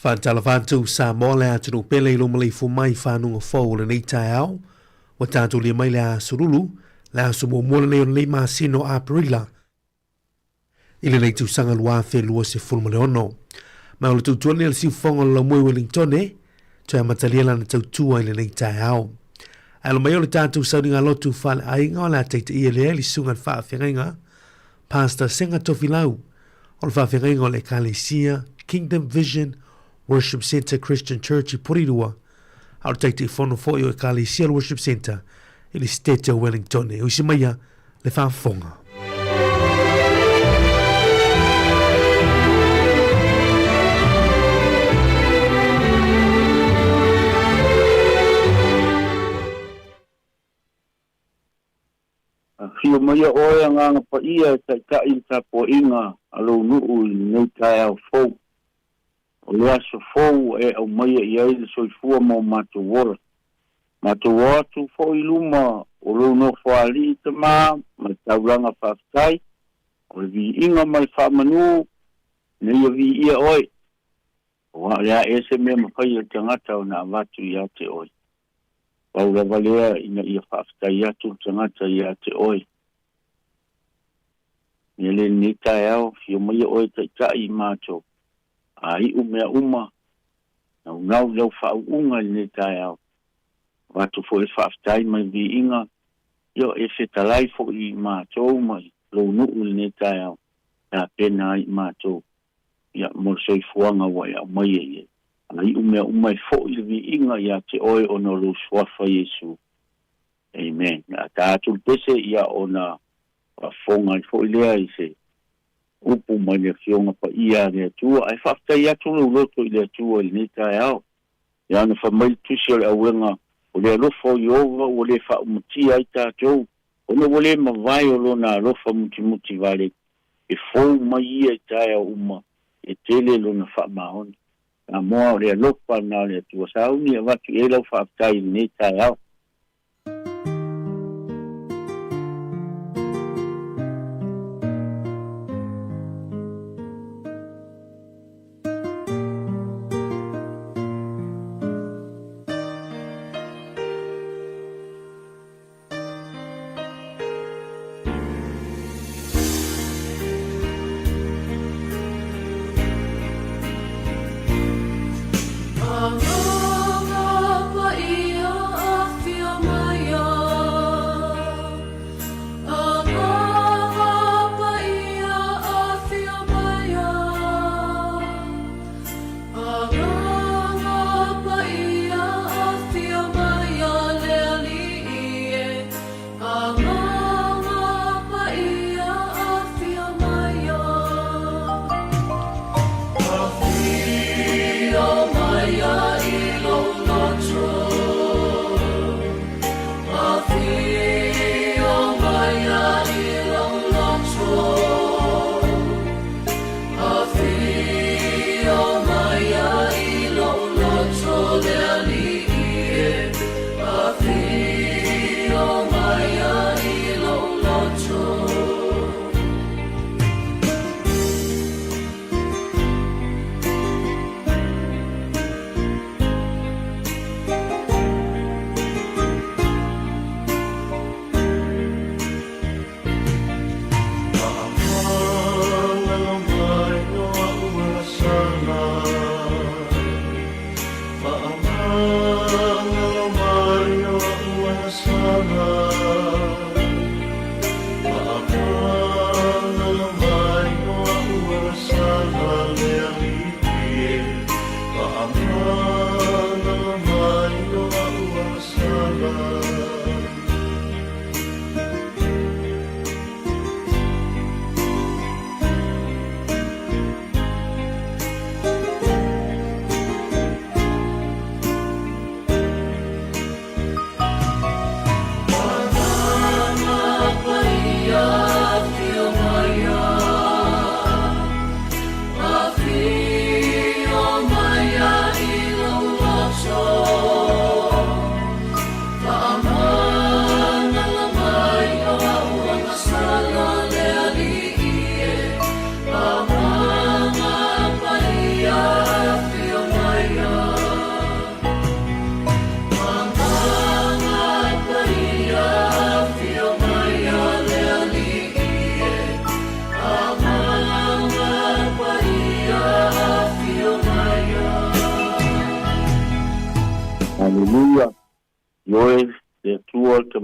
Faatalofa atu Samoa le atunuu pele i lou maleifua mai i fanuga fou o lenei taeao. Ua tatou lia mai le aso Lulu, le aso muamua lenei o lenei masina o Aperila i lenei tausaga 2026. Ma o le tautua lenei a le siufofoga o le Laumoi Wellingtone, toe amatalia lana tautua i lenei taeao. Ae alo mai o le tatou sauniga lotu faaleaiga o le a taitaia lea i le susuga i le faafeagaiga Pastor Senga Tofilau o le faafeagaiga o le Ekalesia Kingdom Vision Worship Centre Christian Church i Porirua, a o le Taitaifono foi o Ekalesia Worship Centre i le State o Wellington. E usi maia le faafofoga. Afio maia oe Agaga Paia e taitai i le tapuaiga a lou nuu i lenei taeao fou. O le aso fou ua e aumaia i ai le soifua ma o matou ola. Matou o atu foi i luma o lou Nofoalii Tama ma le taulaga faafetai, o le viiga ma le faamanu ina ia viia oe, aua o le a ea se mea mafai e le tagata ona avatu ia te oe. Pau lava lea ina ia faafetai atu le tagata ia te oe. Mea le lenei taeao, afio maia oe e taitai i matou, a iu mea uma, naunau i lau faauuga i lenei taeao. Avatu foi le faafetai ma le viiga, ia e fetalai foi i matou ma i lou nuu i lenei taeao, tapena ai i matou, ia, mo le soifuaga ua e aumaia i ai. A iu mea uma e foi le viiga ia te oe ona o lou Suafa Iesu. Amen. A ta atu le pese, ia ona faafofoga ai foi lea i se upu mai le Afioga Paia a le Atua. Ae faafetai atu lou loto i le Atua i lenei taeao. Ia ona fai mai le Tusi o le Auega, O le alofa o Ieova ua le faaumatia ai tatou, ona ua le mavae o Lona alofa mutimuti vale, e fou mai ia i taeao uma, e tele Lona faamaoni. Samoa, o le alofa lena o le Atua. Sauni e avatu i ai lau faafetai i lenei taeao.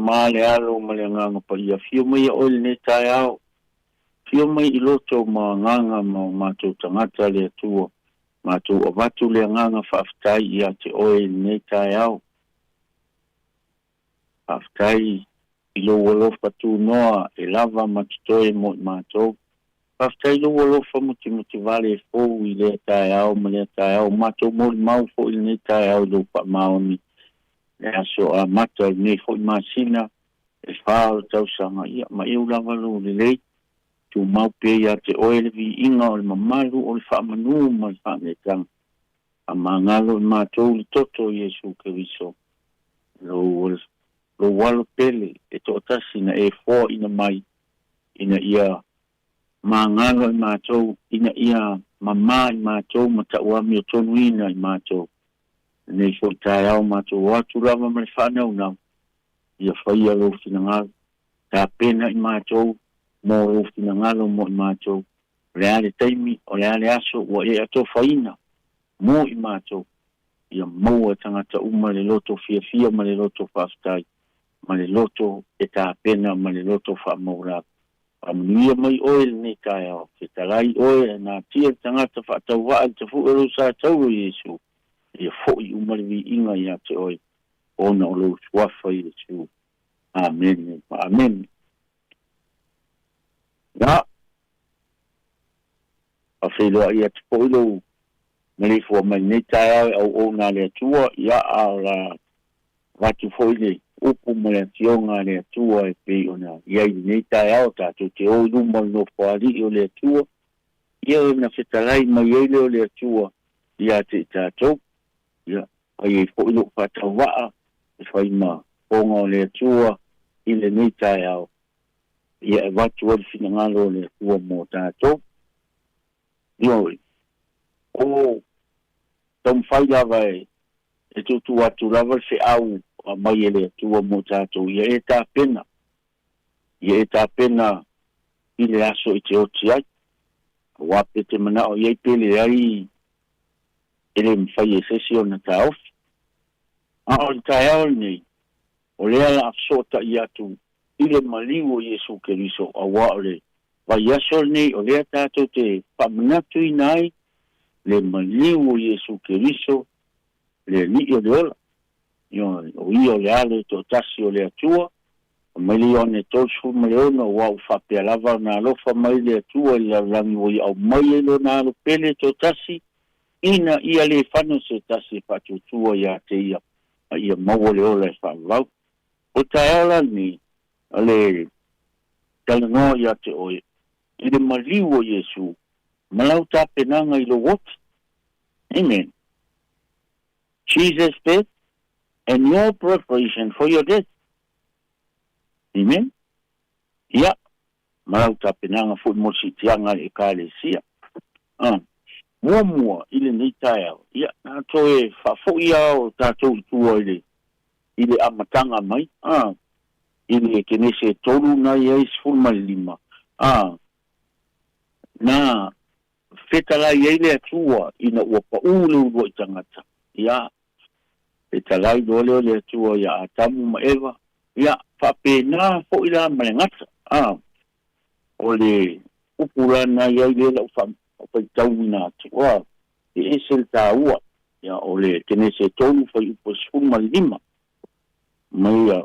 Tama, le Alo ma le Agaga Paia, afio mai ia Oe i lenei taeao, afio mai i loto ma agaga ma o matou tagata, le Atua, matou avatu le agaga faafetai ia te Oe i lenei taeao. Faafetai i lou alofa tunoa e lava ma totoe mo i matou. Faafetai i lou alofa mutimutivale e fou i lea taeao ma lea taeao. Matou molimau foi i lenei taeao i lou faamaoni le aso amata o lenei foi masina e 4 o le tausaga. Ia ma eu lava lou lelei, tumau pea ia te oe le viiga o le mamalu o le faamanu ma le faaneetaga. Faamagalo i matou le toto o Iesu Keriso, lou alo pele e toatasi na e foaina mai, ina ia magalo i matou, ina ia mamā i matou ma tauami o tonuina i matou. Lenei foi taeao matou o atu lava ma le faanaunau, ia faia lou finagalo, tapena i matou mo lou finagalo mo i matou. O le a le taimi, o le a le aso ua e atofaina mo i matou, ia maua e tagata uma le loto fiafia ma le loto faafetai, ma le loto e tapena ma le loto faamaulalo. Faamanuia mai oe lenei taeao, fetalai oe e natia le tagata faatauvaa i le tafu'e o lou sa tauro Iesu, ia fo'i uma le viiga ia te oe, ona o lou suafa Iesu. Amene ma amene. Ia, faafeiloai atu foi lou maleifua mai lenei taeao e auauna a le Atua, ia a o la avatu foi le upu ma le afioga a le Atua e pei ona i ai lenei taeao, tatou te o i luma o le nofoalii o le Atua, ia ona fetalai mai ai lea o le Atua ia te i tatou. Ia, fai ai foi lou faatauvaa e fai ma fofoga o le Atua i lenei taeao, ia e avatu ai le finagalo o le Atua mo tatou. Ioe, o taumafai lava e tuutuu atu lava le feau mai e le Atua mo tatou, ia e tapena, ia e tapena i le aso i te oti ai. Aua pe te manao i ai pe leai, e le mafai e se isi ona taofi. A o le taeao lenei, o lea la a fesootai atu i le maliu o Iesu Keriso, aua o le vaiaso lenei o lea tatou te faamanatuina ai le maliu o Iesu Keriso, le Alii o le ola. Ioe, o ia o le Alo e toatasi o le Atua. Mai le Ioane 36, aua ua faapea lava ona alofa mai le Atua i le lalolagi ua ia aumai ai lona Alo pele e toatasi, ina ia le fano se tasi e faatuatua ia te ia, a ia maua le ola e faavavau. O le taeao la lenei, o le talanoa ia te oe i le maliu o Iesu ma lau tapenaga i lou oti. Amen. Jesus' death and your preparation for your death. Amen. Ia, ma lau tapenaga foi mo le siitiaga a le Ekalesia. Ah, muamua i lenei taeao, ia, na toe faafoi lava o tatou i tua i le, i le amataga mai, ah, i le Kenese 3 na i ai 15, ah, na fetalai ai le Atua ina ua paʻū le uluai tagata, ia, fetalai loa lea o le Atua iā Atamu ma Eva, ia, faapena foi la ma le gata, a, o le upu la na i ai lea lau faitauina atu, a, e ese le taua, ia, o le Kenese 3 fuaiupu 15, mai ia,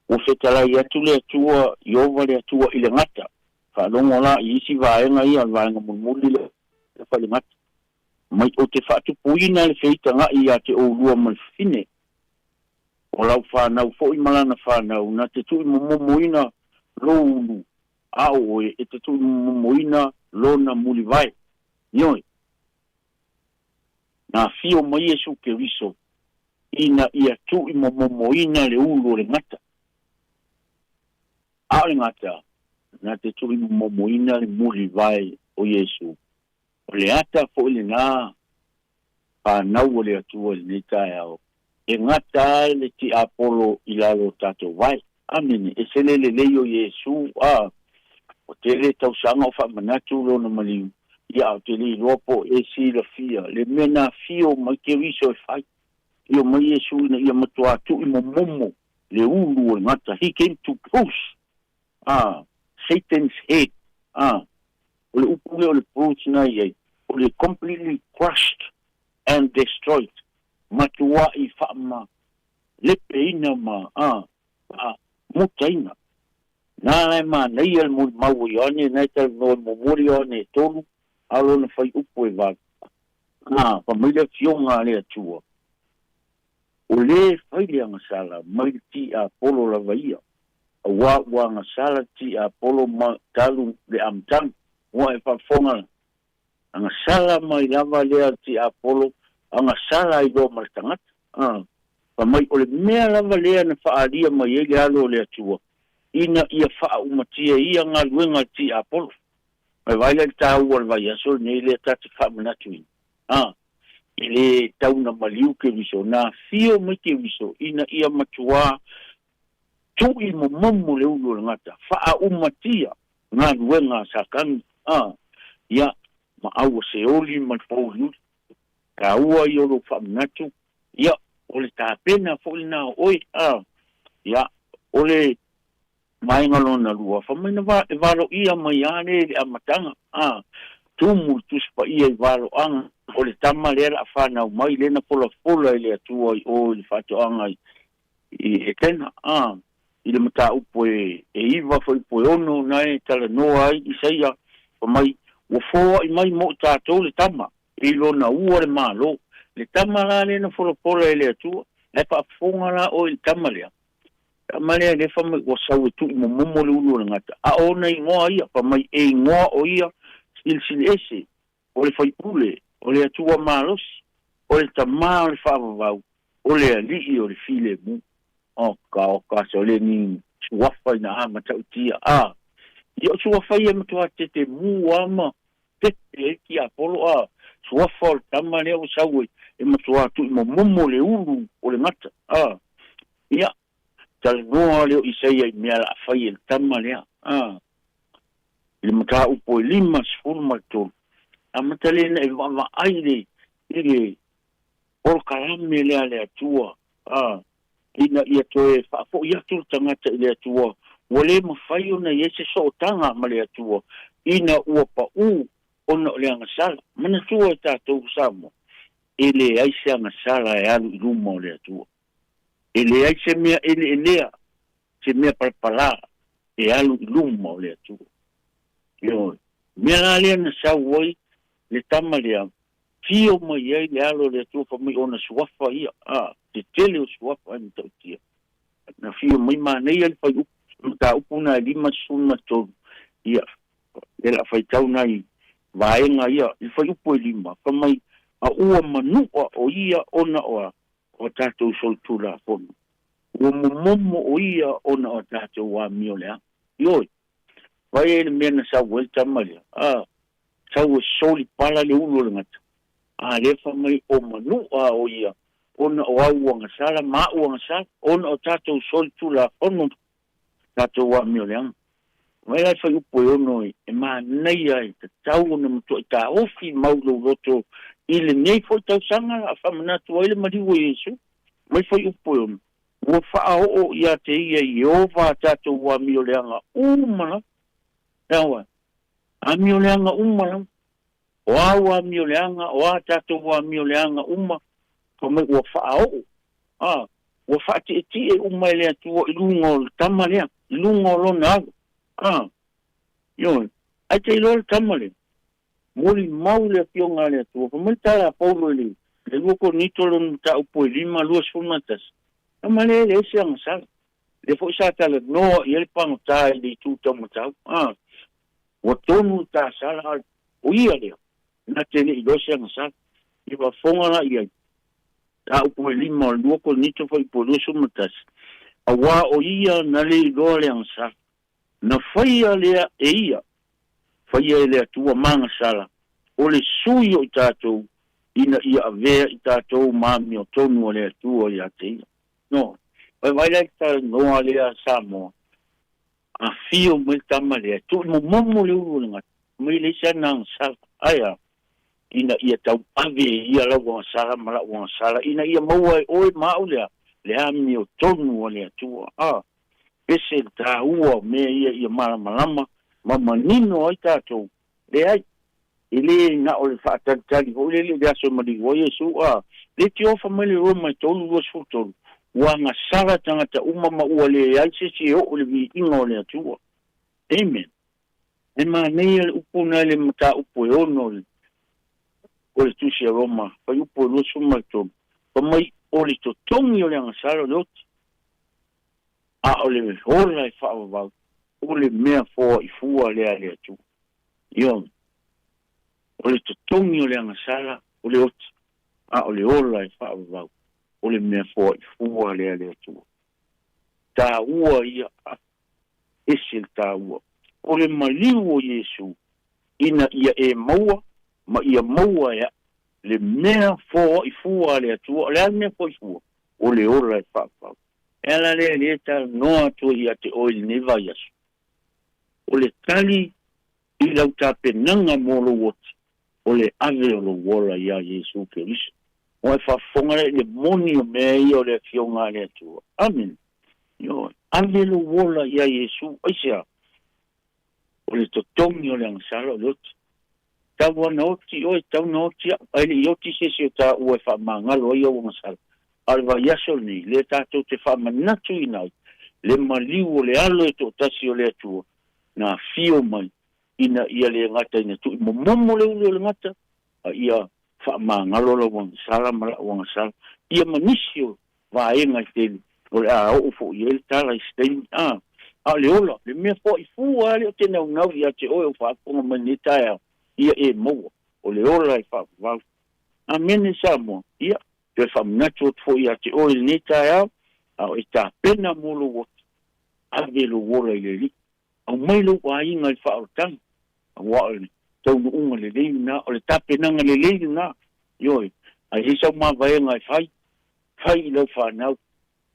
ua fetalai atu le Atua, Ieova le Atua i le gata, faalogo la i isi vaega ia, o le vaega mulimuli lea fai le gata, mai ou te faatupuina le feitagaʻi iā te oulua ma le fafine, o lau fanau foi ma lana fanau, na te tuuimomomoina lou ulu, a o oe e te tuuimomomoina lona mulivae. Ioe, na afio mai Iesu Keriso ina ia tuuimomomoina le ulu o le gata. A o le gata, na te tuuimomomoina le mulivae o Iesu. O le ata foi lenā fanau o le Atua i lenei taeao, e gata ai le tiapolo i lalo o tatou vae. Amene. E sele lelei o Iesu, a, o tele tausaga o faamanatu lona maliu, ia a o te le iloa po o e silafia le mea na afio mai Keriso e fai. Afio mai Iesu ina ia matuā tuuimomomo. le ulu o le gata. He came to bruise Satan's head. O le upu lea o le bruise na i ai, o le completely crushed and destroyed. Matua'i faamalepeina ma faamutaina. Na la e manaia le molimau o Ioane na e talanoa i muamua le Ioane e 3, a o lona fuaiupu e 8. Fai mai le Afioga a le Atua, O lē fai le agasala mai le tiapolo lava ia, auā ua agasala le tiapolo ma talu le amataga. Ua e faafofoga la, agasala mai lava lea le tiapolo, agasala ai loa ma le tagata. Fai mai o le mea lava lea na faaalia mai ai le Alo o le Atua, ina ia faaumatia ia galuega a le tiapolo. Mai vaai la i le taua o le vaiaso lenei lea ta te faamanatuina. E lē tau na maliu Keriso, na afio mai Keriso ina ia matuā tuʻi momomo le ulu o le gata, faaumatia galuega a Satani, ia, ma aua seoli ma le pouliuli. Taua ia o lou faamanatu, ia, o le tapena foi lenā o oe, ia, o le vaega lona lua, fai mai na e valoia mai lava le i le amataga, a, tumu le Tusi Paia i valoaga, o le tama lea la a fanau mai, lea na folafola e le Atua i o i le faatoaga i Etena, a, i le mataupu e 9 fuaiupu e 6 na e talanoa ai Isaia, fai mai, ua foai mai mo i tatou le tama, i lona ua le Malo. Le tama la lea na folafola e le Atua, ae faafofoga la oe i le tama lea, Tama lea le fa mai ua sau e tuʻi momomo le ulu o le gata, a o ona igoa ia, fa mai e igoa o ia Silisili Ese, o le Faipule, o le Atua Malosi, o le Tamā o le Faavavau, o le Alii o le Filemu. Oka, oka, se o le ni suafa ina a matautia, a ia o suafa ia e matua tetemu a ma pepe ai tiapolo, a suafa o le tama lea ua sau e matua tuʻi momomo le ulu o le gata, a Ia, talanoa lea o Isaia i mea la a fai e le tama lea, a, i le mataupu e 53, amata lea ona e vaavaai i le, i le polokalame lea a le Atua, a, ina ia toe faafoi atu le tagata i le Atua, ua le mafai ona i ai se sootaga ma le Atua, ina ua paʻū ona o le agasala. Manatua e tatou Samoa, e leai se agasala e alu i luma o le Atua. E leai se mea eleelea, se mea palapalā e alu i luma o le Atua. Ioe. Mea la lea na sau ai le tama lea, fio mai ai le alo o le Atua fai mai ona suafa ia, a, te tele o suafa ai matautia. Na fio mai manaia le faiupu, mataupu na e 53, ia, le la faitau nai vaega ia, i le faiupu e 5, fai mai, a ua manua o ia ona o a, o a tatou solitulafono. Ua momomo o ia ona o a tatou amio leaga. Ioe, vai ai le mea na sau ai le tama lea, a, sau e soli pala le ulu o le gata, a lea fai mai o manua o ia ona o au agasala ma a'u agasala, ona o tatou solitulafono tatou amio leaga. Mai la e faiupu e ono e manaia e tatau ona matuai taofi mau lou loto i lenei foi tausaga la a faamanatu ai le maliu o Iesu. Mai faiupu e ono, ua faaoo ia te ia Ieova a tatou amio leaga uma lava. Eaoa, amio leaga uma lava. O au amio leaga, o a tatou amio leaga uma, fai mai ua faaoo. A, ua faatietie uma e le Atua i luga o le tama lea, i luga o lona alo. A, ioe, ae te iloa le tama lea, molimau le Afioga a le Atua. Fai mai le tala a Paulo i le, le 2 Korinito lona mataupu e 5, 21, tama lea e leai se agasala. Lea foi sa talanoa i ai le pagota i le itu taumatau. A, ua tonu le tasala, a o ia lea, na te le i iloa se agasala. I faafofoga la i ai, Mataupu e 5 o le 2 Korinito Fuaiupu 21, auā o ia na le iloa le agasala, na faia lea e ia, faia e le Atua ma agasala, o le sui o i tatou, ina ia avea i tatou ma amiotonu a le Atua ia te ia. No, vaivai la i le talanoa lea a Samoa, afio mai le tama lea, tuumomomo le ulu o le gata, mai leai se ana agasala. Ae a? Ina ia tauave e ia lau agasala ma la'u agasala, ina ia maua e oe ma a'u le a? Le amiotonu a le Atua. A, ese le taua o mea ia ia malamalama ma manino ai tatou. Leai, e lē na o le faatalitali foʻi lele i le aso e maliu ai Iesu a le tiofa mai le Roma e 3:23 ua agasala tagata uma ma ua leai se isi e oo i le viiga o le Atua. Amen. E manaia le upu na i le mataupu e 6 o le Tusi a Roma, fuaiupu e 23, fai mai, O le totogi o le agasala o le oti, a o le ola e faavavau, o le mea foaʻi fua lea a le Atua. Ioe, o le totogi o le agasala o le oti, a o le ola e faavavau, o le mea foaʻi fua lea a le Atua. Taua ia, ese le taua. O le maliu o Iesu, ina ia e maua ma ia maua e a'u le mea foaʻi fua a le Atua. O le a le mea foaʻi fua? O le ola e faavavau. E ala lea lea e talanoa atu ai ia te oe i lenei vaiaso. O le tali i lau tapenaga mo lou oti, o le ave o lou ola iā Iesu Keriso. Ua e faafofoga lea i le moni o mea ia o le Afioga a le Atua. Amene. Ioe. Ave lou ola iā Iesu. Aisea? O le totogi o le agasala o le oti. Tau ana oti oe, tau na oti a'u, ae le i oti se isi o taua e faamagalo ai au agasala. A o le vaiaso lenei, lea tatou te faamanatuina ai le maliu o le Alo e toatasi o le Atua, na afio mai ina ia le gata ina tu'i momomo le ulu o le gata, a ia faamagalo lau agasala ma la'u agasala, ia ma nisi o vaega e tele o le a oo foʻi i ai le tala i se taimi. A, a o le ola, le mea foaʻi fua lava lea ou te naunau ia te oe o faafofoga mai lenei taeao, ia e maua, o le ola e faavavau. Amene Samoa. Ia, toe faamanatu atu foi ia te oe i lenei taeao, a o e tapena mo lou oti, ave lou ola i le Alii. Aumai lou aiga i le faaolataga, aua o le taunuuga lelei lena, o le tapenaga lelei lena. Ioe, a i ai sau mavaega e fai, fai i lau fanau,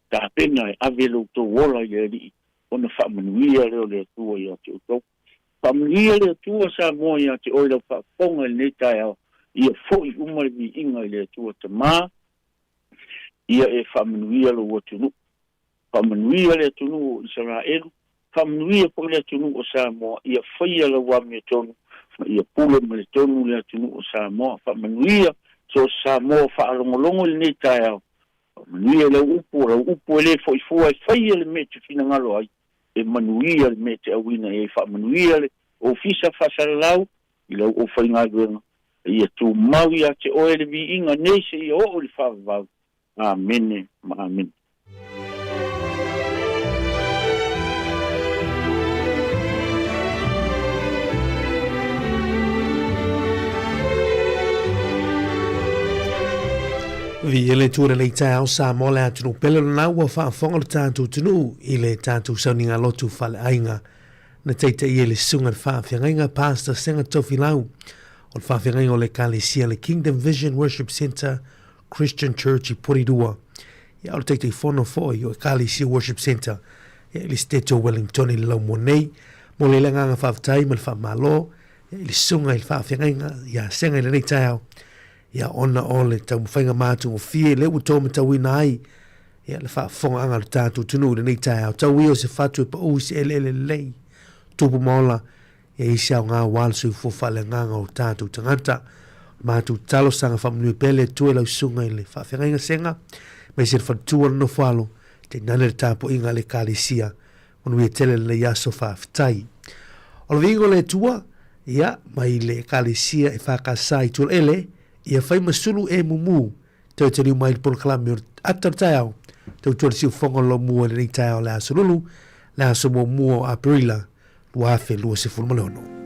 tapena e ave lo outou ola i le Alii, ona faamanuia lea o le Atua ia te outou. Faamanuia le Atua Samoa ia te oe lau faafofoga i lenei taeao, ia foʻi uma le viiga i le Atua Tamā, ia e faamanuia lou atunuu. Faamanuia le atunuu o Isaraelu, faamanuia foi le atunuu o Samoa, ia faia lau amiotonu ma ia pule ma le tonu le atunuu o Samoa. Faamanuia so o se Samoa o faalogologo i lenei taeao. Faamanuia i lau upu, o lau upu e lē foʻi fua e faia le mea e te finagalo ai, e manuia le mea e te auina i ai. Faamanuia le Ofisa Faasalalau i lau aufaigaluega, ia tumau ia te oe le viiga nei seia oo i le faavavau. Amene ma amene. Viia le Atua i lenei taeao Samoa le atunuu pele lena ua faafofoga lo tatou atunuu i le tatou sauniga lotu faleaiga na taitaia i le susuga i le faafeagaiga Pastor Sega Tofilau o le faafeagaiga o le Ekalesia le Kingdom Vision Worship Centre Christian Church i Porirua. Ia, o le Taitaifono foi o Ekalesia Worship Centre ia, i le State o Wellington i le laumua nei. Mo le agaga faafetai ma le faamalo ia, i le susuga i le faafeagaiga ia Sega i lenei taeao ia, ona o le taumafaiga matagofie lea ua taumatauina ai ia, le faafofogaaga a le tatou atunuu i lenei taeao. Tau ia o se fatu e pau i se eleele lelei, tupu ma ola E i ai se aoga aua le soifua faaleagaga o tatou tagata. O le matou tatalo saga faamanuia pea le Atua i lau susuga i le faafeagaiga sega, aemaise le faletua o le nofo alo, tainane le tapuaiga a le Ekalesia. Manuia tele lenei aso faafetai. O le viiga o le Atua, ia, mai le Ekalesia e FKS i Tualaele, ia fai ma sulu e mumu, toe taliu mai le polokalame o le ata o le taeao, tautua le siufofoga o lomua i lenei taeao o le aso Lulu, le aso muamua o Aperila, 2026.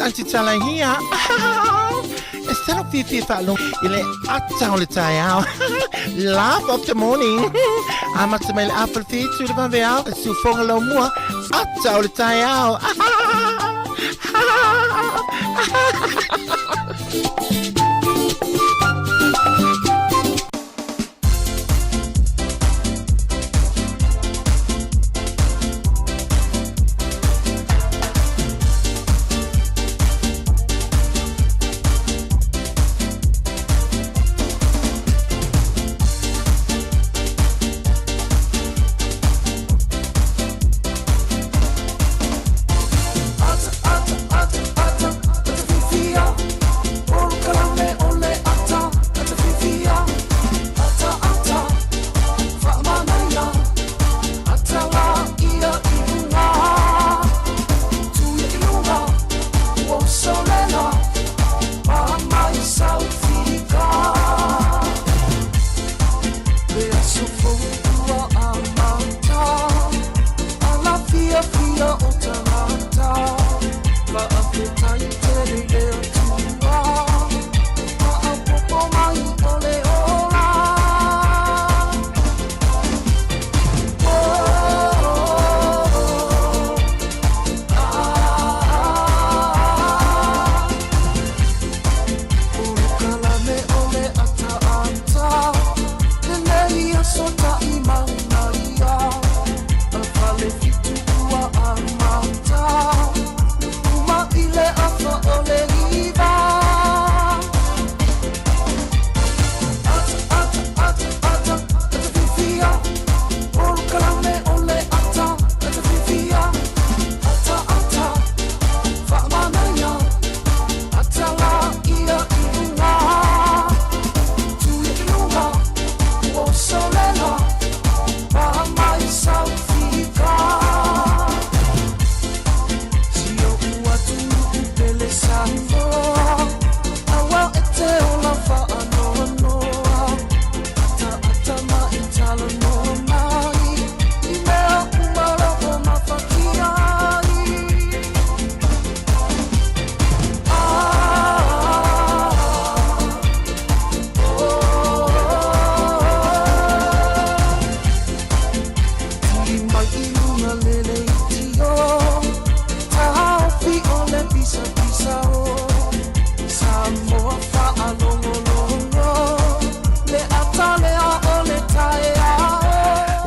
Aunty Tala here. E sala fiafia faalogo i le ata o le taeao. Laugh of the morning. Amata mai le afa le whitu le vaveao. Siufoga lau mua. Ata o le taeao.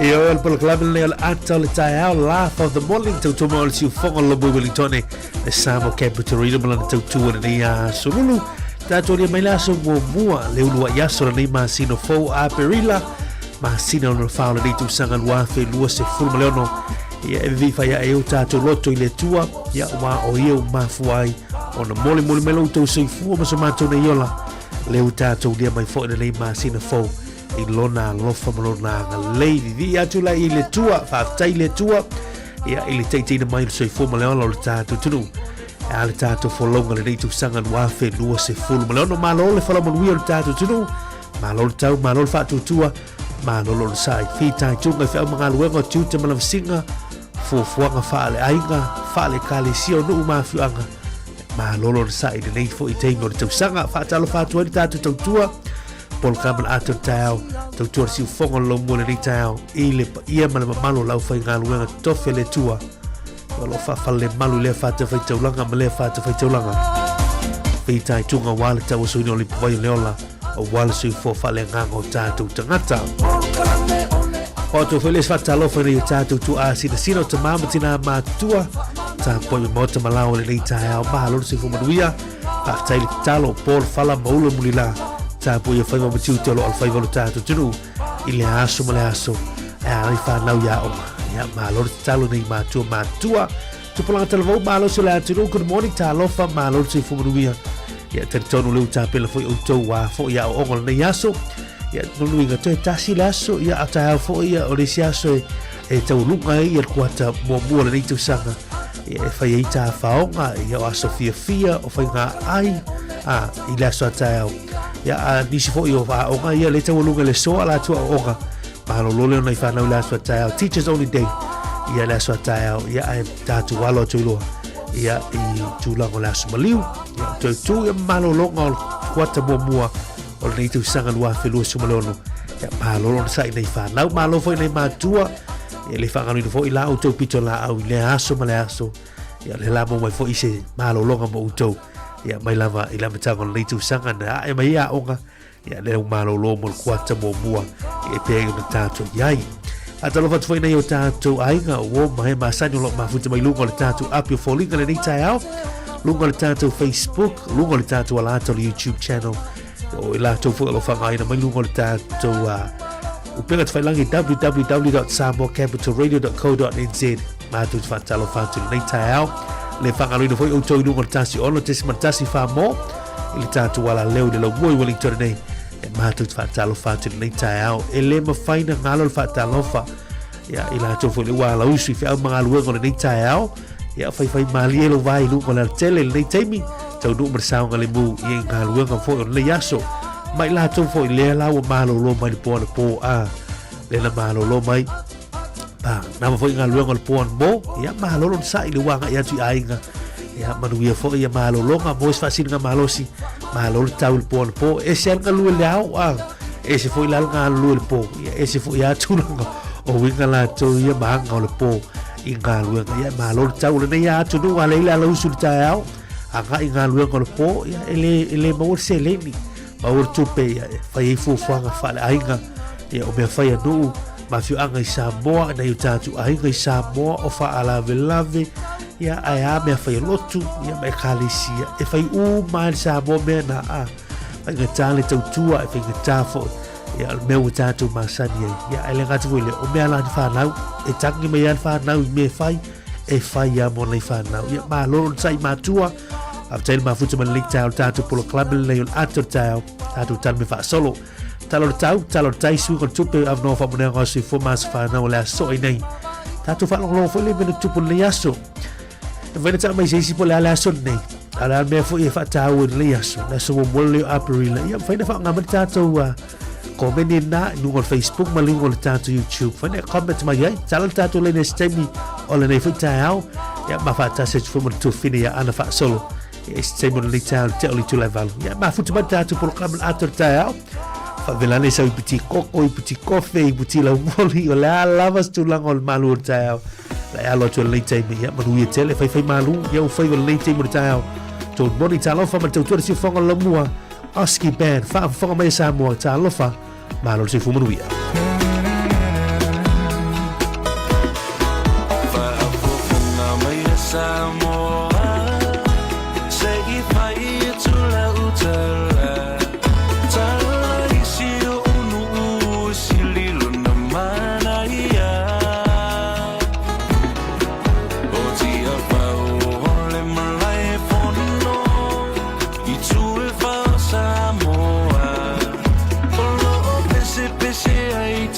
Ia o le polokalame lenei o le ata o le taeao, Laugh of the Morning, tautua o le siufoga o le Lobo Wellingtone, le Samoa Capital Region ma lana tautua lenei aso lulu. Tatou alia mai le aso muamua, le uluai aso lenei masina fou Aperila, masina o lona fa o lenei tausaga 2026. Ia e vivii fai ae o tatou loto i le Atua, ia ua o ia ua mafua ai ona molimoli mai lo outou soifua ma so matou nei ola, le ua tatou lia mai foi lenei masina fou i lona alofa ma lona agalelei. Vivii atu la i le Atua, faafetai i le Atua, ia i le taitaiina mai o le soifua ma le ola o le tatou atunuu. E a le tatou folauga lenei tausaga 2026. Malo le folau manuia o le tatou atunuu, malo le tau, malo le faatuatua, malo le onosai. Fitaituga i feau ma galuega o tiute ma lavasiga, fuafuaga faaleaiga, faale-ekalesia o nuu ma afioaga, malo le onosai i lenei foi taimi o le tausaga. Faatalofa atu ai le tatou tautua, polokalame o le ata o le taeao, tautua le siufoga o le laumua i lenei taeao, i le paia ma le mamalu o le aufaigaluega totofi a le Atua, o lo o faafalelemalu i lea fatafaitaulaga ma lea fatafaitaulaga. Fitaituga aua le tauasoina o le ipuvai o le ola, aua le soifua faaleagaga o tatou tagata. O atu foi le isi faatalofa i nai o tatou tuaa sinasina o tamā ma tinā matutua, tapuai me maota ma lao o lenei taeao, malo le soifua manuia, faafetai le tatalo, po le fala ma ulo mulila, tapuai ia faiva ma tiute o lo o alofaiva o le tatou atunuu i le aso ma le aso, e a ai whanau ia oma. Ia, malo le tatalo nei matua matua. Tupulaga talavou, malo se le atunuu, good morning, talofa, malo le soifua manuia. Ia, talitonu le utapela foi outou wā foi ia o ongo lenei aso. Ia, nunuiga toe tasi le aso, ia, a taeao foi ia o le isi aso e, e tauluga ai ia le kuata muamua lenei tausaga. Ia, e fai ai tā whaonga, ia o aso fiafia, o whainga ai, a, i le aso a taeao. Ia, a nisi foi o aoga ia le taualuga le soa la tua o onga. Malolo lea ona i whanau le aso a taeao. Teachers only day. Ia le aso a taeao. Ia ae tātou alo atu i loa. ia i tulaga o le aso maliu. Ia toe tu ia malologa o le kuata muamua o lenei tausaga 2026. Ia malo le onosai nei whanau, malo foi nei matua. Ia le whangaloina foi la outou pito la au i lea aso ma le aso. Ia le la mo mai foi se malologa mo outou. Ia mai lava i le amataga o lenei tausaga na ae mai ia aoga. Ia le malolo mo le kuata muamua e pea i ona tātou i ai. Faatalofa atu foi nei o tātou aiga o ma he masani o lo mafuta mai luga o le tātou api o foliga lenei taeao, luga o le tātou Facebook, luga o le tātou alata o le YouTube channel, o i latou foi o lo whangaina mai luga o le tātou upega tawhailangi www.samoacapitalradio.co.nz mātou te whaatalofa atu lenei taeao le whangaluina foi outou i luga o le tasi ono tesi ma tasi wha mō i le tātou ala leo i le laumua i Wellington nei e mātou te whaatalofa atu lenei taeao e le mawhai na ngalo le whaatalofa ia i latou foi le ua ala usu i whiau magaluega o lenei taeao ia whaiwhai malie lo vai luga o le alatele lenei taimi tau nuu ma le saoga le mu i e galuega foi o lenei aso mai latou foi lea la ua malolo mai le po anapo a le na malolo mai pa nama foi galuega o le po anapo ia malolo na sa'i le ua agai atu i aiga ia manuia foi ia malologa mo se faasiliga malosi malolo tau le po anapo ese ale galue le ao a ese foi la le galulue le po ia ese foi a tulaga o uiga latou ia ma aga o le po i galuega ia malo le tau lenei atunuu a leila ala usu le taeao agai i galuega o le po ia e le e le maua le seleni maua le tupe ia e fai ai fuafuaga faaleaiga ia o mea fai a nuu ma afioaga i Samoa nai o tatou aiga i Samoa o faalavelave ia ae a mea fai a lotu ia ma ekalesia e fai uma ai le Samoa mea na a faigata le tautua e faigata foi ia o le mea ua tatou masani ai ia ae le gata foi lea o mea la ni whanau e tangi mai ai le whanau i mea fai e fai ia mo nei whanau ia malo le sai matua faafetai le mafuta ma lenei taeao le tatou polokalame lenei o le ata o le taeao tatou tala me faasolo tala o le tau tala o le tai suiga o le tupe avanoa faamoneaga o soifua ma aso whanau o le aso ai nei tatou faalogologo foi le mea na tupu lenei aso e whaina taa mai se isi po le a le aso lenei a le a mea foi e faataua i lenei aso le aso muamua lenei o Aperila ia mafai na faaaoga mai le tatou komeni na i luga o le Facebook ma luga o le tatou YouTube whaina e comment mai ai tala le tatou lene se taimi o lenei foi taeao ia ma faatasi atu foi ma le tuafine ia Ana Faasolo ia se taimi o lenei taeao le tea o le itula e valu ia mafuta mai le tatou polokalame le ata o le taeao Faapena le sau i puti koko, i puti kofe, i puti laumoli, o le a lava se tulaga o le malu o le taeao. La e alo atu i lenei taimi, ia manuia tele, faifai malu, ia ua faiva lenei taimi o le taeao. Tou moni talofa ma le tautua le siufofoga o le laumua, Oski Band, faafofoga mai e Samoa, talofa, malo le soifua manuia. Faafofoga mai e Samoa, se i fai atu lau tala. Tala i si oʻu nuu sili lona manaia. O Tiafau o le malae fono i tu e fā o Samoa. O loo pesepese ai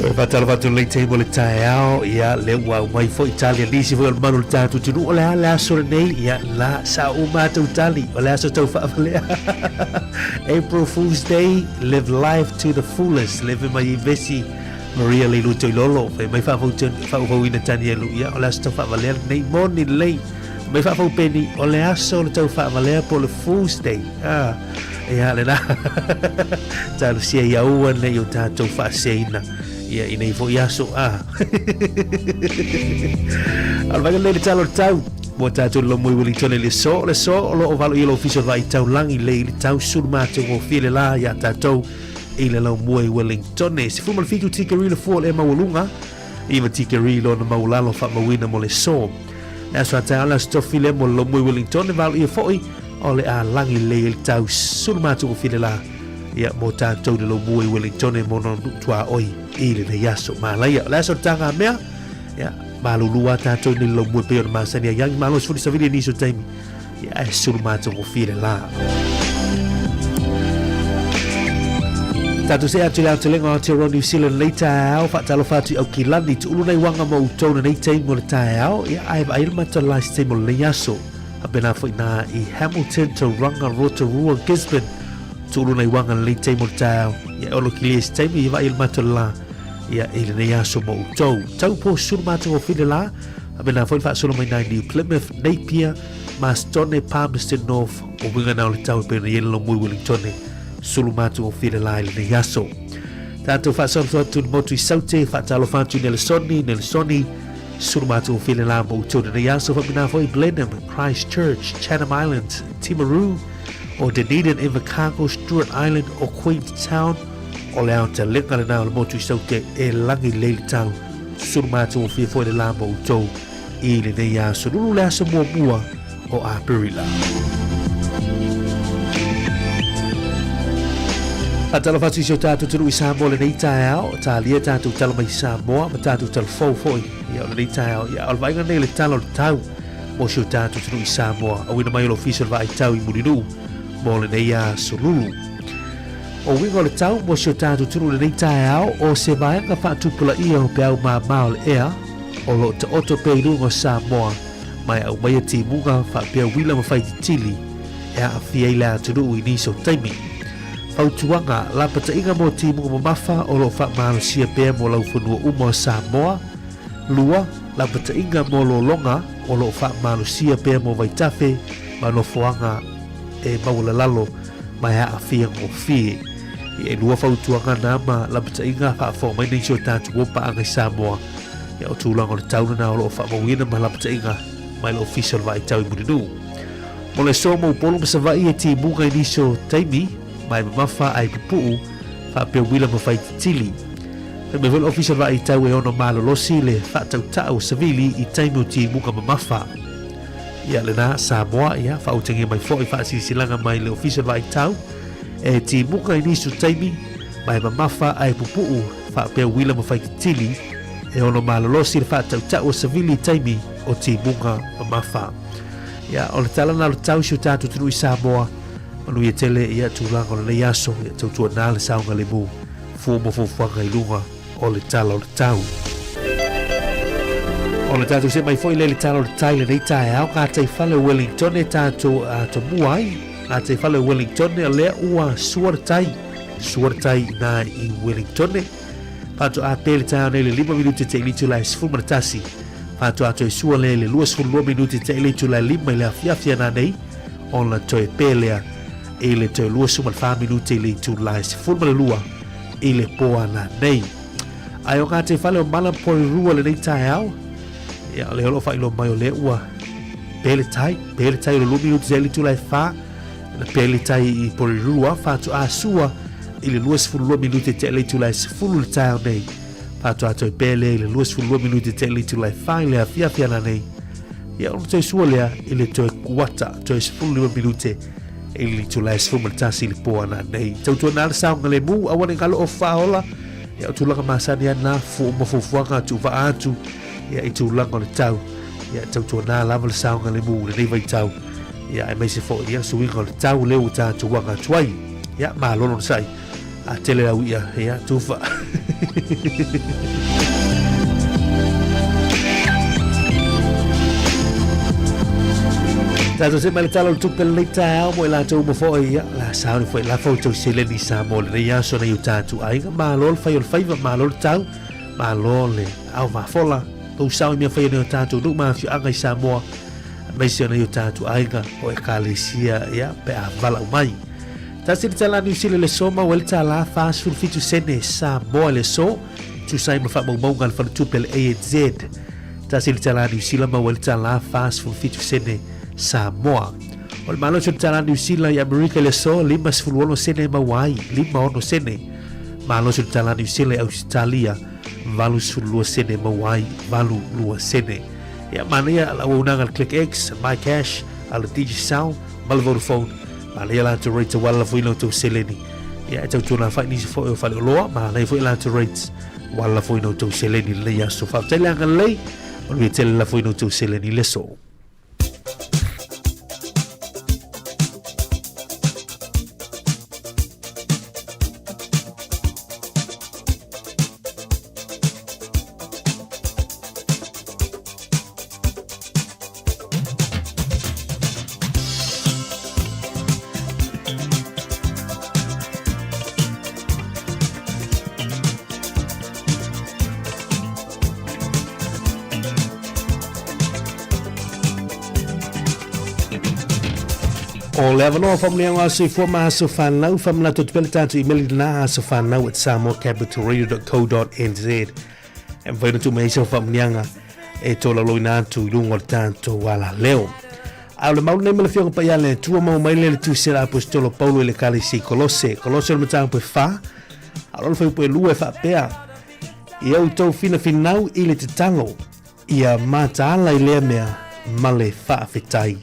Toe faatalofa atu lenei taimi o le taeao, ia le ua aumai foi tali a nisi foi o le malu o le tatou atunuu, o le a le aso lenei, ia la sa uma atu tali, o le aso tau faavalea. April Fool's Day, live life to the fullest, le fai mai vesi Maria Leilu Toilolo, fai mai faafouina Tanielu, ia o le aso tau faavalea lenei, moni lelei. Mai faafou peni, o le aso o le tau faavalea po o le Fool's Day. Ah, ia lena. Talosia ia aua ne i o tatou faaseseina ia i nei foi aso. Ah. O le vaega lenei le tala o le tau. Mo tatou le lomoi Wellington i le so, le so o lo o valo i le ofisa o le vaai taulagi lei le tau sulu matagofie le la ia tatou i le laumua i Wellington. 17 tikeri le fua o le maualuga 9 tikeri lona maualalo faamauina mo le so. Le aso a taeao le aso tofi lea mo le lomui Wellington e valoia foi o le a lagi lelei ai le tau sulu matagofie le la ia mo tatou le lomua i Wellington e mo nona nuu tuaoi i lenei aso malaia. O le aso o le taga mea ia malulu a tatou i nei le lomua e pei ona masani ai angi malosi fuli savili e nisi o taimi ia ae sulu matagofie le la. Tatou see atu i le aotelega o Aotearoa New Zealand nei taeao, faatalofa atu i Aukilani, tuulu nei uaga mo outou lenei taimi o le taeao, ia ae vaai le matou la i se taimi o lenei aso. Faapena foi nā i Hamilton, Tauranga, Rotorua, Gisborne, tuulu nei uaga lenei taimi o le taeao, ia e ono kilia i se taimi, ia vaai le matou la ia i lenei aso mo outou. Tau po sulu matagofie le la, faapena foi le faasolo mai nā i New Plymouth, Napier, Mastone, Palmerston North, o uiga na o le tau e pei ona i ai le lomui Wellingtone, sulu matagofie le la i lenei aso. Tatou faasoasoa atu i le motu i Saute, faatalofa atu i Nelesoni, Nelesoni, sulu matagofie le la mo outou i lenei aso, faapena foi Blenheim, Christchurch, Chatham Islands, Timaru, o Dunedin, Invercargill, Stewart Island, o Queenstown, o le aotelega lena o le motu i Saute e lagi lelei le tau, sulu matagofie foi le la mo outou i lenei aso lulu le aso muamua o Aperila. Faatalofa atu i si o tatou atunuu i Samoa lenei taeao, talia tatou tala mai Samoa ma tatou tala fou foi ia o lenei taeao. Ia, o le vaaiga lenei o le tala o le tau mo si o tatou atunuu i Samoa, auina mai o le ofisa o le vaai tau i Mulinuu mo lenei aso lulu. O uiga o le tau mo si o tatou atunuu lenei taeao, o se vaega faatupulaia o peau māmā o le ea, o lo o taoto pea i luga o Samoa, ma e aumaia timuga faapea uila ma faititili e aafia ai le atunuu i nisi o taimi. Fautuaga, Lapataiga mo timuga mamafa o lo o faamalosia pea mo laufanua uma o Samoa. 2. Lapataiga mo lologa o lo o faamalosia pea mo vaitafe ma nofoaga e maualalalo ma e aafia gofie. E 2 fautuaga na ma lapataiga faafofoga mai nisi o tatou paaga i Samoa. Ia, o tulaga o le tau lena o lo o faamauina ma lapataiga mai le Ofisa o le Vaai Tau i Mulinuu. Mo le aso mo Upolu ma Savaii e timuga i nisi o taimi, ma e mamafa ae pupuu, faapea uila ma faititili. Fai mai foi le Ofisa o le Vaai Tau e ono malolosi le faatautau o savili i taimi o timuga mamafa. Ia lena, Samoa, ia, faautagia mai foi faasilasilaga mai le Ofisa o le Vaai Tau e timuga i nisi o taimi, ma e mamafa ae pupuu, faapea uila ma faititili e ono malolosi le faatautau o savili i taimi o timuga mamafa. Ia, o le tala na o le tau si o tatou atunuu i Samoa, manuia tele ia tulaga o lenei aso, ia tautuana le saogalemu, fua ma fuafuaga i luga o le tala o le tau. O le tatou see mai foi lea i le tala o le tai lenei taeao, gataifale o Wellington e tatou atomua ai, gataifale o Wellington o lea ua sua le tai, sua le tai i nā i Wellington. Faatoa pe le taeao nei le 5 minute te i le itula e 11. Faatoa toe sua lea i le 22 minute te i le itula e 5 i le afiafi ana nei, ona toe pe lea i le toe 24 minute i le itula e 12 i le po ana nei. Ae o ngā te whale o Malam Porirua lenei taeao, ia o le o lo o whailo mai o le ua pe le tai, pe le tai o le 2 minute te i le itula e 4, na pe le tai i Porirua, faatoa sua i le 22 minute te le itula e 10 le taeao nei. Faatoa toe pe lea i le 22 minute te le itula e 4 i le afiafi ana nei. Ia ona toe sua lea i le toe kuata, toe 15 minute i le itula e 11 i le po ana nei. Tautuana le saogalemu, aua ne i galo o whaola, ia o tulaga masani ana, fu ma fuafuaga tuuvaa atu, ia i tulaga o le tau, ia tautuana lava le saogalemu i lenei vaitau. Ia, aemaise foi ia suiga o le tau lea ua tatou aga atu ai. Ia, malo lona sai. A tele au ia, ia, tufa. Tātou se mai le tala o le tupe lenei taeao mo i latou uma foi ia la sauni foi la fau tau seleni sa mo lenei aso nei o tātou aiga. Malo le fai o le faiva, malo le tau, malo le au mafola. Tou sao i mea fai nei o tātou nuu ma afioaga i Samoa, aemaise o nei o tātou aiga o ekalesia ia pe a valaau mai. Tasi le tala Niu Sila i le aso maua ai le tala 47 sene Samoa i le aso, tusa ai ma faamaumauga a le faletupe a le ANZ. Tasi le tala Niu Sila maua ai le tala 47 sene Samoa. O le malosi o le tala Niu Sila i Amerika i le aso, 56 sene maua ai, 56 sene. Malosi o le tala Niu Sila i Ausetalia, 82 sene maua ai, 82 sene. Ia, manaia le auaunaga a le ClickX, MyCash, a le Digicel, ma le Vodafone. Manaia latou rates aua le lafoina o tou seleni. Ia, e tautuana fai nisi foi o faleoloa, manaia foi latou rates aua le lafoina o tou seleni i lenei aso. Faafetai le agalelei, manuia tele le lafoina o tou seleni i le aso. O le avanoa faamanuiaga o aso soifua ma aso fanau, faamanatu atu pea le tatou email i lena asofanau at samoacapitalradio.co.nz. E mafai ona tuu mai ai sau faamanuiaga e tolaulauina atu i luga o le tatou alaleo. A o le mau lenei ma le Afioga Paia a le Atua maua mai lea i le tusi a le Aposetolo Paulo i le Ekalesia i Kolose. Kolose o le mataupu e 4, a o le fuaiupu e 2 e faapea, Ia outou finafinau i le tatalo, ia mataala i lea mea ma le faafetai.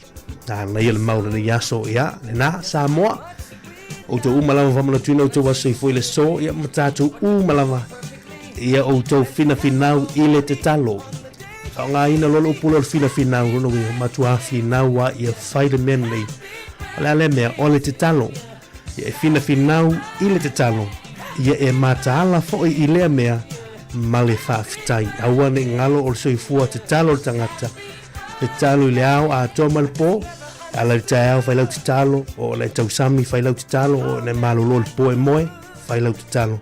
Nāna ia le mau lenei aso, ia, lena, Samoa, outou uma lava faamanatuina outou aso soifua i le aso, ia ma tatou uma lava, ia outou finafinau i le tatalo. Faaaogaina loa le upu lea o le finafinau, lona uiga, matua finau lava ia fai le mea lenei. O le a lea mea? O le tatalo. Ia e finafinau i le tatalo, ia e mataala foi i lea mea ma le faafetai. Aua ne i galo o le soifua tatalo o le tagata, tatalo i le ao atoa ma le po, e ala i le taeao fai lau tatalo, oo ina e tausami fai lau tatalo, oo ina e malolo i le po e moe, fai lau tatalo.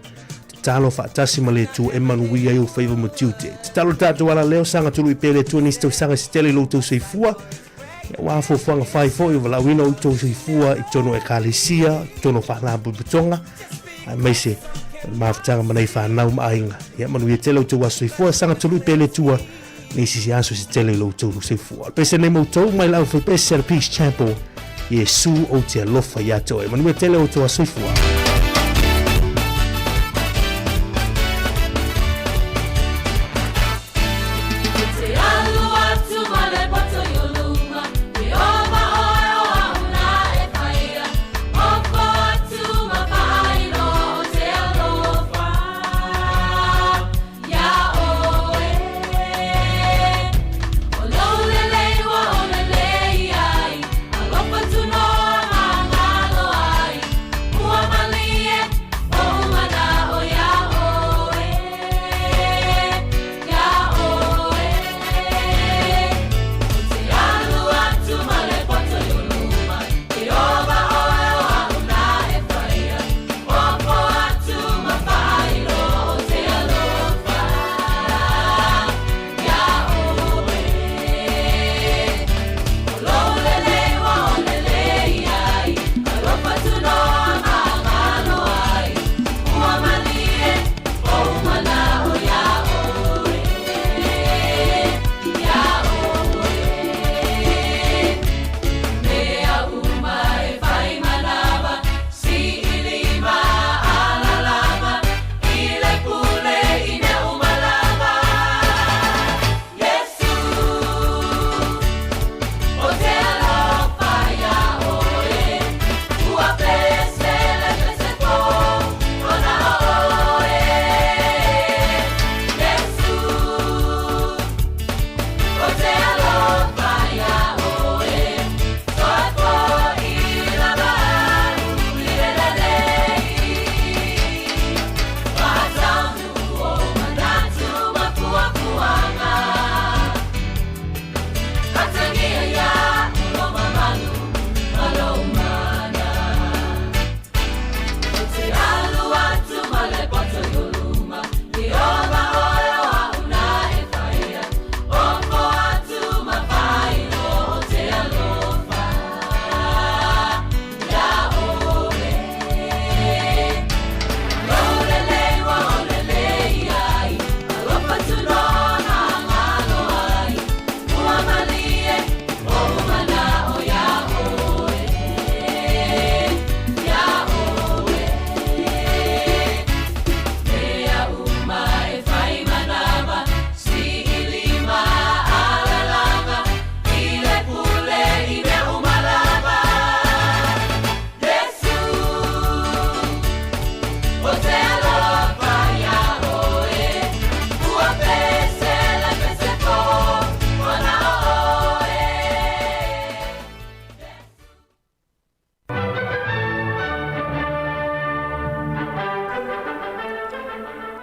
Tatalo faatasi ma le Atua e manuia ai ou faiva ma tiute. Tatalo le tatou alaleo, saga tului pea le Atua nisi tausaga se tele i lo outou soifua. Ia aua fuafuaga fai foi o valaauina o outou soifua i totonu o ekalesia, i totonu o faalapotopotoga, aemaise o le mafutaga ma nai fanau ma aiga. Ia manuia tele outou aso soifua, saga tului pea le Atua nisi aso se tele i lo outou soifua. O le pese nei ma outou mai le aufaipese a le Peace Chapel, Iesu ou te alofa ia te oe. Manuia tele outou aso soifua.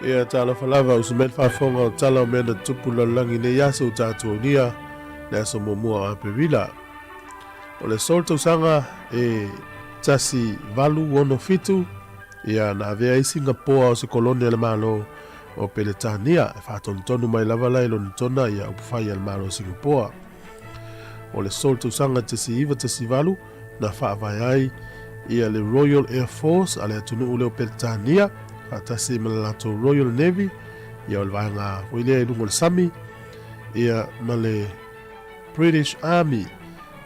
Ia talofa lava uso mai le faafofoga o tala o mea na tutupu lalolagi i nei aso ua tatou aulia le aso muamua o Aperila. O le aso o le tausaga e 1867, ia na avea ai Singapoa o se kolone a le Malo o Peretania, e faatonutonu mai lava la i Lonitona ia upufai a le Malo o Singapoa. O le aso o le tausaga 1918, na faavae ai ia le Royal Air Force a le atunuu lea o Peretania, faatasi ma le latou Royal Navy, ia o le vaega foi lea i luga o le sami, ia ma le British Army,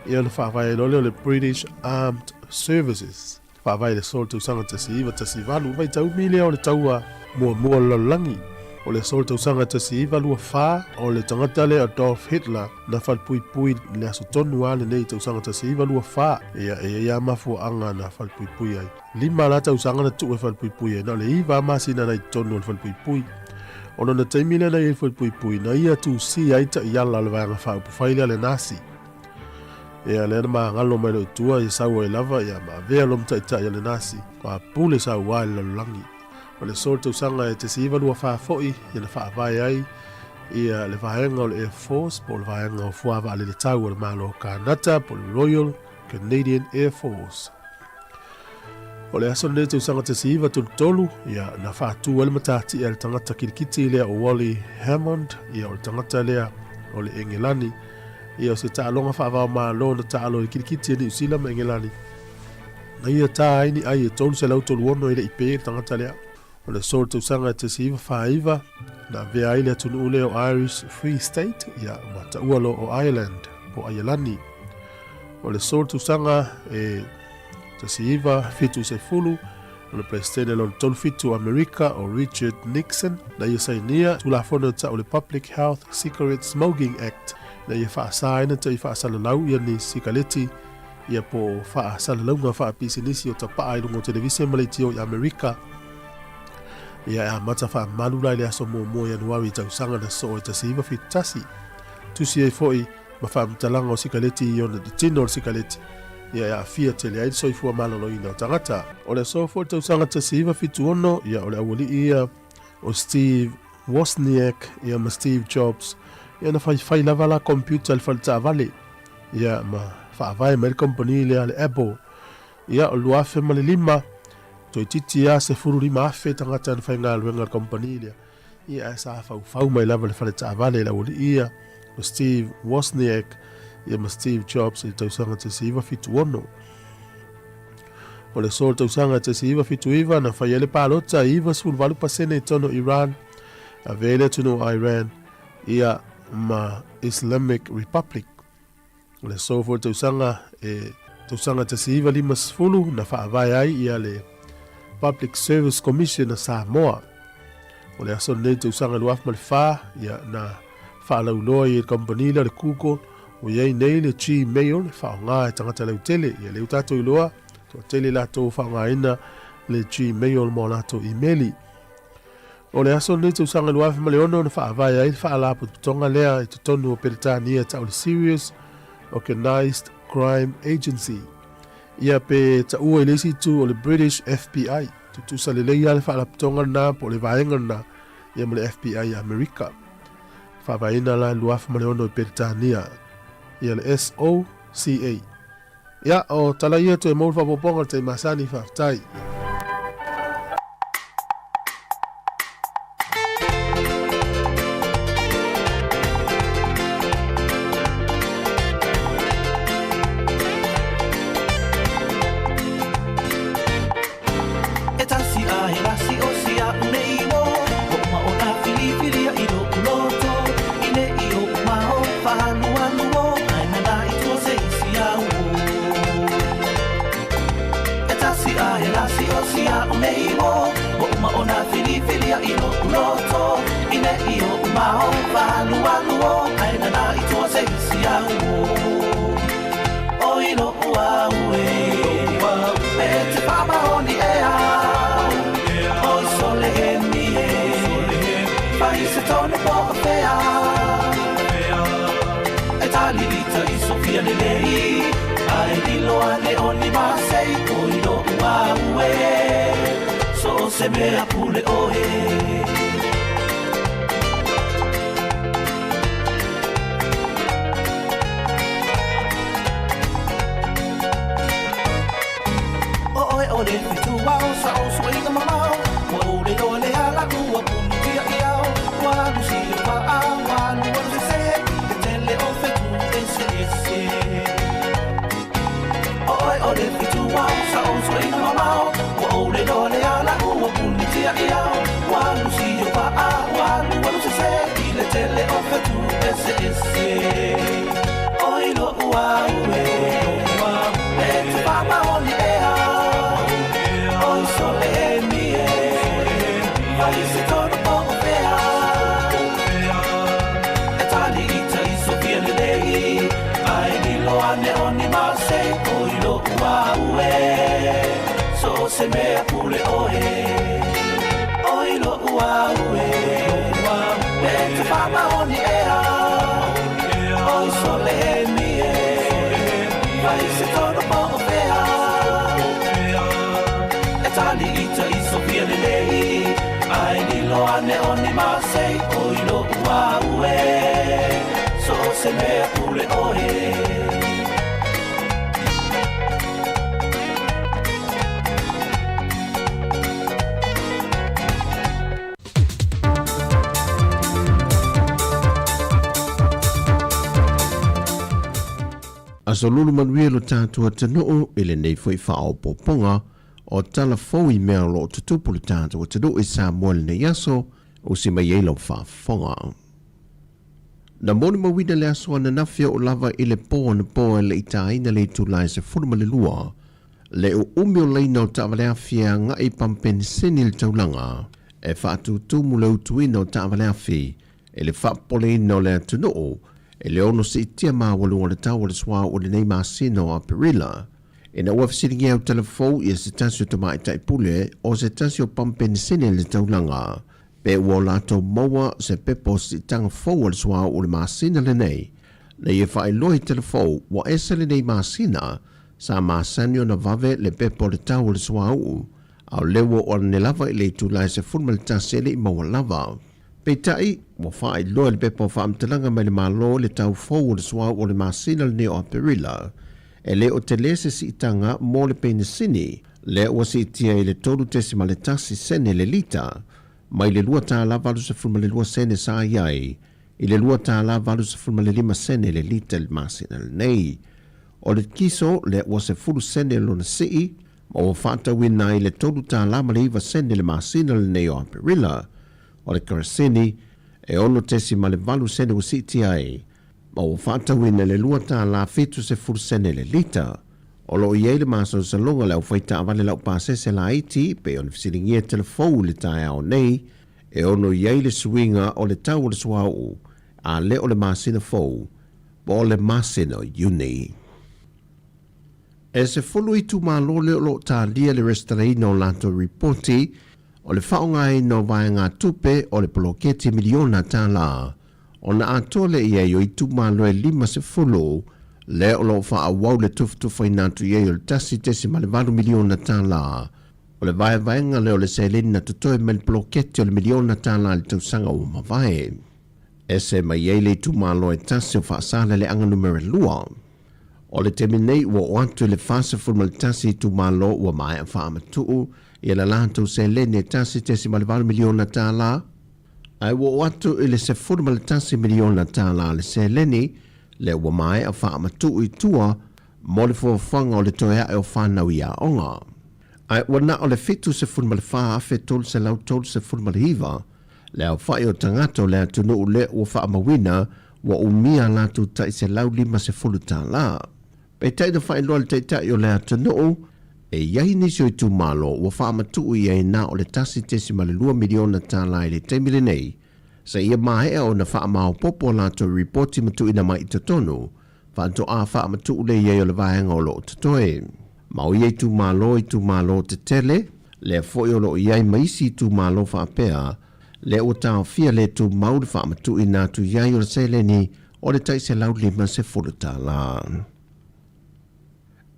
ia ona faavae ai loa lea o le British Armed Services. Faavae i le aso o le tausaga 1918, vaitaumi lea o le taua muamua o le lalolagi. O le aso o le tausaga 1924, o le tagata lea Adolf Hitler na falepuipui i le aso tonu lava lenei tausaga 1924. Ia, e i ai lava mafuaaga na falepuipui ai. Lima la tausaga na tuu e falepuipui ai, na o le iva lava masina na i totonu o le falepuipui. O lona taimi lea na i ai i le falepuipui, na ia tusia ai taiala o le Vaega Faaupufai lea a le Nasi. Ia, lea na magalo mai loa i tua, ia sau ai lava, ia ma avea loa ma taitai a le Nasi, ua pule sauā i le lalolagi. O le aso o le tausaga e 1924 foi, ia na faavae ai ia le vaega o le Air Force, po o le vaega o fuā vaalele tau a le Malo o Kanata, po o le Royal Canadian Air Force. O le aso lenei tausaga 1933, ia, na faatu ai le matatia e le tagata kilikiti lea o Wally Hammond, ia, o le tagata lea o le Engelani, ia, o se taaloga faava-o-Malo na taalo i le kilikiti a Niu Sila ma Engelani. Na ia tā ai ni ai e 336 e le i pē le tagata lea. O le aso o le tausaga 1949, na avea ai le atunuu lea o Irish Free State, ia, ma taua loa o Ireland, po o Aialani. O le aso o le tausaga e 1970, o le Peresetene lona 37 o Amerika o Richard Nixon, na ia sainia Tulafono e tau o le Public Health Cigarette Smoking Act, na ia faasa ai na tai faasalalau ia ni sikaleti ia po o faasalalauga faapisinisi o tapaa i luga o televise ma leitio i Amerika. Ia e amata faamalu la i le aso muamua o Ianuari i tausaga na soo e 1971. Tusi ai foi ma faamatalaga o sikaleti i ona tino o le sikaleti, ia e aafia tele ai le soifua maloloina o tagata. O le aso foi o le tausaga 1976, ia o le aualii ia o Steve Wozniak ia ma Steve Jobs, ia na faifai lava la computer i le fale taavale, ia ma faavae mai le kamupani lea a le Apple. Ia o le 2005, toeitiiti lava 15,000 tagata na faigaluega i le kamupani lea. Ia ae sa faufau mai lava le fale taavale i le aualii ia o Steve Wozniak ia ma Steve Jobs i le tausaga 1976. O le aso o le tausaga 1979 na fai ai le palota e 98% i totonu o Iran, avea ai le atunuu o Iran ia ma Islamic Republic. O le aso foi o le tausaga e tausaga 1950 na faavae ai ia le Public Service Commission a Samoa. O le aso lenei tausaga 2004 ia na faalauiloa ai e le kamupani lea o le Google ua i ai nei le Gmail e faaaoga e tagata lautele. Ia lea ua tatou iloa toatele latou ua faaaogaina le Gmail mo a latou imeli. O le aso lenei tausaga 2006 na faavae ai le faalapotopotoga lea i totonu o Peretania e tau le Serious Organised Crime Agency. Ia pe taua i le isi itu o le British FBI. Tutusa lelei lava le faalapotopotoga lena po o le vaega lena ia ma le FBI i Amerika. Faavaeina la i le 2006 i Peretania ia le SOCA. Ia, o tala ia toe mou le faaopoopoga o le taimi masani, faafetai. E tasi a he lasi o si a u nei wo Hoʻoma o nā filifili a i loku loto I nei o umao whahalualu o Ai na nā i tua se isi au o E tasi a he lasi o si a u nei wo Hoʻoma o nā filifili a i loku loto I nei o umao whahalualu o Ai na nā i tua se isi au o O i lo'u au e E te whamahoni e au. lilo ane o ni masei o i loʻu au e So o se mea pule ʻoe. O ʻoe ʻo le fetuao sa o suʻaiga mamao Ua ou le loa le ala ua puni tia i ao Ua alu si o paʻa ua alu alu sese I te tele o fetu eseese O ʻoe ʻo le fetuao sa o suʻaiga mamao Ua ou le loa le ala ua puni tia i ao Ua alu si o paʻa ua alu alu sese I le tele o fetu eseese Oi loʻu au e E tufamaoni ea Oi sole emi e Fai se tonu po o fea E tali i tai Sofia lelei Ai lilo ane o ni masei Oi loʻu au e So o se mea pule ʻoe Oi loʻu au e E tufamaoni ea Oi sole emi e Fai se tonu po o fea E tali i tai Sofia lelei Ai lilo ane o ni masei Oi loʻu au e So o se mea pule ʻoe. Aso lulu manuia lo tatou atunuu i lenei foi faaopoopoga o tala fou i mea o lo o tutupu le tatou atunuu i Samoa i lenei aso, usi mai ai lau faafofoga. Na molimauina le aso ananafi oo lava i le po anapo e le i tāina le itula e 12, le uumi o laina o taavaleafi e agai i pamupeniseni i le taulaga e faatutumu le utuina o taavaleafi i le faapopoleina o le atunuu i le ono siitia maualuga o le tau o le suauu i lenei masina o Aperila. Ina ua fesiligia au talafou ia se tasi o tamaitai pule o se tasi o pamupeniseni i le taulaga Pe ua o latou maua se pepa o siitaga fou a le suauu o le masina lenei, na ia faailoa i telefou ua ese lenei masina, sa masani ona vave le pepa o le tau o le suauu, a o lea ua oo ane lava i le itula e 11 e le i maua lava. Peitai, ua faailoa i le pepa o faamatalaga mai le Malo le tau fou o le suauu o le masina lenei o Aperila, e le o tele se siitaga mo le penisini, lea ua siitia i le 3.1 sene le lita, mai le $2.82 sene sa i ai i le $2.85 sene le lita i le masina lenei. O le kiso lea ua 10 sene lona sii ma ua faatauina ai le $3.09 sene le masina lenei o Aperila. O le kerosene, e 6.8 sene ua siitia ai ma ua faatauina i le $2.70 le lita. O lo o i ai le masalosaloga o le aufaitaavale laupasese laiti pei ona fesiligia telefou i le taeao nei, e ono i ai le suiga o le tau o le suauu a le o le masina fou po o le masina o Iuni. E 10 itumalo lea o lo o talia le resitalaina o latou ripoti o le faaaogaina o vaegatupe o le poloketi miliona tala ona atoa lea i ai o itumalo e 50 lea o lo o faaauau le tufatufaina atu i ai o le $1.8 miliona tala o le vaevaega lea o le seleni na totoe mai le poloketi o le miliona tala i le tausaga ua mavae. Ese mai ai le itumalo e tasi o Faasaleleaga Numera 2. O le taimi nei ua oo atu i le 41 itumalo ua maea faamatuu ia le latou seleni e $1.8 miliona tala, ae ua oo atu i le $11 miliona tala le seleni lea ua maea faamatuu i tua mo le fuafuaga o le toe ae o fanau i aoga. Ae ua na o le 74,339 le aofai o tagata o le atunuu lea ua faamauina ua umia a latou tai $150. Peitai na faailoa le Taitai o le atunuu, e i ai nisi o itumalo ua faamatuu i ai na o le $1.2 miliona i le taimi lenei, seia maea ona faamaopoopo a latou ripoti ma tuuina mai i totonu, faatoa faamatuu lea i ai o le vaega o lo o totoe. Ma o ia itumalo, itumalo tetele, lea foi o lo o i ai ma isi itumalo faapea, lea ua taofia le tumau le faamatuuina atu i ai o le seleni o le tai $150.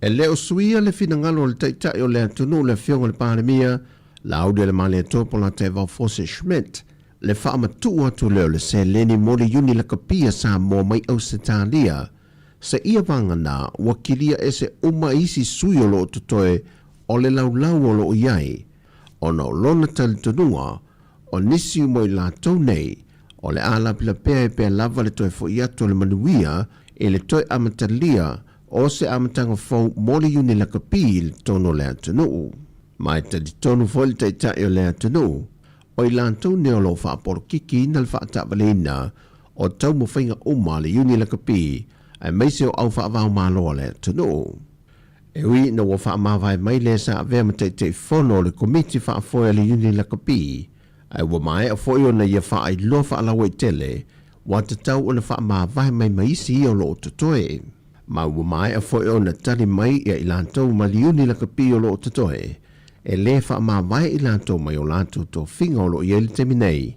E le o suia le finagalo o le Taitai o le atunuu le Afioga i le Palemia, Laaulialemalietoa Polataivao Fosi Schmidt, le faamatuu atu lea o le seleni mo le Iuni Lakapi a Samoa mai Ausetalia, seia vagana ua kilia ese uma isi sui o lo o totoe o le laulau o lo o i ai, ona o lona talitonuga o nisi uma o i latou nei o le a lapelapea ai pea lava le toe fo'i atu o le manuia i le toe amatalia o se amataga fou mo le Iuni Lakapi i totonu o le atunuu. Ma e talitonu foi le Taitai o le atunuu, o i latou nei o lo o faapolokikiina le faataavaleina o taumafaiga uma a le Iuni Lakapi aemaise o au faavaomalo a le atunuu. E ui ina ua faamavae mai le sa avea ma Taitaifono o le Komiti Faafoe a le Iuni Lakapi, ae ua maea foi ona ia faailoa faalauaitele ua tatau ona faamavae mai ma isi ia o lo o totoe. Ma ua maea foi ona tali mai ia i latou ma le Iuni Lakapi o lo o totoe, e lē faamavae i latou mai o latou tofiga o lo o i ai le taimi nei.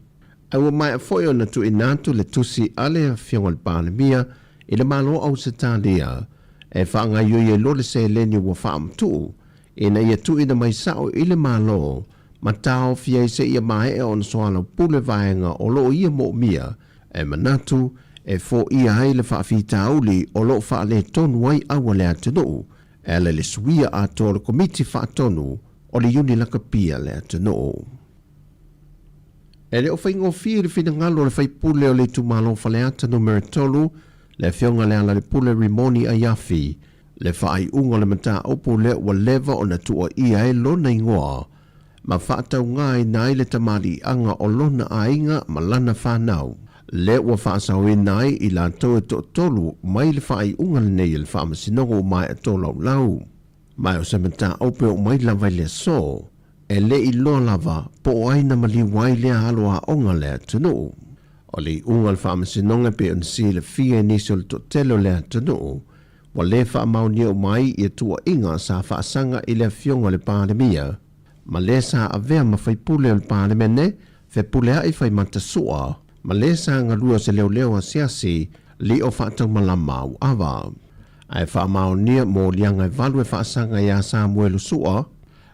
Ae ua maea foi ona tuuina atu le tusi a le Afioga i le Palemia i le Malo o Ausetalia e faagaoioi ai loa le seleni ua faamatuu ina ia tuuina mai sao i le Malo ma taofi ai seia maea ona soalaupule vaega o lo o ia moomia e manatu e foia ai le faafitauli o lo o faaletonu ai aua le atunuu e ala i le suia atoa o le Komiti Faatonu o le Iuni Lakapi a le atunuu. E le o faigofie le finagalo o le faipule o le itumalo Faleata Numera 3, le Afioga Lealailepule Rimoni Aiafi, le faaiuga o le mataupu lea ua leva ona tuuaia ai lona igoa ma faataugaina ai le tamaliiaga o lona aiga ma lana fanau, lea ua faasaoina ai i latou e toatolu mai le faaiuga lenei a le Faamasinoga ua maea tolaulau. Ma o se mataupu e oo mai lava i le aso, e le i loa lava po o ai na maliu ai lea alo aoga le atunuu. O le iuga o le faamasinoga e pei ona silafia e nisi o le toatele o le atunuu, ua le faamaonia uma ai ia tuuaiga sa faasaga i le afioga i le Palemia, ma le sa avea ma faipule o le Palemene, Fepuleai Faimata Sua, ma le sa galue o se leoleo asiasi lio faataumalama Auava. Ae faamaonia moliaga e valu e faasaga iā Samuelu Sua,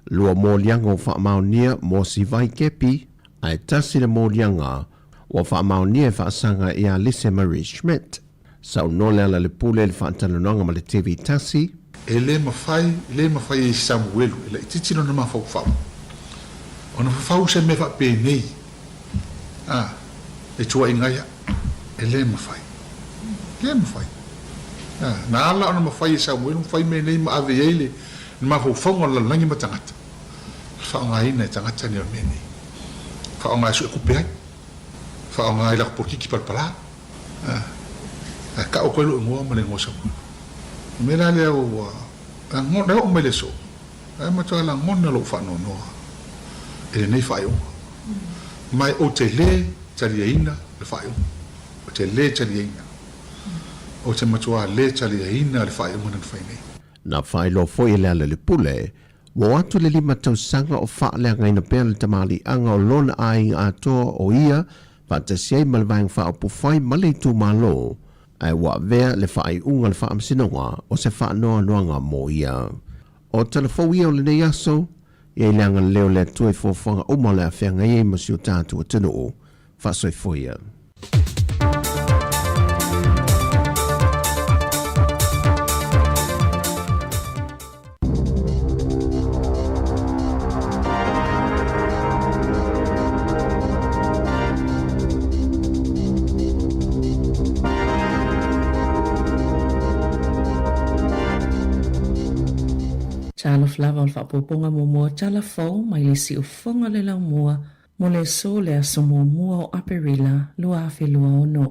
lua moliaga ua faamaonia mo Sivai Kepi, ae tasi le moliaga ua faamaonia e faasaga iā Lise Marie Schmidt. Saunoa Lealailepule i le faatalanoaga ma le TV tasi. E le mafai, le mafai e Samuelu e laitiiti lona mafaufau ona fafau se mea faapenei, a, e tuuaiga ai au. E le mafai. Le mafai. A, na ala ona mafai e Samuelu ona fai mea nei ma ave i ai le mafaufauga o le lalolagi ma tagata, faaaogaina e tagata nei o mea nei. Faaaoga e suetupe ai. Faaaoga i lako polokiki palapala. A, ae tau atu ai lou igoa ma le igoa o Samuelu. O le mea la lea ua lagona, e oo mai le aso, ae matua lagona lou faanoanoa i lenei faaiuga. Ma ou te lē taliaina le faaiuga. Ou te lē taliaina. Ou te matua lē taliaina le faaiuga na fai nei. Na faailoa foi e Lealailepule, ua o atu le 5 tausaga o faaleagaina pea le tamaliiaga o lona aiga atoa o ia faatasi ai ma le Vaega Faaupufai ma le itumalo, ae ua avea le faaiuga o le Faamasinoga o se faanoanoaga mo ia. O tala fou ia o lenei aso, ia i le agalelei o le Atua i fuafuaga uma o le a feagai ai ma si o tatou atunuu. Faasoifua ia. Talofa lava o le faaopoopoga muamua o tala fou mai le siufofoga o le laumua mo le aso le aso muamua o Aperila 2026.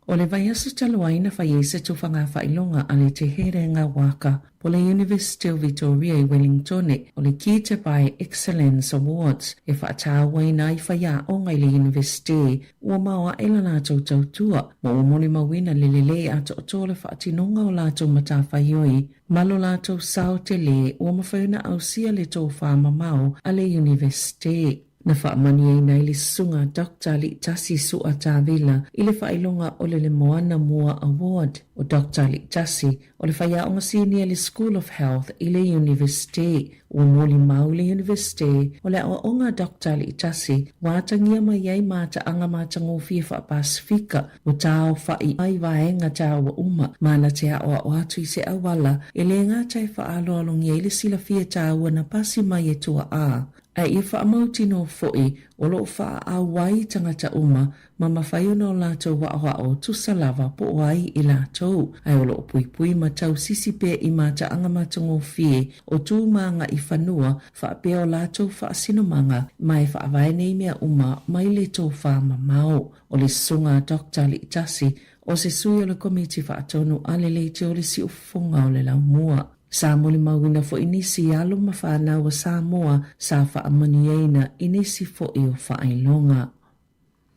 O le vaiaso talu ai na fai ai se tufaga faailoga a le Te Herenga Waka po le Iunivesite o Vitoria i Wellingtone o le Ki Te Pae Excellence Awards e faatauaina ai faiaoga i le Iunivesite ua maoae la latou tautua ma ua molimauina le lelei atoatoa o le faatinoga o latou matafaioi ma lo latou sao tele ua mafai ona ausia le tofamamao a le Iunivesite. Na faamanuiaina ai le Susuga Doctor Liitasi Su'a Tavila i le faailoga o le Le Moana Mua Award. O Doctor Liitasi, o le faiaoga sinia i le School of Health i le Iunivesite. Ua molimau le Iunivesite o le aoaoga a Doctor Liitasi ua atagia mai ai mataaga matagofie faa-Pasifika ua taaofa'i ai vaega taua uma ma na te aoao atu i se auala e le gata e faaaloalogia ai le silafia taua na pasi mai e tua'a a ia faamautinoa fo'i o lo o faaau ai tagata uma ma mafai ona o latou aoao tusa lava po o ai i latou, ae o lo o puipui ma tausisi pea i mataaga matagofie o tu ma agaʻi fanua faapea o latou faasinomaga ma e faavae nei mea uma mai le tofā mamao. O le Susuga a Doctor Liitasi, o se sui o le Komiti Faatonu a le Leitio o le Siufofoga o le Laumua. Sa molimauina foi nisi alo ma fanau a Samoa sa faamanuiaina i nisi foi o faailoga.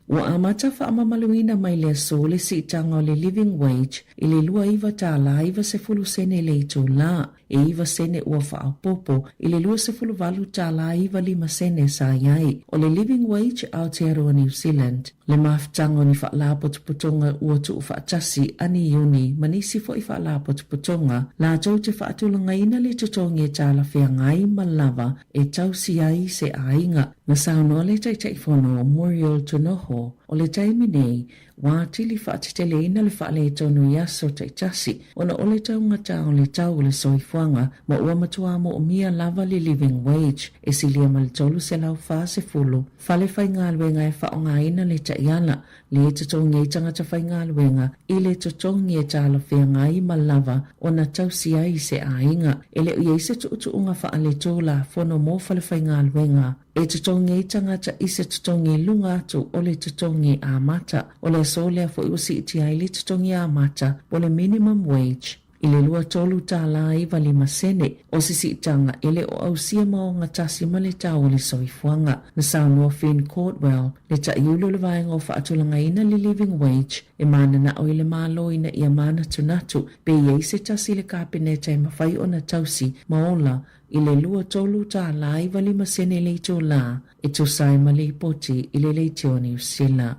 Ua amata faamamaluina mai le aso le siitaga o le Living Wage i le $29 90 sene le itulā, e iva sene ua faaopoopo i le $28 95 sene sa i ai. O le Living Wage Aotearoa New Zealand, le mafutaga o ni faalapotopotoga ua tuufaatasi a ni iuni ma nisi foi faalapotopotoga latou te faatulagaina le totogi e talafeagai ma lava e tausi ai se aiga. Na saunoa le Taitaifono Muriel Tunoho, o le taimi nei, ua atili faateteleina le faaletonu i aso taitasi ona o le taugata o le tau o le soifuaga ma ua matua moomia lava le living wage e silia ma le 340 fale faigaluega e faaaogaina le taiala le totogi ai tagata faigaluega i le totogi e talafeagai ma lava ona tausi ai se aiga. E le o i ai se tuutuuga faaletulafono mo falefaigaluega e totogi ai tagata i se totogi i luga atu o le totogi amata. O le aso lea foi ua siitia ai le totogi amata po o le minimum wage i le $23.95 sene, o se siitaga e le o ausia ma ogatasi ma le tau o le soifuaga. Na saunoa Finn Cordwell, le taiulu o le vaega o faatulagaina le Living Wage, e mananao i le Malo ina ia manatunatu pe i ai se tasi i le Kapeneta e mafai ona tausi ma ola i le $23.95 sene le itulā e tusa ai ma lipoti i le Leitio Niu Sila.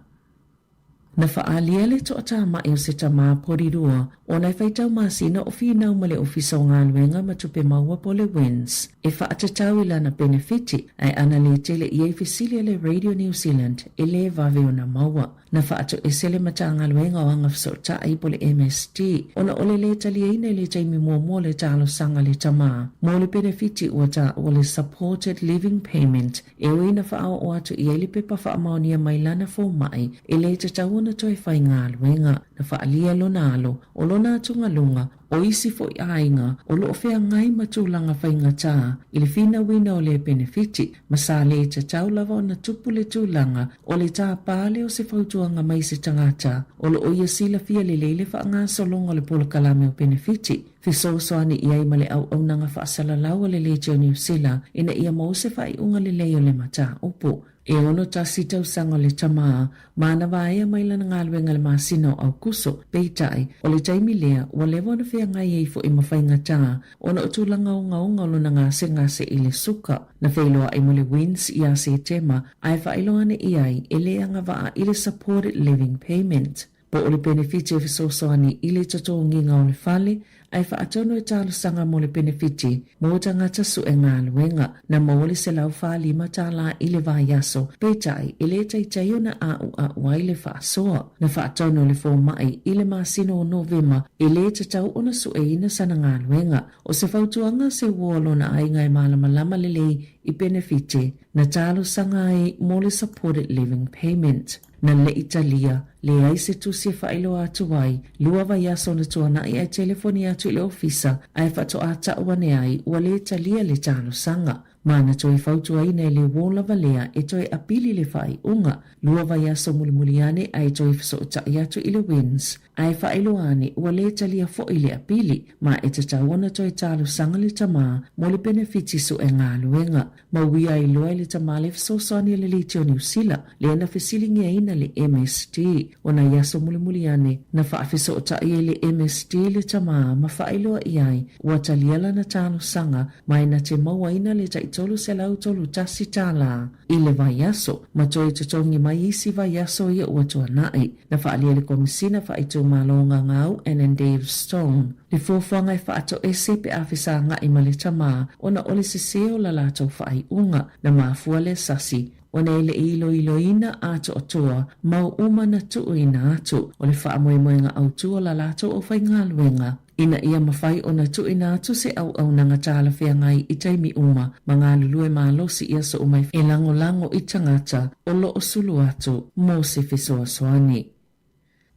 Na faaalia le toatamai o se tamā porirua ona e faitau masina o finau ma le Ofisa o Galuega ma Tupe Maua po o le WINZ e faatatau i lana penefiti ae ana le tele i ai fesili a le Radio New Zealand e lē vave ona maua. Na faatoese le Matagaluega o Agafesootai po o le MSD ona o le lē taliaina i le taimi muamua o le talosaga a le tamā mo le penefiti ua taua le Supported Living Payment E ui na faaoo atu i ai le pepa faamaonia mai lana fomai, e le tatau ona toe faigaluega. Na faaalia lona alo, o lona atugaluga, o isi foi aiga o lo o feagai ma tulaga faigata i le finauina o lea penefiti, ma sa le tatau lava ona tupu le tulaga o le tāpā lea o se fautuaga mai se tagata o lo o ia silafia lelei le faagasologa o le polokalame o penefiti. Fesoasoani i ai ma le auaunaga faasalalau a le Leitio Niu Sila ina ia maua se faaiuga lelei o le mataupu. E 61 tausaga o le tamā, ma na vaea mai lana galuega i le masina o Aukuso, peitai, o le taimi lea, ua leva ona feagai ai foi ma faigatā ona o tulaga ogaoga o lona gasegase i le suka. Na feiloai ma le WINZ ia Setema, ae faailoa ane i ai e le agavaa i le Supported Living Payment. Po o le penefiti e fesoasoani i le totogiga o le fale, ae faatonu e talosaga mo le penefiti mo tagata sue galuega. Na maua le $145 i le vaiaso, peitai e le taitai ona a'ua'u ai le faasoa. Na faatonu le fomai i le masina o Novema e le tatau ona sueina sana galuega. O se fautuaga se uo a lona aiga e malamalama lelei i penefiti na talosaga ai mo le Supported Living Payment. Na leʻi talia, leai se tusi e faailoa atu ai, lua vaiaso na tuanaʻi ae telefoni atu i le ofisa ae faatoa taʻu ane ai ua lē talia le talosaga. Ma na toe fautuaina e le uō lava lea e toe apili le faaiuga. Lua vaiaso mulimuli ane ae toe fesootaʻi atu i le WINZ ae faailoa ane ua lē talia foʻi le apili ma e tatau ona toe talosaga le tamā mo le penefiti sue galuega. Ma uia ai loa e le tamā le fesoasoani a le Leitio Niu Sila, lea na fesiligiaina le MSD. O nai aso mulimuli ane, na faafesootai ai le MSD i le tamā ma faailoa i ai ua talia lana talosaga ma e na te mauaina le tai $331 tala i le vaiaso, ma toe totogi mai isi vaiaso ia ua tuanai. Na faaalia e le Komesina Faaitumalo o Gagau, Annandale Stone, le fuafuaga e faatoese pe a fesagai ma le tama ona o le sese o la latou faaiuga. Na mafua lea sasi ona e le i iloiloina atoatoa mau uma na tuuina atu o le faamoemoega autu o la latou aufaigaluega ina ia mafai ona tuuina atu se auaunaga talafeagai i taimi uma ma galulue malosi i aso uma e lagolago i tagata o lo o sulu atu mo se fesoasoani.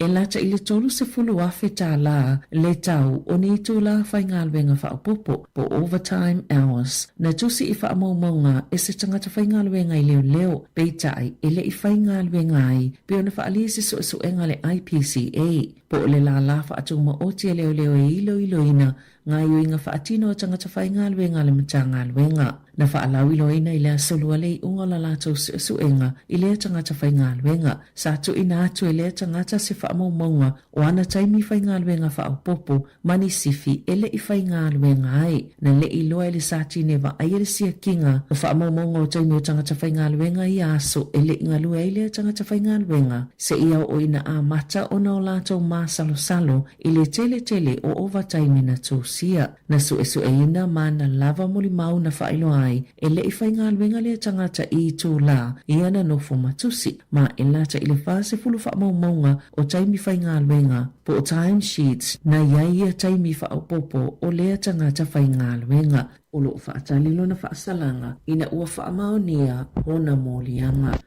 E lata i le $30,000 tālā le tau o ni itulā faigaluega faaopoopo, po o overtime hours, na tusi i faamaumauga e se tagata faigaluega i leoleo, peitai e le i faigaluega ai, pei ona faaalia i se suesuega a le IPCA, po o le lālā faatumaoti a leoleo e iloiloina gaoioiga faatino a tagata faigaluega a le Matagaluega. Na faalauiloaina i le Aso Lua le iuga o la latou suesuega i lea tagata faigaluega. Sa tuuina atu e lea tagata se faamaumauga o ana taimi faigaluega faaopoopo ma ni sifi e le i faigaluega ai. Na le i iloa e le Satine vaaia le siakiga o faamaumauga o taimi o tagata faigaluega i ia aso e le i galue ai lea tagata faigaluega, seia oo ina amata ona o latou masalosalo i le tele tele o ovataimi na tusia. Na suesueina ma na lava molimau na faailoa ai e le i faigaluega lea tagata i itulā i ana nofo ma tusi, ma e lata i le 40 faamaumauga o taimi faigaluega po o time sheets na i ai ia taimi faaopoopo o lea tagata faigaluega. O lo o faatali lona faasalaga ina ua faamaonia ona moliaga.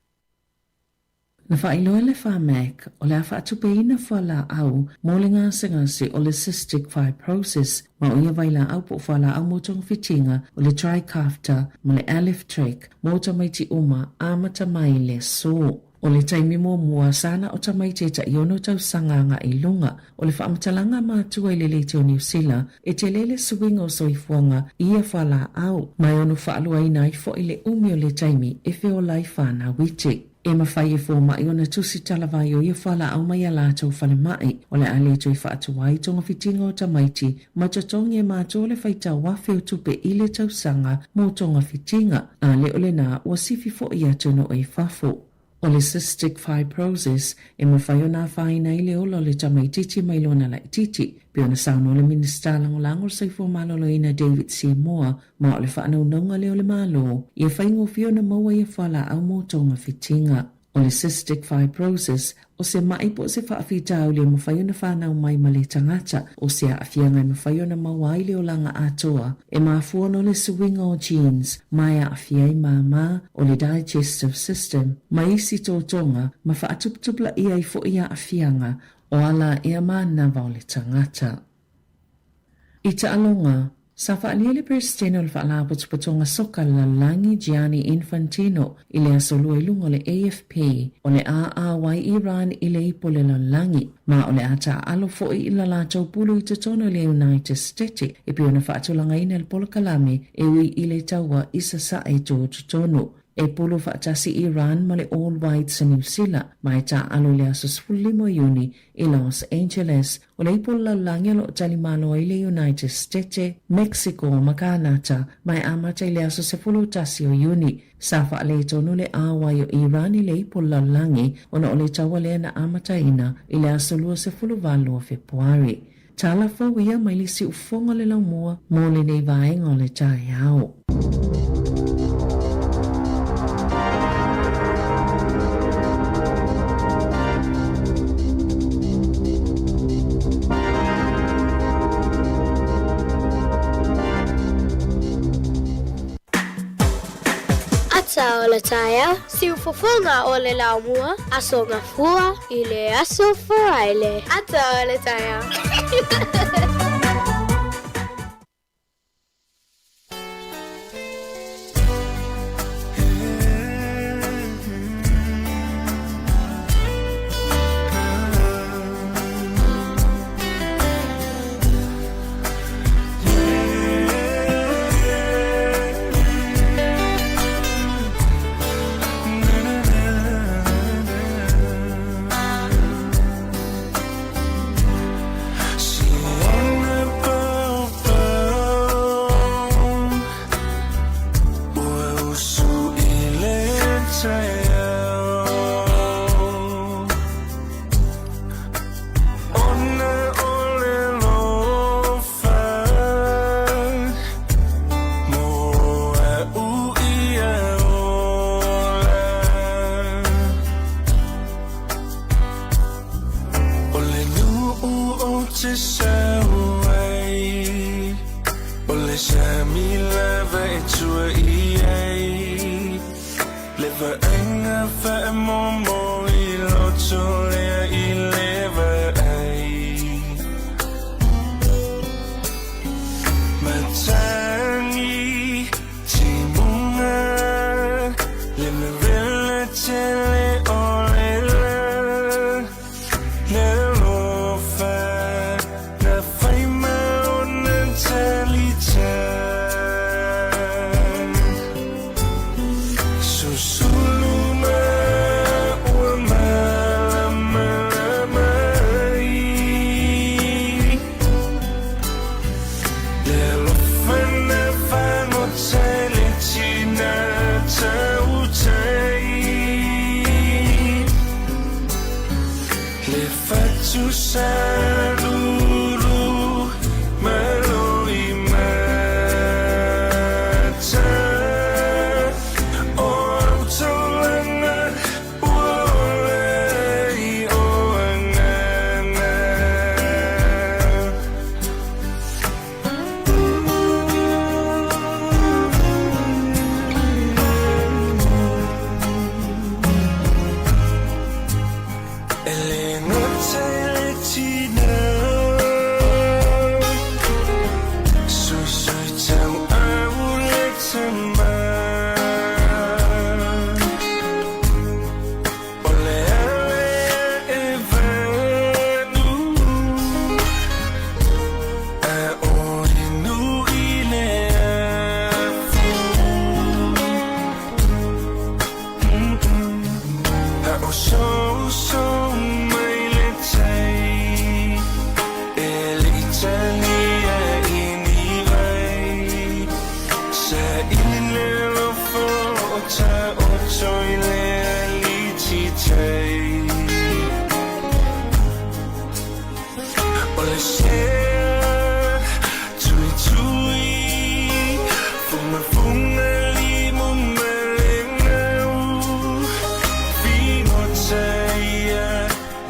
Na faailoa e le Pharmac o le a faatupeina fualaau mo le gasegase o le cystic fibrosis ma o ia vailaau po o fualaau mo togafitiga o le Trikafta ma le Alyftrek mo tamaiti uma amata mai le aso. O le taimi muamua sa na o tamaiti e taiono tausaga agai i luga o le faamatalaga a matua i le leitio o Niu Sila e tele le suiga o soifuaga i ia fualaau ma e ono faaluaina ai foi le umi o le taimi e feola ai fanau iti. E mafai e fomai ona tusi talavai o ia fualaau mai a latou falemai, o le a le toe faatuai togafitiga o tamaiti ma totogi e matua le faitau afe o tupe i le tausaga mo togafitiga, a le o lena ua sifi foi atunuu i fafo. O le cystic fibrosis e mafai ona afaina ai le ola o le tamaitiiti mai lona laitiiti, pei ona saunoa le Minisita Lagolago o le Soifua Maloloina David Seymour Ma o le faanaunauga lea o le Malo, ia faigofie ona maua ia fualaau mo togafitiga. O le cystic fibrosis, o se maʻi po o se faafitauli e mafai ona fanau mai ma le tagata, o se aafiaga e mafai ona maua ai le olaga atoa, e mafua ona o le suiga o genes ma e aafia ai māmā o le digestive system ma isi totoga ma faatuputupulaia ai foi aafiaga o ala ea manava o le tagata. I taaloga, sa faaalia le Peresetene o le Faalapotopotoga Soka a le Lalolagi, Gianni Infantino, i le Aso Lua i luga o le AFP, o le a auai Iran i le ipu o le lalolagi, ma o le a taaalo foi i la latou pulu i totonu o le United Stete e pei ona faatulagaina e le polokalame e ui i le taua i Sasae tutotonu. E pulu faatasi Iran ma le All Whites a Niu Sila, ma e taaalo i le aso 15 o Iuni i Los Angeles. O le ipu o le lalolagi o lo o tali malo ai le United Stete, Mexico ma Kanata ma e amata i le aso 11 o Iuni. Sa faaletonu le auai o Iran i le ipu o le lalolagi ona o le taua lea na amataina i le aso 28 o Fepuari. Tala fou ia mai le siufofoga o le laumua mo lenei vaega o le taeao. Ata o le taeao, siufofoga o le laumua, Aso Gafua i le Aso Faraile. Ata o le taeao. te sau ai O le sami lava e tua i ai Le vaaiga faamomo i loto lea i le vaai Matagi timuga Le vevela tele o le la Le alofa na fai ma ona talita Susulu ma ua malamalama ai Le alofa na fagota i le tina tautai Le fatu salulu ma loimata O au taulaga ua ola i o agaga. E le gata i le tina Suisui tauau le tama O le ala ia e vanu A o inu i le afu A o soso mai le tai E le i talia i ni vai Saili le alofa o taoto i le aliti tai O le sea tuitui Fugafuga limu ma le gau Figota ia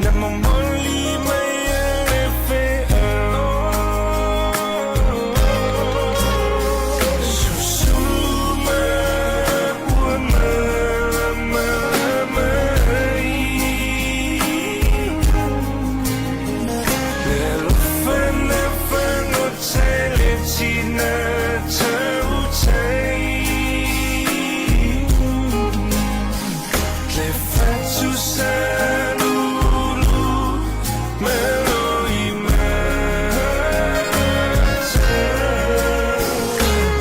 na momoli mai e le feau Susulu ma ua malamalama ai Le alofa na fagota i le tina tautai Le fatu salulu ma loimata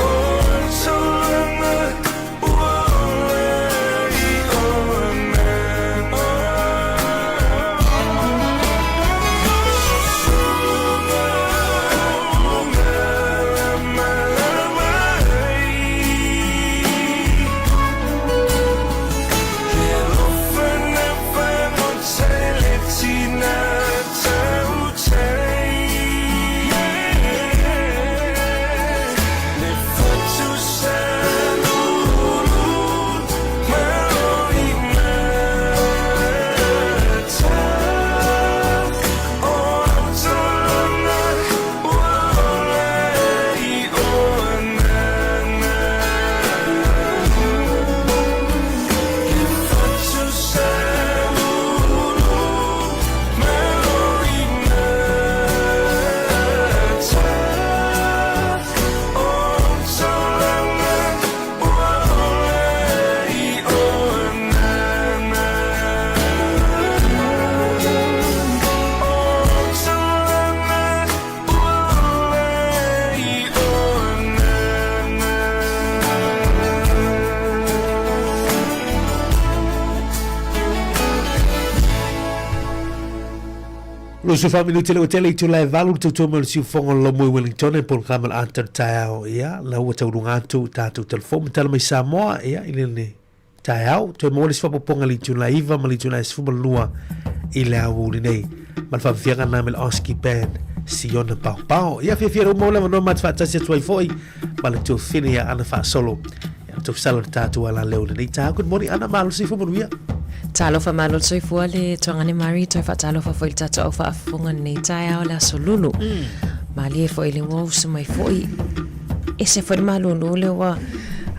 O taulaga ua ola i o agaga Susulu ma ua malamalama ai Le alofa na fagota i le tina tautai Le fatu salulu ma loimata O au taulaga ua ola i o agaga Le fatu salulu ma loimata O au taulaga ua ola i o agaga O au taulaga ua ola i o agaga. 24 minute le ua tele itula e valu le tautua mai o le siufofoga o le Laumua i Wellington e polokalame o le Ata o le Taeao. Ia, la ua tauluga atu tatou telefoni ma tala mai Samoa, ia, i lenei taeao. Toe maua le isi faaopoopoga i le itula e 9 ma le itula e 12 i le aoauli nei. Ma le faafiafiaga lena mai le Oski Band, Siona Paopao. Ia, fiafia le uma o le avanoa ma te faatasi atu ai foi ma le tuafafine ia Ana Faasolo. Ia, tausala le tatou alaleo i lenei taeao. Good morning Ana, malo le soifua manuia. Talofa malo le soifua le Tuagane Mari, toe faatalofa foi i le tatou au faafofoga lenei taeao le Aso Lulu. Malie foi le ua usu mai foi, ese foi le malulu le ua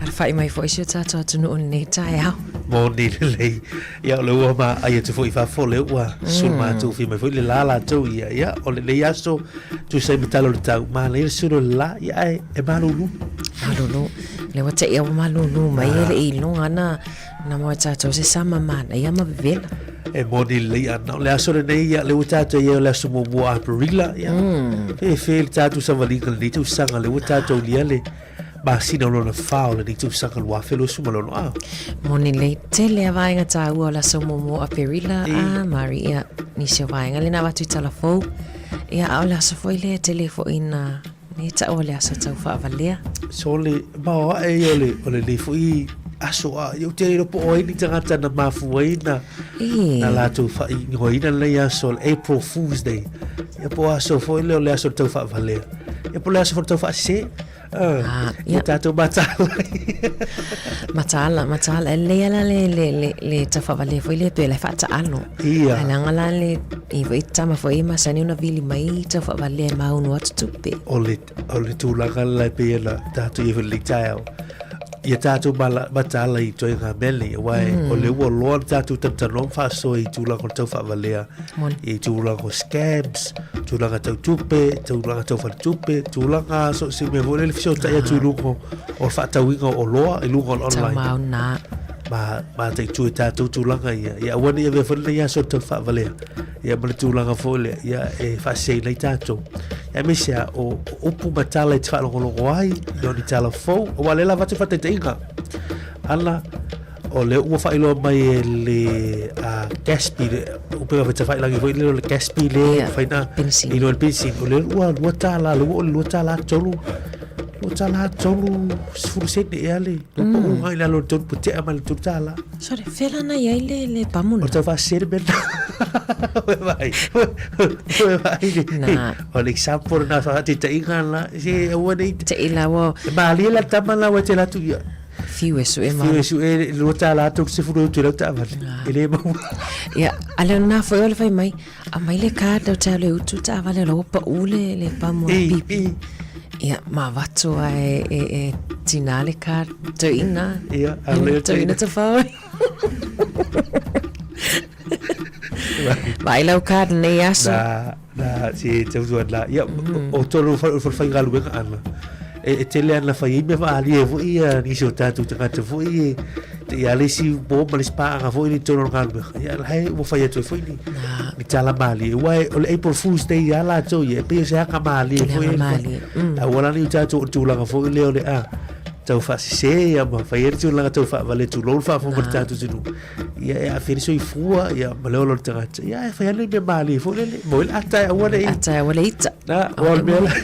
alafai mai foi si o tatou atunuu lenei taeao. Moni lelei. Ia, o le ua maai atu foi i fafo, o lea ua sulu matufia mai foi le la latou ia. Ia, o lenei aso, tusa ai ma tala o le tau, manaia le sulu o le la, ia ae e malulu. Malulu. Le ua te ia ua malulu mai e le iloga na na mo tatou se sama manaia ma vevela. E moni lelei ana. O le aso lenei, ia, le ua tatou ia o le aso muamua o Aperila, ia. Fefe le tatou savaliga lenei tausaga, le ua tatou lia le masina o lona fa o lenei tausaga 2026. A. Moni lelei tele a vaega tāua o le aso muamua o Aperila, a Mari, ia, nisi o vaega lena avatu i tala fou. Ia, a o le aso foi lea tele foi na nei tau o le aso tau faavalea. Sole, ma o ae ia o le, o lenei foi aso a, ia ou te iloa po o ai ni tagata na mafua ai na, na latou faaigoaina lenei aso o le April Fool's Day. Ia po o aso foi lea o le aso tau faavalea. Ia po o le aso foi tau faasese. Ah, ia tatou mataala. Mataala, mataala. E lelei ala le, le, le, le taufaavalia foi lea pei o le faataalo. Ia. Ae leaga la le, i foi tama foi e masani ona vili mai taufaavalia e maunu atu tupe. O le, o le tulaga la e pei ona tatou i ai foi i lenei taeao. Ia tatou mala, mataala i ituaiga mea nei, aua e, o le ua loa le tatou talatalanoa ma faasoa i tulaga o le taufaavalia, i tulaga o scams, tulaga tau tupe, tulaga tau faletupe, tulaga so o se mea foi lele fesootai atu i luga o le faatauina o oloa i luga o le online. Tau mauna. Ma, mataitu e tatou tulaga ia. Ia aua ne i avea foi lenei aso i le taufaavalia. Ia ma le tulaga foi lea, ia e faaseseina ai tatou. Ia aemaise lava o upu ma tala e te faalogologo ai, ia o ni tala fou, aua o lea la avatu le faataitaiga. Ana, o lea ua faailoa mai e le uh, Gatsby, le upega fetafailangi foi lea o le Gatsby le Ia, faina penisini. i le penisini. O lea ua $2, lea ua oo i le $2.30, $2.30 sene ea le pau i lalo o le tolu, ua tea ma le $3. Sorry, fea la na i ai le, le pamu O na? tau faasese le mea lena. Ua vaai. Ua vaai le. Na. O le example na faataitaiga la. Se aua nei. Te i la ua E malie la tama la ua te la tu ia. fiu e sue ma. Fiu e sue le $2.30 e utu i lau taavale. E le maua. Ia, a le na foi o le fai mai, a mai le card lau te alu e utu taavale o la ua pau le, le pamu a pipi. Ia, ma avatu a e, e, e tina le card, toeina. Ia, a le Toeina te whao. Vai lau card nei aso. Na, na, si te utu ana. Ia, o tolu whai whai galuega ana. E, e tele ana whai ai mea whaalia e foi ia nisi o tātou tagata foi e te ia le isi po ma le isi pāanga foi ni tonu o galuega. Ia, hei, ua whai atu e foi ni, ni tala mālie. Ua e, o le April Fool's Day ia lātou ia, e pei o se haka mālie Le foi. hanga mālie, A ua lani o tātou o tulaga foi lea o le a, tau whaasese ia ma whai ere tulaga tau whaavale tulou le whaafonga o le tātou tunu. Ia e aafia le soifua, ia ma le ola o le tagata. Ia e whai ana i mea mālie foi lele, mo le ata e aua le i. Ata e aua le ita. Na, o le mea la.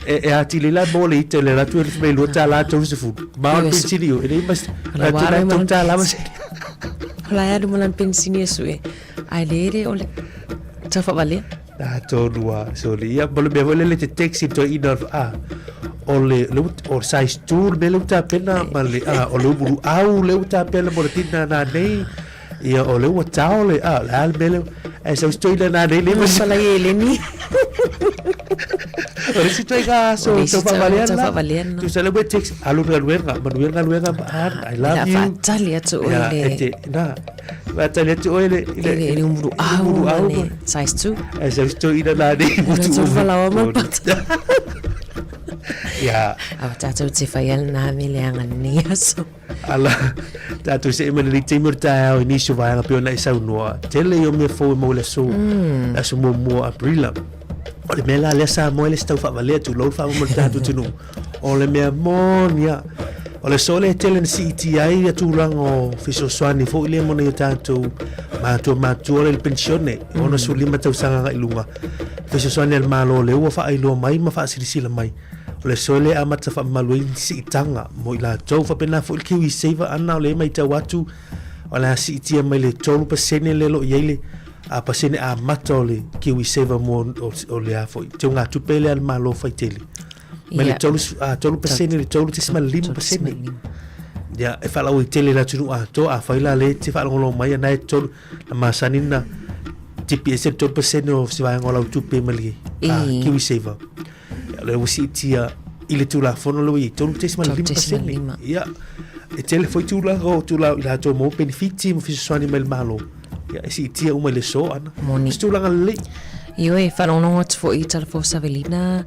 E, e atili la mo le ita le ratu e le mei $2.30. Ma o le pensini o, e le mas, La ratu waro la ma- tolu tālā ma se. O la alu ma lan pensini e sue. Ai le ere o le tau whaavalea. Na tonu a, sorry. Ia, mo le mea foi lele te text i toi ina, ah, o le, le, o size 2 le mea le uta pena, ma le, ah, o le umuru au le uta pena mo le tina nā nei, ia, o le ua tao le, ah, le a le mea le, e sau si toi ina nā nei, le Mo mas, pala i e leni. o le si toi ka aso, O le isi tau whaavalea tau la. whaavalea na. Tu sa le ua text, alu galuega, manuia galuega, ah, I love La you. whaatali atu o Ia, le e te, nā, whaatali atu oe le, i le, i le umuru au umuru ma au le ma- size 2. E sau si toi ina nā nei, Ona mutu tau umu. whalawa ma pata. Ia, Awa tātou te whai ala nā me le anga nei aso. Ala, tātou se ema nei taimi o le taeao i nisi o vaega pei ona e saunoa. Tele ia o mea fou e mau i le aso, le aso muamua o Aperila. O le mea la lea Samoa e le se tau faavalea tulou le faamoemoe o le tatou atunuu. O le mea moni lava, o le aso lea e tele na siitia ai ia tulaga o fesoasoani foi lea mo nai o tatou matua matutua lea i le penisione, 65 tausaga agai i luga. Fesoasoani a le Malo lea ua faailoa mai ma faasilasila mai. O le aso lea e amata faamamalu ai ni siitaga mo i latou. Faapena foi le KiwiSaver ana o lea e matau atu o le a siitia mai le 3% lea o lo o i ai le a pasene amata o le KiwiSaver mo o le a foi teugatupe lea a le Malo faitele. Mai le 3% i le 3.5%. Ia, e faalauaitele i le atunuu atoa, afai la lea e te faalogologo mai, na e tolu, na masani na tipi ese le 3% o se vaega o lau tupe mai le KiwiSaver. Ia, o lea ua siitia i le Tulafono lea ua i ai, 3.5%. Ia, e tele foi tulaga o tulaga i latou maua penefiti ma fesoasoani mai le Malo. Ia, e siitia uma i le aso ana. Moni. Se tulaga lelei. Ioe, faalogologo atu foi i tala fou Savelina,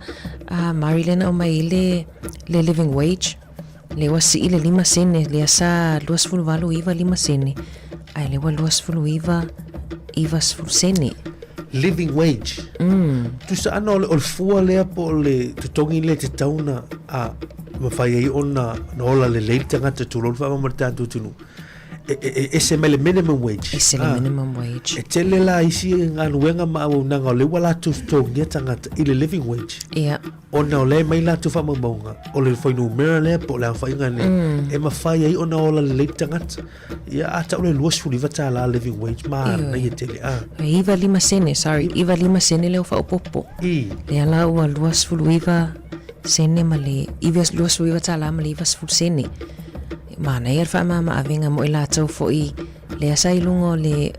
a Mari lea na aumai ai le, le living wage. Lea ua sii le lima sene, lea sa 28.95 sene, ae lea ua 29.90 sene. Living wage. Tusa ana o le, o le fua lea po o le totogi lea e tatau ona a, mafai ai ona na ola lelei le tagata tulou le faamama i le tatou atunuu. E, e, e ese mai le minimum wage. Ese le minimum wage. E tele la isi galuega ma auaunaga o lea ua latou totogia tagata i le living wage. Ia. Ona o lea e aumai latou faamaumauga, o le fuainumera lea po o le aofaiga lea e mafai ai ona ola lelei le tagata. Ia, a tau le $29 living wage, manaia tele. A. E 95 sene, sorry, 95 sene lea ua faaopoopo. I. Lea la ua 29 sene ma le, $29 ma le 90 sene. Manaia le faamama-avega mo i latou foi lea sa i luga o le,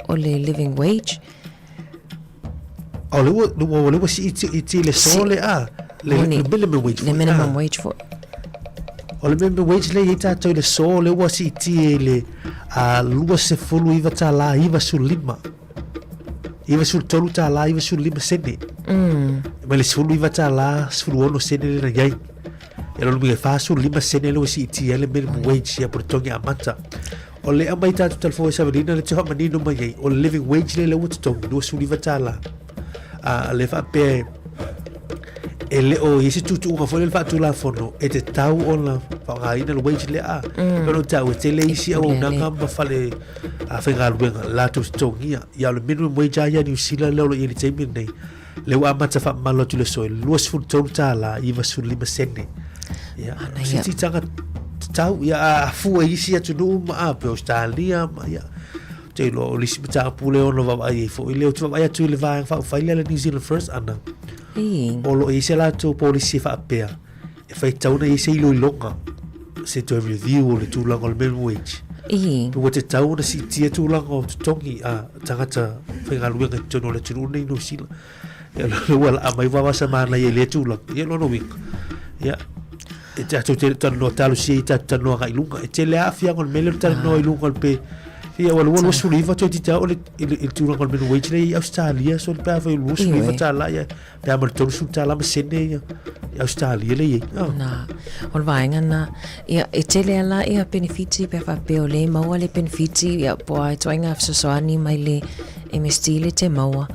o le living wage. O le ua, ua, le ua siitia i le aso le a, le, le minimum wage foi. Le minimum wage foi. O le minimum wage lea e i ai tatou i le aso, lea ua siitia i le a, $29.95. $93.95 sene. Mai le $19.16 sene lea na i ai. E lona uiga e 45 sene lea ua siitia ai le minimum wage ia po o le totogi amata. O le aumai tatou talafou e Savelina le te faamanino mai ai, o le living wage lea lea ua totogi, $29. A le faapea e le o i ai se tuutuuga foi lea le faatulafono e tatau ona faaaogaina le wage lea a. Mm. Pei ona taua e tele isi auaunaga ma fale a faigaluega latou totogia. Ia o le minimum wage lava ia a Niu Sila lea o lo o i ai i le taimi lenei, lea ua amata faamamalu atu i le aso e $23.95 sene. Ia, o se titaga tatau, ia a fua i isi atunuu ma a, pei o Australia ma ia, ou te iloa o le isi mataupu lea ono vaavaai ai foi lea, ou te vaavaai atu i le vaega faaupufai lea a le New Zealand First ana, o lo o i ai se latou polisi e faapea, e faitau ona i ai se iloiloga, se toe review o le tulaga o le minimum wage. Pe ua tatau ona siitia tulaga o totogi a tagata faigaluega i totonu o le atunuu lenei i Niu Sila. Ia, lea ua laa mai vava sa manaia i lea tulaga. Ia, lona uiga, ia, e tatou te talanoa talosia i tatou talanoa agai i luga. E tele aafiaga o le mea lea o le talanoa i luga o le pe, ia, ua 29 toeitiiti lava o le, i le, i le tulaga o le minimum wage lea i Ausetalia, so pe afai o le $29, ia, Pe a ma le $30 ma sene ia i Ausetalia lea e i ai. Oh. Na, o le vaega na, ia, e tele a la ia penefiti pe a faapea o lea e maua le penefiti, ia, po o a ituaiga fesoasoani mai le MSD le te maua,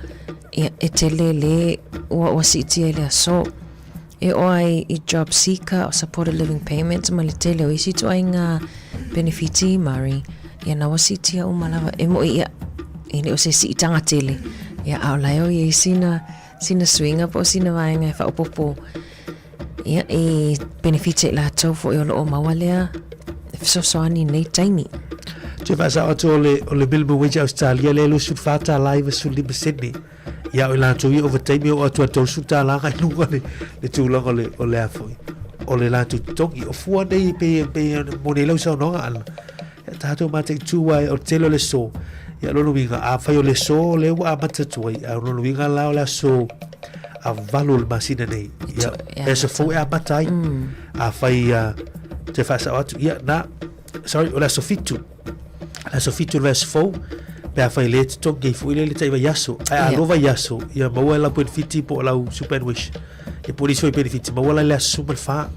ia, e tele le ua, ua siitia i le aso. E oo ai i Job Seeker o Supported Living Payments ma le tele o isi ituaiga penefiti, Mari, ia na ua siitia uma lava. E moi ia, e le o se siitaga tele, ia, a o la e o i ai sina, sina suiga po o sina vaega e faaopoopo ia, i penefiti a i latou foi o lo o maua lea fesoasoani i lenei taimi. Toe faasao atu o le, o le minimum wage Australia lea e $24.95 sene. Ia o i latou ia ovataimi oo atu a $30 agai luga le, le tulaga o le, o le a foi, o le latou totogi. O fua nei pe, pe mo nei lau saunoaga ana, ia tatou mataitu ai o le tele o le aso. Ia lona uiga, afai o le aso lea ua amata atu ai, a o lona uiga la o le aso a valu o le masina nei. Ia, e aso fou e amata ai. Afai uh, te faasao atu, ia na, sorry, o le aso fitu. Le aso fitu o le vaiaso fou, pe afai le totogi ai foi lea i le tai vaiaso. Ae a lua vaiaso, ia maua e lau benefiti po o lau superannuation. Ia po o nisi foi benefiti, maua la i le aso 14.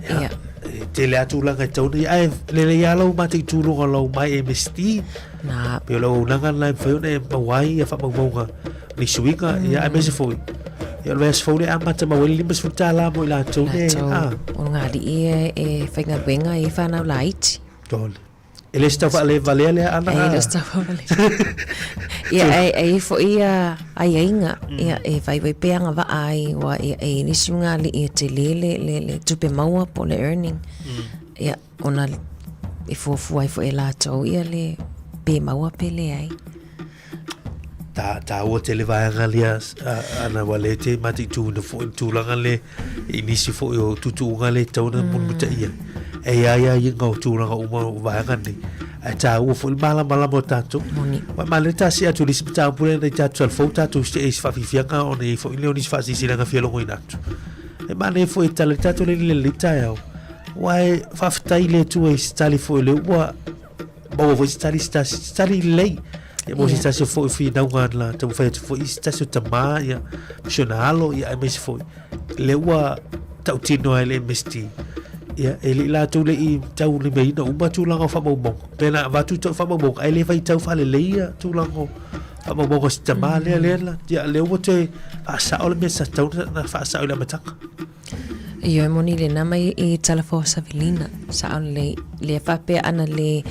Ia, e tele lava tulaga e tatau ona i ai, ae lelei lava lau mataituloga o lau My MSD. Na. Pei o lau auaunaga lena e mafai ona e maua ai ia faamaumauga o ni suiga, ia aemaise foi, ia o le vaiaso fou lea e amata maua ai le $50 mo i latou nei. Latou, o ngā alii e faigaluega i whanau laiti. Tole. E le se tau faalevalea lea ana. E le se tau faavalea. Ia, e, e i foi ia aiaiga, ia, e vaivai pea agavaa ai, ua, ia, e i nisi o ngā alii e tele le, le, le tupe maua po o le earning. Ia, ona e fuafua ai foi e latou ia le pe maua pe leai. Tā, tāua tele vaega lea ana ua le te mataituina foi le tulaga le i nisi foi o tuutuuga le tatau ona mulimulitaia. E i ai aiaiga o tulaga uma o vaega nei, ae taua foi le malamalama o tatou. Moni. Ua manaia ta see atu i le isi mataupu lea nei tatou talafou tatou i se faafiafiaga ona i ai foi lea o nisi faasilasilaga fia logoina atu. E manaia foi e tala i tatou le lelei taeao. Aua e faafetai i le Atua i se tali foi o lea ua maua foi se tali se tasi, se tali lelei. Ia mo se tasi o foi finauga na taumafai atu foi i se tasi o tamā, ia, ma si ona alo, ia, aemaise foi lea ua tautino ai le MST. Ia, e le i latou le i taulimaina uma tulaga o faamaumauga. Pe na avatu tau faamaumauga, ae le faitau faalelei tulaga o faamaumauga o si tamā lea lea la. Ia, lea ua toe faasao le mea sa tatau ona faasao i le amataga. Ioe, e moni lena mai i Talafou Savelina, sao lelei, lea faapea ana le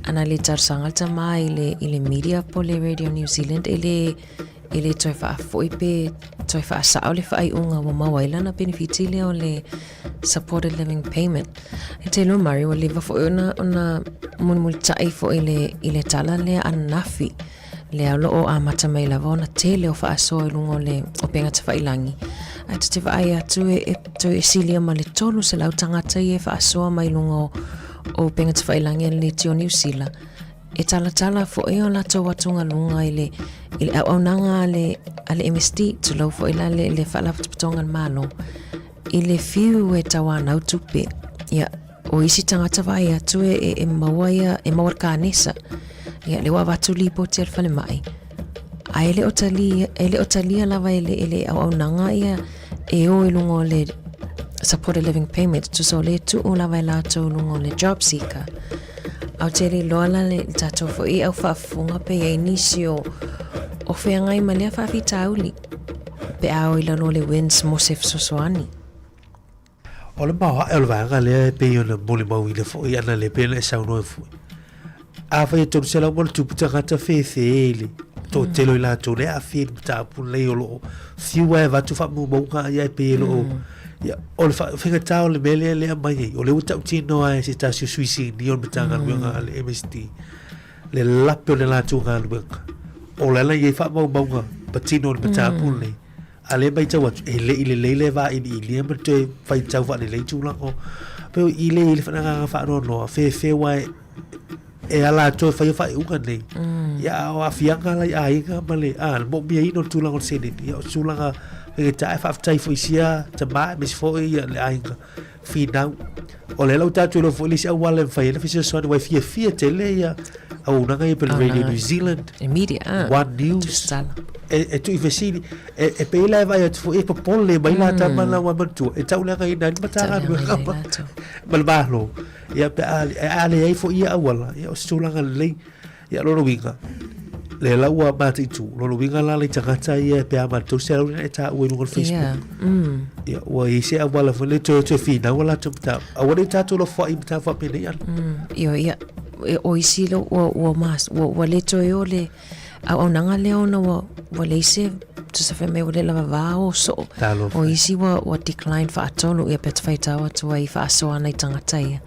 ana le talosaga le tama i le i le media po le Radio New Zealand e le e le toe faafoi pe toe faasao le faaiuga ua maua ai lana penefiti lea o le supported living payment. E te iloa Murray ua leva foi ona ona mulimulitai foi i le i le tala lea ananafi. Lea o lo o amata mai lava ona tele o faasoa i luga o le upega tafailagi. Ae ta te vaai atu e, e toe silia ma le 300 tagata ia e faasoa mai luga o, o upega tafailagi a le Leti o Niu Sila. E talatala foi o latou atugaluga i le, i le auaunaga a le, a le MSD, tulou foi la le, le Faalapotopotoga a le Malo, i le fiu e tauanau tupe. Ia, O isi tagata vaai atu e, e, e maua ia, e maua le kanesa. Ia, lea ua avatu lipoti a le falemai. Ae le o talia, e le o talia lava e le, e le auaunaga ia e o i luga o le supported living payment. Tusa o lea tuu lava e latou i luga o le job seeker. A ou te le iloa la le tatou foi au faafofoga pe i ai nisi o, o feagai ma lea faafitauli pe a o i lalo o le WINZ mo se fesoasoani. O le maoae o le vaega lea e pei ona molimauina foi ana le pei ona e saunoa foi. Afai e 300 ma ona tupu tagata fefe i le toatele o i latou lea e aafia i le mataupu lenei o lo o fiu lava e avatu faamaumauga ia e pei e lo o ia, o le faigata o le mea lea e aumai ai, o lea ua tautino lava e se tasi o sui sinia o le Matagaluega a le MSD le lape o le latou galuega. O le ala i ai faamaumauga patino o le mataupu lenei. A lea e matau atu, e le i lelei le vailiilia ma le toe faitau faalelei tulaga o pei o i lea i le agaga faanoanoa, fefe aua e, e ala atu e faia faaiuga nei. Ia, a o aafiaga la i aiga ma le, a, le moomia o le tulaga o le seleni. Ia, o se tulaga faigata, ae faafetai foi i sia tama aemaise foi ia le aiga finau. O lea la ua tatou iloa foi le isi auala e mafai ai ona fesoasoani, aua e fiafia tele ia auaunaga ia pei o le Radio New Zealand, E media, ah. One News, Tusala. e, e tuuifesili, e, e pei la e vaai atu foi, e popole mai la tama la ua manatua, e tauleagaina ai le Matagaluega ma, ma le Malo. Ia, pe a, a leai foi ia auala, ia o se tulaga lelei. Ia, lona uiga, lea la ua mataitu, lona uiga la le tagata ia pe a ma le 300 lea e taua i luga o le Facebook. Yeah. Ia, ua i ai se auala foi lea toe toe finau a latou mataupu. Aua ne i tatou lofoai i mataupu faapenei ana. Ioe, ia, e, o isi lo, ua, ua, mas, ua, ua le toe o le auaunaga lea ona ua, ua leai se, tusa fai mai ua le lava vā o soo. Talofa. O isi ua, ua decline faatolu, ia pe faitau atu ai i faasoa nai tagata ia.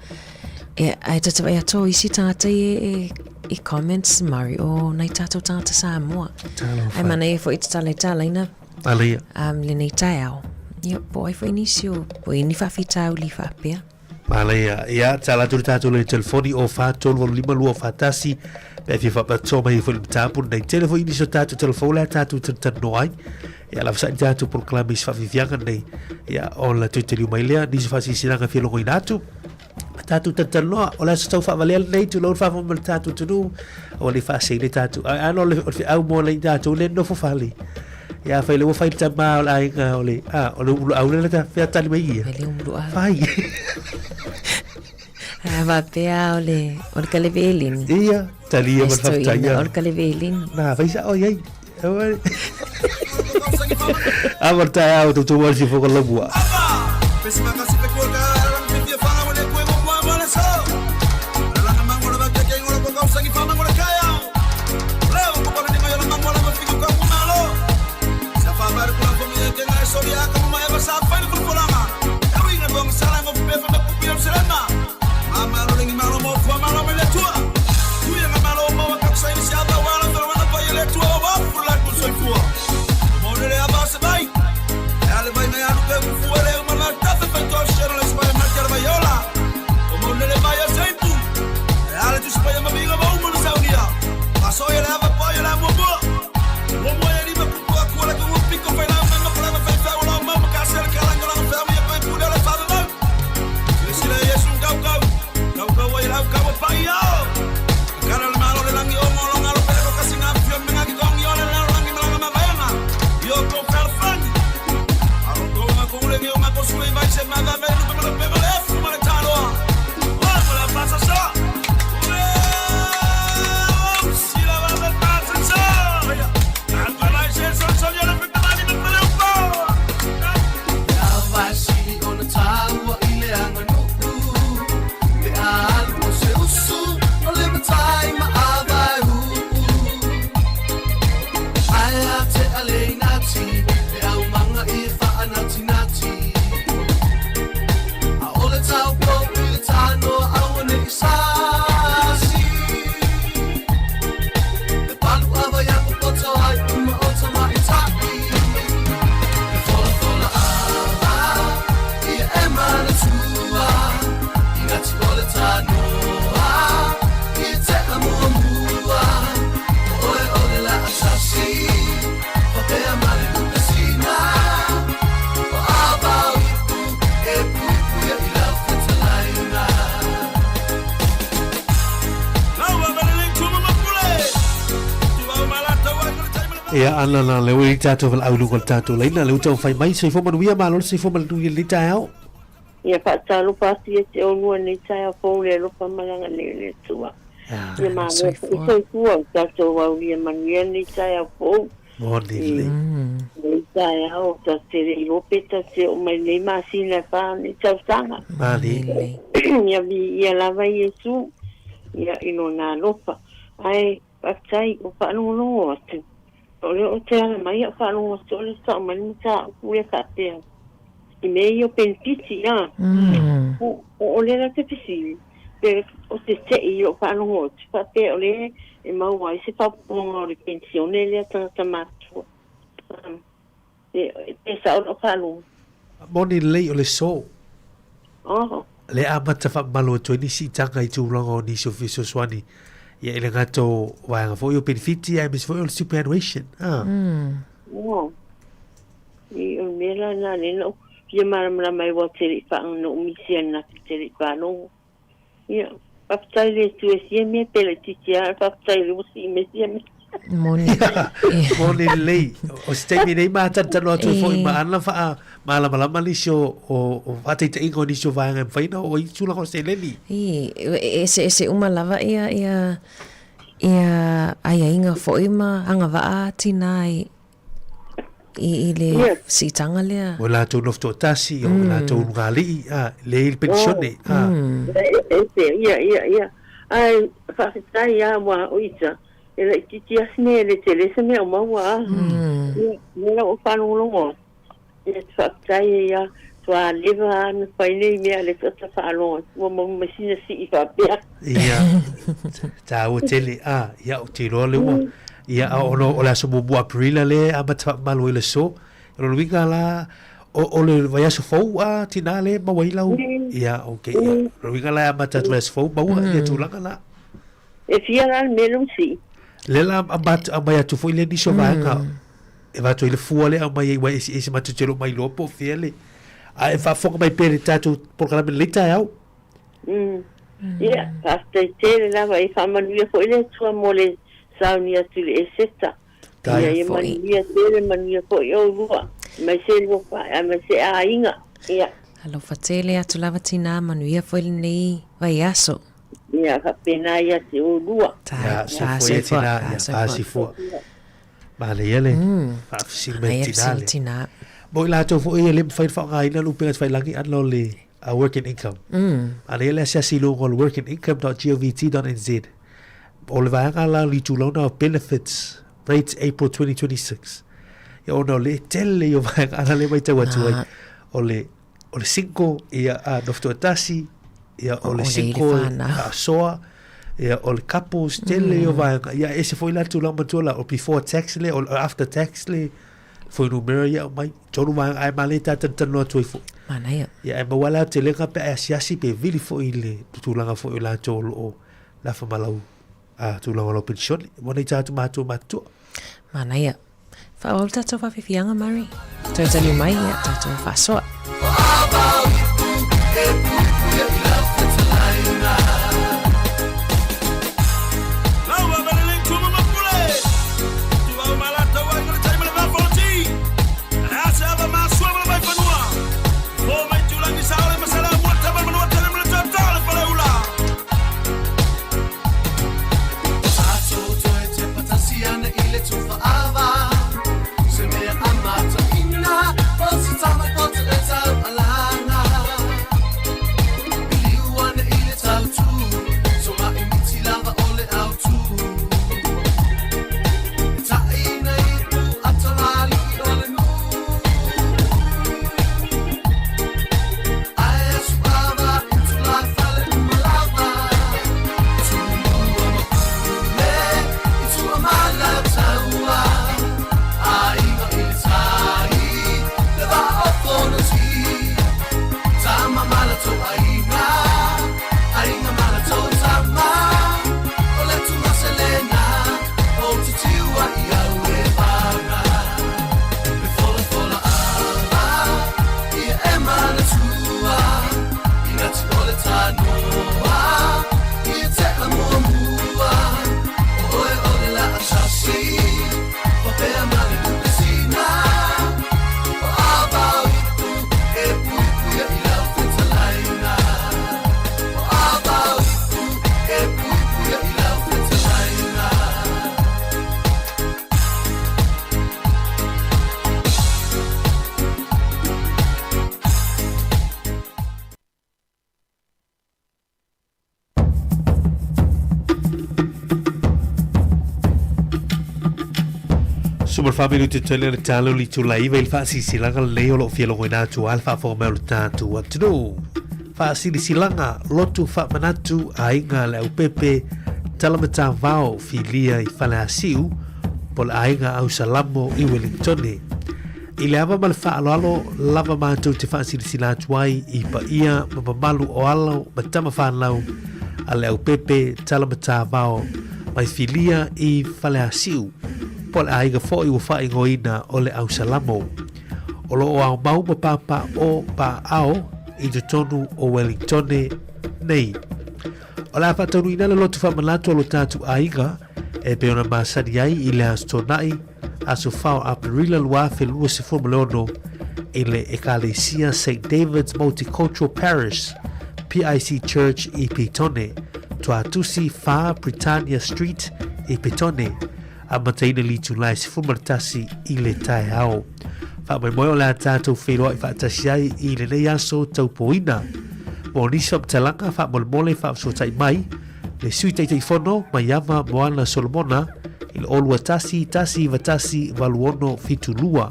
E, ae ta te vaai atu o isi tagata ia e, i comments Murray, o nai tatou tagata Samoa. Talofa. Ae manaia foi te tala i talaina Alaia. lenei taeao. Ia, po o ai foi nisi o, po o i ni faafitauli faapea. Manaia. Ia, tala atu le tatou laina telefoni o 4 3 8 5 2 4 1 pe fia faapatoa mai foi le mataupu lenei. Tele foi nisi o tatou telefoni lea tatou talatalanoa ai. Ia, lava sa'i tatou polokalame i se faafiafiaga lenei. Ia, ona toe taliu mai lea, nisi o faasilasilaga fia logoina atu. Tatou talatalanoa, o le aso tau faavalea lenei, tulou le faafofoga mai le tatou atunuu, aua ne i faaseina tatou. Ae ano o le feau mo nai tatou lea e nofo fale. Ia, afai lea ua fai le tama o le aiga o le, a, o le umuluau lea ta fea tali mai ia. Mai le umuluau. Fai. A faapea o le, o le kaleve eleni. Ia, talia ma le faafetai. O le kaleve eleni. Na, fai sao i ai. A ma le taeao toutou ai le siufofoga laumua. Ia ana na le ui tātou wala au lunga le tātou leina le utau whai mai soifua manuia malo le soifua manuia le taeao. Ia whaatalofa atu ia te olua nei taeao fou le alofa malaga nei o le Atua. Ia malo foi soifua o tatou aulia manuia nei taeao fou. Moni lelei. Nei taeao ta te le iloa pe ta te oo mai nei masina e wha nei tausaga. Mali. Ia viia lava Iesu ia i lona alofa. Ae faafetai ua faalogologo atu. O lea o te ala mai au faalogo atu o le sao mai le mataupu lea faapea i mea ia o penefiti a. O, o lea la te fesili pe o te tei i lou faalogo atu faapea o lea e maua ai se faaopoopoga o le penisione lea tagata matutua. Pe, pe sao lau faalogo. Moni lelei o le so. Oh. Le amata faamamalu atu ai ni siitaga i tulaga o nisi o fesoasoani ia i le gata o vaega foi o penefiti aemaise foi o le superannuation. Ah. Oh. I o le mea la na lea na ou fia malamalama ai ua te le i faalogo na ou misi ananafi te le i faalogo. Ia, faafetai le Atua i sia mea pe laitiiti lava, faafetai o lea ua sii mai sia mea. Moni. Moni lelei. O se taimi nei matalutalo atu ai foi ma ana faamalamalama nisi o, o, o faataitaiga o nisi o vaega e mafai ona oo ai tulaga o seleni. I, e eseese uma lava ia, ia, ia aiaiga foi ma agavaa tinā i, i, i le yeah. siitaga lea. O latou nofo toatasi, o latou ulugalii, a, le i le penisione. A. Ia, ia, ia. Ai, faafetai lava ua o ita, e laitiiti lava si mea, e le tele se mea o maua a. Ia, lea la ua faalogologo atu, ia te faafetai ai lava, toa leva lava na fai nei mea le tata faalogo atu, ua maua mai sina sii faapea. Ia, tāua tele, a, ia, ou te iloa lea ua, ia, a ona o le aso muamua Aperila lea e amata faamamalu ai le aso. O lona uiga la, o, o le vaiaso fou a tinā lea e maua ai lau, ia, okay, ia, o lona uiga la e amata atu le aso fou maua ia tulaga la. E fia la le mea lea ua sii? Lea la aumai atu foi lea nisi o vaega e avatu ai le fua lea aumai ai ua eseese matou te le o mailoa po o fea le a e faafofoga mai pea i le tatou polokalame i lenei taeao. Ia, faafetai tele lava e faamanuia foi le Atua mo le sauni atu i le Eseta. Ia, ia manuia tele, manuia foi oulua, aemaise lua aemaise aiga. Ia. Alofa tele atu lava tinā, manuia foi lenei vaiaso. Ia, faapena ia te oulua. Ia, soifua ia tinā, ia, soifua. Manaia le faafesili mai le tinā le. Tinā. Mo i latou foi e le mafai ona faaaogaina le upega tafailagi ana o le work and income. Manaia le asiasi i luga o le workandIncome.govt.nz. O le vaega la o le itulauna o benefits rates April 2026. Ia ona o le tele ia o vaega ana le matau atu ai. O le o le single ia a nofo toatasi, ia o le single faasoa, ia o le couples tele ia o vaega. Ia e ese foi la tulaga matua la o before tax le, o after tax le, fuainumera ia aumai, tolu vaega ae manaia ta talatalanoa atu ai foi. Manaia. Ia ae maua la telega pe a e asiasi pe vili foi i le tulaga foi o latou o lo o nafa ma lau a tulaga o lau penisione. Ua nei tātou mātua matutua. Manaia. Faaauau le tatou faafiafiaga, Murray. Toe taliu mai, ia, tatou faasoa. Suma le faamilu te tele le talo li tula iva i le faasilasilaga lenei o lo o fia logoina atu ai le faafofoga mai o le tatou atunuu. Faasilasilaga, lotu faamanatu, aiga le aupepe, tala matavao, filia i Faleasiu, po o le aiga Ausalamo i Wellingtone. I le ava ma le faaaloalo lava matou te faasilasila atu ai i paia ma mamalu o alo ma tama fanau a le aupepe tala matavao mai filia i Faleasiu, po o le aiga foi ua faaigoaina o le Ausalamo. O lo o aomau ma pāpāʻo paao i totonu o Wellingtone nei. O le a faataunuuina le lotu faamanatu a lo tatou aiga e pei ona masani ai i le Aso Toonai, aso 4 o Aperila 2026 i le Ekalesia St David's Multicultural Parish, PIC Church i Petone, Tuatusi 4 Britannia Street i Petone, amataina i le itula e 11 i le taeao. Faamoemoe o le a tatou feiloai faatasi ai i lenei aso taupoina. Mo nisi faamatalaga, faamolemole faafesootai mai le Sui Taitaifono Maiava Moana Solomona i le 021 191 8672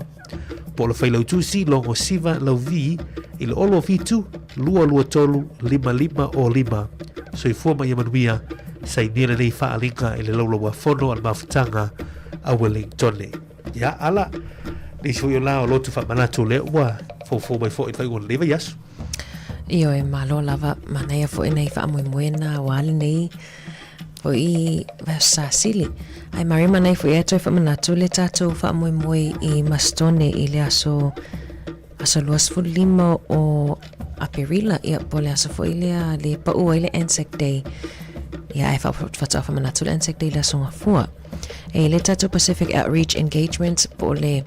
po o le Failautusi Logo Siva Lauvi i le 07 223 5505. Soifua ma ia manuia, sainia lenei faaaliga i le Laulau-a-Fono a le Mafutaga a Wellingtone. Ia, ala, nisi foi o la o lotu faamanatu lea ua foufou mai foi i le faaiuga o lenei vaiaso. Ioe, malo lava, manaia foi nai faamoemoe na aua lenei foi vaiaso sasili. Ae mari manaia foi e toe faamanatu le tatou faamoemoe i Masitone i le aso aso 25 o Aperila, ia po o le aso foi lea le pau ai le Anzac Day. Ia ae faatoa faamanatu le Anzac Day i le aso Gafua. E le tatou Pacific Outreach Engagement po o le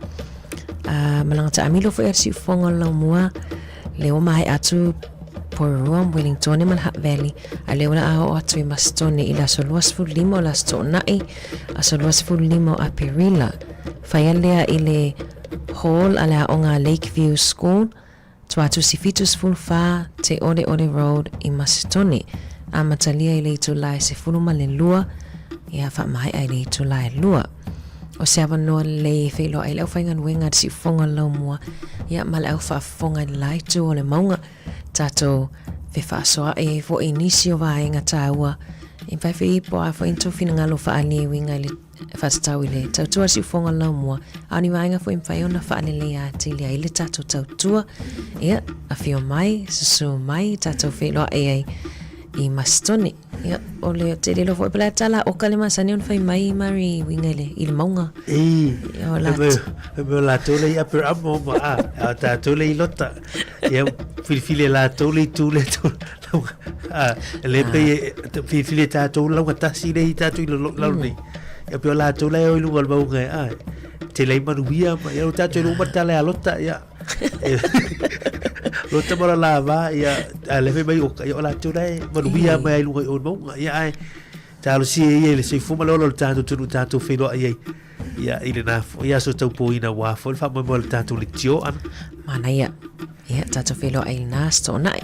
malaga taamilo foi a le siufofoga o le laumua le ua maea atu Porirua, Wellingtone ma le Hutt Valley a lea ua a oo atu i Masitone i le aso 25 o le aso Toonai aso 25 o Aperila. Faia lea i le hall a le aoga Lakeview School Tuatusi 74 Te Oreore Road i Masitone, amatalia i le itula e 12 ia faamaea i le itula e 2. O se avanoa lelei e feiloai le aufaigaluega a le siufofoga o le laumua ia ma le au faafofoga i le la itu o le mauga tatou fefaasoaʻi ai foi i nisi o vaega taua e mafai foi po o a foi ni tou finagalo faaalia e uiga i le e faatatau i le tautua a le siufofoga o le laumua, a o ni vaega foi e mafai ona faaleleia atili ai le tatou tautua. Ia, afio mai, susu mai, tatou feiloai ai i Masitone. Ia, o le tele loa foi po o le a tala oka le masani ona fai mai Mari uiga i le, i le mauga. Ei, Ia, o la e mea o latou le i Upper Amo ma a, a o tatou le i Lota. Ia, filifili e latou le itu le tu, a, le pei e, filifili e tatou lauga tasi le i tatou i lalo nei. Ia pei o latou la e o i luga o le mauga e, a, tele ai manuia ma, ia o tatou i luga ma tala e a Lota, ia. Lota ma la lava, ia, a le fai mai o, ia o latou la e manuia mai ai i luga i o le mauga, ia ae, talosia ia i le soifua ma le ola o le tatou atunuu tatou feiloai ai. Ia, i lena foi aso taupoina aua foi le faamoemoe o le tatou leitio ana. Manaia. Ia, tatou feiloai i lena aso Toonai.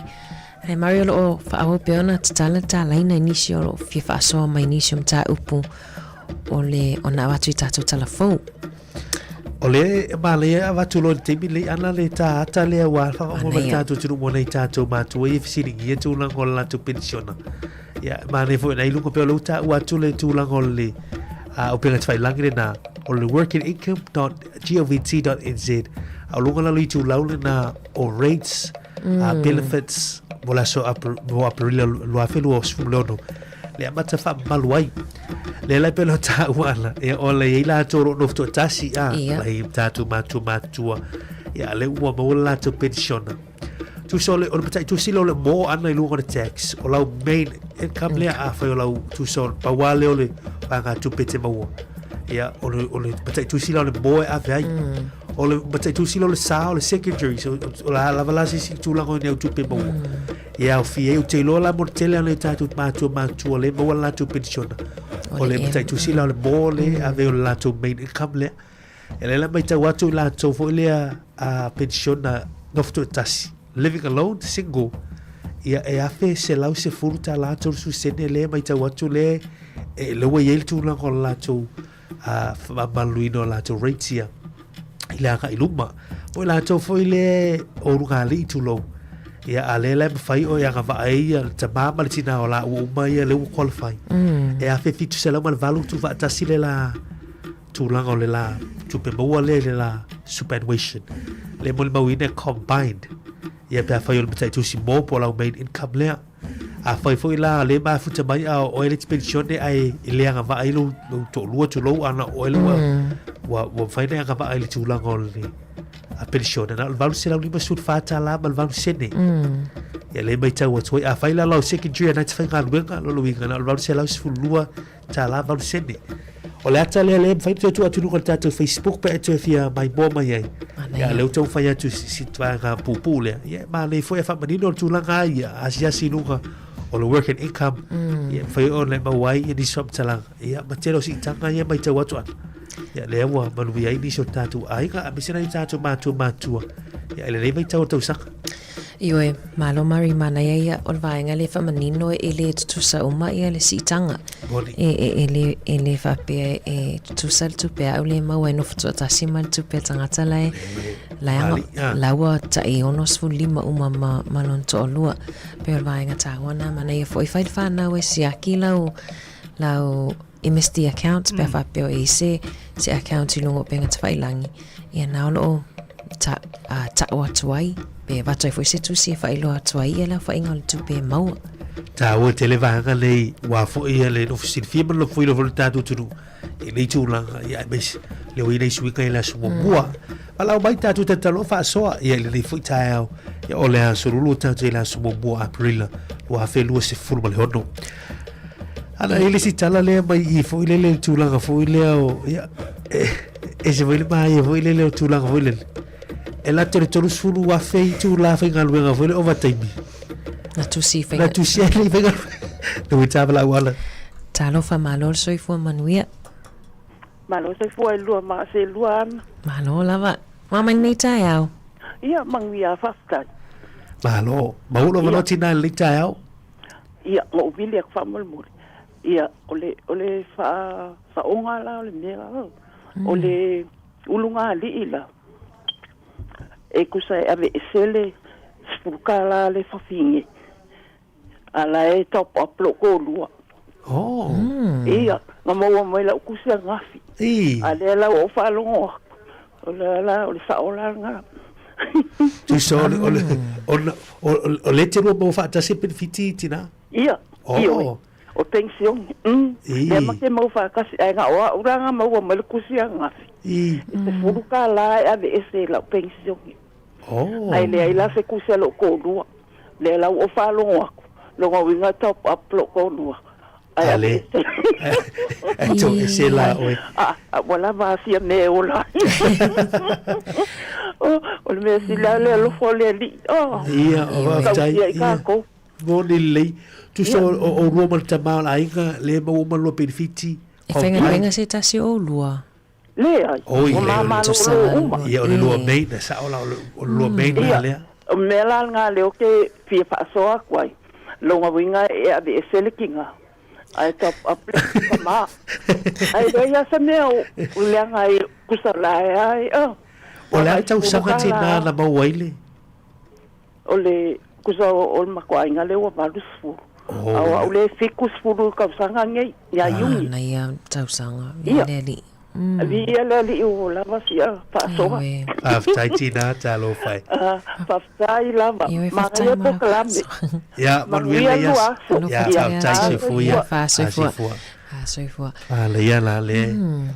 Ae Mari o lo o faaauau pea ona tatala le talaina i nisi o lo o fia faasoa mai nisi o mataupu o le ona avatu i tatou tala fou. O le manaia avatu loa i le taimi lenei ana le tā ata lea ua faamoemoe mai le tatou atunuu mo nai tatou matua ia e fesiligia tulaga o le latou penisiona. Ia, manaia foi na i luga pea o lea ua taua atu le tulaga o le upega tafailagi lena o le workingincome.govt.nz a o luga lalo itulau lena o rates benefits mo le aso mo Aperila 2026 le amata faamamalu ai le la pea lo taua ana ia o le i latou o lo o nofo toatasi a lai tatou matua matua ia le ua maua le latou penisiona Tusa o le, o le matai tusi lea o le mo ana i luga o le tax, o lau main income lea a whai o lau tusa o le pauā lea o le whanga tupe te maua. Ia, o le, o le matai tusi lea o le mo e ave ai. O le matai tusi lea o le sa o le secondary, so, o la lava la sisi tulaga o ni au tupe maua. Ia, o fia o te iloa la mo le tele ana i tātou mātua mātua le maua le latou penisiona. O le matai tusi lea o le mo le ave o le latou main income lea. E laila matau atu i latou foi lea a penisiona nofo toatasi, living alone, single, ia e $1,110.30 sene lea e matau atu lea e lea ua i ai le tulaga o le latou. faamamaluina o latou rates ia i le agai i luma. Po o latou foi le o lugalii tulou. Ia, a lea la e mafai o e agavaa ai ia le tamā ma le tinā o laua uma ia lea ua qualify. E 1708 tuufaatasi le la tulaga o le la tupe maua lea i le la superannuation. Le molimauina e combined. Ia pe afai o le mataitusi mo po o lau main income lea. Afai foi la le mafuta mai a o oe le pensione ae e le agavaa ai lou, lou toalua tulou ana o oe le ua, ua, ua mafai ona e agavaa i le tulaga o le a penisione na o le $854 ma le 8 sene. Ia le matau atu ai afai la lau secondary ana e te faigaluega lona uiga na o le $812 tala 8 sene. O le ata lea lea e mafai ona toe tuu atu i luga o le tatou Facebook pe a e toe fia maimoa mai ai. Ia lea ua taumafai atu i si vaega puupuu lea. Ia e malei foi e faamanino le tulaga ai ia asiasi i luga o le work and income. Ia e mafai ona e maua ai ia nisi faamatalaga. Ia ma tele o siitaga ia e matau atu ana. Ia lea ua manuia ai nisi o tatou aiga aemaise nai o tatou matua matua. Ia i lenei vaitau o le tausaga. Ioe, malo Mari manaia ia o le vaega lea e faamanino e le tutusa uma ia le siitaga. E, e, e, le, e le faapea e tutusa le tupe a au le maua e nofo tuatasi ma le tupe a tagata la e la e aga, la ua tai 65 uma ma, ma lona toalua. Pei o le vaega taua na manaia foi fai le whanau e siaki lau, lau MSD account pe a faapea o i ai se, se account i luga o upega tafailangi, ia na o lo o ta, uh, ta'o atu ai, pe avatu ai foi se tusi e faailoa atu ai ia le aofaiga o le tupe e maua. Taua tele vaega nei, ua foi ia le nofo silafia ma le nofo foi le tatou atunuu i nei tulaga, ia aemaise le ua i ai nei suiga i le aso muamua. Valaau mai tatou tatalo faasoa ia i lenei foi taeao, ia o le aso lulu tatou i le aso muamua Aperila 2026. Ana i le isi tala lea mai i foi lele le tulaga foi lea o, ia, e, ese foi le māia foi lele o tulaga foi lele. E lato le 30,000 itulā faigaluega foi le ovataimi. Na tusi faiga. Na tusi ai le faigaluega. Le ui tāva lau ala. Talofa malo le soifua manuia. Malo soifua i lua ma se lua ana. Malo lava. Ua mai lenei taeao. Ia, manuia, faafetai. Malo. Maua lou avanoa tina i lenei taeao. Ia, na ou vili atu faamolemole, ia, o le, o le faa, faaoga la o le mea la, o le ulugalii la, e tusa e aveese le $10 le fafine, a la e top up lou toalua. Oh. Ia, na maua mai lau tusi ananafi. I. A lea la ua ou faalogo atu, o le la, o le sao la lena. Tusa o le, o le, o le, o le te lua maua faatasi e penefiti tina? Ia, oh. ioe. O penisione. Mm. Lea ma te mau faatasi, ae na o au la na maua mai le tusi ananafi. I. E $10 e aveese i lau penisione. Oh. Ae leai la se tusi a lou toalua. Lea la ua ou faalogo atu, lona uiga e top up lou toalua. Ae Ale. Ae to ese la oe. A, a ua lava a fia mea e ola ai. O, o le mea sili lava le alofa o le Alii. Oh. Ia, o faafetai. Tausia i kākou. Moni lelei. Tusa o, o, oulua ma le tama o le aiga, le maua uma lua penefiti. E faigaluega se tasi o oulua. Leai, Oi, ua le, o le, malolo uma. Ia, o le lua main, e sao la, o le, o le lua main la Ia, lea. o mea la lena lea ou te fia faasoa atu ai, lona uiga e aveese le tiga, ae top up le tama. Ae leai lava se mea o leaga ai, tusa la e ai, oh. O le a le tausaga tina na maua ai le? O le, tusa o le matou aiga lea ua 80. Oh. A o au lea e 70 tausaga nei, ia Iuni. Ah, na ia tausaga, Ia. le alii. Viia le Alii ua lava sia faasoa. Ioe. Faafetai tina, talofa e. Ah, faafetai lava. Ioe, faafetai Manaia mo lau polokalame. faasoa. Ia, manuia Manuia lenei lua aso. aso. Ia, Alofa faafetai ia. soifua ia. Faasoifua. Faasoifua. Faasoifua. Manaia la le.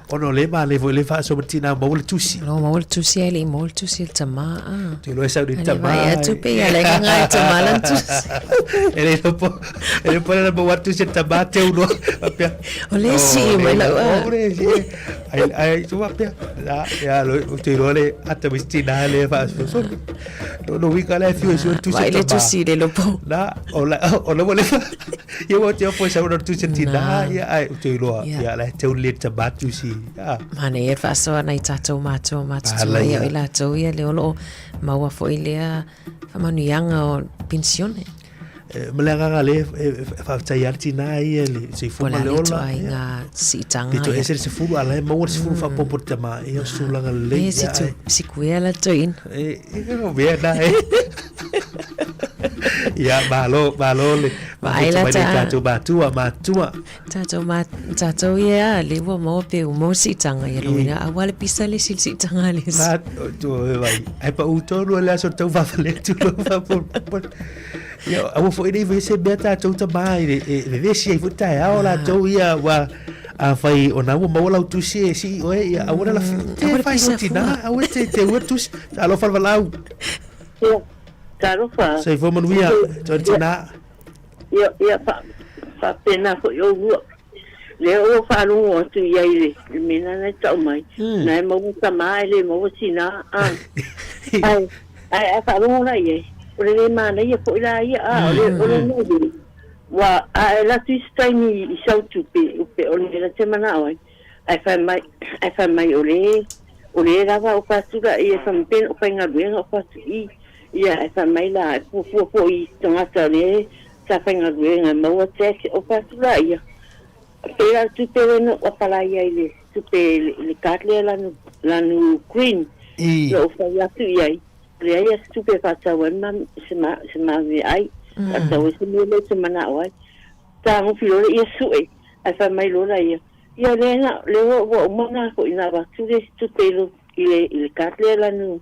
Ona o lea e malē foi le faasoa ma le tina maua le tusi. Lo maua le tusi ae le i maua le tusi a le tama a. Te iloa e sau nei le Ale tama. vai atu pe ia le gaga e tama lana tusi. E le iloa po e le po na maua atu se tama teu loa faapea. O le sii mai lau a. O le sii. Ai ai tu faapea. La ia lo ou te iloa le ata mai se tina lea e faasoasoa. No no wika la e fiu e sua tusi Vai le tama. tusi le lopo. Na o la o la ua lefa. Ia ua te opo e sau na tusi tina ia ai ou te iloa ia la e teu le tama tusi. Ia. Manaia le faasoa nai tatou matua matutua ia o i latou ia lea o lo o maua foi lea faamanuiaga o penisione. Ma le agaga lea e faafetai lava le tinā ia i le soifua ma le ola. Po o le a le ituaiga siitaga. Pe toe ese le 10 a o la e maua le 10 faaopoopo i le tama, ia o se tulaga lelei. E sikuea la le toeaina. E, o mea na e. Ia, malo, malo le Vaai la ta... Tatou matua, matua. Tatou, ma, tatou ia, le ua maua pe ua maua siitaga ia lona, aua le pisa le isi i le siitaga a le isi. Ma, tu, vai, ai pa u tonu le aso tau whawhale atu lo whapol. Ia, aua foi nei vai se mea tatou tama i le, e vevesi ai foi taeao latou ia, ua, afai o na ua maua lau tusi e sii oe, ia, aua la te Aua le whai pisa o tina, fua. aua te, te ua tusi, talofa le valaau. Ia, talofa. Soifua manuia, toi tina. Ia, ia, fa, faapena foi oulua. Lea ua faalogo atu i ai le, le mea lena e tau mai. Na e maua tama ae le maua tinā, a. Ae, ae a faalogo la i ai, o le le manaia foi la ia, a, o le, o le mea lea, ua, a e alu atu i se taimi i sau tupe, upe o le mea la te manao ai, ae fai mai, ae fai mai o le, o le lava o fatulaʻi e fai mai pe na o faigaluega o fatuʻi. Ia, e fai mai la, e fuafua foi i tagata o lea sa faigaluega e maua tax, o fatu la ia, pei la o le tupe lea na ou apalai ai i le tupe i le card lea lanu, lanu green, na ou fai atu i ai, leai a se tupe e faatau ai ma, se ma, se ma meaai, faatau ai se mea lea ou te manao ai. Tagofi loa lea ia sue, ae fai mai loa la ia, ia lea na, lea ua uma na foi na avatu le tupe i le, i le card lea lanu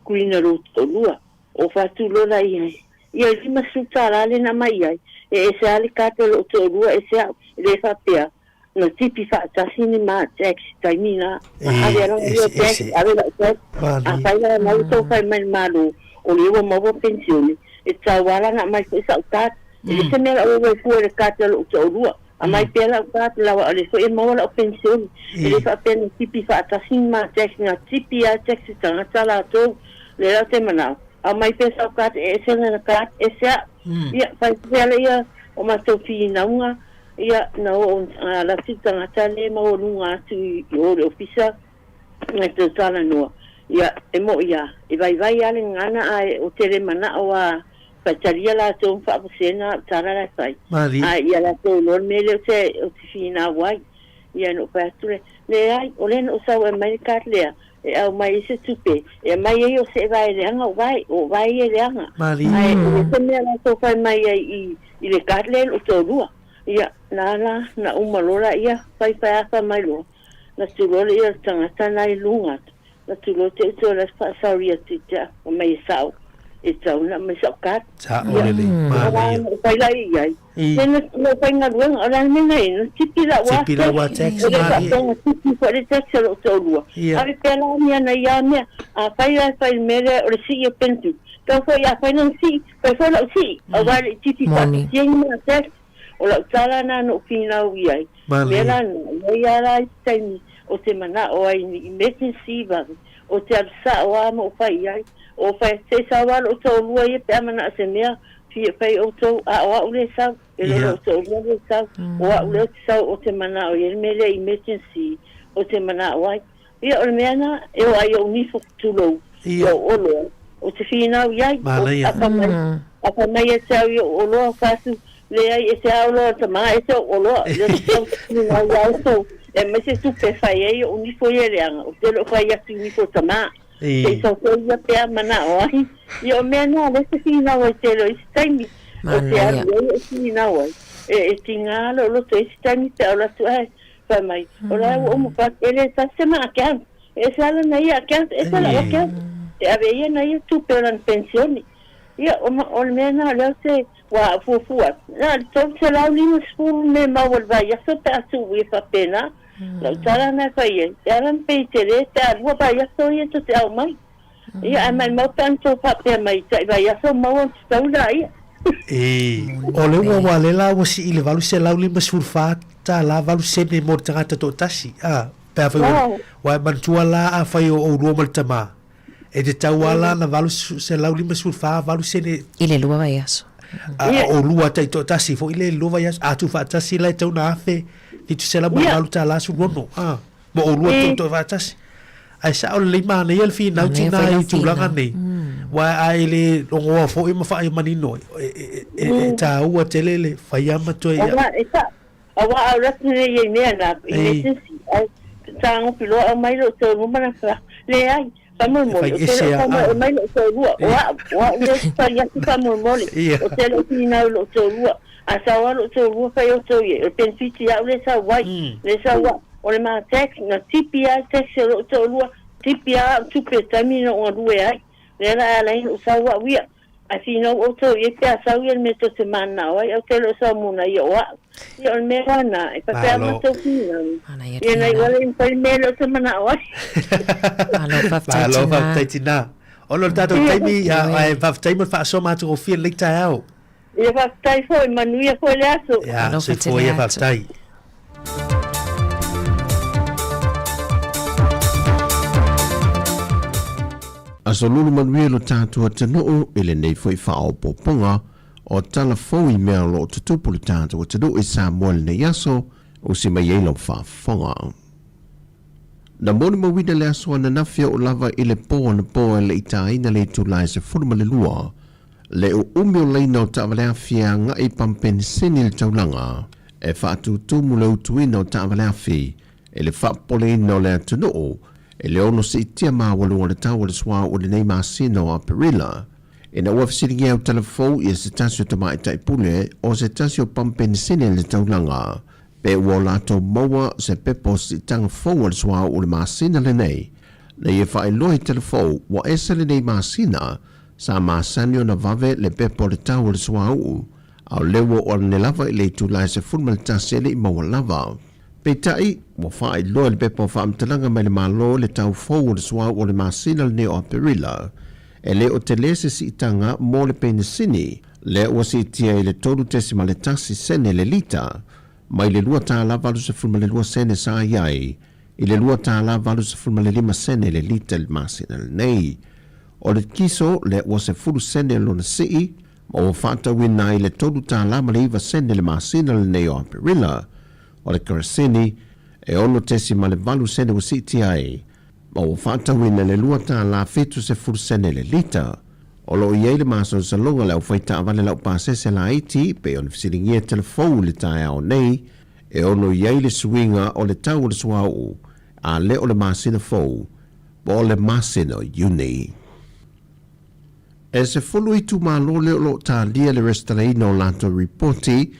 Kuina lou toalua, o faatulola i ai. Ia 50 tala le na mai ai, e ese a le card a lou toalua ese au, e le faapea, na tipi faatasi ni ma tax i taimi na, na ave ala ia tax, ave lau tax, afai la na ua tau fai mai le Malo, o lea ua maua penisione, e tatau a la na aumai foi sau card, e le se mea la ua fua i le card a lou toalua. Aumai pea lau card lawa o lea foi e maua lau penisione. E le faapea na tipi faatasi ni ma tax, na tipi lava tax i tagata latou. Lea la ou te manao, aumai pea sau card e ese lana card, ese au. Ia, fai pea lea o matou finauga, ia, na oo alu atu le tagata lea e maualuga atu i o i le ofisa, e toe talanoa. Ia, e moʻi lava, e vaivai lava le gagana ae ou te le manao lava Faitalia latou ma faavasega au tala la e fai. Malie. A ia latou iloa le mea lea ou te, ou te finau ai. Ia na ou fai atu lea, Leai, o lea na ou sau e aumai le card lea, e aumai ai se tupe, e aumai ai o se vae leaga o vae, o vae ia e leaga. Malie. Ae o le se mea latou fai mai ai i, i le card lea i lou toalua. Ia, na ala, na uma loa laia, fai fai a fai mai loa, na tu loa lea o le tagata na i luga atu. Na tu loa te utu o la faasaoria atu i te a, fai mai e sao, e tau na aumai sau card. Sao lelei, manaia. Na fai la i ai. Te na na faigaluega, o le a le mea na i ai, na tipi lau a Tipi lau a tax, O le malie. faapea na tipi foi le tax a lou toalua. Ave pea la mea na ia mea, afai la e fai i le mea lea o le sii o penalty. Tau foi afai lana sii, fai foi lau sii, aua e le i tipi Moni. faatasia ni mea tax. O lau tala na na ou finau i ai, mea la na, i ai a la i se taimi o te manao ai ni emergency vave, o te alu sao a ma ou fai i ai, o fai atu, se i sau a lou toalua ia pe a manao se mea, fia fai outou, a o au le sau, e le o lou toalua le sau, o au lea ou te sau o te manao i ai le mea lea emergency o te manao ai. Ia, o le mea na, e o ai ou nifo, tulou, i ou oloa, ou te finau i ai, o a fai mai, a fai mai e te au i ou oloa, fai atu, leai, e te ao loa tama, e te ou oloa, lea ou te tau finau ia outou, e aumai se tupe e fai ai ou nifo ia e leaga, ou te le o fai atu i nifo tama, se i tau ia pea manao ai. Ia, o mea na, lea te finau ai tele o isi taimi, o te alu ai ou finau ai, e tiga lou loto i isi taimi pe a alu atu ae, Fai mai, o la ua uma fatu, e le tasi se ma account. E ese ala na ia account, ese lau account. E ave ia na ia tupe o lana pensione. Ia, o, ma, o le mea na lea o te, ua fuafua atu. Na o le 350 me maua i le vaiaso pe a tuu ia faapena. Lau tala na e fai ai, e ala na pei tele pe a lua vaiaso ia to te au mai. Ia, ae maimau pe ana tou faapea mai, tai vaiaso maua ona tatau laia. E, o le ua ua le la ua sii i le $854 8 sene mo le tagata toatasi, a, pe afai ua, ua e manatua la afai o oulua ma le tama, e te tau a la na $854 8 sene. I le lua vaiaso. A, o oulua taitoatasi foi le lua vaiaso, a tuufaatasi la e tau na $1,708 16, a, mo oulua tuutoatasi. Ae sao lelei manaia le finau tina i tulaga nei. Wa a e le logoa foi ma whaai manino e, e tāua tele le fai ama toe ia. Aua, e sa, aua a alu atu nei i mea na, emergency, ai, tagofi loa aumai lou toalua ma lana fai, leai, faamolemole, ou te le o tau mai aumai lou toalua, o au, o au lea ou te fai atu faamolemole, ou te le o finau i lou toalua, a sau lava lou toalua fai outou i ai, o le penefiti au lea e sau ai, lea e sau au, o le ma tax, na tipi lava le tax a lou toalua, tipi lava au tupe i le taimi na ou galue ai, lea la e ala ai ona ou sau au ia. Ae finau outou i ai pe a sau ia le mea tou te mananao ai, ae ou te le o sau mona ia o au. Ia o le mea lena, e faapea lava matou finau. Ia na iu ala ia mafai le mea lea ou te manao ai. Malo faafetai Malo faafetai tina. Ona o le tatou taimi, ae faafetai mo le faasoa matagofie i lenei taeao. Ia faafetai foi, manuia foi le aso. Ia, soifua ia faafetai. Aso lulu manuia lo tatou atunuu i lenei foi faaopoopoga o tala fou i mea o lo o tutupu le tatou atunuu i Samoa i lenei aso, usi mai ai lau faafofoga. Na molimauina le aso ananafi oo lava i le po anapo e le i taina le itula e 12 Le uumi o laina o taavaleafi e agai i pamupenisini i le taulaga e faatutumu le utuina o taavaleafi i le faapopoleina o le atunuu i le ono siitia maualuga o le tau o le suauu i lenei masina o Aperila. Ina ua fesiligia au tala fou ia se tasi o tamaitai pule o se tasi o pamupenisini i le taulaga pe ua o latou maua se pepa o siitaga fou a le suauu i le masina lenei, na ia faailoa i tala fou ua ese lenei masina Sa masani ona vave le pepa o le tau o le suauu, a o lea ua oo ane lava i le itula e 11 e le i maua lava. Peitai, ua faailoa i le pepa o faamatalaga mai le Malo le tau fou o le suauu o le masina lenei o Aperila, e le o tele se siitaga mo le penisini, lea ua siitia i le 3.1 sene le lita, mai le $2.82 sene sa i ai i le $2.85 sene le lita i le masina lenei. O le kiso lea ua 10 sene lona sii ma ua faatauina ai le $3.09 sene le masina lenei o Aperila. O le kerosene e 6.8 sene ua siitia ai ma ua faatauina i le $2.70 sene le lita. O lo o i ai le masalosaloga o le aufai taavale laupasese laiti pei ona fesiligia telefou i le taeao nei e ono i ai le suiga o le tau o le suauu a le o le masina fou po o le masina o Iuni. E 10 itumalo lea o lo o talia le resitalaina o latou ripoti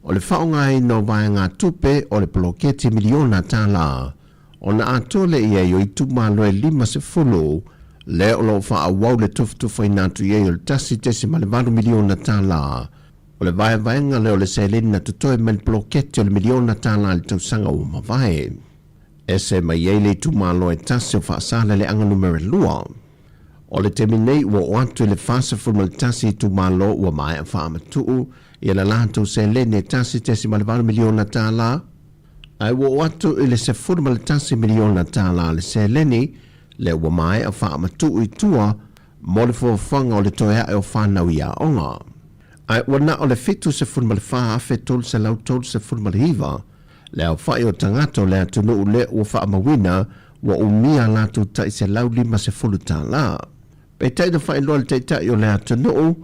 o le faaaogaina o vaegatupe o le poloketi miliona tala ona atoa lea i ai o itumalo e 50 lea o lo o faaauau le tufatufaina atu i ai o le $1.8 miliona tala o le vaevaega lea o le seleni na totoe mai le poloketi o le miliona tala i le tausaga ua mavae. Ese mai ai le itumalo e tasi o Faasaleleaga Numera 2. O le taimi nei ua oo atu i le 41 itumalo ua maea faamatuu ia le latou seleni e $1.8 miliona tala, ae ua oo atu i le $11 miliona tala le seleni lea ua maea faamatuu i tua mo le fuafuaga o le toe ae o fanau i aoga. Ae ua na o le 74,339 le aofai o tagata o le atunuu lea ua faamauina ua umia a latou tai $150. Peitai na faailoa e le Taitai o le atunuu,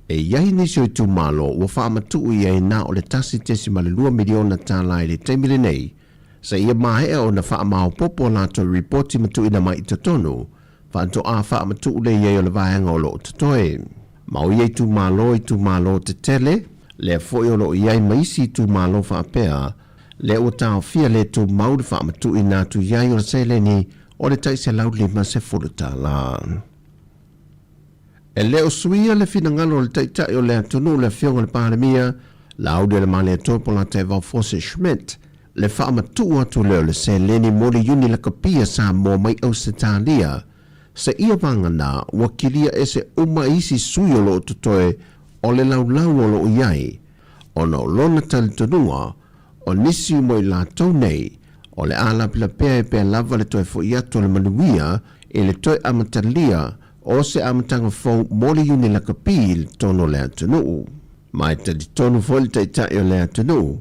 e i ai nisi o itumalo ua faamatuu i ai na o le $1.2 miliona i le taimi lenei, seia maea ona faamaopoopo a latou ripoti ma tuuina mai i totonu, faatoa faamatuu lea i ai o le vaega o lo o totoe. Ma o ia itumalo, itumalo tetele, lea foi o lo o i ai ma isi itumalo faapea, lea ua taofia le tumau le faamatuuina atu i ai o le seleni o le tai $150. E le o suia le finagalo o le Taitai o le atunuu le Afioga i le Palemia, Laaulialemalietoa Polataivao Fosi Schmidt, le faamatuu atu lea o le seleni mo le Iuni Lakapi a Samoa mai Ausetalia, seia vagana ua kilia ese uma isi sui o lo o totoe o le laulau o lo o i ai, ona o lona talitonuga o nisi uma i latou nei o le a lapelapea e pea lava le toe fo'i atu o le manuia i le toe amatalia o se amataga fou mo le Iuni Lakapi i totonu o le atunuu. Ma e talitonu foi le Taitai o le atunuu,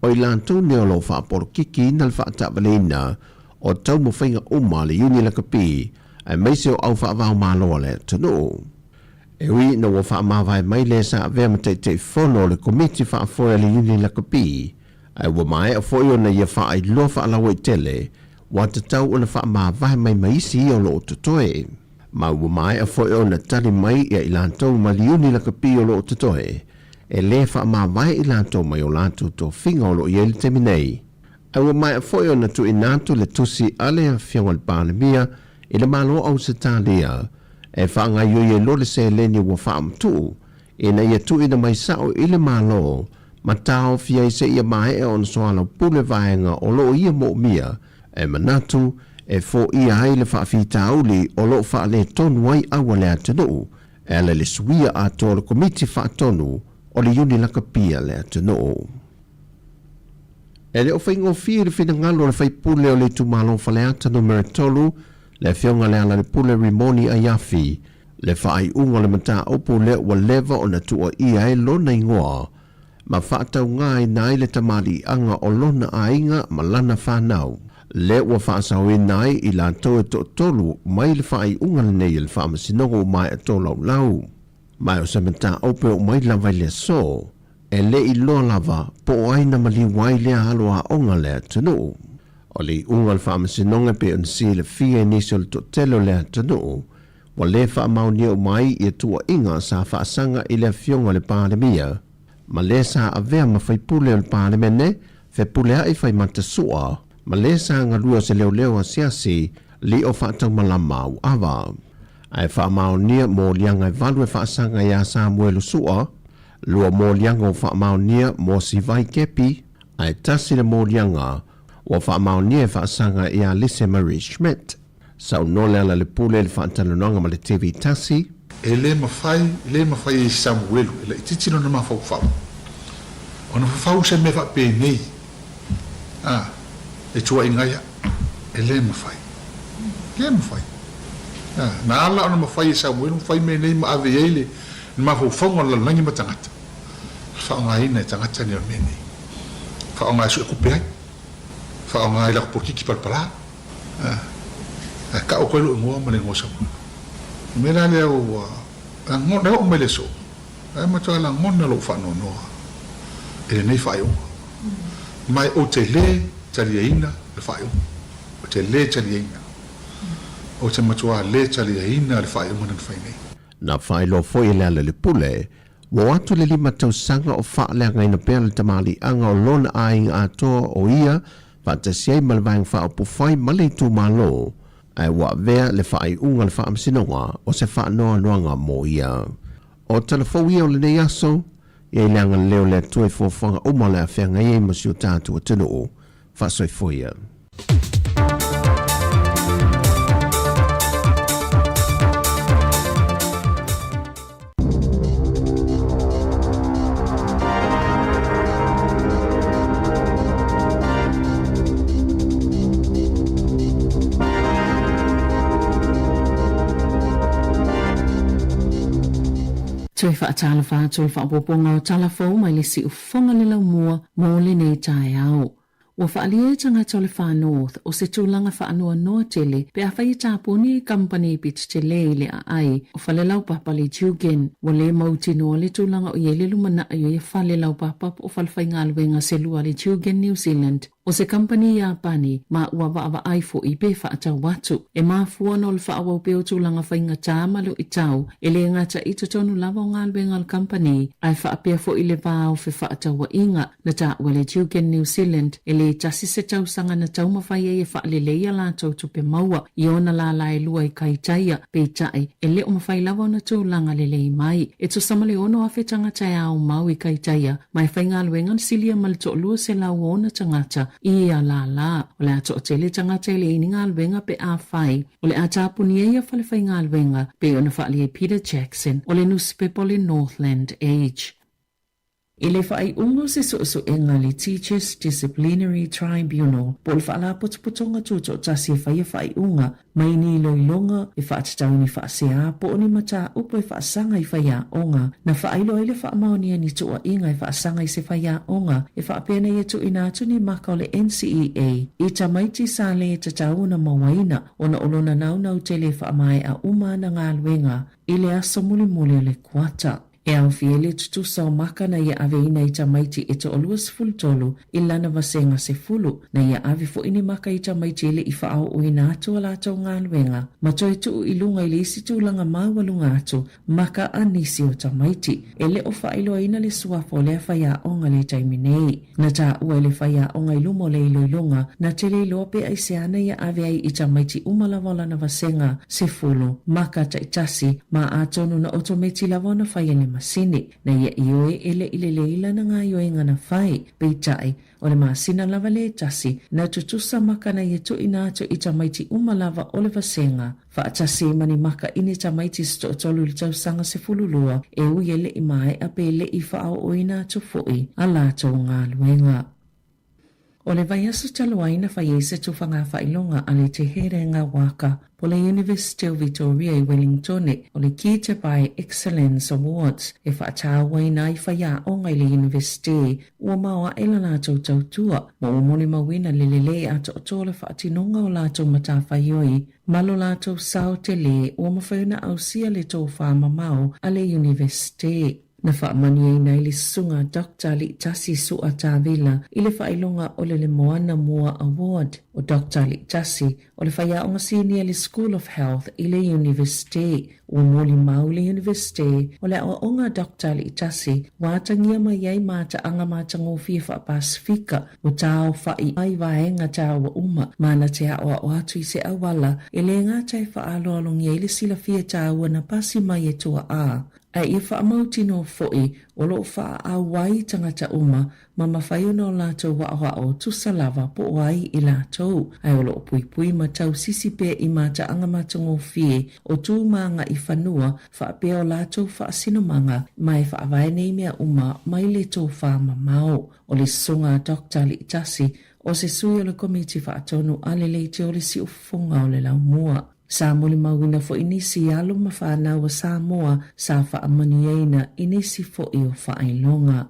o i latou nei o lo o faapolokikiina le faataavaleina o taumafaiga uma a le Iuni Lakapi aemaise o au faavaomalo a le atunuu. E ui ina ua faamavae mai le sa avea ma Taitaifono o le Komiti Faafoe a le Iuni Lakapi, ae ua maea foi ona ia faailoa faalauaitele ua tatau ona faamavae mai ma isi ia o lo o totoe. Ma ua maea foi ona tali mai ia i latou ma le Iuni Lakapi o lo o totoe, e lē faamavae i latou mai o latou tofiga o lo o i ai i le taimi nei. Ae ua maea foi ona tuuina atu le tusi a le Afioga i le Palemia i le Malo o Ausetalia e faagaoioi ai loa le seleni ua faamatuu ina ia tuuina mai sao i le Malo ma taofia ai seia maea ona soalaupule vaega o lo o ia moomia e manatu e foia ai le faafitauli o lo o faaletonu ai aua le atunuu e ala i le suia atoa o le Komiti Faatonu o le Iuni Lakapia le atunuu. E le o faigofie le finagalo o le faipule o le itumalo Faleata Numera 3, le Afioga Lealailepule Rimoni Aiafi, le faaiuga o le mataupu lea ua leva ona tuuaia ai lona igoa ma faataugaina ai le tamaliiaga o lona aiga ma lana fanau, lea ua faasaoina ai i latou e toatolu mai le faaiuga lenei e le Faamasinoga ua maea tolaulau. Ma o se mataupu e oo mai lava i le aso, e le i loa lava po o ai na maliu ai lea alo aoga le atunuu. O le iuga o le Faamasinoga e pei ona silafia i nisi o le toatele o le atunuu, ua lē faamaonia uma ai ia tuuaiga sa faasaga i le Afioga i le Palemia, ma lē sa avea ma faipule o le Palemene, fepulea'i faimata sua, ma lē sa galue o se leoleo asiasi lio faataumalama auava. Ae faamaonia moliaga e valu e faasaga iā Samuelu Sua, lua moliaga ua faamaonia mo Sivai Kepi, ae tasi le moliaga ua faamaonia e faasaga iā Lise Marie Schmidt. Saunoa Lealailepule i le faatalanoaga ma le TV tasi. E lē mafai, lē mafai e Samuelu e laitiiti lona mafaufau ona fafau se mea faapenei, a, e tuuaiga ai a'u. E lē mafai. Lē mafai. A, na ala ona mafai e Samuelu ona fai mea nei ma ave i ai le mafaufauga o le lalolagi ma tagata, faaaogaina e tagata nei o mea nei. Faaaoga e suetupe ai, faaaoga i latou polokiki palapala. Ae tau atu ai lou igoa ma le igoa o Samuelu. O le mea la lea ua lagona, e oo mai le aso, ae matua lagona lou faanoanoa i lenei faaiuga. Ma ou te lē taliaina le faaiuga. Ou te lē taliaina. Ou te matua lē taliaina le faaiuga na fai nei. Na faailoa foi e Lealailepule, ua o atu le lima tausaga o faaleagaina pea le tamaliiaga o lona aiga atoa o ia faatasi ai ma le Vaega Faaupufai ma le itumalo, ae ua avea le faaiuga a le Faamasinoga o se faanoanoaga mo ia. O tala fou ia o lenei aso, ia i le agalelei o le Atua i fuafuaga uma o le a feagai ai ma si o tatou atunuu. Faasoifua ia. Toe faatalofa atu i le faaopoopoga o tala fou mai le siufofoga le laumua mo lenei taeao. Ua faaalia e tagata o le Far North o se tulaga faanoanoa tele pe afai e tapuni i kamupani pito tele i le aai o Falelaupapa le Dugan. Ua lē mautinoa le tulaga o i ai le lumanai o ia Falelaupapa po o falefaigaluega se lua le Dugan New Zealand o se kamupani Iapani ma ua vaavaai foʻi pe faatau atu. E mafua ona o le faaauau pea o tulaga faigata ma luitau e lē gata i totonu lava o galuega a le kamupani ae faapea foʻi le va o fefaatauaiga Na taua le Dugan New Zealand e lē tasi se tausaga na taumafai ai e faalelei a latou tupe maua i ona lala e lua i Kaitaia, peitai, e le o mafai lava ona tulaga lelei mai. E tusa ma le 6,000 tagata e aomau i Kaitaia, ma e faigaluega na silia ma le 200 o ona tagata i ia lala. O le a toatele tagata e leai ni galuega pe afai o le a tapunia ia falefaigaluega, pei ona faaali ai Peter Jackson o le nusipepa o le Northland Age. I le faaiuga o se suesuega a le Teachers Disciplinary Tribunal po o le Faalapotopotoga Tutoatasi e faia faaiuga mai ni iloiloga e faatatau i ni faaseā po o ni mataupu e faasaga i faiaoga, na faailoa ai le faamaonia ni tuuaiga e faasaga i se faiaoga e faapea na ia tuuina atu ni maka o le NCEA i tamaiti sa lē tatau ona mauaina ona o lona naunau tele e faamaea uma ana galuega i le aso mulimuli o le kuata. E aofia ai le tutusa o maka na ia aveina i tamaiti e toa-23 i lana vasega 10, na ia ave foi ni maka i tamaiti e le i faaooina atu a latou galuega, ma toe tuu i luga i le isi tulaga maualuga atu maka a nisi o tamaiti. E le o faailoaina le suafa o lea faiaoga i le taimi nei. Na taua e le faiaoga i luma o le iloiloga, na tele iloa pe aisea na ia ave ai i tamaiti uma lava o lana vasega 10, maka taitasi, ma atonu na otometi lava ona fai e le masini. Na ia ioe e le i lelei lana gaioiga na fai. Peitai, o le masina lava le tasi, na tutusa maka na ia tuuina atu i tamaiti uma lava o le vasega. Faatasi ai ma ni maka i ni tamaiti se toatolu i le tausaga 12, e ui e le i maea pe le i faaooina atu foi a latou galuega. O le vaiaso talu ai na fai ai se tufaga faailoga a le Te Herenga Waka po le Iunivesite o Vitoria i Wellingtone o le Kite by Excellence Awards e faatauaina ai faiaoga i le Iunivesite ua maoae la latou tautua ma ua molimauina le lelei atoatoa o le faatinoga o latou matafaioi ma lo latou sao tele ua mafai ona ausia le tofā mamao a le Iunivesite. Na faamanuiaina ai le susuga Doctor Aliitasi Su'a Tavila i le faailoga o le Le Moana Mua Award. O Doctor Aliitasi, o le faiaoga sinia i le School of Health i le Iunivesite. Ua molimau le Iunivesite o le aoaoga a Doctor Aliitasi ua atagia mai ai mataaga matagofie faa-Pasifika ua taaofa'i ai vaega taua uma ma na te aoao atu i se auala e lē gata e faaaloalogia ai le silafia taua na pasi mai e tuaʻā a ia faamautinoa foʻi o lo o faaau ai tagata uma ma mafai ona o latou aoao tusa lava po o ai i latou, ae o lo o puipui ma tausisi pea i mataaga matagofie o tu ma agai fanua faapea o latou faasinomaga ma e faavae nei mea uma mai le tofā mamao. O le susuga a Doctor Aliitasi, o se sui o le Komiti Faatonu a le Leitio o le Siufofoga o le Laumua. Sa molimauina foi nisi alo ma fanau a Samoa sa faamanuiaina i nisi foi o faailoga.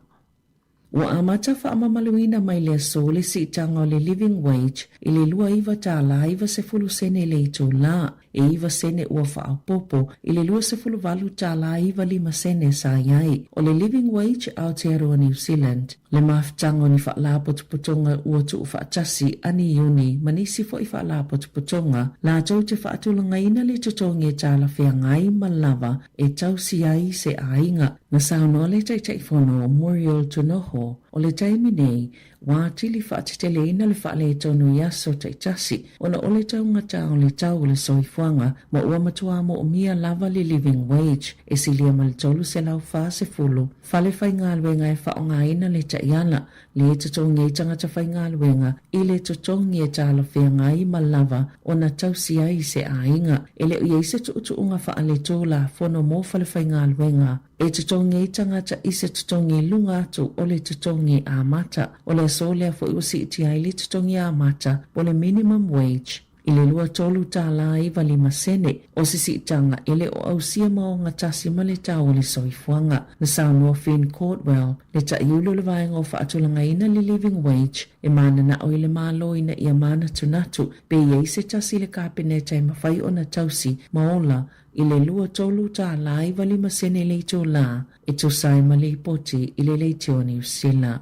Ua amata faamamaluina mai le aso le siitaga o le living wage i le $29.90 sene le itulā, e iva sene ua faaopoopo i le $28.95 sene sa i ai. O le Living Wage Aotearoa New Zealand, le mafutaga o ni faalapotopotoga ua tuufaatasi a ni iuni ma nisi foi faalapotopotoga latou te faatulagaina le totogi e talafeagai ma lava e tausi ai se aiga. Na saunoa le Taitaifono o Muriel Tunoho, o le taimi nei, ua atili faateteleina le faaletonu i aso taitasi ona o le taugata o le tau o le soifuaga ma ua matuā moomia lava le living wage e silia ma le 340 fale faigaluega e faaaogaina le taiala le totogi ai tagata faigaluega i le totogi e talafeagai ma lava ona tausi ai se aiga. E le o i ai se tuutuuga faaletulafono mo fale faigaluega e totogi ai tagata i se totogi i luga atu o le totogi amata. O le aso lea foi ua siitia ai le totogi amata po o le minimum wage i le $23.95 sene, o se siitaga e le o ausia ma ogatasi ma le tau o le soifuaga. Na saunoa Finn Cordwell, le taiulu o le vaega o faatulagaina le living wage, e mananao i le Malo ina ia manatunatu pe i ai se tasi i le Kapeneta e mafai ona tausi ma ola i le $23.95 sene le itulā e tusa ai ma lipoti i le leitio a Niu Sila.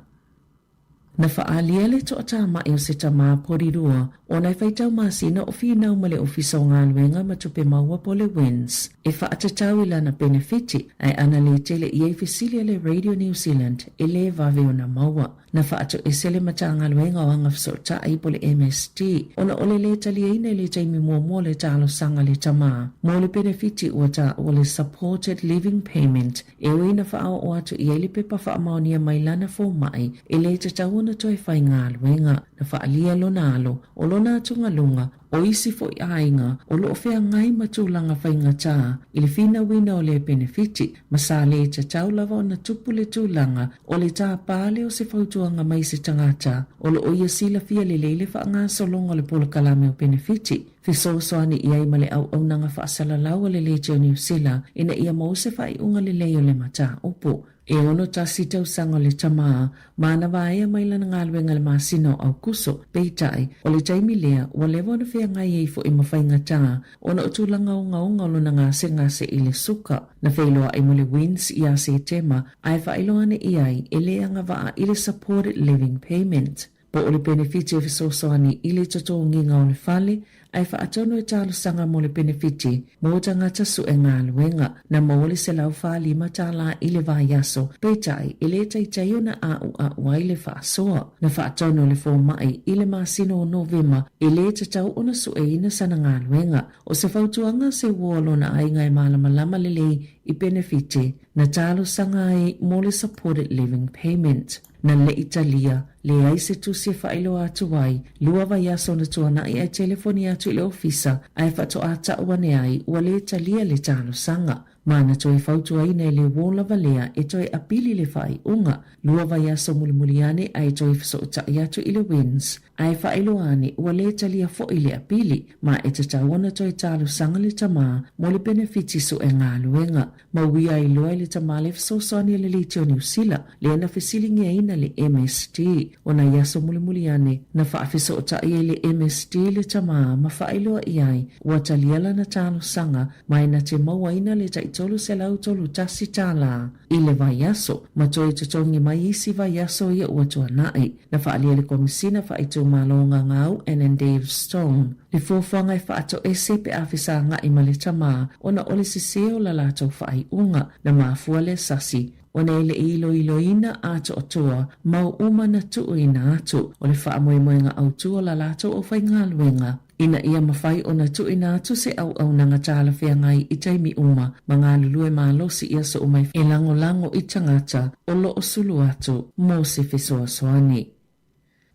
Na faaalia le toatamai o se tamā porirua ona e faitau masina o finau ma le Ofisa o Galuega ma Tupe Maua po o le WINZ e faatatau i lana penefiti ae ana lē tele i ai fesili a le Radio New Zealand e lē vave ona maua. Na faatoese le Matagaluega o Agafesootai po o le MSD ona o le lē taliaina i le taimi muamua o le talosaga a le tamā mo le penefiti ua taua le Supported Living Payment e ui na faaoo atu i ai le pepa faamaonia mai lana fomai e lē tatau ona toe faigaluega. Na faaalia lona alo o lona atugaluga O isi foi aiga o loo feagai ma tulaga faigatā i le finauina o lea penefiti, ma sa lē tatau lava ona tupu le tulaga o le tāpā lea o se fautuaga mai se tagata o loo ia silafia lelei le faagasologa o le polokalame o penefiti, fesoasoani i ai ma le auaunaga faasalalau a le Leitio Niu Sila ina ia maua se faaiuga lelei o le mataupu. E 61 tausaga o le tamā, ma na vaea mai lana galuega i le masina o Aukuso. Peitai, o le taimi lea, ua leva ona feagai ai foi ma faigatā ona o tulaga ogaoga o lona gasegase i le suka. Na feiloai ma le WINZ ia Setema, ae faailoa ane i ai e le agavaa i le Supported Living Payment. Po o le penefiti e fesoasoani i le totogiga o le fale, ae faatonu e talosaga mo le penefiti mo tagata sue galuega. Na maua le $145 i le vaiaso, peitai e le taitai ona a'ua'u ai le faasoa. Na faatonu le fomai i le masina o Novema e lē tatau ona sueina sana galuega. O se fautuaga se uo a lona aiga e malamalama lelei i penefiti na talosaga ai mo le Supported Living Payment. Na leʻi talia, leai se tusi e faailoa atu ai, lua vaiaso na tuanaʻi ae telefoni atu i le ofisa ae faatoā taʻu ane ai ua lē talia le talosaga. Ma na toe fautuaina e le uō lava lea e toe apili le faaiuga. Lua vaiaso mulimuli ane ae toe fesootaʻi atu i le WINZ ae faailoa ane ua lē talia foʻi le apili, ma e tatau ona toe talosaga le tamā mo le penefiti sue galuega. Ma uia ai loa i le tamā le fesoasoani a le Leitio Niu Sila, lea na fesiligiaina le MSD. O nai aso mulimuli ane, na faafesootaʻi ai le MSD i le tamā ma faailoa i ai ua talia lana talosaga ma e na te mauaina le tai $331 i le vaiaso, ma toe totogi mai isi vaiaso ia ua tuanaʻi. Na faaalia e le Komesina Faaitumalo Gagau, Annandale Stone, le fuafuaga e faatoese pe a fesagaʻi ma le tamā ona o le sesē o la latou faaiuga. Na mafua lea sasi ona e le i iloiloina atoatoa mau uma na tuuina atu o le faamoemoega autū o la latou aufaigaluega ina ia mafai ona tuuina atu se auaunaga talafeagai i taimi uma ma galulue malosi i aso uma e lagolago i tagata o loo sulu atu mo se fesoasoani.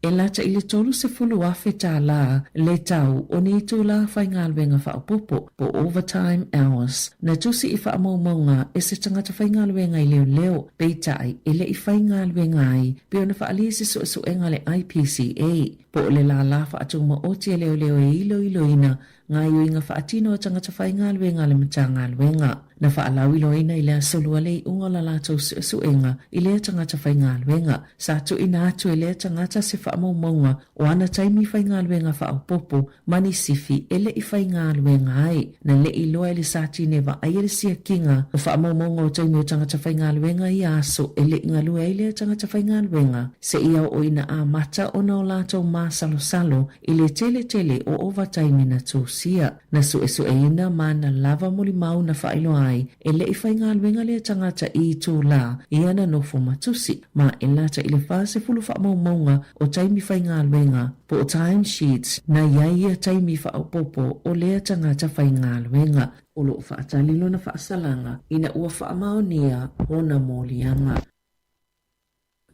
E lata i le $30,000 le tau o ni itulā faigaluega faaopoopo, po o overtime hours, na tusi i faamaumauga e se tagata faigaluega i leoleo, peitai e le i faigaluega ai pei ona faaalia i se suesuega a le IPCA, po o le lālā faatūmaoti a leoleo e iloiloina gaoioiga faatino a tagata faigaluega a le Matagaluega. Na faalauiloaina i le Aso Lua le iuga o la latou suesuega i lea tagata faigaluega. Sa tuuina atu e lea tagata se faamaumauga o ana taimi faigaluega faaopoopo ma ni sifi e le i faigaluega ai. Na le i iloa e le Satine vaaia le siakiga o faamaumauga o taimi o tagata faigaluega i ia aso e le i galue ai lea tagata faigaluega, seia oo ina amata ona o latou masalosalo i le teletele o ovataimi na tusia. Na suesueina ma na lava molimau na faailoa ai e le i faigaluega lea tagata i itulā i ana nofo ma tusi, ma e lata i le 40 faamaumauga o taimi faigaluega po o time sheets na i ai ia taimi faaopoopo o lea tagata faigaluega. O lo o faatali lona faasalaga ina ua faamaonia ona moliaga.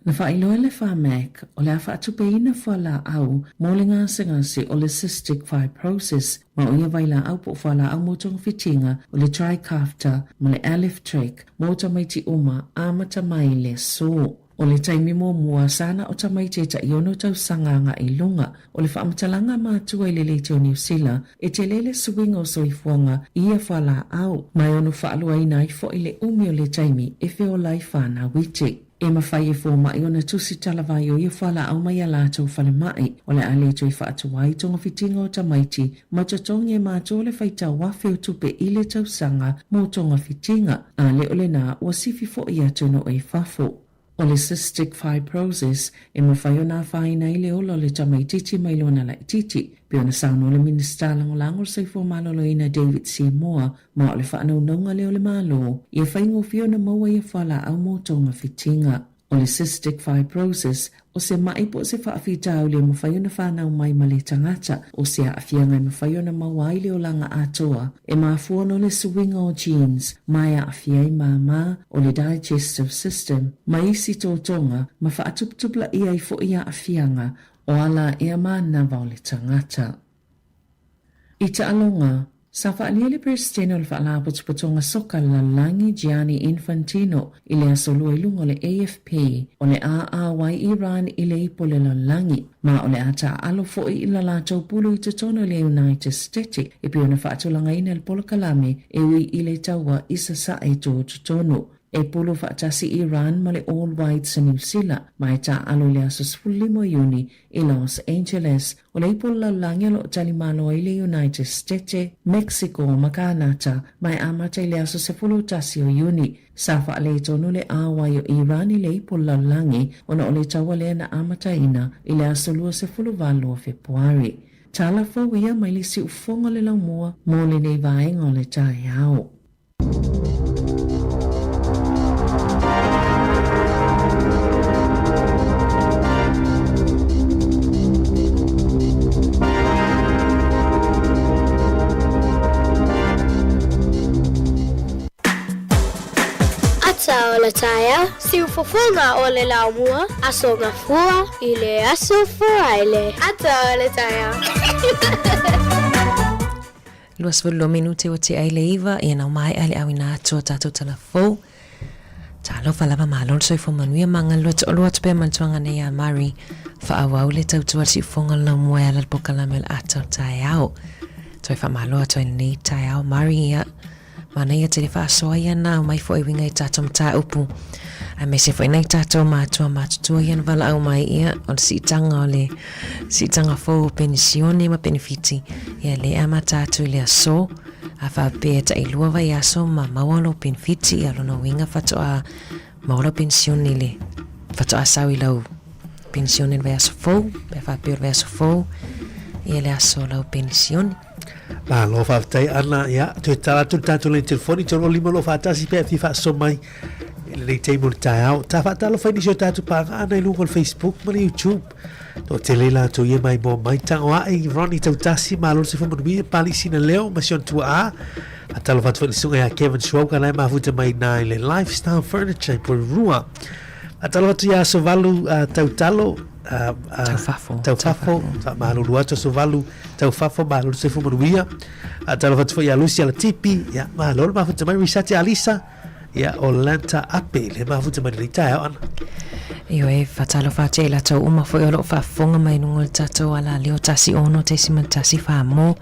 Na faailoa e le Pharmac o le a faatupeina fualaau mo le gasegase o le cystic fibrosis ma o ia vailaau po o fualaau mo togafitiga o le Trikafta ma le Alyftrek mo tamaiti uma amata mai le aso. O le taimi muamua sa na o tamaiti e taiono tausaga agai i luga o le faamatalaga a matua i le Leitio o Niu Sila e tele le suiga o soifuaga i ia fualaau ma e ono faaluaina ai foi le umi o le taimi e feola ai fanau iti. E mafai e fomai ona tusi talavai o ia fualaau mai a latou falemai, o le a le toe faatuai togafitiga o tamaiti ma totogi e matua le faitau afe o tupe i le tausaga mo togafitiga, a le o lenā ua sifi foi atu i fafo. O le cystic fibrosis e mafai ona afaina ai le ola o le tamaitiiti mai lona laitiiti, pei ona saunoa le Minisita Lagolago o le Soifua Maloloina David Seymour, ma o le faanaunauga lea o le Malo ia faigofie ona maua ia fualaau mo togafitiga. O le cystic fibrosis, o se maʻi po o se faafitauli e mafai ona fanau mai ma le tagata, o se aafiaga e mafai ona maua ai le olaga atoa, e mafua ona o le suiga o genes ma e aafia ai māmā o le digestive system ma isi totoga ma faatuputupulaia ai foi aafiaga o ala ea manava o le tagata. I taaloga, sa faaalia le Peresetene o le Faalapotopotoga Soka a le Lalolagi, Gianni Infantino, i le Aso Lua i luga o le AFP, o le a auai Iran i le ipu o le lalolagi, ma o le a taaalo foi i la latou pulu i totonu o le United Stete e pei ona faatulagaina le polokalame e ui i le taua i Sasae tutotonu. E pulu faatasi Iran ma le All Whites a Niu Sila, ma e taaalo i le aso 15 o Iuni i Los Angeles. O le ipu o le lalolagi o lo o tali malo ai le United Stete, Mexico ma Kanata, ma e amata i le aso 11 o Iuni. Sa faaletonu le auai o Iran i le ipu o le lalolagi ona o le taua lea na amataina i le aso 28 o Fepuari. Tala fou ia mai le siufofoga o le laumua mo lenei vaega o le taeao. Ata o le taeao, siufofoga o le laumua, Aso Gafua i le Aso Faraile. Ata o le taeao. 22 minute ua tea ai le 9, ia na maea le auina atu o tatou tala fou. Talofa lava malo le soifua manuia ma galulue toalua atu pea manatuaga nei ia Mari faaauau le tautua le siufofoga o le laumua e ala i le polokalame o le ata o le taeao. Toe faamalo atu ai lenei taeao Mari ia Manaia tele faasoa ia na aumai foi e uiga i tatou mataupu aemaise foi nai tatou matua matutua ia na valaau mai ia o le siitaga o le siitaga fou o penisione ma penefiti ia le amata atu i le aso a faapea tailua vaiaso ma maua lou penefiti ia lona uiga faatoa maua lau penisione i le faatoa sau i lau penisione i le vaiaso fou pe a faapea o le vaiaso fou ia le aso o lau penisione. Malo faafetai Ana, ia toe tala atu le tatou laini telefoni 3 5 2 4 1 pe a fia faasoa mai i lenei taimi o le taeao. Ta faatalofa i nisi o tatou pagaga i luga o le Facebook ma le YouTube. Toatele i latou ia mai moa mai. Tago ae i Ronnie Tautasi, malo le soifua manuia, Pali Sina Leo ma si ona tuaa. Faatalofa atu foi i le susuga ia Kevin Schwalger la e mafuta mai i le Lifestyle Furniture i Porirua. Faatalofa atu ia Asovalu Tautalo, Taufafo. Taufafo, faamalulu atu Asovalu Taufafo, malo le soifua manuia. Faatalofa atu foi ia Lucy Alatipi, ia malo le mafuta mai Risati Alisa, ia o Lanta Ape, le mafuta mai lenei taeao Ana. Ioe, faatalofa atu i latou uma foi o lo o faafofoga mai luga o le tatou alaleo 16.1 Samoa,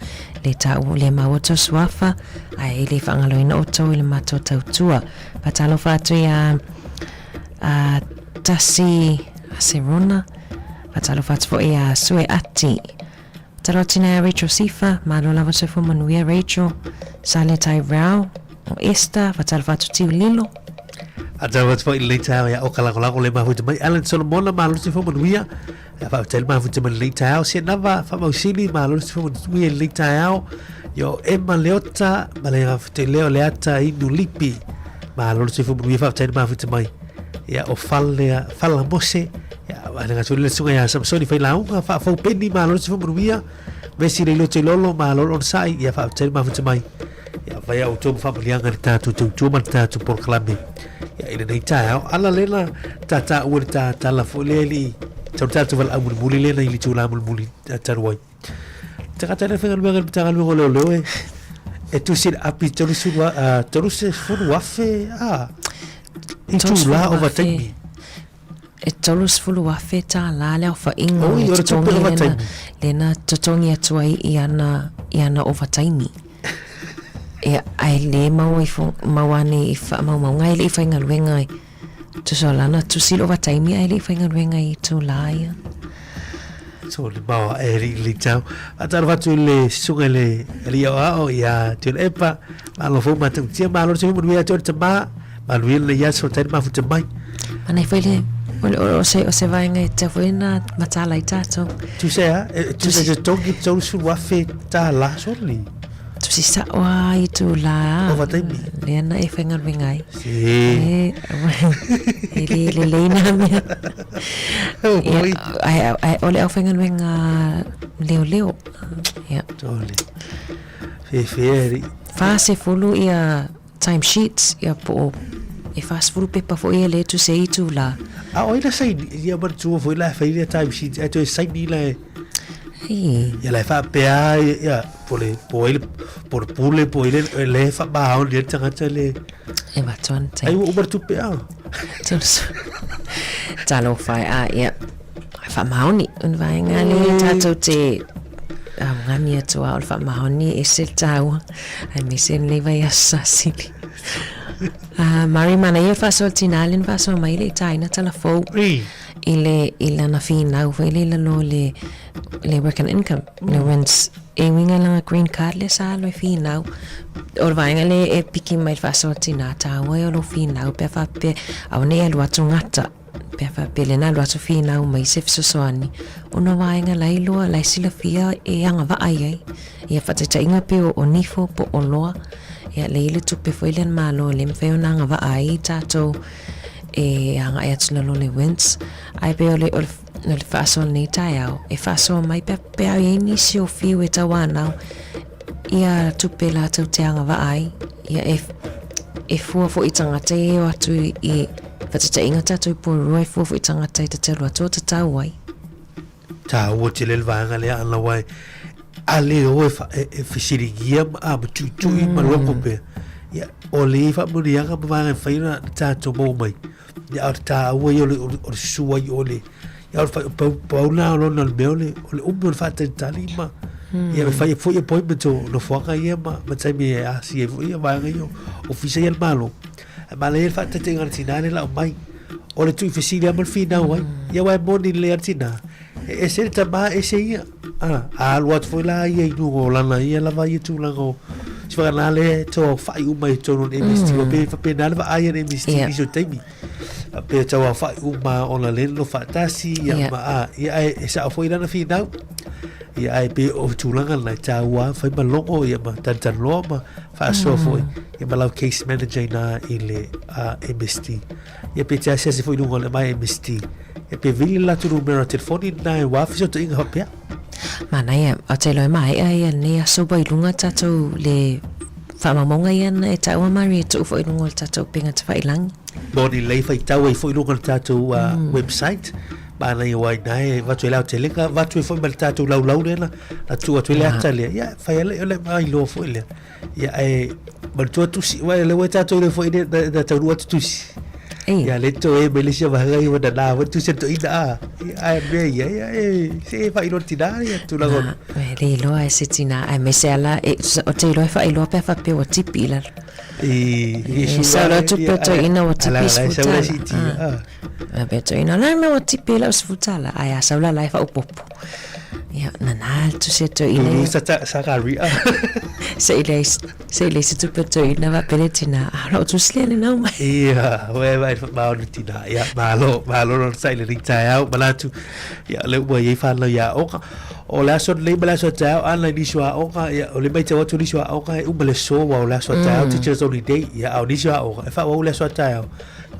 le taua le maua outou suafa, ae le faagaloina outou i le matou tautua. Faatalofa atu ia a Tasi Aserona, faatalofa atu foi ia Sue Ati. Faatalofa atu ia Rachel Sifa, malo lava soifua manuia Rachel, Sale Tai Rau, o Esther, faatalofa atu Tiu Lilo. Faatalofa atu foi i lenei taeao ia Oka Lagolago le mafuta mai Alan Solomona, malo soifua manuia. Ia faafetai le mafuta mai lenei taeao. Sianava Faamausili, malo soifua manuia i lenei taeao. Yo Emma Leota, ma le faafetai lea o Leata Inu Lipi. Malo le soifua manuia, faafetai le mafuta mai. Ia o Fale, Fala Mose, ia ma le gatuli le susuga ia Samsoni Failauga, faafou peni, malo le soifua manuia. Vesi le iloto i lolo, malo le onosai, ia faafetai le mafuta mai. Ia vai au tō whamalianga le tātou tautua ma le tātou polokalame. Ia i lenei taeao, ala lena tā ua le tā tala foi lea li tau tātou wala au mulimuli lena i le tūlā mulimuli talu ai. Tagata le whengaluega le Matagaluega o Leoleo e e tusi le api 30,000 a i tūlā ovataimi. E 30,000 tālā le aofaiga o le totogi lena, lena totogi atu ai i ana, i ana ovataimi. Ia, ae le maua ifo, maua ane i faamaumauga ae le i faigaluega ai. Tusa o lana tusi le ovataimi ae le i faigaluega i itulā ia. So le maua e ri li tau. Faatalofa atu i le susuga i le alii aoao ia Tuilaepa. Malo fou matautia, malo le soifua manuia ia te oe le tama. Manuia lenei aso, tai le mafuta mai. Anei foi le o le o se o se vaega e tatau foi ona mataala ai tatou. Tusa e a? Tusa e totogi $30,000 tālā soli. Tusi sa'o a i tūlā. Ovataimi. Lea na e faigaluega ai. Si. E, e le lelei nā mea. Ia, ai, ai, o le aufaigaluega leoleo. Ia. Tole. Whewhea ri. 40 ia time sheets, ia po o e 40 pepa foi ia le tusi ai i tūlā. A oi la saini, ia manatua foi la e whai le time sheet, e toe saini la e. Ia la e faapea ia po le po ai le po le pule po ai le le faamaoni ai le tagata le E vatoa tai. Ai ua uma le tupe a. Talofa e a ia. Faamaoni o le vaega le tatou te augani atu a o le faamaoni e ese le taua aemaise lenei vaiaso sasili. Mari manaia le faasoa tina lea na faasoa mai le i taina tala fou i le i lana finau foi le i lalo o le le work and income le WINS e uiga i lana green card lea sa alu e finau. O le vaega lea e piki mai le faasoa tina taua ia o lou finau pe a faapea aua ne i alu atu gata pe a faapea lea na alu atu finau mai se fesoasoani ona o vaega la e iloa la e silafia e agavaa i ai. Ia faataitaiga pei o nifo po o oloa ia lea e i ai le tupe foi lea a le Malo lea e mafai ona agavaa ai tatou e agai atu i lalo o le WINS. Ae pei o le o le o le faasoa o lenei taeao e faasoa mai pe pe a i ai nisi o fiu e tauanau ia tupe latou te agavaa ai ia e e fua foi i tagata ia e o atu i faataitaiga tatou i Porirua e fua foi i tagata e ta te alu atu o tatau ai. Taua tele le vaega lea ana wai a le o e, e, e fesiligia ma a ma tuitui ma logo pea. Ia, o le i whaamuniaga ma vaega e whai na tātou maua mai. Ia, o le tāua ia o le, o le, o le sua i o le, ia o le whai, pau, pau nā o lona o le mea o le, o le umi o le whaatalitali ma, ia me whai e foi appointment o nofoanga ia ma, ma taimi e asi ai foi ia vaega ia o ofisa ia le malo. Ae manaia le faataitaiga a le tina lea lau mai. O le tuufesili lava ma le finau ai. Ia aua e moni lelei lava le tina. E ese le tama ese ia. A, a alu atu foi la ia i luga o lana ia lava ia tulaga o si whakanā le tau aofai uma i totonu o le MST. Ua pei faapena le vaai a le MST i nisi o taimi. Faapea tau aofai uma ona le nofo faatasi ia ma a, ia ae e sao foi lana finau. Ia ae pei o tulaga lena e taua fai ma logo ia ma talatalanoa ma faasoa foi ia ma lau case manager ina i le MST. Ia pe te asiasi foi i luga o le mai MST. Ia pe vili le latou numera telefoni lena e ua fesootaiga faapea. Manaia, o te iloa e maea ia lenei aso ua i luga tatou le faamaumauga ia na e taua Marie e tuu foi i luga o le tatou upega tafailagi. Moni lelei faitau ai foi i luga o le tatou website. Manaia aua ina e avatu ai le aotelega, avatu ai foi ma le tatou laulau lea na na tuu atu ai le ata lea. Ia, fai lava le mailoa foi lea. Ia, ae manatua tusi, aua o lea ua tatou iloa foi na na taunuu atu tusi. Ia, lea toe mai le isi vaega ia ua nana foi le tusi a le toeaina a. Ia, ae o le mea ia, ia, e, se e faailoa le tina ia tulaga o. E le iloa e se tina, aemaise lava la, e, ou te iloa e faailoa pe a faapea ua tipi i lalo. I, E sau loa tupe o toeaina ua tipi i $10. A pe toeaina, la mea ua tipi lau $10, ae a sau la la e faaopoopo. Ia, nana le tusi a toeaina ia. Sa sa ka ria. Se i leai, se i leai se tupe a toeaina faapea le tina, a o lau tusi lea lena aumai. Ia, ua e faamaoni tina. Ia, malo, malo lona sai lenei taeao, manatu. Ia, o lea ua i ai whanau i aoga. O le aso lenei ma le aso taeao, ana i nisi o aoga, ia, o le matau atu nisi o aoga e uma le aso, aua o le aso taeao, teachers only day, ia, a o nisi o aoga, e faaauau le aso taeao.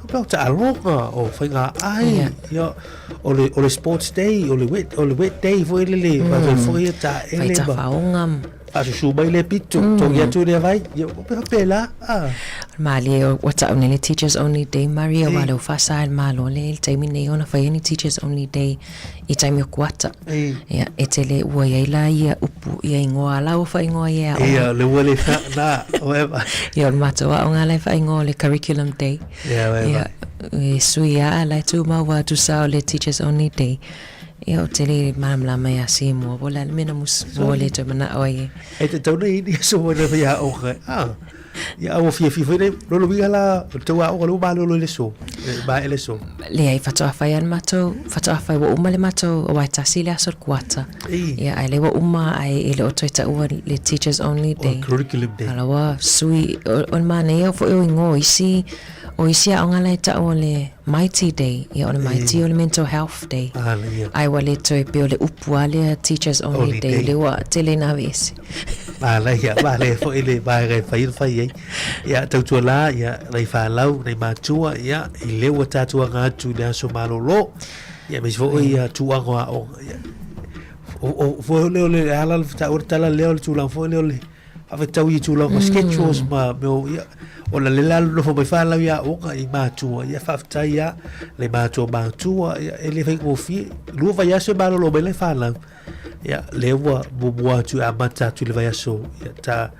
O pea o taaloga, o faiga ai, ia, o le, o le sports day, o le wet, o le wet day foi lele, mm. foi ia taele. Fai tafaoga. Faasusu mai le pito, togi atu le vai, ia, o pea pela, ah. Malie ua tau nei le Teachers Only Day, Maria, wa leo whasa e malo le le taimi nei ona whai ni Teachers Only Day i taimi o kuata. Ia, e tele ua iai la ia upu, ia ingoa la ua whaingoa ia aoga. Ia, le ua le wha, nā, o eva. Ia, o le matou aoga la e whaingoa o le Curriculum Day. Ia, o eva. Ia, e sui a la e tūmau atu sa o le Teachers Only Day. Ia, o tele malamalama ia Seymour, po o le a le mea na musu, ua le toe manao ai e. E te tau nei ni aso mo na whai aoga. Ah. Ia, a ua fiafia foi le lona uiga la, o le tou aoga lea ua malolo i le aso, e maea le aso. Leai, faatoa fai lava le matou, faatoa fai, ua uma le matou, aua e tasi le aso o le kuata. Ia, ae lea ua uma ae e le o toe taua le Teachers Only Day. O Curriculum Day. A la ua sui, o le manaia foi o igoa o isi, o isi aoga la e tau o le Mighty Day, ia o le Mighty o le Mental Health Day. Ae ua le toe pei o le upu lava lea Teachers Only Day, lea ua tele ina aveese. Manaia, manaia foi le vaega e fai ai fai ai. Ia, tautua la, ia, nai fanau, nai matua, ia, i lea ua tatou aga atu i le aso malolo. Ia, aemaise foi ia tulaga o aoga. Ia, o, foi lea o le ala le taua le tala lea o le tulaga foi lea o le faafetaui i tulaga o schedules ma mea o, ia, ona lea la nofo mai fanau i aoga i matua, ia faafetai lava le matua matua, ia, e le faigofie. 2 vaiaso e malolo mai lai fanau. Ia, lea ua muamua atu e amata atu i le vaiaso, ia, ta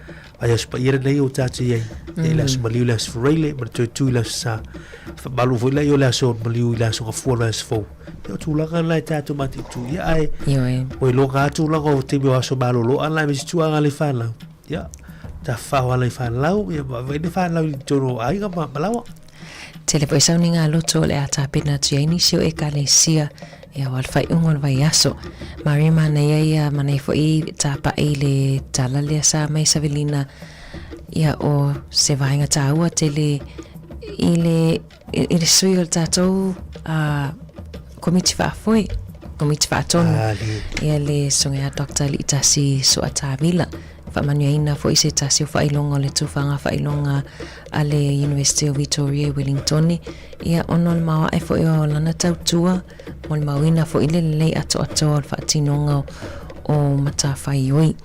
vaiaso paia lenei o tātou i ai. Ia, i le aso maliu i le aso Faraile, ma le toe tu i le aso Sa. Faamalu foi lea o le aso maliu i le aso Gafua le vaiaso fou. Ia, o tulaga la e tātou mataitu. Ia, ae, ua iloga lava tulaga o taimi o aso malolo ana aemaise tulaga le fanau. Ia, tafafao ala i fanau, ia, ma vaai le fanau i totonu o aiga ma malawa. Tele foi sauniga loto o le a tapena atu i ai nisi o Ekalesia ia aua le faaiuga o le vaiaso. Maria manaia ia manaia foi tapa'i i le tala lea sa mai Savelina ia o se vaega taua tele i le i le sui o le tatou Komiti Faafoe, Komiti Faatonu, ia le Susuga ia Doctor Liitasi Suatavila. Faamanuiaina foi se tasi o faailoga o le tufaga faailoga a le University o Victoria i Wellingtone, ia ona o le maoae foi o lana tautua molimauina foi le lelei atoatoa o le faatinoga o matafaioi.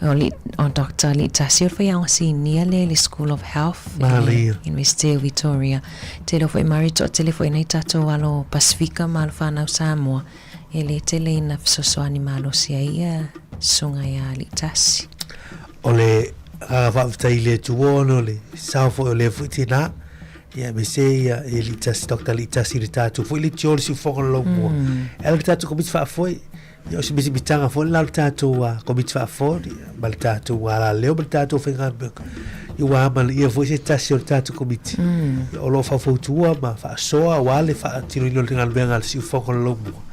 O, li, o Dr. Liitasi o le faiaoga sinia lea i le School of Health i le University o Victoria. Tele o foi mari toatele foi nei tatou alo Pasifika ma alo whanau Samoa. E le tele ina fesoasoani malosi ai ia susuga ia Liitasi. O le agaga faafetai i le Atua ona o le sao foi o lea foi tinā, ia aemaise ia e Liitasi, Doctor Liitasi i le tatou foi leitio o le siufofoga o le laumua. E ala i le tatou Komiti Faafoe, ia o se mitamitaga foi lena o le tatou Komiti Faafoe ma le tatou alaleo ma le tatou faigaluega. Ia ua amanaia foi se tasi o le tatou Komiti, ia o lo o faufautua ma faasoa aua le faatinoina o le galuega a le siufofoga o le laumua.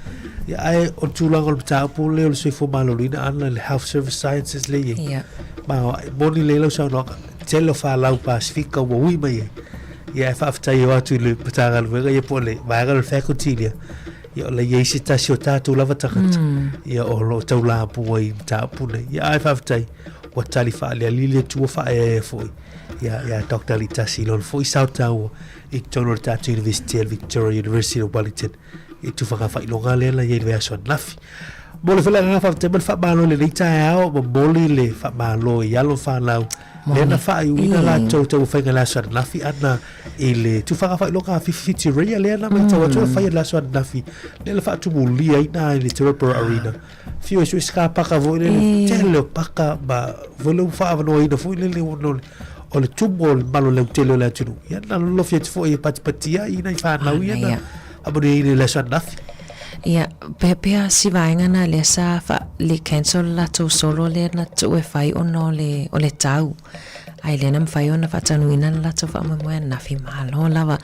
Ia, ae o le tulaga o le mataupu lea o le soifua maloloina ana le Health Service Sciences lea e i ai. Ma e moni lelei lau saunoaga, tele o falau Pasifika ua ui mai ai. Ia, ae faafetai o atu i le Matagaluega ia po o le vaega o le faculty lea, ia o la i ai se tasi o tatou lava tagata, ia o lo o taulamua i mataupu nei. Ia, ae faafetai, ua tali faaaliali le Atua faaeaea foi ia, ia Dr. Litasi i lona foi sao taua i totonu o le tatou University o le Victoria University of Wellington. I tufaga faailoga lea na i ai i le vaiaso ananafi. Momoli foi le agaga faafetai ma le faamalo i lenei taeao, momoli le faamalo i alo ma fanau lea na faaiuina latou taumafaiga i le aso ananafi ana i le tufaga faailoga a Fifi Rea lea na matau atu na faia i le aso ananafi lea na faatumulia ai na i le Teropara Arena. Fiu e sue se ka paka foi lele, tele o paka ma foi le ua faaavanoaina foi lele ona o le tumu o le malo lautele o le atunuu. Ia na lolofi atu foi e patipatia ai nai fanau ia na faamanuiaina i le aso ananafi. Ia, pea pea si vaega na lea sa fa le cancel le latou solo lea na tuu e fai ona o le o le tau. Ae lea na mafai ona faataunuuina le latou faamoemoe ananafi malo lava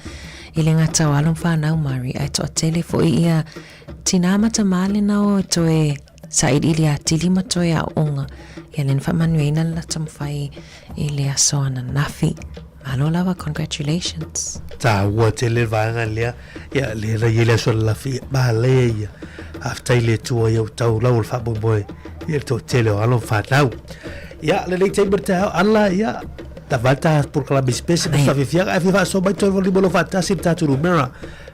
i le gata o alo ma fanau Mari ae toatele foi ia Tinā ma tamā lena o e toe sailiili atili ma toe aooga, ia lea na faamanuiaina le latou mafai i le aso ananafi. Malo lava, congratulations. Taua tele le vaega lea, ia lea na i ai le aso ananafi, ia malaia ia. Faafetai i le Atua ia ua tau lau o le faamoemoe ia le toatele o alo ma fanau. Ia lenei taimi o le taeao, ala ia, tavale ta polokalame sipesi ma faafiafiaga, ae fia faasoa mai toe lima lua faatasi le tatou numera.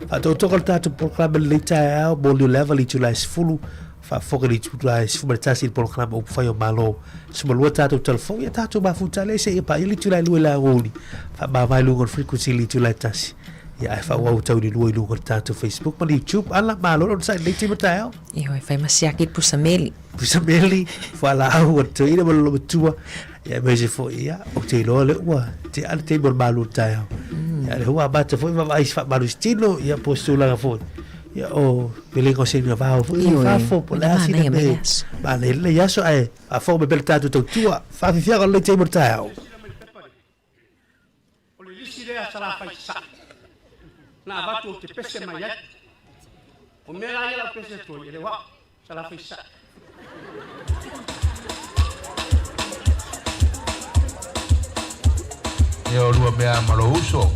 Faatoatoga le tatou polokalame lenei taeao mo le ava le itula e 10, faafofoga i le itula e 11 i le polokalame Upufai o Malo. 12 tatou telefoni, ia tatou mafuta lea seia paia le itula e 2 i le aoauli. Faamavae i luga o le frequency i le itula e 1. Ia ae faaauau tau i le 2 i luga o le tatou Facebook ma le YouTube. Ala, malo le onosai i lenei taimi o le taeao. Ioe, fai ma siaki le pusa meli. Pusa meli, fualaau, a le toeaina ma le lolomatua. Ia aemaise foi, ia, ou te iloa lea ua tea le taimi o le malu o le taeao. Ia lea ua amata foi vaavaai i se faamalositino, ia po o se tulaga foi. Ia o pelega o se vao foi i fafo, po o le a sina mea manaia lenei aso, ae faafofoga mai pea le tatou tautua. Faafiafiaga o lenei taimi o le taeao. O le lisi lea a Salafai Sasae na avatu ou te pese mai ai. O mea la ia lau pese atu ai, e le o au, Salafai Sasae. Ia olua mea ma lou uso.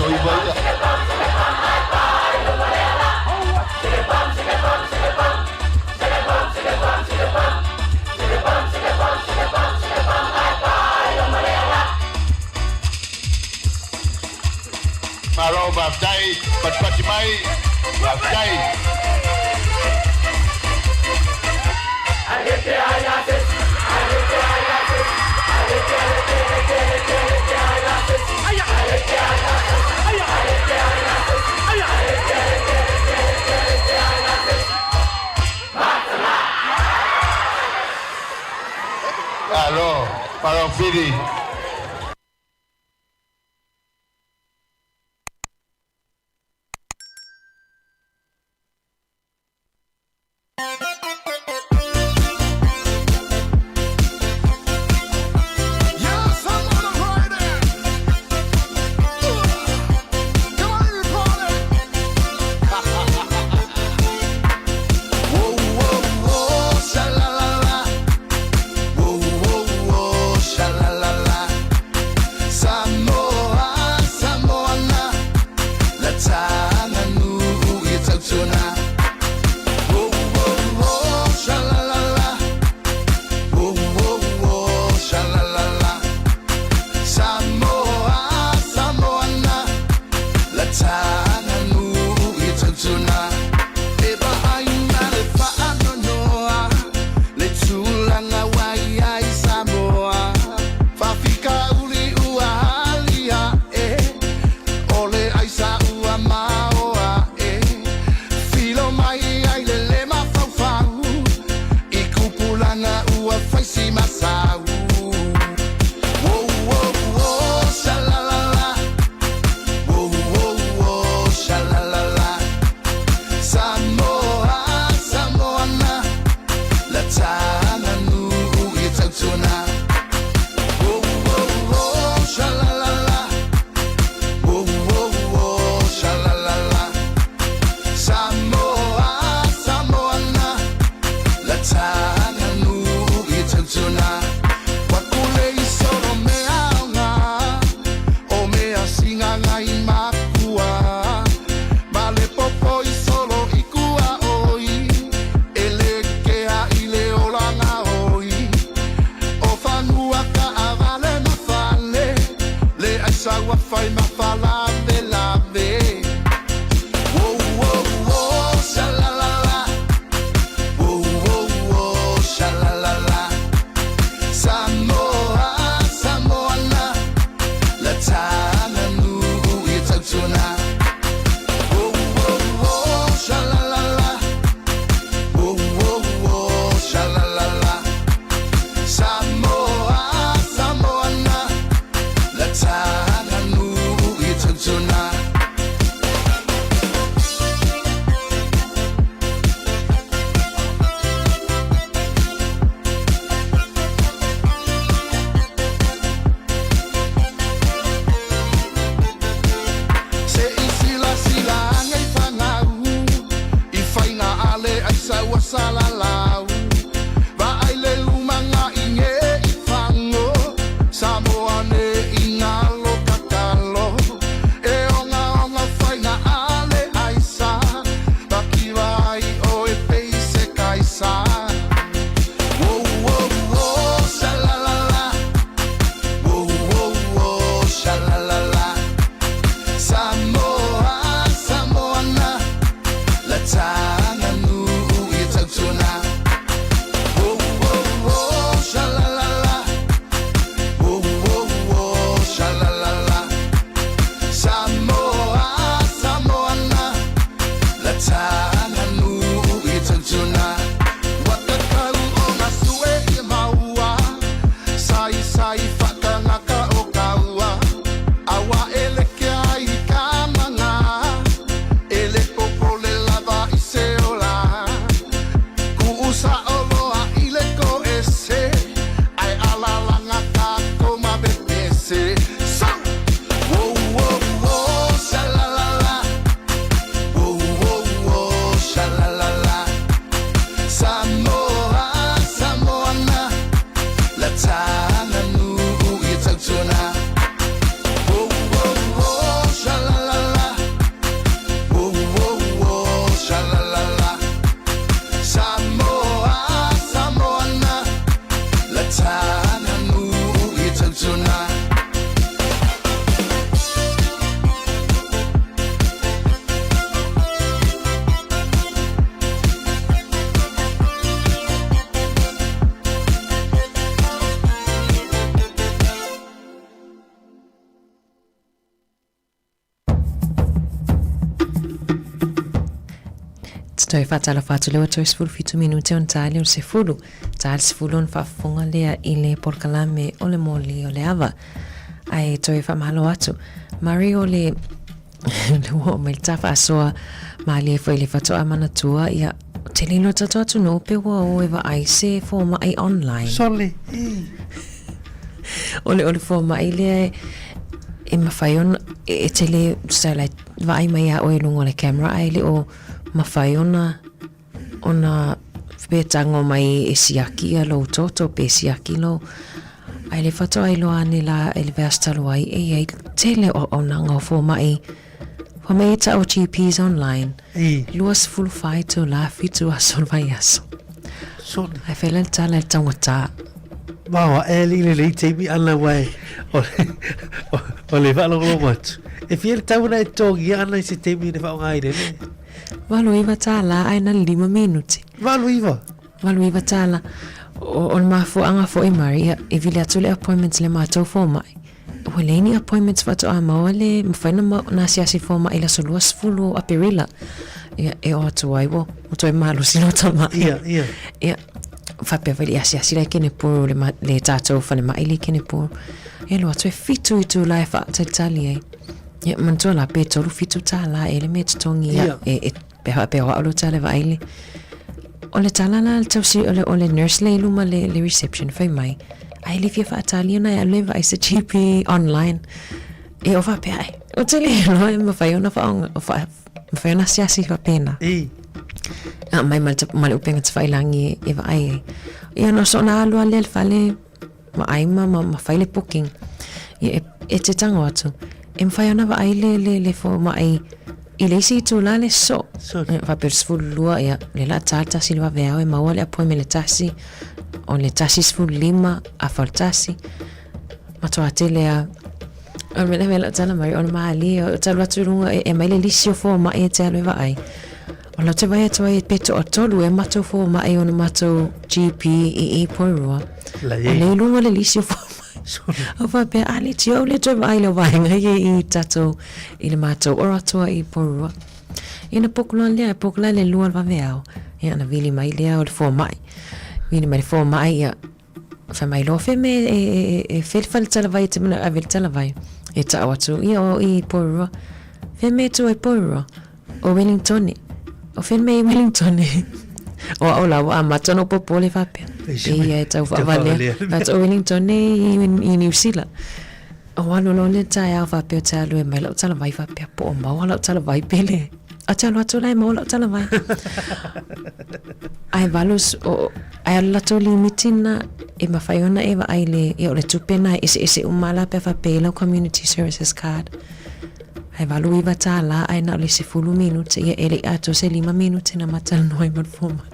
faiva ia. Malo faafetai, patipati mai, faafetai. Alo, malo Fili. Yes, I'm on a Friday. Come on, everybody. Whoa, whoa, whoa, sha la la la. Whoa, whoa, whoa, sha la la la. Samoa, Samoana, la tanga nu i tautuna. Whoa, whoa, whoa, sha la la la. Whoa, whoa, whoa, sha la la la. Samoa, Samoana, la tanga nu i tautuna. E ba aina le whaanonoa, le tūlanga wai ai Samoa. Whawhika uli ua halia e, ole ai sa ua maoa e. Filo mai ai le le mafaufau, i kupulanga ua faisi masau. Whoa, whoa, whoa, sha la la la. Whoa, whoa, whoa, sha la la la. Samoa, Samoana, la tanga nu i tautuna. Whoa, whoa, whoa, sha la la la. Whoa, whoa, whoa, sha la la la. Samoa, Samoana, la tanga nu i tautuna. Wakule i soro mea o ngā, o mea singa ngai makua. Ma le popo i solo i kua oi, e le kea i le olanga oi. O fanua ka avale ma fale, le aisa ua fai ma falave lave. Whoa, whoa, whoa, sha la la la. Whoa, whoa, whoa, sha la la la. Samoa, Samoana, la tanga nu i tautuna. Whoa, whoa, whoa, sha la la la. Whoa, whoa, whoa, sha la la la. Samoa, Samoana, la tanga nu Toe faatalofa atu lea ua toe 17 minute ona ta lea o le 10. Ta le 10 ona faafofoga lea i le polokalame o le moli o le ava. Ae toe faamalo atu. Mari o le le ua oo mai le ta faasoa malie foi le faatoa manatua ia tele loa tatou atunuu pe ua o e vaai se fomai online. Sole. O le o le fomai lea e, e mafai ona e tele satellite vaai mai ia oe i luga o le camera ae le o mafai ona ona pe tago mai e siaki ia lou toto pe siaki lou ae le faatoa iloa ane la i le vaiaso talu ai e i ai tele o auaunaga o fomai fomai e tau o GPs online 24 itula 7 aso o le vaiaso ae fai la le tala i le taugata. Maoa e li le lei taimi ana wai o o le whaalongolongo atu. E fia le tau na e togia ana i se taimi ne whaonga ai le. $89 ae na le 5 minute. 89? $89. O, o le mafuaaga foi Mari, ia, e vili atu le appointment le matou fomai. Ua leai ni appointments faatoa maua le mafai ona ma, ona asiasi fomai i le aso 20 o Aperila. Ia, e oo atu ai ua, ua toe malosi lou tamai. Ia, ia. Ia, faapea foi le asiasi la i Kenepuru, le, ma, le tatou falemai le i Kenepuru. Ia, alu atu e 7 itula e faatalitali ai. Ia, manatua la pe 37 tālā ea le mea e totogi ia, Ia. e, e, pe faapea o au lou tala e vaai le O le tala la a le tausi, o le, o le nurse lea i luma le, le reception fai mai, ai le fia faatali ona e alu e vaai se GP online. E o faapea ai, o te le iloa e mafai ona whaonga, o wha, mafai ona asiasi faapena. I. A mai ma le, ma le upega tawhailangi e, e vaai ai. Ia no so na alu a lea le fale, vaai ma, ma, ma fai le booking. Ia, e, e te tango atu. E mawhai ona vaai le, le, le fomai i le isi itula le so. So. Ia, faapea le 12, ia, le la tā le tasi le vaveao e maua le appointment le tasi, o le 1:15, afa o le tasi. Matua tele a, o le mea la tala mai, o le malie, o talu atu i luga, e, e mai le lisi o fomai e te alu e vaai. O lau te vaai atu ai pe toatolu e matou fomai ona matou GP i i Porirua. La O iai. le i luga o le lisi o fomai. O faapea, a le tio au le toe vaai i le vaega ia i tatou, i le matou ora atoa i Porirua. Ia na poku loa lea, poku la le lua o le vaveao. Ia na vili mai lea o le fomai. Vili mai le fomai, ia, fai mai loa, fai me e, e, e, e fai le fale talavai e te mana ave le talavai. E tau atu, ia o i Porirua. Fai me tu ai Porirua. O Wellingtone. O fea le mea i Wellingtone? O au la ua amata ona ou popole faapea. E ia e tau faavalea. But o Wellingtone i, i New Zealand. O alu loa le taeao faapea ou te alu e mai lau talavai faapea po o maua lau talavai pele. A te alu atu la e maua lau talavai. Ae valu, o, ae alu latou limiti na e mafai ona e vaai le, ia o le tupe na e eseese uma la pe a faapea i lau community services card. Ae 89 tālā ae na o le 10 minute, ia e le i atoa se 5 minute na ma talanoa ai ma le fomai.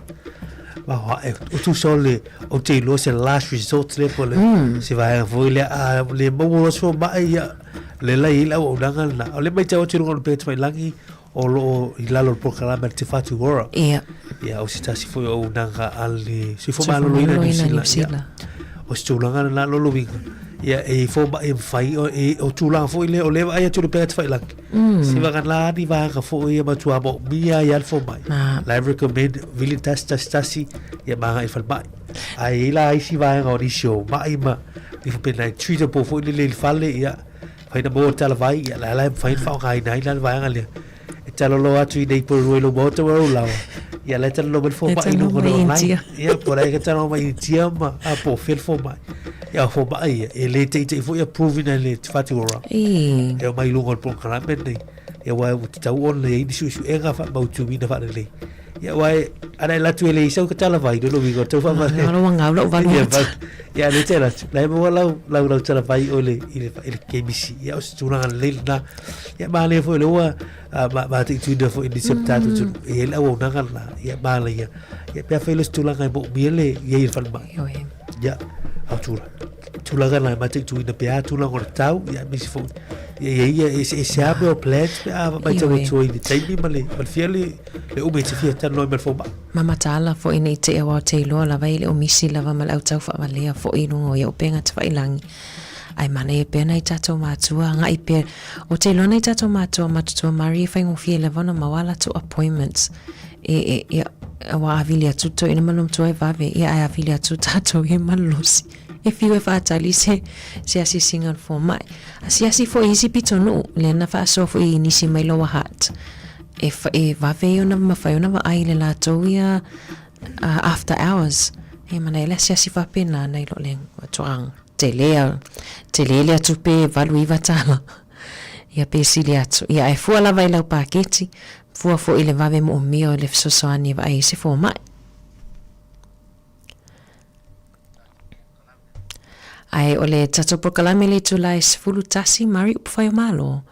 Maoa e, o tusa o le, o te iloa se last resort lea po o le, se vaega foi lea, a le maua loa se fomai, ia, le la e i ai le auaunaga lena. O lea e matau atu i luga o le upega tafailagi, o lo o i lalo o le polokalame a le Te Whatu Ora. Ia. Ia, o se tasi foi o auaunaga a le Soifua Maloloina i Niu Sila. Ia. O se tulaga lena lona uiga, ia, e i fomai e mafai, o, e, o tulaga foi lea, o lea e vaai atu i le upega tafailagi, se vagana ni vaega foi ia matua moomia ai lava le fomai. La e recommend, vili tasi, tasi, tasi, ia ma agai i le falemai. Ae i ai la isi vaega o nisi o mai ma, i faapena e treatable foi lele i le fale, ia, Fai na maua le talavai, ia la la e mafai ona faaaogaina ai la le vaega lea. E taloloa atu i nei Porirua i lou maota ua ou lawa. Ia la e taloloa mai le fomai i luga o le online. Ia po o la e talanoa mai i Initia ma a po o fea le fomai. Ia o fomai ia, e le teitei foi approve ina e le Te Whatu Ora. E omai i luga o le polokalame lenei. Ia aua ua tatau ona i ai ni suesuega faamautuina faalelei. Ia aua e, ana e alu atu e leai sau ka talavai, lona uiga o tau faavale. Alo ua gau lau valu Ia, atu. ia le te alu atu. La e maua lau, lau, lau talavai o le, i le, i le kemisi. Ia o se tulaga lelei lena. Ia manaia foi o lea ua ah, ma, mataituina foi nisi o le tatou atunuu. E i ai le auaunaga lena. Ia manaia. Ia pe afai loa se tulaga e moomia le i ai i le falemai. Ioe. Ia, au tulaga. Tulaga na e mataituina pea tulaga o le tau, ia aemaise foi. Ia ia ia e eseese lava mea o plans pe a matau atu ai i le taimi ma le, ma le fia le, le umi e te fia talanoa ai ma le fomai. Ma mataala foi nei te aua o te iloa lava e le o misi lava ma le au tau faavalea foi i luga o ia upega tafailagi. Ae manaia pea nai tatou matua agai pea. O te iloa nai tatou matua matutua Marie e faigofie lava ona maua a latou appointments. E, e, ia, ua avili atu toeaina ma lona matua e vave, ia ae avili atu tatou ia malolosi. E fiu e faatali se, se asiasiga a le fomai. Asiasi foi i isi pitonuu, lea na faasoa foi i nisi mai Lower Hutt, e, e vave ia ona mafai ona vaai i le latou ia uh, after hours. E manaia le asiasi faapena nai lo le faatoaga tele, tele le atu pe 8 $9. Ia pe sili atu. Ia ae fua lava i lau paketi, fua foi i le vave moomia o le fesoasoani e vaai ai se fomai. Ae o le tatou polokalame le itula e 11 Mari upu fai o Malo.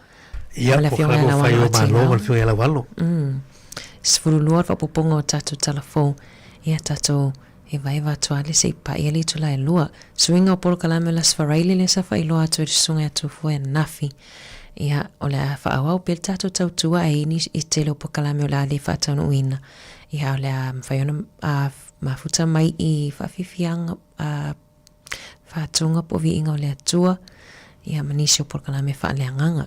Ia, Ma le Afioga ia polokalame Laualo fai o a Malo ma Tigau. le Afioga ia Laualo. 12 le faaopoopoga o tatou tala fou. Ia tatou evaeva atu lava le se i paia le itula e lua. Suiga o polokalame o le Aso Faraile lea sa faailoa atu e le Susuga ia Tufua ananafi. Ia, o le a faaauau pea le tatou tautua ae i ai nisi i tele o polokalame o le a le faataunuuina. Ia, o le a mafai ona mafuta mai i faafiafiaga faatuga po o viiga o le Atua, ia ma nisi o polokalame faaleagaga.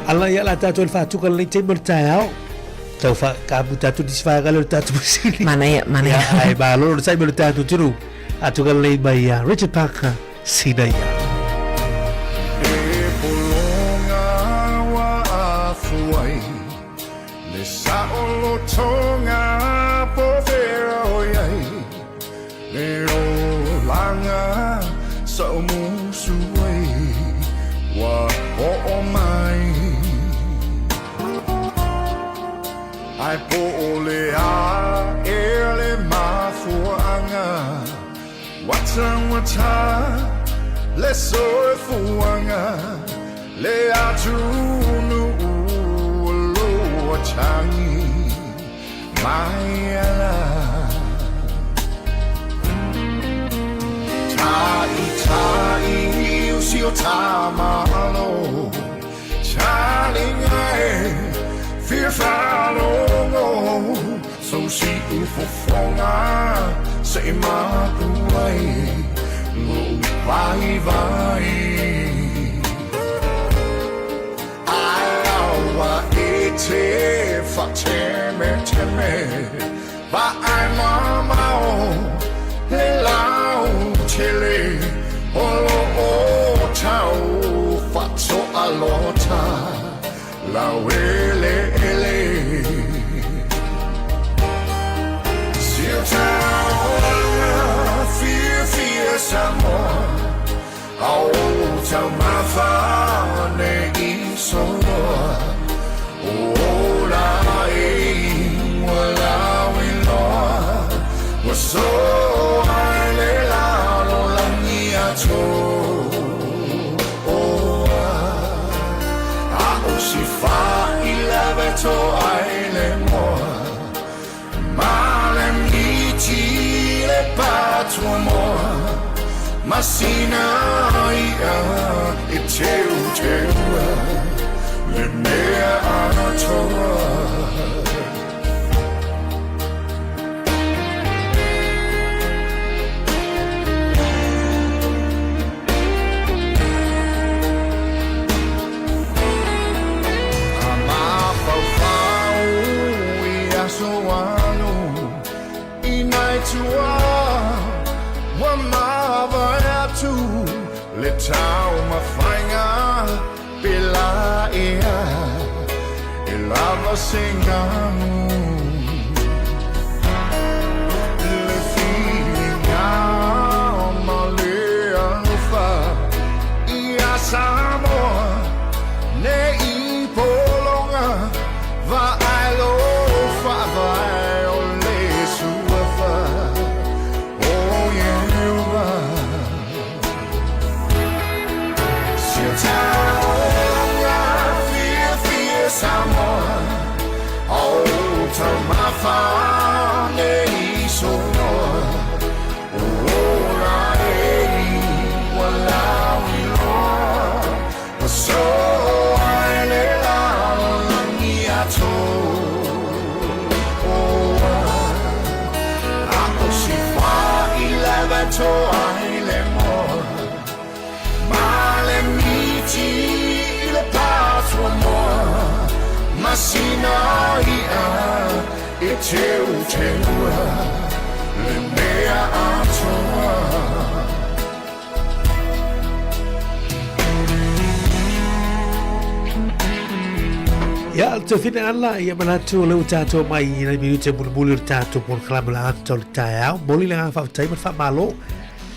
Ala ia la tātou le whātuka le taimi o le taeao. Tau wha, ka apu tātou nisi whaagale o le tātou masili. Manaia, manaia. Ia, ai, malo le taimi o le tātou tunu. Atu ka lei mai ia Richard Parker, Sina ia. E polonga wa afuai Le saʻolotoga po fea o i ai Le olaga sa o musu ai Ua oo mai Ae po o le a ea le mafuaaga Ua taugata le soifuaga Le atunuu o lo o tagi mai ala Ta'ita'i o si o ta Malo Talinga e fia faalogo So si'u fofoga se i mapu ai Lo'u vaivai Ae aua e te faatemeteme Vaai mamao le lautele O lo o tau faatoalota Laueleele Si o taulaga fiafia Samoa A o taumafa ne i soloa O ola e ua lauiloa Ua soa i le lalolagi atoa A o si fai lave toa i le moa Ma le miti le patuamoa Ma sina i'a e teuteua Le mea atoa. A mafaufau i aso alu i nai tua ua mavae atu le taumafaiga pe la ea e lava se ganu. Le filiga ma le alofa ia Samoa ne i pologa vaai lo faavae o le suafa o Ieova. Si o taulaga fiafia Samoa o atoa i le moa Ma le miti i le patua moa Masina ia e teu teua Le mea atoa. Ia, te whina ala, ia manatu o leo tātou mai i nei minute mulimuli o le tātou polokalame o le ata o le taeao. Moli le ngā whaatai ma le whaamalo.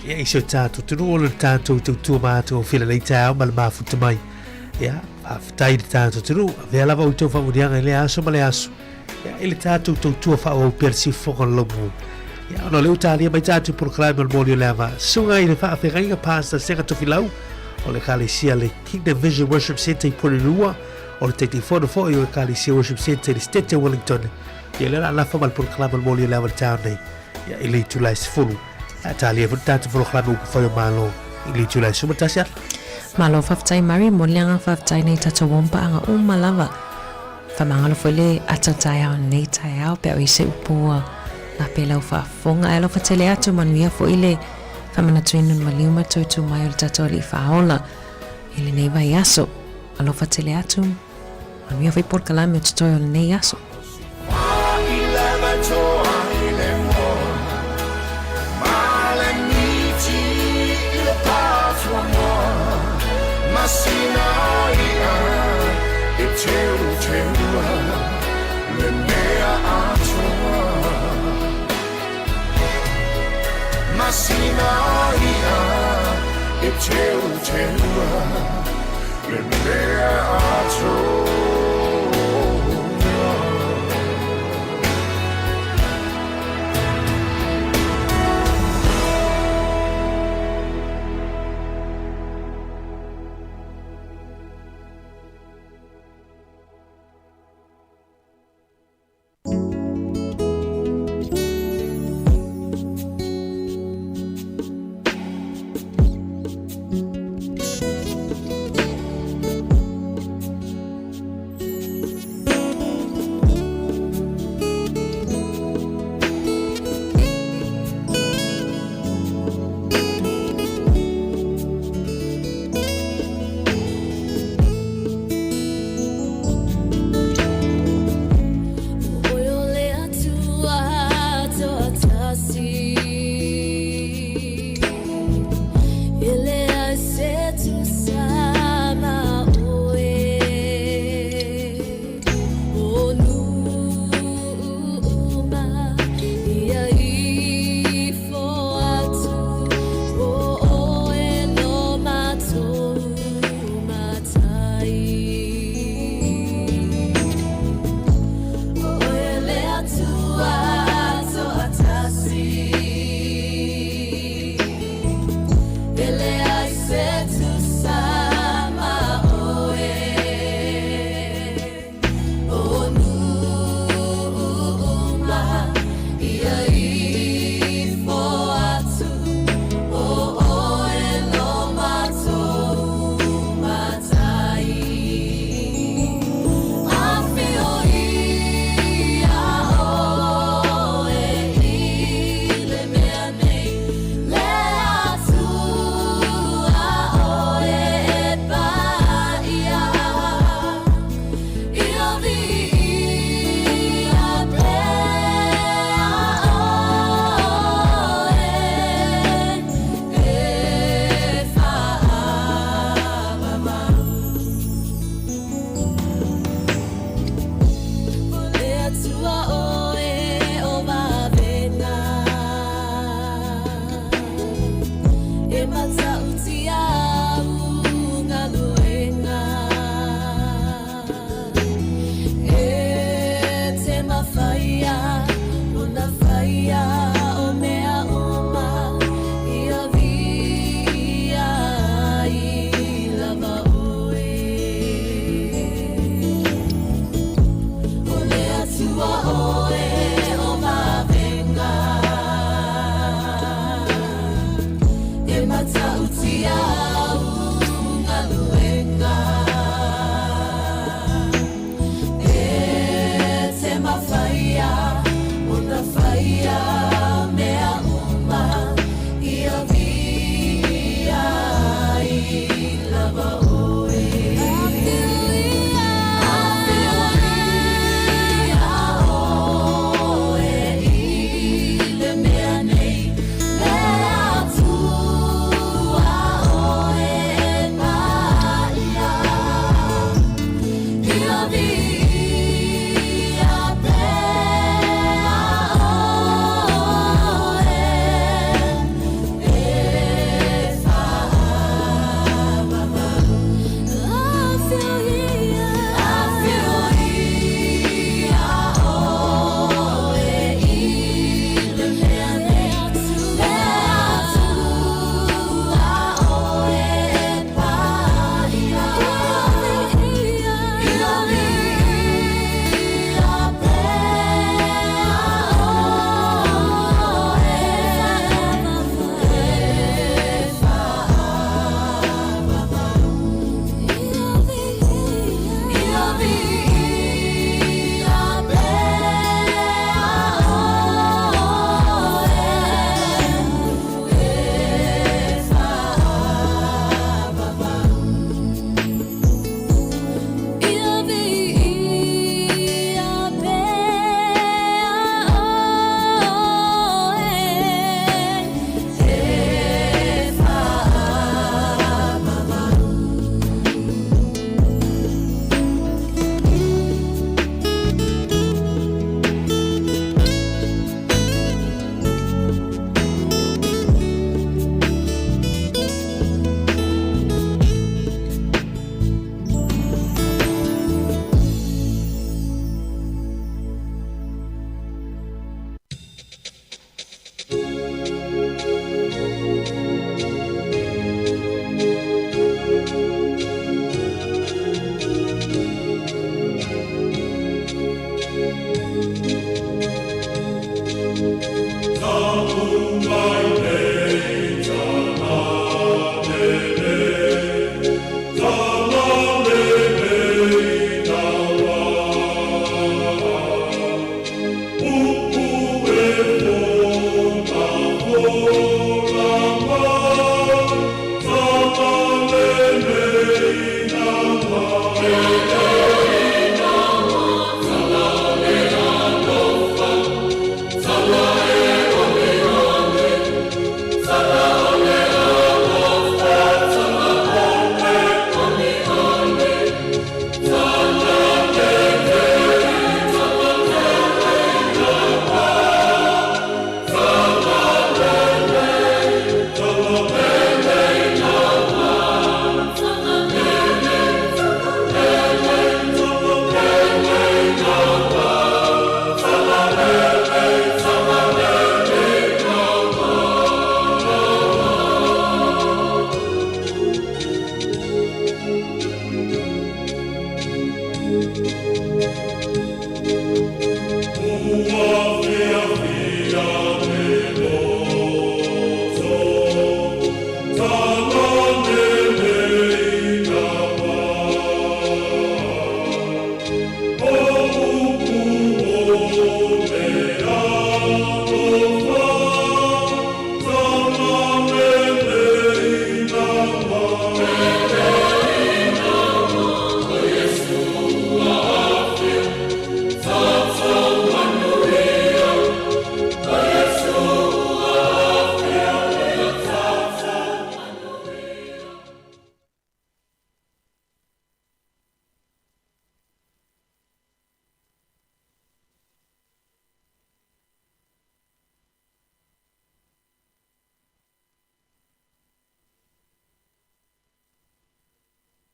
Ia, i se o tātou tunu o le tātou tautua mātou o whina nei taeao ma le mafuta mai. Ia, whaafetai le tātou tunu. Vea lava o tau whamunianga i le aso ma le aso. Ia, i le tātou tautua whaau pera si whonga lomu. Ia, ona leo tālia mai tātou polokalame o le moli o le ava. Sunga i le whaafegainga Pastor Senga Tofilau o le Kalesia le Kingdom Vision Worship Center i Porirua o le Taitaifono foi o Ekalesia Worship Center i le State o Wellington. Ia lea la lafa ma le polokalame o le moli o le ava le taeao nei. Ia i le itula e 10. Ia talia foi le tatou polokalame upu fai o Malo i le itula e 11 ala. Malo faafetai Mary, mo le agaga faafetai nei tatou uampaanga uma lava. Faamagalo foi le ata taeao nei taeao pe a o i se upu ua lape lau faafofoga. Ae alofa tele atu manuia foi le faamanatuina o le maliu ma le toutou mai o le tatou Alii Faaola i lenei vaiaso. Alofa tele atu, manuia foi polokalame o totoe o lenei aso. Masina ia e teuteua le mea atoa.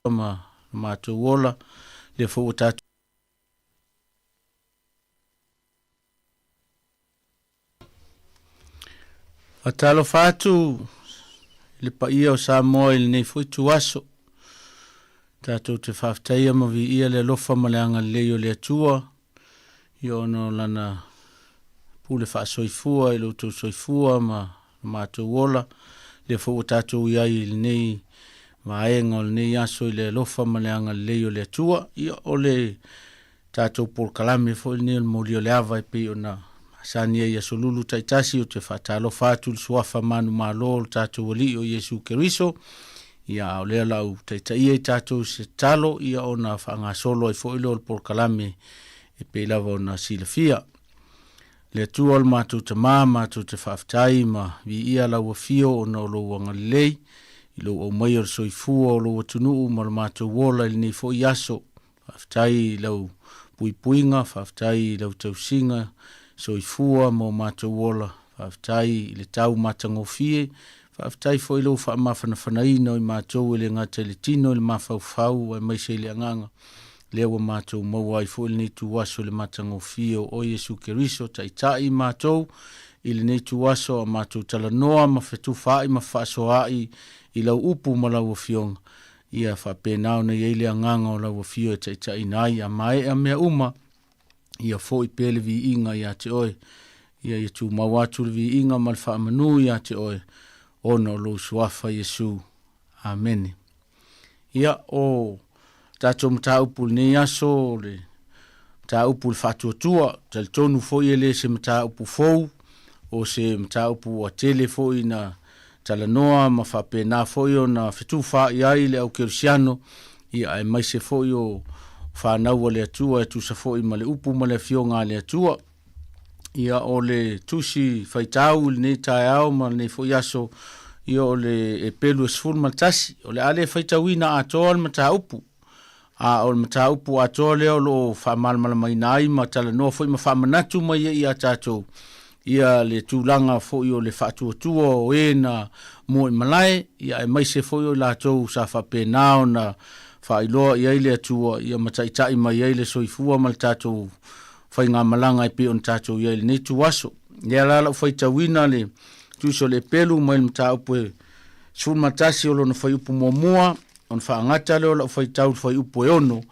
Ma lo matou ola, lea foi ua tatou. Faatalofa atu i le paia o Samoa i lenei foi ituaso. Tatou te faafetaia ma viia le alofa ma le agalelei o le Atua i ona o lana pule faasoifua i lo outou soifua ma lo matou ola. Lea foi ua tatou i ai i lenei vaega o lenei aso i le alofa ma le agalelei o le Atua. Ia, o le tatou polokalame foi lenei o le Molia o le Ava e pei ona masani ai i aso lulu taitasi. Ou te faatalofa atu i le suafa manumalo o le tatou Alii o Iesu Keriso. Ia, a o lea la u taitaia i tatou se talo, ia ona faagasolo ai foi lea o le polokalame e pei lava ona silafia. Le Atua o le matou Tama, matou te faafetai ma viia lau afio ona o lou agalelei i lou aumaia o le soifua o lou atunuu ma lo matou ola i lenei foi aso. Faafetai i lau puipuiga, faafetai i lau tausiga soifua ma o matou ola, faafetai i le tau matagofie, faafetai foi i lou faamafanafanaina o i matou e le gata i le tino i le mafaufau aemaise i le agaga, lea ua matou maua ai foi lenei ituaso i le matagofie o oe Iesu Keriso, taitai i matou i lenei ituaso a matou talanoa ma fetufaai ma fefaasoaai i lau upu ma lau Afioga. Ia faapena ona i ai le agaga o lau Afio e taitaiina ai a maea mea uma, ia foi pea le viiga ia te oe. Ia ia tumau atu le viiga ma le faamanu ia te oe, ona o lou Suafa Iesu. Amene. Ia, o tatou mataupu i lenei aso, o le mataupu i le faatuatua, talitonu foi e le se mataupu fou, o se mataupu ua tele foi na talanoa ma faapena foi ona fetufaai ai le au kerisiano, ia aemaise foi o fanau a le Atua e tusa foi ma le upu ma le afioga a le Atua. Ia o le tusi faitau i lenei taeao ma lenei foi aso, ia o le Epelu e 11, o le a le faitauina atoa le mataupu, a o le mataupu atoa lea o lo o faamalamalamaina ai ma talanoa foi ma faamanatu mai ai ia tatou ia le tulaga foi o le faatuatua o e na mua i malae, ia aemaise foi o i latou sa faapena ona faailoa i ai le Atua ia ma taitai mai ai le soifua ma le tatou faigamalaga e pei ona tatou i ai i lenei ituaso. Lea la lau faitauina le tusi o le Epelu mai le mataupu e 11 o lona fuaiupu muamua, ona faagata lea o lau faitau i le fuaiupu e 6,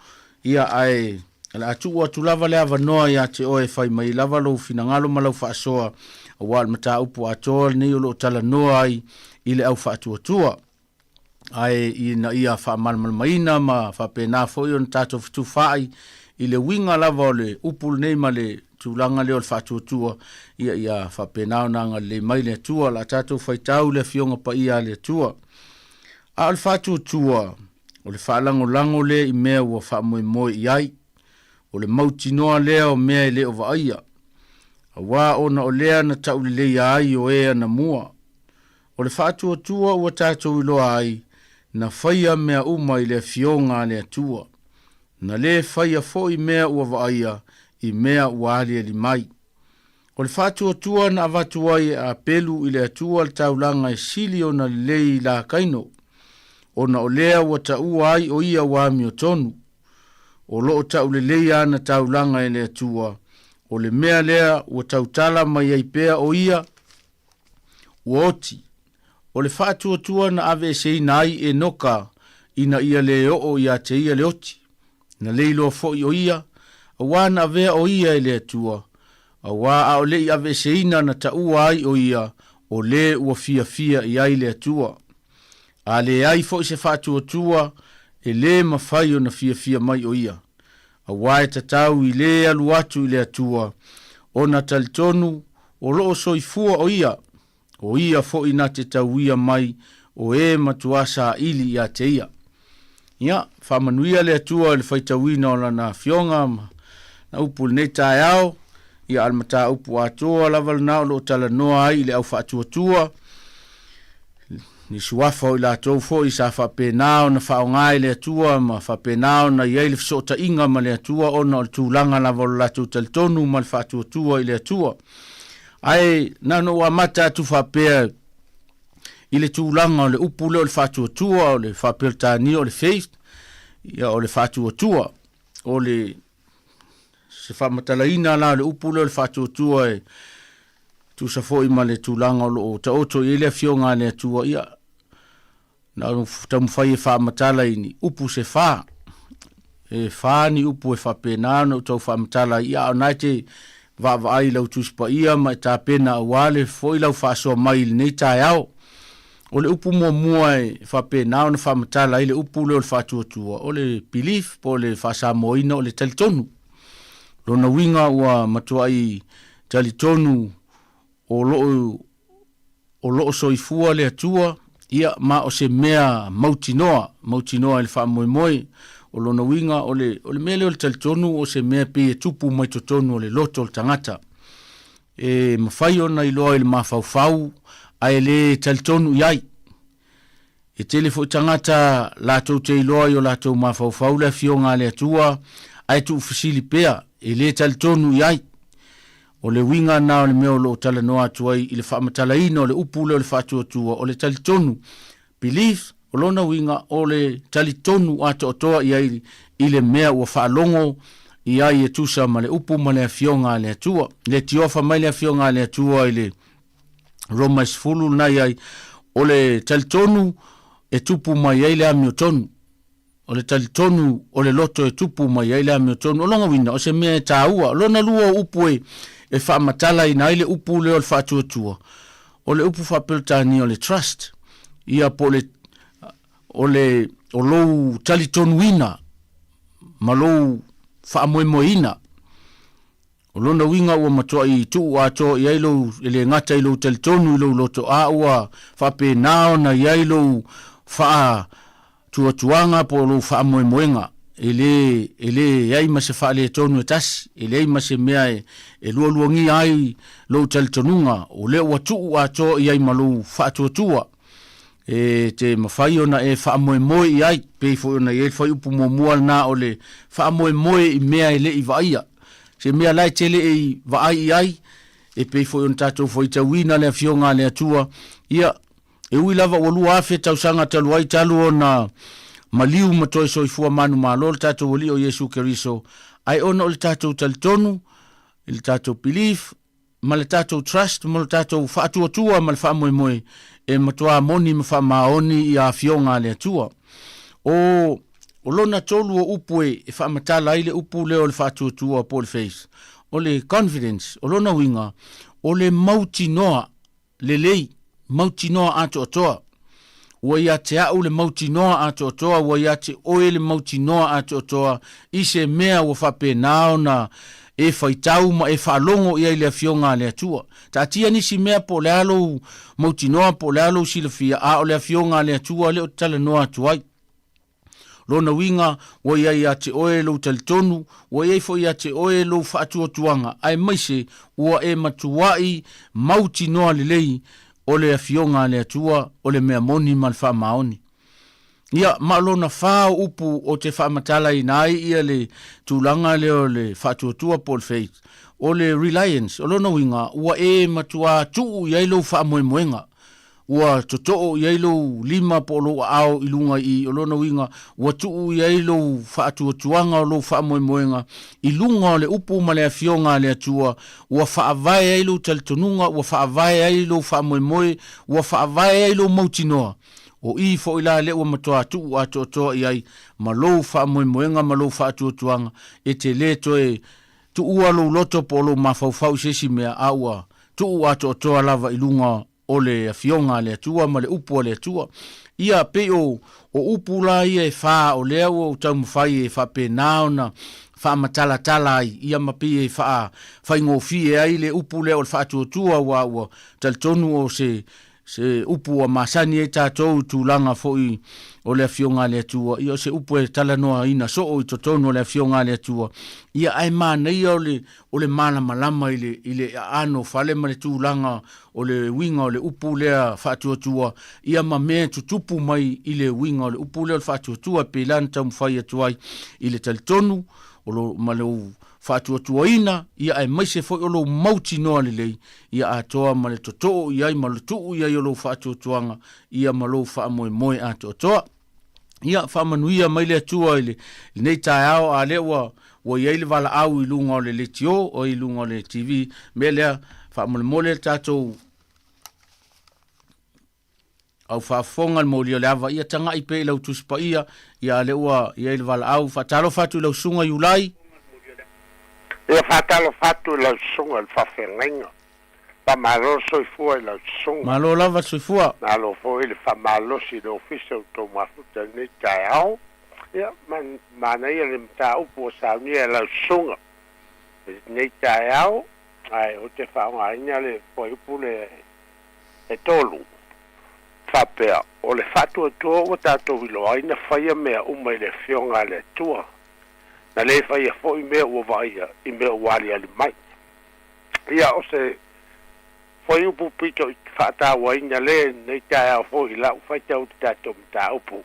ia ae o le a tuu atu lava le avanoa ia te oe e fai mai lava lou finagalo ma lau faasoa, aua o le mataupu atoa lenei o lo o talanoa ai i le au faatuatua. Ae ina ia faamalamalamaina ma faapena foi ona tatou fetufaai i le uiga lava o le upu lenei ma le tulaga lea o le faatuatua, ia ia faapena ona agalelei mai le Atua. O le a tatou faitau le Afioga Paia a le Atua. A o le faatuatua, o le faalagolago lea i mea ua faamoemoe i ai, o le mautinoa lea o mea e le o vaaia, aua ona o lea na tauleleia ai o e anamua. O le faatuatua ua tatou iloa ai, na faia mea uma i le Afioga a le Atua, na lē faia foi mea ua vaaia i mea ua aliali mai. O le faatuatua na avatu ai e Apelu i le Atua le taulaga e sili ona lelei i la Kaino, ona o lea ua taua ai o ia ua amiotonu. O lo o taulelei ana taulaga e le Atua, o le mea lea ua tautala mai ai pea o ia ua oti. O le faatuatua na aveeseina ai Enoka ina ia le oo ia te ia le oti, na le iloa foi o ia, auā na avea o ia e le Atua, auā a o le i aveeseina na taua ai o ia o le ua fiafia i ai le Atua. A leai foi se faatuatua, e lē mafai ona fiafia mai o ia, auā e tatau i lē alu atu i le Atua, ona talitonu o lo o soifua o ia, o ia foi na te tauia mai o e matuā saili ia te ia. Ia, faamanuia le Atua i le faitauina o Lana Afioga ma na upu i lenei taeao, ia a o le mataupu atoa lava lena o lo o talanoa ai i le au faatuatua, ni suafa o i latou foi sa faapena ona faaaoga e le Atua ma faapena ona i ai le fesootaiga ma le Atua ona o le tulaga lava o le latou talitonu ma le faatuatua i le Atua. Ae na ona ou amata atu faapea i le tulaga o le upu lea o le faatuatua, o le faa-Peretania o le faith, ia o le faatuatua, o le se faamatalaina la o le upu lea o le faatuatua e tusa foi ma le tulaga o lo o taoto i ai le Afioga a le Atua, ia, na ona taumafai e faamatala i ni upu se fa. E fa ni upu e faapena ona ou tau faamatala ai, ia, a o na e te vaavaai i lau Tusi Paia ma e tapena aua le foi lau faasoa mai i lenei taeao. O le upu muamua e faapena ona faamatala ai le upu lea o le faatuatua, o le belief po o le faa-Samoaina o le talitonu. Lona uiga ua matuai talitonu o lo o lo o soifua le Atua, ia, ma o se mea mautinoa, mautinoa i le faamoemoe. O lona uiga, o le, o le mea lea o le talitonu o se mea pei e tupu mai totonu o le loto o le tagata. E mafai ona iloa i le mafaufau ae le talitonu i ai. E tele foi tagata latou te iloa i o latou mafaufau le Afioga a le Atua, ae tuufesili pea, e le talitonu i ai. O le uiga na o le mea o lo o talanoa atu ai i le faamatalaina o le upu lea o le faatuatua, o le talitonu, belief, o lona uiga o le talitonu atoatoa i ai i le mea ua faalogo i ai e tusa ma le upu ma le Afioga a le Atua. Le tiofa mai le Afioga a le Atua i le Roma e 10 lena i ai, o le talitonu e tupu mai ai le amiotonu. O le talitonu o le loto e tupu mai ai le amiotonu. O lona uiga, o se mea e taua. O lona lua o upu e, e faamatalaina ai le upu lea o le faatuatua, o le upu faa-Peretania o le trust, ia po o le, o le, o lou talitonuina ma lou faamoemoeina. O lona uiga ua matuai tuu atoa i ai lou, e le gata i lou talitonu i lou loto, a ua faapena ona i ai lou faatuatuaga po o lou faamoemoega. E le, e leai ma se faaletonu e tasi, e leai ma se mea e, e lualuagia ai lou talitonuga, o lea ua tuu atoa i ai ma lou faatuatua. E te mafai ona e faamoemoe i ai, pei foi ona i ai le fuaiupu muamua lena o le faamoemoe i mea e le i vaaia. Se mea la e te le i vaai i ai, e pei foi ona tatou faitauina le Afioga a le Atua, ia, e ui lava ua 2000 tausaga talu ai talu ona maliu ma toe soifua manumalo le tatou Alii o Iesu Keriso, ae ona o le tatou talitonu i le tatou belief, ma le tatou trust ma lo tatou faatuatua ma le faamoemoe e matuā moni ma faamaoni i afioga a le Atua. O o lona tolu o upu e, e faamatala ai le upu lea o le faatuatua po o le faith, o le confidence, o lona uiga, o le mautinoa lelei, mautinoa atoatoa. Ua ia te a'u le mautinoa atoatoa, ua ia te oe le mautinoa atoatoa i se mea ua faapena ona e faitau ma e faalogo i ai le Afioga a le Atua. Taatia nisi mea po o le a lou mautinoa po o le a lou silafia, a o le Afioga a le Atua lea ou te talanoa atu ai. Lona uiga, ua i ai ia te oe lou talitonu, ua i ai foi ia te oe lou faatuatuaga, aemaise ua e matuai mautinoa lelei o le Afioga a le Atua o le mea moni ma le faamaoni. Ia, ma o lona fa o upu o te faamatalaina ai ia le tulaga lea o le faatuatua po o le faith, o le reliance, o lona uiga, ua e matuā tuu i ai lou faamoemoega. Ua totoo i ai lou lima po o lou aao i luga i i, o lona uiga, ua tuu i ai lou faatuatuaga o lou faamoemoega i luga o le upu ma le Afioga a le Atua, ua faavae ai lou talitonuga, ua faavae ai lou faamoemoe, ua faavae ai lou mautinoa. O i foi la lea ua matua tuu atoatoa i ai ma lou faamoemoega ma lou faatuatuaga, e te le toe tuua lou loto po o lou mafaufau i se isi mea, a ua tuu atoatoa lava i luga o le Afioga a le Atua ma le Upu a le Atua. Ia, pei o, o upu la ia e fa o lea ua ou taumafai e faapena ona faamatalatala ai, ia ma pei e faafaigofie ai le upu lea o le faatuatua, aua ua talitonu o se, se upu ua masani ai tatou i tulaga foi o le Afioga a le Atua, ia o se upu e talanoaina soo i totonu o le Afioga a le Atua, ia ae manaia o le, o le malamalama i le, i le aano fale ma le tulaga o le uiga o le upu lea faatuatua, ia ma mea e tutupu mai i le uiga o le upu lea o le faatuatua, e pei la ona taumafai atu ai i le talitonu o lo, ma lou faatuatuaina, ia aemaise foi o lou mautinoa lelei, ia atoa ma le totoo i ai ma le tuu i ai o lou faatuatuaga, ia ma lou faamoemoe atoatoa. Ia, faamanuia mai le Atua i lenei taeao, a lea ua, ua i ai le valaau i luga o le leitio, o i luga o le TV, mea lea, faamolemole le tatou au faafofoga le molia o le ava, ia tagai pea i lau Tusi Paia, ia a lea ua i ai le valaau. Faatalofa atu i lau Susuga Iulai. Ia faatalofa atu i lau Susuga i le Faafeagaiga. Faamalo le soifua i lau susuga. Malo lava le soifua. Malo foi le faamalosi i le Ofisa o tou mafuta i lenei taeao. Ia, manaia le mataupu ua saunia e lau susuga i lenei taeao, ae ou te faaaogaina le fuaiupu lea e tolu, faapea, o le faatuatua ua tatou iloa ai na faia mea uma i le Afioga a le Atua, na le faia foi mea ua vaaia i mea ua aliali mai. Ia, o se Fuaiupu pito i faatauaina lē lenei taeao foi i la'u faitau i le tatou mataupu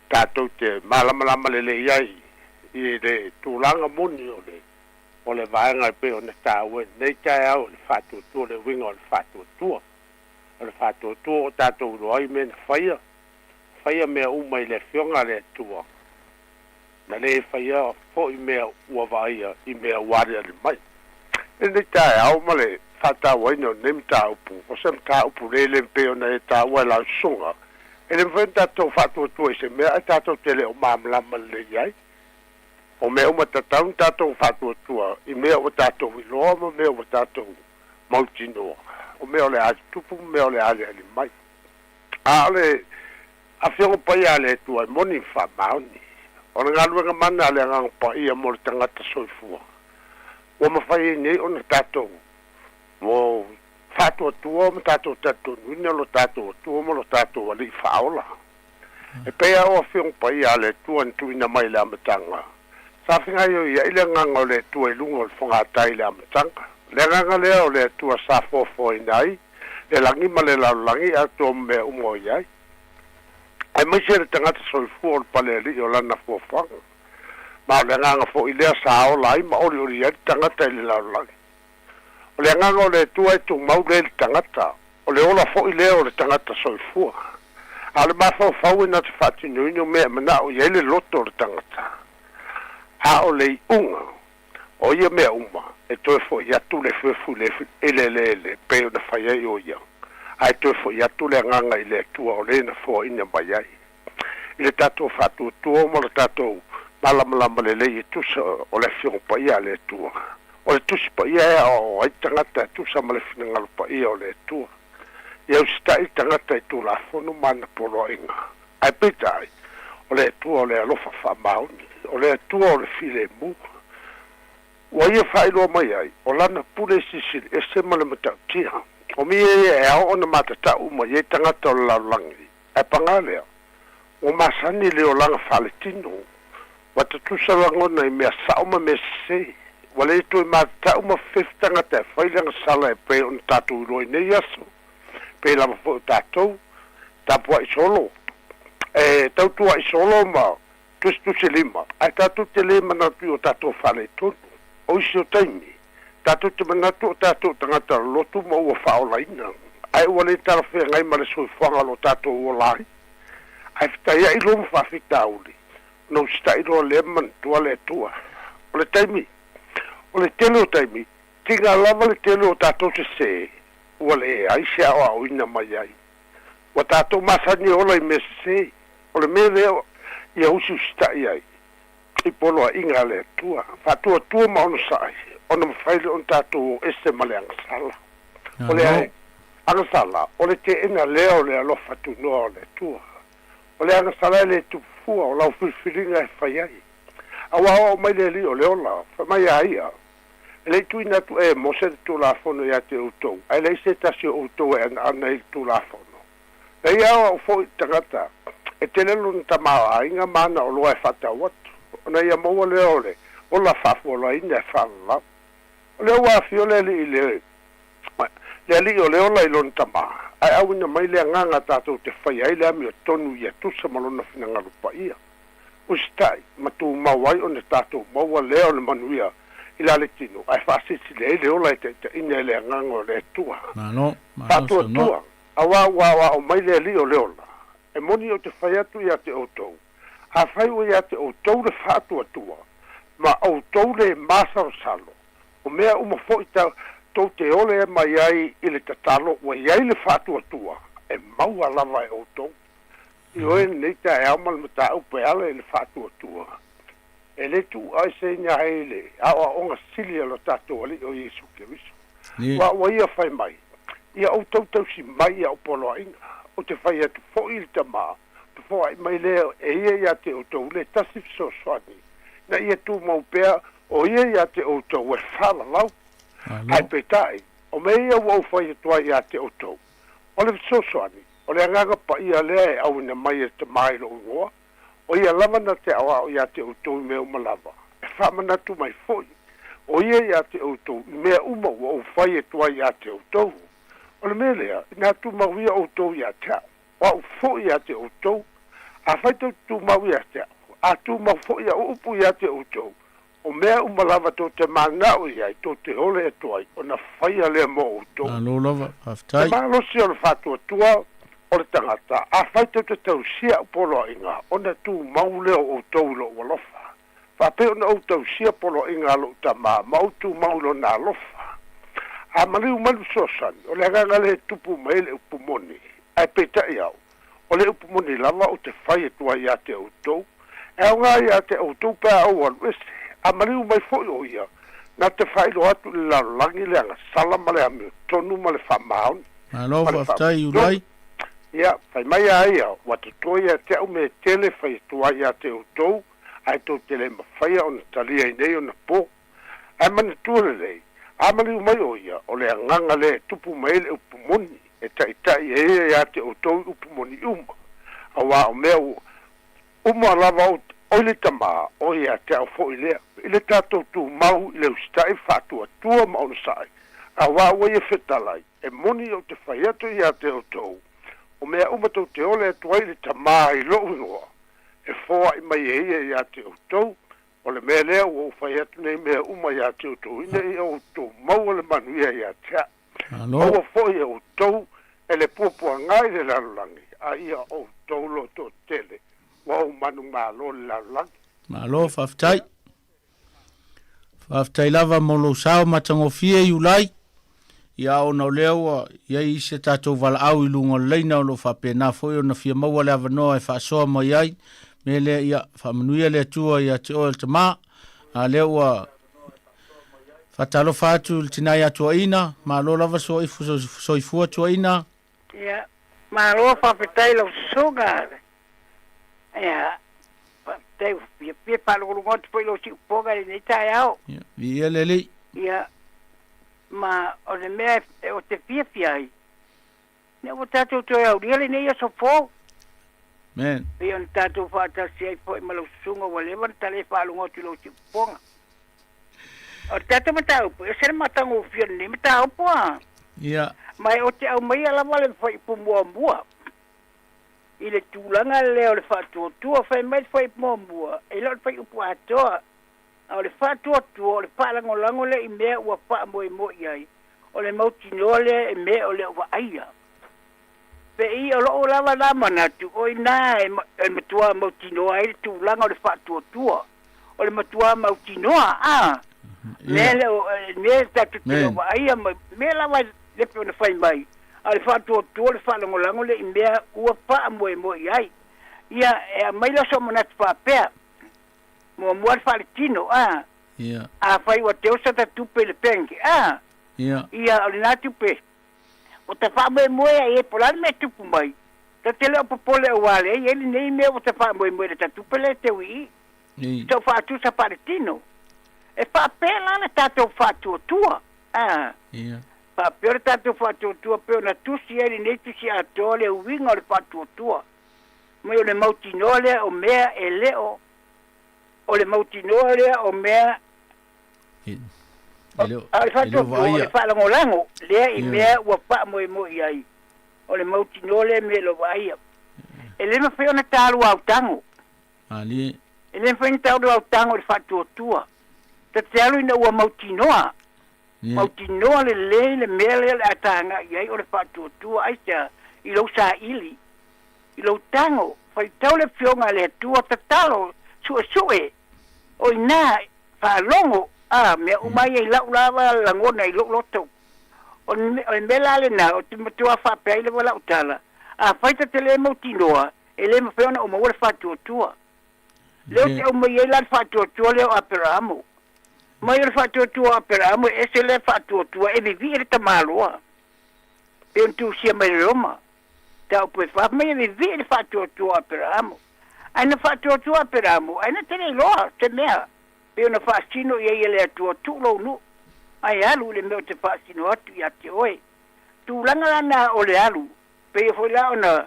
tatou te malamalama lelei ai i le tulaga moni o le o le vaega e pei ona taua i lenei taeao i le faatuatua le uiga o le faatuatua. O le faatuatua ua tatou iloa ai mea na faia, faia mea uma i le Afioga a le Atua, na lē faia foi mea ua vaaia i mea ua aliali mai. I lenei taeao ma le faatauaina o lenei mataupu, o se mataupu lele e pei ona e taua e lau susuga, e le mafai ona tatou faatuatua i se mea ae tatou te le o malamalama lelei ai. O mea uma e tatau ona tatou faatuatua i mea ua tatou iloa ma mea ua tatou mautinoa, o mea o le a tutupu ma mea o le a aliali mai. A o le Afioga Paia a le Atua e moni ma faamaoni, o le galuega mana a le Agaga Paia mo le tagata soifua, ua mafai ai nei ona tatou faatuatua ma tatou talitonuina lo tatou Atua ma lo tatou Alii Faaola. E pei lava o Afioga Paia a le Atua na tuuina mai i le amataga, sa fegaioia'i le Agaga o le Atua i luga o le fogatai i le amataga. Le Agaga lea o le Atua sa foafoaina ai le lagi ma le lalolagi atoa ma mea uma o i ai, aemaise le tagata soifua o le palealii o lana foafoaga. Ma o le Agaga foi lea sa ola ai ma olioli ai le tagata i le lalolagi. O le Agaga o le Atua e tumau lea i le tagata, o le ola foi lea o le tagata soifua. A o le mafaufau e na te faatinoina o mea e manao i ai le loto o le tagata, a o le iuga o ia mea uma, e toe fo'i atu le efuefu i le eleele e pei ona fai ai o ia, a e toe fo'i atu le Agaga i le Atua o le na foaina mai ai. I le tatou faatuatua ma lo tatou malamalama lelei e tusa o le Afioga Paia a le Atua. O le Tusi Paia e aoao ai tagata e tusa ma le finagalo paia o le Atua. Ia usita'i tagata i Tulafono ma ana poloaiga. Ae peitai, o le Atua o le alofa faamaoni, o le Atua o le filemu. Ua ia faailoa mai ai, o Lana pule e silisili ese ma le matautia. O mea ia e ao ona matatau uma i ai tagata o le lalolagi. Ae pagā lea, ua masani le olaga faaletino, ua tatusa lagona i mea sa'o ma mea sesē. Ua le toe matatau ma fefefe tagata e fai le agasala e pei ona tatou iloa i nei aso, pei lava foi o tatou, tapua'i solo, e tautua'i solo ma tusitusilima, ae tatou te lē manatu i o tatou faaletonu. O isi o taimi, tatou te manatu o tatou tagata lolotu ma ua faaolaina, ae ua lē talafeagai ma le soifuaga o lo tatou ola ai. Ae fetaia'i loa ma faafitauli, ona usita'i loa lea ma manatua le Atua. O le taimi, o le tele o taimi, tiga lava le tele o tatou sesē, ua leai se aoaoina mai ai. Ua tatou masani e ola i mea sesē. O le mea lea ia usiusita'i ai i poloaiga a le Atua, faatuatua ma onosai, ona mafai lea ona tatou o ese ma le agasala. O le agasala, o le teena lea o le alofa tunoa o le Atua. O le agasala e le tupu fua, o lau filifiliga e fai ai. Aua o au mai le Alii o le ola, fai mai a ia, E le i tuuina atu ea e Mose le Tulafono ia te outou, ae leai se tasi o outou e anaana i le Tulafono. Na ia aoao foi i le tagata e tele lona tamaoaiga ma ana oloa e faatau atu, ona ia maua lea o le ola faafualaina e faalalau. O lea ua afio le alii le le alii o le ola i lona tama, ae auina mai le agaga tatou te faia ai le amiotonu ia tusa ma lona finagalo paia. Usitai ma tumau ai ona tatou maua lea o le manuia i la le tino, ae faasilisili ai le ola e taitaiina e le Agaga o le Atua. Malo, malo saunoa. Faatuatua, auā ua aoao mai le Alii o le ola, e moni ou te fai atu ia te outou, afai ua ia te outou le faatuatua, ma outou le masalosalo, o mea uma foi ta tou te ole mai ai i le tatalo ua i ai le faatuatua, e maua lava e outou. Ioe lenei taeao ma le mataupu e ala i le faatuatua, e le tuuaiseina ai le aoaoga sili a lo tatou Alii o Iesu Keriso. Aua ua ia fai mai, Ia outou tausi mai i a'u poloaiga, ou te fai atu foi i le Tama, ona foai mai lea e ia ia te outou le tasi fesoasoani, ina ia tumau pea o ia ia te outou e faalalau. Ae peitai, o mea ia ua ou fai atu ai ia te outou, o le fesoasoani, O le Agaga Paia lea e auina mai e le Tama i lou igoa, o ia lava na te aoao ia te outou i mea uma lava, e faamanatu mai foi o ia ia te outou i mea uma ua ou fai atu ai ia te outou. O le mea lea, inā tumau ia outou ia te a'u, o a'u fo'i ia te outou, afai tou te tumau ia te a'u, a tumau fo'i a'u upu ia te outou, o mea uma lava tou te mana'o i ai, tou te ole atu ai, ona faia lea mo outou. Malo lava, Le faafetai. malosi o le faatuatua o le tagata, afai tou te tausia a'u poloaiga, ona tumau lea o outou i lo'u alofa. Faapea ona ou tausia poloaiga a lo'u Tamā ma ou tumau i lona alofa. A maliu mai le fesoasoani, o le agaga lea e tupu mai ai le upu moni, ae peitai au, o le upu moni lava ou te fai atu ai ia te outou, e aoga ia te outou pe a ou alu ese. A maliu mai foi o ia, na te faailoa atu i le lalolagi le agasala ma le amiotonu ma le faamaoni Malo ma le faafetai faamasinoga. Iulai. Ia, fai mai a ia, ua totoe ia te a'u mea e tele e fai atu ai ia te outou, ae tou te le mafaia ona talia i nei ona po. Ae manatua lelei, a maliu mai o ia, o le agaga lea e tupu mai ai le upu moni, e taʻitaʻi e ia ia te outou i upu moni uma, auā o mea uma lava o i le Tamā, o ia te a'u foʻi lea. I le tatou tumau i le usitaʻi, faatuatua ma onosaʻi, auā ua ia fetalai, e moni ou te fai atu ia te outou, o mea uma tou te ole atu ai i le Tamā i loʻu igoa, e foaʻi mai e ia ia te outou. O le mea lea ua ou fai atu nei mea uma ia te outou, ina ia outou maua le manuia ia te a'u. Malo. Aua foʻi e outou e le puapuaga i le lalolagi, a ia outou lototele, ua ou manumalo le lalolagi. Malo faafetai. Faafetai lava mo lou sao matagofie Iulai. Ia ona o lea ua i ai isi a tatou valaau i luga o le laina o lo o faapena foi ona fia maua le avanoa e faasoa mai ai. Mea lea, ia faamanuia le Atua ia te oe o le tama. A lea ua faatalofa atu i le tina ia Tuaina, malo lava soifua Tuaina. Ia, malo faafetai lau susuga. Ia, faafetai ua fiafia faalogologo atu foi i lou siufofoga i lenei taeao. Ia, viia le Alii. Ia, ma o le mea e ou te fiafia ai, ina ua tatou toe aulia lenei aso fou. Amen. Pei ona tatou faatasi ai foi ma lau susuga ua leva ona ta le faalogo atu i lou siufofoga. O le tatou mataupu, e ese le matagofie o lenei mataupu a. Ia. Ma e ou te aumaia lava le fuaiupu muamua i le tulaga lea o le faatuatua. Fai mai le fuaiupu muamua, e le o le fuaiupu atoa, a o le faatuatua o le faalagolago lea i mea ua faamoemoe i ai, o le mautinoa lea i mea o le o vaaia. Pei o lou lava la manatu, o i ina e matua mautinoa ai le tulaga o le faatuatua, o le matua mautinoa, a mea lea o mea tatou te le o vaaia ma mea lava le pei ona fai mai, a o le faatuatua o le faalagolago lea i mea ua faamoemoe i ai. Ia, e aumai lea o sou manatu faapea, muamua le faaletino, a afai ua teu sata tupe i le bank, a ia, o lena tupe Ua ta faamoemoe ai e po o le a le mea e tupu mai, ta te le o popole auā lea e i ai lenei mea ua ta faamoemoe i le ta tupe lea e teu i i. Sa ou faatusa faaletino. E faapea la le tatou faatuatua, a. Faapea le tatou faatuatua pei ona tusi ai lenei tusi atoa le uiga o le faatuatua. Mai o le mautinoa lea o mea e le o, o le mautinoa lea o mea E le o, A o le e le o faatuatua, o le vaaia. faalagolago lea i Ioe. mea ua faamoemoe i ai, o le mautinoa lea i mea e le o vaaia. E le mafai ona talua autago. Malie. E le mafai ona talua autago i le faatuatua. Ta te alu ina ua mautinoa, Ie. mautinoa lelei le mea lea o le a ta agai i ai o le faatuatua. Aisea? I lou saili, i lou tago, faitau le Afioga a le Atua, tatalo, suesue, o i ina Faalogo, a, mea uma ia i la'u lava lagona i lo'u loto. O le mea la lena, ou te matua faapea ai lava la'u tala, Afai ta te le mautinoa, e le mafai ona ou maua le faatuatua. Lea ou te aumai ai la le faatuatua lea o Aperamo. Mai o le faatuatua o Aperamo e ese lea faatuatua e vivii le tamaloa, pei ona tusia mai le Roma. Taupu e fai mai e vivii le faatuatua o Aperamo. Ae na faatuatua Aperamo, ae na te le iloa se mea pei ona faasino i ai e le Atua, Tuu lou nuu, ae alu i le mea ou te faasino atu ia te oe. Tulaga la na o le alu, pei foi la ona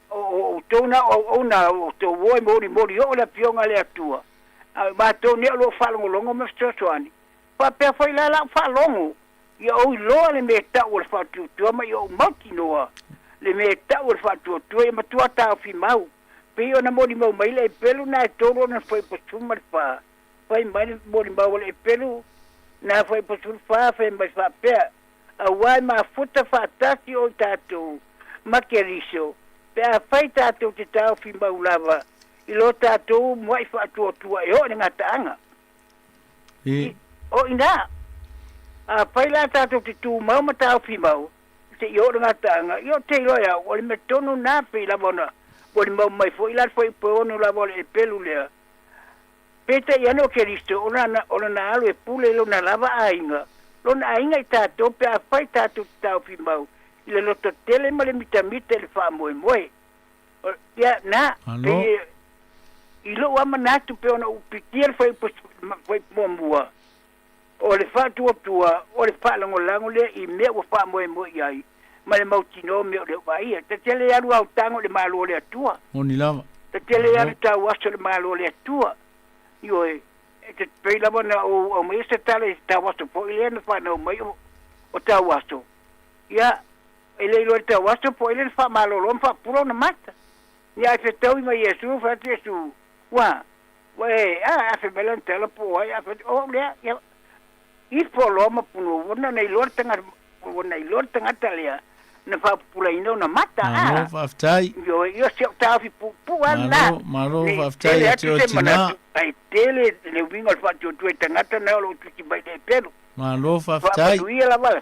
o outou na o auauna a outou o e molimoli oo le Afioga a le Atua, a o matou nei o lo o faalogologo ma fesoasoani, faapea foi la lau faalogo. Ia ou iloa le mea e tau o le faatuatua ma ia ou mautinoa le mea e tau o le faatuatua, ia matua taofi mau. Pei ona molimau mai le Epelu na e tolu ona fuaiupu 14, fai mai le molimau a le Epelu na fuaiupu 14 fai mai faapea, Auā e mafuta faatasi o i tatou ma Keriso, pe afai tatou te taofi mau lava i lo tatou mua'i faatuatua e oo i le gataaga. I, o inā, afai la tatou te tumau ma taofi mau, seia oo i le gataaga, ia o te iloa e au, o le mea tonu lena, pei lava ona molimau mai foi la le fuaiupu e ono lava o le epelu lea. Peitai ane o Keriso, o lana, o lana alu e pule i lona lava aiga, lona aiga i tatou, pe afai tatou te taofi mau i le loto tele ma le mitamita i le faamoemoe. O, ia, na, pei i lou lava manatu pei ona ou pikia le fuaiupu, fuaiupu muamua, o le faatuatua, o le faalagolago lea i mea ua faamoemoe i ai, ma le mautinoa o mea o le vaaia. Ta te le alu aotago i le Malo o le Atua. Moni lava. Ta te le alu tauaso i le Malo o le Atua. Ioe, e te pei lava ona ou aumaia se tala i se tauaso foi lea na fanau mai o, o tauaso. Ia, e le iloa i le tauaso po o ai lea na faamalolo ma faapupula ona mata. Ia ae fetaui ma Iesu, fai atu Iesu, Ua, ua e, a, a fai mai lana tala po o ai, a fai atu, o au lea, ia, ifo loa ma punouua na iloa le tagata, ua na iloa le tagata lea na faapupulaina ona mata, a. Malo faafetai. Ioe, ia o si au taofi puupuu lava lena. Malo, malo Ne i faafetai tele ia atu te oe se tinā. manatu, ae tele le uiga o le faatuatua i tagata na o lo o tusi mai i le epelu. Malo faafetai. Faamanuia lava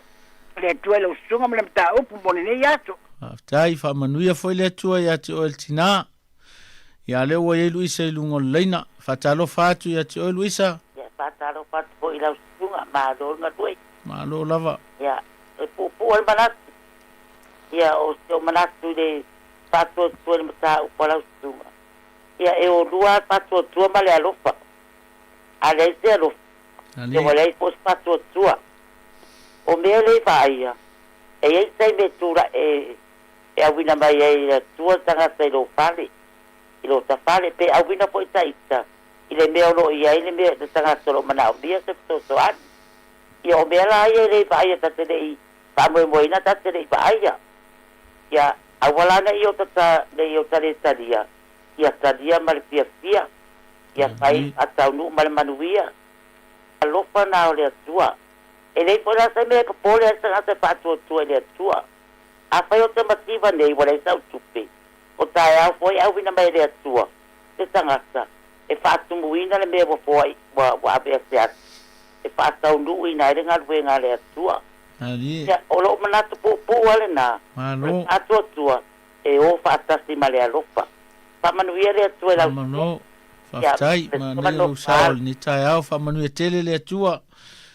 le Atua i lau susuga ma le mataupu mo lenei aso. Faafetai, faamanuia foi le Atua ia te oe le tinā. Ia lea ua i ai Luisa i luga o le laina. Faatalofa atu ia te oe Luisa. Ia, faatalofa atu foi i lau susuga, malo le galue. Malo lava. Ia, e puupuu lava le manatu. Ia, o si ou manatu i le faatuatua i le mataupu a lau susuga. Ia, e o lua lava le faatuatua ma le alofa. A leai se alofa, ia ua leai foi se faatuatua. O mea lea i vaaia, e i ai taimi e tulai, e e auina mai ai e le Atua le tagata i lou fale, i lo ta fale, pe auina foi ta ita i le mea o lo o i ai le mea, le tagata o lo o manaomia se fesoasoani. Ia, o mea la ia e le i vaaia ta te le i faamoemoeina ta te le i vaaia. Ia, aua la ne i o ta ta, ne i o ta le talia, ia talia ma le fiafia, ia fai a taunuu ma le manuia. Alofa na o le Atua. E leai foi la se mea e popole ai le tagata e faatuatua i le Atua. Afai o te mativa nei ua leai sau tupe, o taeao foi e auina mai e le Atua se tagata e faatumuina le mea ua foai ua ua aveese atu, e faataunuuina ai le galuega a le Atua. Ia, o lou manatu puupuu lava lena, o le faatuatua e o faatasi ma le alofa. Faamanuia le Atua i lau Malo, faafetai, manaia lou sao i lenei taeao, faamanuia tele le Atua,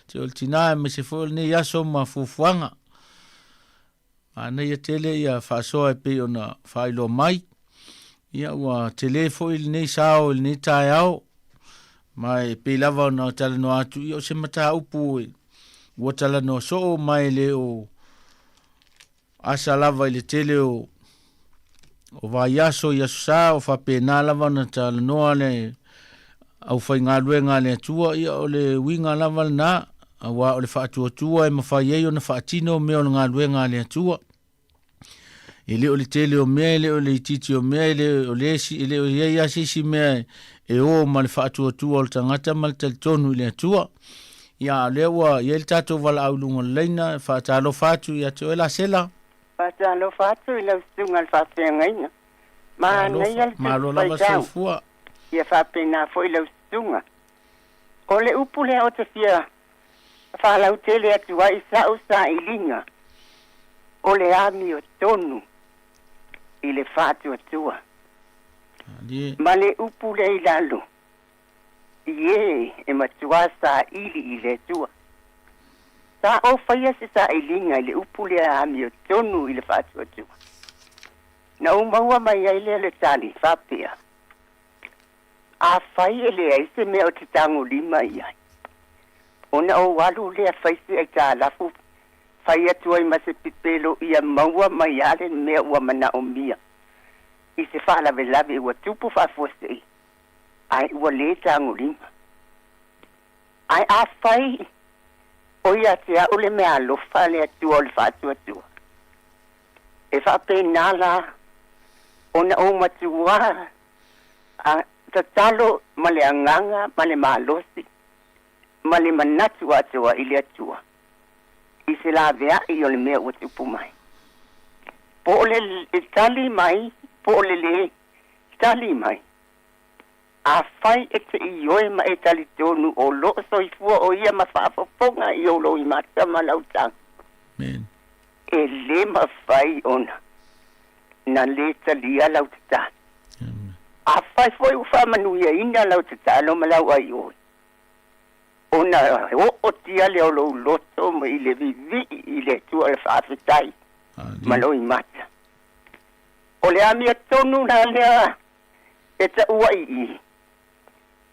te o le tina aemaise foi o lenei aso ma fuafuaga. Manaia tele ia faasoa e pei ona faailoa mai. Ia ua tele foi lenei sao i lenei taeao. Ma e pei lava ona talanoa atu, ia o se mataupu ua talanoa soo ma e le o asa lava i le tele o o vaiaso i aso sa o faapena lava ona talanoa le aufaigaluega a le Atua, ia o le uiga lava lena, auā o le faatuatua e mafai ai ona faatino mea o le galuega a le Atua. E le o le tele o mea, e le o le itiiti o mea, e le o le esi, e le o i ai lava se isi mea e o ma le faatuatua o le tagata ma le talitonu i le Atua. Ia, a o lea ua i ai le tatou valaau i luga o le laina, e faatalofa atu ia te oe Lasela. Faatalofa atu i lau susuga i le faafeagaiga. Manaia le Malo lava faitau. soifua. Ia faapena foi lau susuga. O le upu lea ou te fia faalautele atu ai i sa'u sailiga, o le amiotonu i le faatuatua. Ma le upu lea i lalo, i e e matuā saili i le Atua. Sa ou faia se sailiga i le upu lea amiotonu i le faatuatua. Na ou maua mai ai lea le tali faapea, Afai e leai se mea ou te tagolima i ai, ona ou alu lea fai se aitalafu fai atu ai ma se pipelo ia maua mai lava le mea ua manaomia i se faalavelave ua tupu faafuasei, ae ua le tagolima. Ae afai O ia te a'u le meaalofa a le Atua o le faatuatua. E faapena la ona ou matuā a tatalo ma le agaga ma le malosi ma le manatu atoa i le Atua i se lavea'i o le mea ua tupu mai. Po o le tali mai po o le lē tali mai. Afai e te ioe ma e talitonu o lo o soifua o Ia ma faafofoga i ou loimata ma lau taga, e le mafai ona na lē talia lau tatalo. Afai foi ua faamanuiaina lau tatalo ma lau aioe, ona oo tia lea o lou loto ma i le vivii i le Atua le faafetai ma loimata. O le amiotonu la lea e taua i i,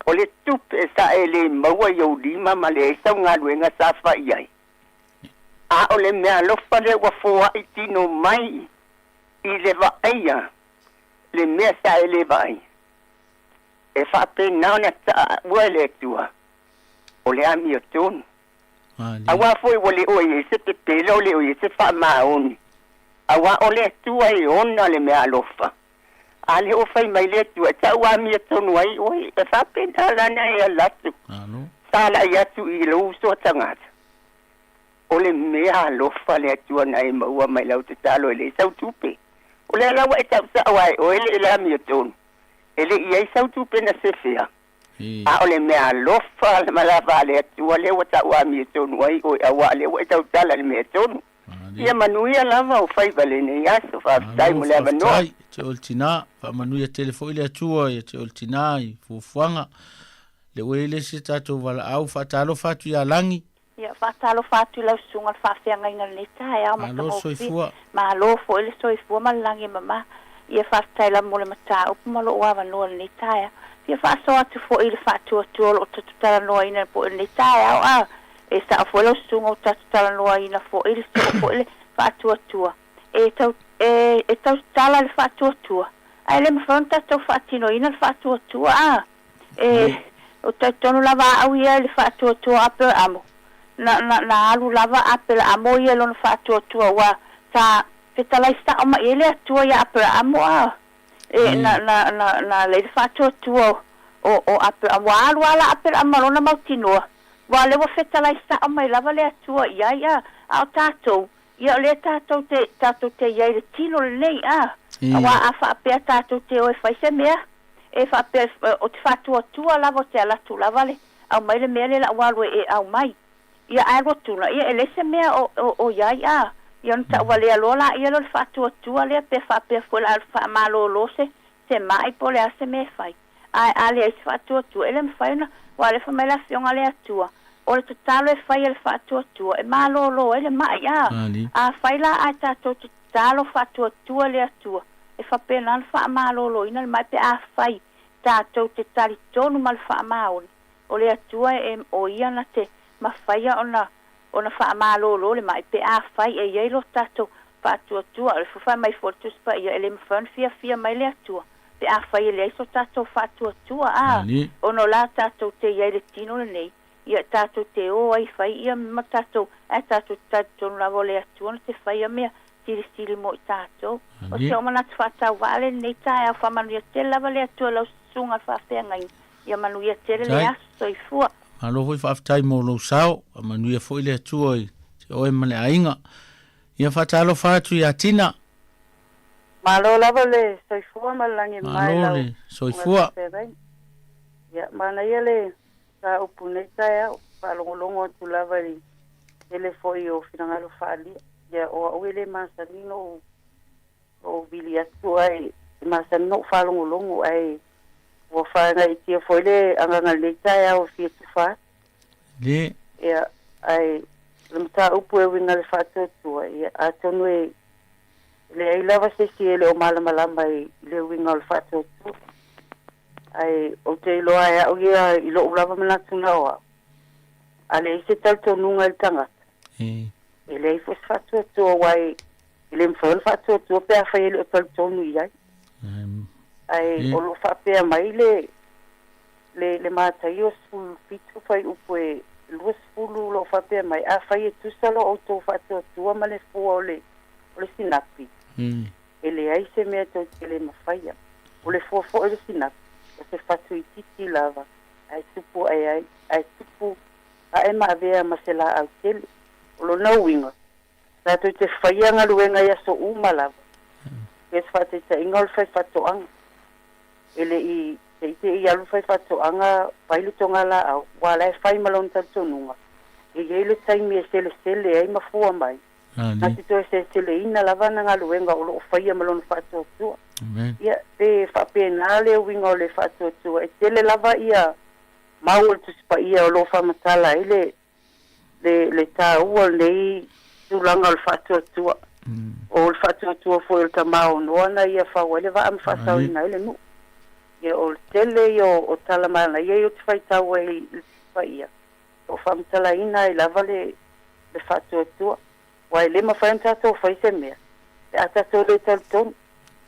o le tupe sa e le maua i ou lima ma leai sau galuega sa fai i ai, a o le meaalofa lea ua foai tino mai i le vaaia le mea sa e le vaaia. E faapena ona taua e le Atua o le amiotonu. Auā foi ua le o i ai se pepelo, le o i ai se faamaoni, auā o le Atua e ona le meaalofa. A le o fai mai le Atua e tau amia tonu ai oe, e faapena lana e ala atu, salai atu i lou uso a tagata. O le mea alofa le Atua na e maua mai lau tatalo e leai sau tupe. O lea la ua e tausao ae oe le le amiotonu, e le i ai sau tupe na sefea. A o le mea alofa ma lava a le Atua lea ua tau amiotonu ai oe, auā lea ua e tautala i le mea tonu. Ia manuia lava o faiva lenei aso. Faafetai mo le avanoa. Faafetai te oe le tinā. Faamanuia tele foi le Atua ia te oe le tinā i fuafuaga. Lea ua i ai le isi a tatou valaau. Faatalofa atu ia Lagi. Ia, faatalofa atu i lau susuga le faafeagaiga i lenei taeao Malo matagofie. soifua. Malo foi le soifua ma le lagi e mama. Ia, faafetai lava mo le mataupu ma lou avanoa i lenei taeao. Fia faasoa atu foi i le faatuatua o loo tatou talanoaina foi i lenei taeao a e sao foi lau susuga ua tatou talanoaina foi le soo foi le faatuatua. E tau e e tautala le faatuatua ae le mafai ona tatou faatinoina le faatuatua a E o talitonu lava au ia i le faatuatua o Aperaamo. Na, na, na alu lava Aperaamo ia i lona faatuatua, ua sa fetalai sao mai i ai le Atua iā Aperaamo, a e, na, na, na, na lei le faatuatua o, o, o Aperaamo. Ua alu lava la Aperaamo ma lona mautinoa, ua lea ua fetalai sao mai lava le Atua i ai, a, a o tatou, ia o lea tatou te, tatou te i ai i le tino lenei, a, auā a faapea tatou te o e fai se mea, E faapea, o te faatuatua lava o te ala atu lava le aumai le mea lea la ua alu e aumai. Ia ae alu atu la, ia e leai se mea o, o, o iai a. Ia ona tauvalea loa laia lea o le faatuatua lea pe faapea foi la faamalolo se, se mai po o le a se mea e fai. Ae a leai se faatuatua, e le mafai ona, aua o lea fai mai le Afioga a le Atua, o le tatalo e fai e le faatuatua, e malolo ai le mai a. Afai la ae tatou te tatalo faatuatua le Atua, E faapena ona faamaloloina le mai pe afai tatou te talitonu ma le faamaoni o le Atua e o Ia na te mafaia ona ona faamalolo le mai pe afai e i ai lo tatou faatuatua. O le fai mai foi o le Tusi Paia, e le mafai ona fiafia mai le Atua pe afai e leai so tatou faatuatua. A ona o la tatou te i ai i le tino lenei, ia tatou te o ai fai ia ma tatou, ae tatou te talitonu lava o le Atua na te faia mea silisili mo i tatou. O si ou manatu faatauvaa lenei taeao, faamanuia tele lava le Atua i lau susuga i le faafeagaiga. Ia manuia tele le aso. Soifua. Malo foi faafetai mo lou sao, faamanuia foi le Atua i te oe ma le aiga. Ia faatalofa atu ia Tina. Malo lava le soifua ma le lagi mae i lau susuga i le soifua. Faafeagaiga. Ia manaia le Mataupu nei taeao, faalogologo atu lava i le tele foi o finagalo faaalia. Ia, o au e le masani ona ou vili atu ae e masani ona ou faalogologo ae ua faagaitia foi le agaga i lenei taeao e fia tufa atu. Le. Ia, ae o le mataupu e uiga i le faatuatua, ia, atonu e leai lava se isi e le o malamalama i le uiga o le faatuatua. Ae ou te iloa e au ia i lo'u lava manatu na o au, a leai se talitonuga i le tagata, e leai foi se faatuatua, aua e le mafai ona faatuatua pe afai e le o talitonu i ai. Ae o lo o faapea mai le, le, le Mataio 17 fuaiupu e 20 o lo o faapea mai, Afai e tusa lo outou faatuatua ma le fua o le o le sinapi, e leai se mea tou te le mafaia. O le fua foi o le sinapi, o se fatu itiiti lava, ae tupu ae ai, ae tupu ae ma avea ma se laau tele. O lona uiga, tatou te faia galuega i aso uma lava. Pei o se faataitaiga o le faifaatoaga. E le i te i te i alu le faifaatoaga fai le togalaau, aua o la e fai ma lona talitonuga, e i ai le taimi e selesele ai ma fua mai, na te toe seleseleina lava ana galuega o lo o faia ma lona faatuatua. Ia, pe faapena le uiga o le faatuatua, e tele lava ia mau o le Tusi Paia o lo o faamatala ai le le, le taua o lenei tulaga o le faatuatua. O le faatuatua foi o le tama o Noa na ia fau ai le vaa ma faasaoina ai le nuu. Ia, o le tele ia o, o tala manaia ia ou te faitau ai i le Tusi Paia, o faamatalaina ai lava le, le faatuatua. Aua e le mafai ona tatou fai se mea pe a tatou le talitonu.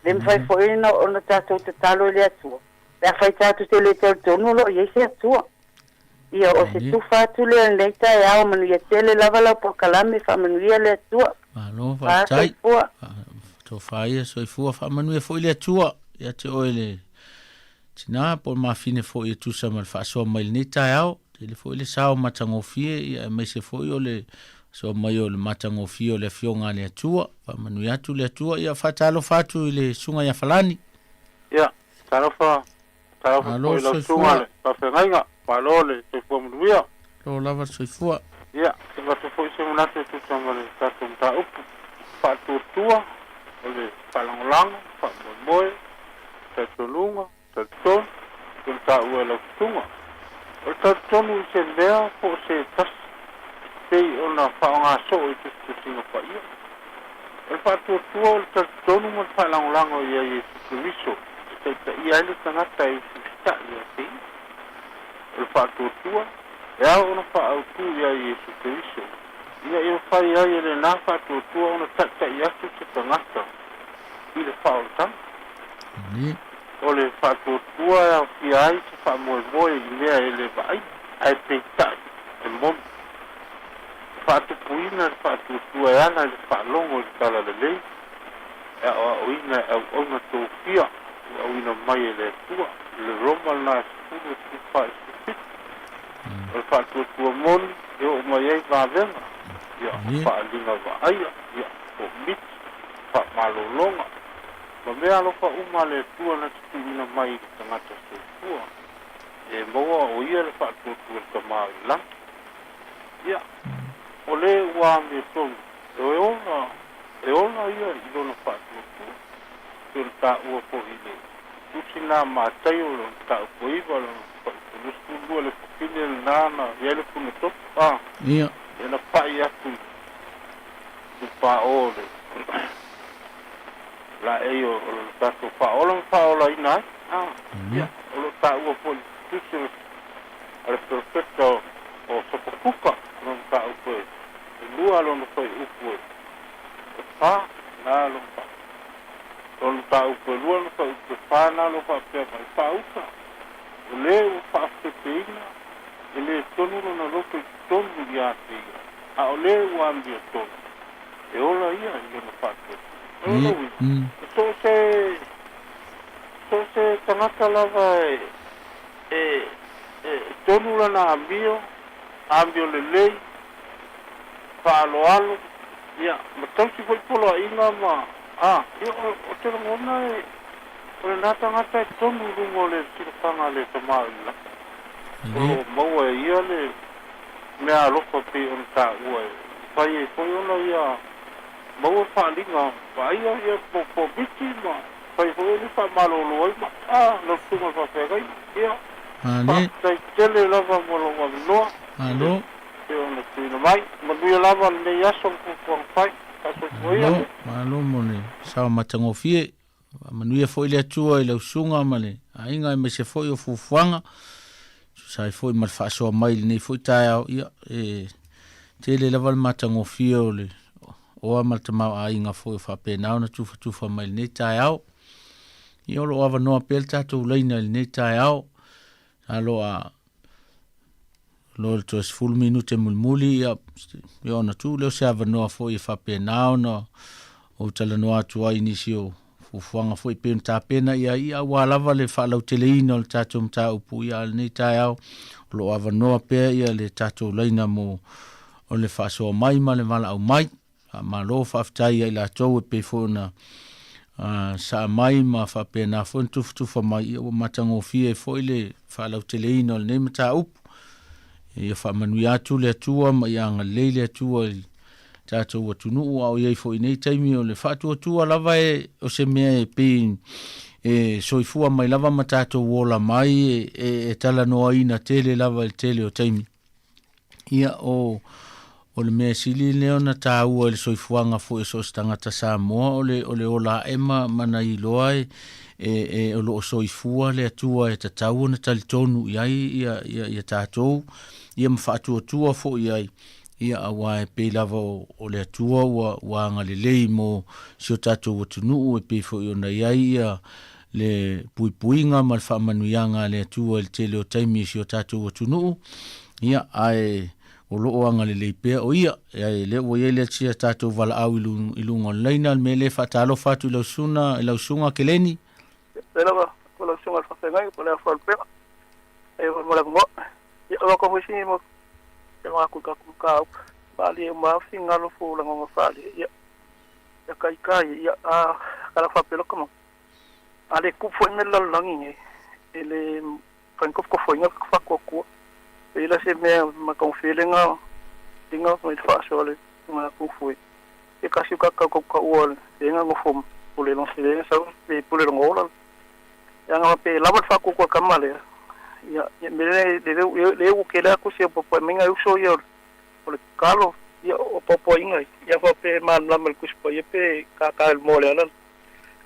E le mafai foi ona, ona tatou tatalo i le Atua pe afai tatou te le talitonu o lo o i ai se Atua. Ia, o se tufa atu lea i lenei taeao, manuia tele lava lau polokalame, faamanuia le Atua. Malo, faafetai. Soifua. Tofa ia soifua, faamanuia foi le Atua ia te oe le tinā po o le mafine foi e tusa ma le faasoa mai lenei taeao. Tele foi le sao matagofie, ia aemaise foi o le soa mai o le matagofie o le Afioga a le Atua. Faamanuia atu le Atua, ia faatalofa atu i le Susuga ia Falani. Ia, talofa Talofa Malo foi le i lau susuga soifua. le faafeagaiga, malo le soifua manuia. Lo lava le soifua. Ia, e avatu foi se manatu e tusa ma le tatou mataupu faatuatua o le faalagolago, faamoemoe, talitonuga, talitonu, pei ona taua e lau susuga. O le talitonu i se mea po o se tasi pei ona faaaoga soo i tusitusiga paia. O le faatuatua o le talitonu ma le faalagolago ia Iesu Keriso e taitaia ai le tagata e usiusitai ia te ia. O le faatuatua, e ao ona faaautu ia Iesu Keriso, ina ia mafai ai e lena faatuatua ona taitai atu se tagata i le faaolataga. O le faatuatua e aofia ai se faamoemoe i mea e le vaaia, ae peitai, e moni. E faatupuina le faatuatua e ala i le faalogo i le talalelei, e aoaoina e auauna tofia ua auina mai e le Atua, le Roma lena e 10 e 14 i 17. O le faatuatua moni e oo mai ai vavega, ia, faaaliga vaaia, ia, komiti, faamalologa, ma mea alofa uma a le Atua na te tuuina mai i le tagata soifua, e maua o ia le faatuatua i le Tama o i lagi. Ia, o le ua amiotonu, e ola, e ola ia i lona faatuatua, pei ona taua foi i le tusi lena a Mataio, lona mataupu e 9, lona mataupu e 22, le fafine lena na i ai le punetoto, a, Ia. ia na pai atu i Tupaʻō le laei o lona tatou faaola ma faaolaina ai, a, ia, o lo o taua foi i le tusi o le a le perofeta o Sapakuka, lona mataupu e lua, lona fuaiupu e fa, na lona fa, lona mataupu e lua, lona fuaiupu e fa, na lo faapea mai, faauta, o le ua faafeteina, e le tonu lona loto i totonu ia te ia, a o le ua amiotonu, e ola ia i lona faatuatua. O lona uiga, so o se, so o se tagata lava e, E, e tonu lana amio, amio lelei, faaaloalo, ia, ma tausi foi poloaiga ma, a, ia, o, o te lagona e, o lena tagata e tonu i luga o le silafaga a le Tama o i le Lagi. O lo o maua e ia le mea alofa pei ona taua e fai ai foi ona ia maua faaaliga vaaia ia po, po miti ma fai foi ona faamalolo ai ma, a, lau susuga i le faafeagaiga. Ia, faafetai tele lava mo lou avanoa i le pei ona tuuina mai. Manuia lava lenei aso ma fuafuaga fai. Faasoifua ia. Malo, malo mo le sao matagofie. Faamanuia foi le Atua i lau susuga ma le aiga aemaise foi o fuafuaga. Tusa ai foi ma le faasoa mai i lenei foi taeao, ia, e tele lava le matagofie o le oa ma le tamaoaiga foi o faapena ona tufatufa mai i lenei taeao. Ia o lo o avanoa pea le tatou laina i lenei taeao. Alo a Loa le toe 10 minute mulimuli, ia, ia ona tuu lea o se avanoa foi e faapena ona ou talanoa atu ai i nisi o fuafuaga foi e pei ona tapena i ai, ia aua lava le faalauteleina o le tatou mataupu, ia a o lenei taeao o lo o avanoa pea ia le tatou laina mo o le faasoa mai ma le valaau mai. Faamalo faafetai ia i latou e pei foi ona saa mai ma faapena foi ona tufatufa mai, ia ua matagofie ai foi le faalauteleina o lenei mataupu. Ia faamanuia atu le Atua ma ia agalelei le Atua i tatou atunuu a o i ai foi i nei taimi o le faatuatua lava e o se mea e pei e soifua mai lava ma tatou ola mai e, e, e talanoaina tele lava i le tele o taimi. Ia o o le mea sili lea ona taua i le soifuaga foi o so o se tagata Samoa o le o le ola ae ma ma na iloa e e, e o lo o soifua le Atua e tatau ona talitonu i ai ia ia ia tatou ia ma faatuatua foi i ai ia aua e pei lava o, o le Atua ua ua agalelei mo si o tatou atunuu e pei foi ona i ai ia le puipuiga ma le faamanuiaga a le Atua i le tele o taimi i si o tatou atunuu, ia, ae o lo o agalelei pea o Ia. Ae lea ua i ai le sia tatou valaau i luga, i luga o le laina, le mea lea e faatalofa atu i lau susuga, i lau susuga Keleni. Faafetai lava i lau susuga i le faafeagai po o le Afa o le Pega. Faafetai foi mo le avanoa. Ia, o loko foi sini mo te mga ku ka ku ka upa. Malie uma au fingalo fo la ngonga faale. Ia, ia kai kai ia a kala fa pelo kama. A le kupu foi mea i le lalolagi nei, e le mafai ona kofokofoina le faatuatua. E i ai la se mea matagofie lena liga mai le faasoa le tulaga tufu e se tasi o tagata tautaua le na nofo pule lona sele na sau pe pule lona ola. Leaga faapea e lava le faatuatua a le tama lea, ia ia mea lea le ua tele atu si apoapoaiga e uso ia o le tatalo, ia o apoapoaiga ia faapea e malamalama i le Tusi Paia pe tata i le moa o le ala.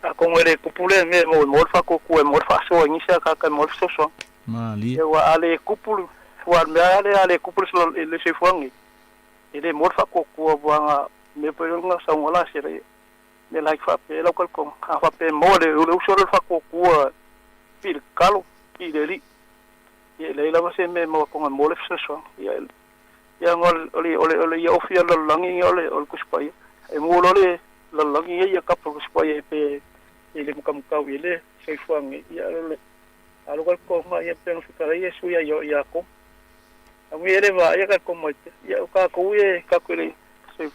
Atonu e le tupu lea mea e maua e maua le faatuatua e maua le faasoa i nisi ataata e maua le fesoasoani. Malie. Aua a le tupu, aua o le mea lava lea a le tupu le le soifuaga nei, e le maua le faatuatua aua na mea foi lea na saunoa la se mea laiti faapea e lau talitonuga. A faapea e maua le le uso lea o le faatuatua pii i le tatalo, pii i le Alii, ia e leai lava se mea e maua atonu e maua le fesoasoani. Ia ia o le o le o le ia ofi a le lalolagi ia o le o le Tusi Paia. E mua loa le lalolagi ia ia kapa o le Tusi Paia e pe e le mukamukau i le soifuaga ia o le alo ka ko ma ia pe no fikara ia su ia ia ia ko. A mui ele va ia ka ko mai te ia o ka ko ia ka ko le se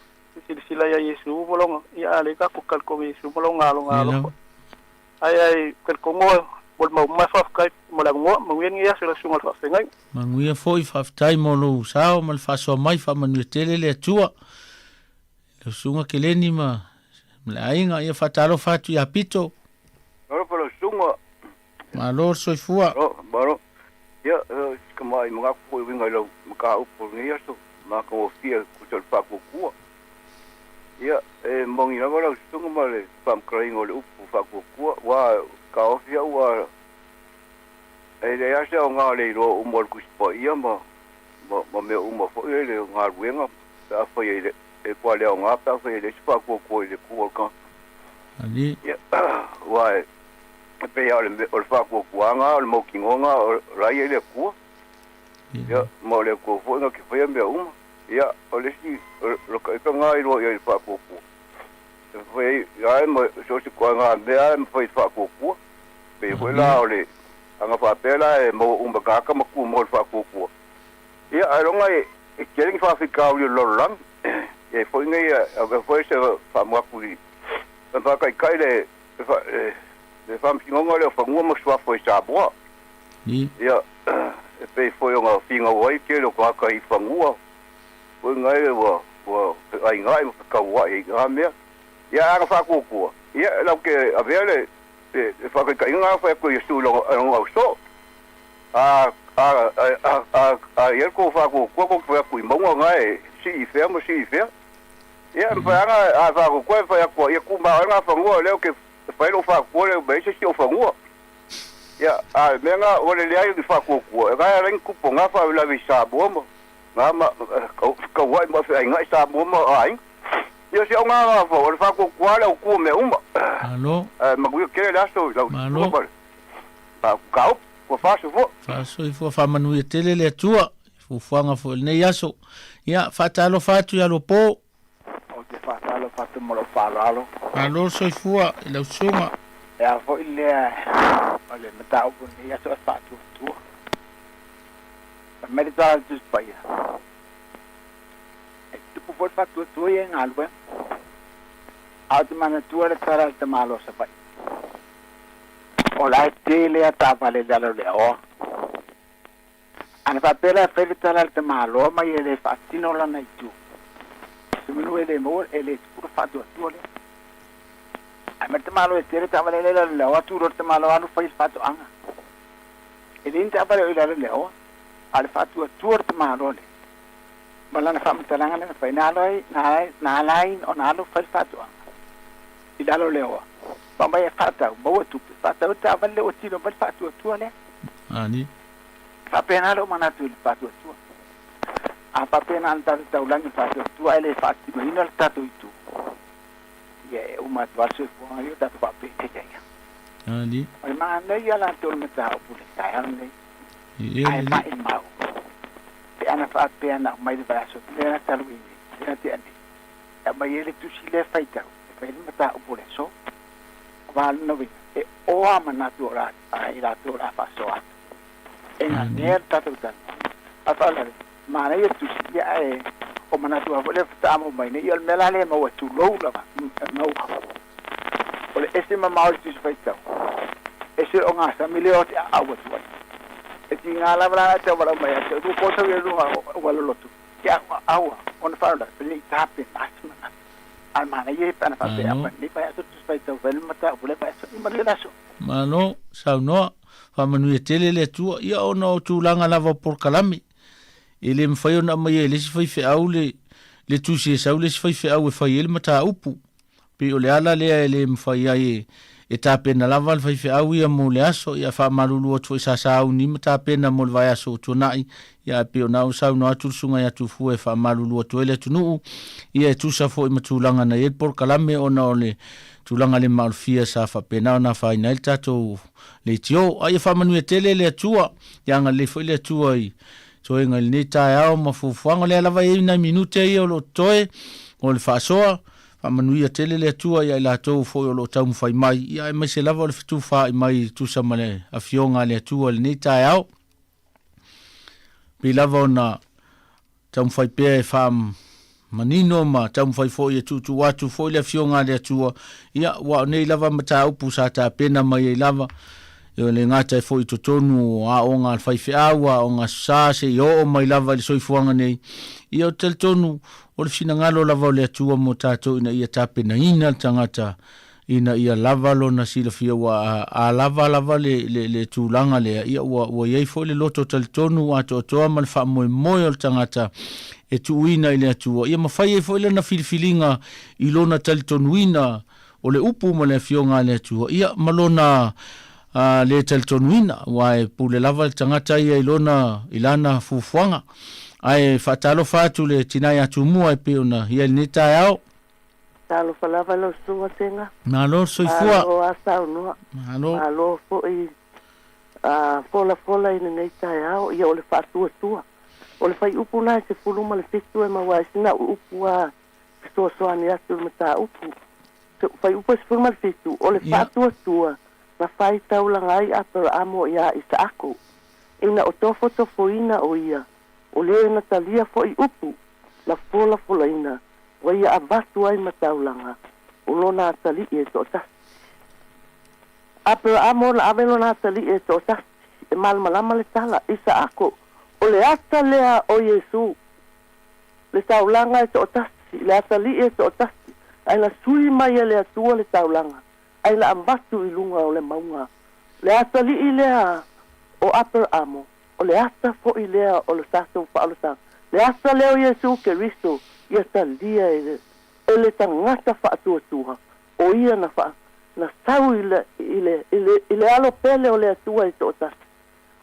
silasila ia Iesu molonga ia ale ka ko kal ko Iesu molonga alo ngalo. Ai ai kal ko ngo mo le mau mai faafetai mo le avanoa manuia lenei aso i lau susuga i le faafeagai. Manuia foi, faafetai mo lou sao ma le faasoa mai, faamanuia tele le Atua. Lau susuga Keleni ma le aiga, ia faatalofa atu ia Pito. Alofa lau susuga. Malo le soifua. Malo, malo. Ia, si tamai manatu foi e uiga i lau mataupu o lenei aso, matagofie tusa o le faatuatua. Ia, e moni lava lau susuga ma le faamatalaina o le upu faatuatua, aua taofi au a e leai lava se aoga o le iloa uma o le Tusi Paia ma, ma, ma mea uma foi le galuega pe afai e le, e matua le aoga pe afai e leai se faatuatua i le Atua o le tagata. Ali. Ia, aua e, e pei lava o le, o le faatuatuaga o le mautinoa lena o la e i ai le Atua. Ia, ma o le Atua foi na te faia mea uma. Ia, o le isi, o le ita lena e iloa i ai i le faatuatua. E fai ai, ai ma so o se ituaiga mea lava e mafai e le faatuatua. Pei foi la o le aga faapea la e maua uma e tagata ma tumau i le faatuatua. Ia, ailoga e tele ni faafitauli o le lalolagi. E i ai foi nei, avea foi se faamanatu i le faataitai le le Faamasinoga lea o Fanua ma Suafa i Samoa. Ia, e pei foi ona finau ai le tele o tagata i fanua, foi na ua ua feaiga'i ma fetaua'i i na mea. Ia, a na faatuatua, ia, latou te avea le le faataitaiga na fai atu e Iesu i lona ausoo. A a a a a i ai le tou faatuatua, tou te fai atu i mauga na e sii i fea ma sii i fea. Ia, e mafai lava ona, a faatuatua e fai atu, ia tumau ai na fanua lea ou te fai lou faatuatua lea e leai se isi ou fanua. Ia, a o le mea lena, ua lelei ni faatuatua, e ala ai ni tupu o na faalavelave i Samoa ma na ma tauai ma feaiga'i Samoa ma aiga. Ia, si au na fau, o le faatuatua lava le autu o mea uma. Malo. Ae manuia tele le aso i lau Malo. susuga ma le mataupu. Ua faasoifua. Faasoifua, faamanuia tele le Atua. fuafuaga foi o lenei aso. Ia, faatalofa atu ia Lopo. Ou te faatalofa atu ma lou faaaloalo. Malo le soifua i lau susuga. E a foi lea o le mataupu i lenei aso e faatuatua. Fai mai le tala a le Tusi Paia, E tupu foi le faatuatua ia i galuega. A ou te manatua le tala a le tamaloa o Savaii, O la e tele a taavale i lalo o le aoa. Ana faapea la e fai le tala a le tamaloa ma ia le faatino lana itu, semanu e le maua, e le tupu le faatuatua lea. Ae mai le tamaloa e tele taavale la i lalo o le aoa, tu loa le tamaloa alu fai le faatoaga. E leai ni taavale o i lalo o le aoa, a o le faatuatua o le tamaloa lea ma lana faamatalaga lea na fai, na ala ai, na ala ai, na ala ai ona alu fai le faatoaga i lalo o le aoa, ma mai e faatau, maua tupe, faatau ai le taavale lea ua tino mai le faatuatua lea. Ani. E faapena lou manatu i le faatuatua. A faapea na ona tatou taulagi i le faatuatua ae le faatinoina le tatou itu, ia e uma atu lava le soifuaga ia o tatou faapea ia. Ani. O le manaia latou o le mataupu i le taeao lenei, ae maimau pe ana faapea na aumai le vaiaso lea na talu ai nei, lea na tea nei, e aumai ai le tusi lea faitau e fai ai le mataupu o le aso. Aua o lona uiga, e oa manatu o i latou o le a faasoa atu. E nanea le tatou talanoaga. A o le faalavelave, manaia le tusi, ia ae o manatu lava foi lea faatoa maua mai nei, ia o le mea la lea e maua, tulou lava, e maua. O le ese mamao i le tusi faitau, ese le ogasami lea o te aau atu ai. E tiga lava la e tau valaau mai ia te au, ua tau ia luga ua lolotu, ke au aua, ona faalavelave, le i tapena se manatu. A o le manaia ia pe ana faapea, Malo. a nei vaiaso le tusi faitau fai le mataupu lea vaiaso, ia manuia le aso. Malo, saunoa, faamanuia tele le Atua. Ia ona o tulaga lava o polokalame, e le mafai ona aumaia e le isi faifeau le, le tusi e sau le isi faifeau e fai ai le mataupu. Pei o le ala lea e le mafai ai e, e tapena lava le faifeau ia mo le aso, ia faamalulu atu foi sa sauni ma tapena mo le vaiaso ua tuanai, ia ae pei ona ou saunoa atu le susuga ia Tufua e faamalulu atu ai le atunuu, ia e tusa foi ma tulaga na i ai le polokalame ona o le tulaga le maalofia sa faapena ona afaina ai le tatou leitio. A ia faamanuia tele le Atua, ia agalelei foi le Atua i toega i lenei taeao ma fuafuaga. O lea lava e i ai nai minute ia o lo o totoe o le faasoa. Faamanuia tele le Atua ia i latou foi o lo o taumafai mai, ia aemaise lava o le fetufaai mai e tusa ma le Afioga a le Atua i lenei taeao. Pei lava ona taumafai pea e faamanino ma taumafai foi e tuutuu atu foi le Afioga a le Atua, ia ua o nei lava mataupu sa tapena mai ai lava, e le gata e foi i totonu o aoga a le faifeau, aoga aso sa, seia oo mai lava i le soifuaga nei. Ia ou te talitonu o le finagalo lava o le Atua mo tatou ina ia tapenaina le tagata ina ia lava lona silafia ua a lava lava le, le, le tulaga lea, ia ua, ua i ai foi le loto talitonu atoatoa ma le faamoemoe o le tagata e tuuina i le Atua, ia ma fai ai foi lana filifiliga i lona talitonuina o le upu ma le Afioga a le Atua, ia, ma lona a, le talitonuina, aua e pule lava le tagata ia i lona, i lana fuafuaga. Ae faatalofa atu le tina ia Tumua e pei ona i ai lenei taeao. Talofa lava lau susuga Sega. Malo le soifua. Malo a saunoa. Malo. Malo foi a folafola i lenei taeao, ia o le faatuatua. O le fuaiupu lena e 17 e maua ai sina upu a fesoasoani atu i le mataupu. Fuaiupu e 17, o le faatuatua na fai taulaga ai Aperaamo iā Isaako, ina o tofotofoina o ia, o le na talia foi upu na folafolaina ua ia avatu ai ma taulaga o lona atalii e toatasi. Aperaamo na ave lona atalii e toatasi e malamalama le tala, Isaako, o le ata lea o Iesu. Le taulaga e toatasi, le atalii e toatasi, ae na sui mai e le Atua le taulaga, ae na avatu i luga o le mauga. Le atalii lea o Aperaamo, o le ata foi lea o le tatou faaolataga, le ata lea o Iesu Keriso, ia talia e le, e le tagata faatuatua, o ia na faa, na sau i le, i le, i le, i le alo pele o le Atua e toatasi.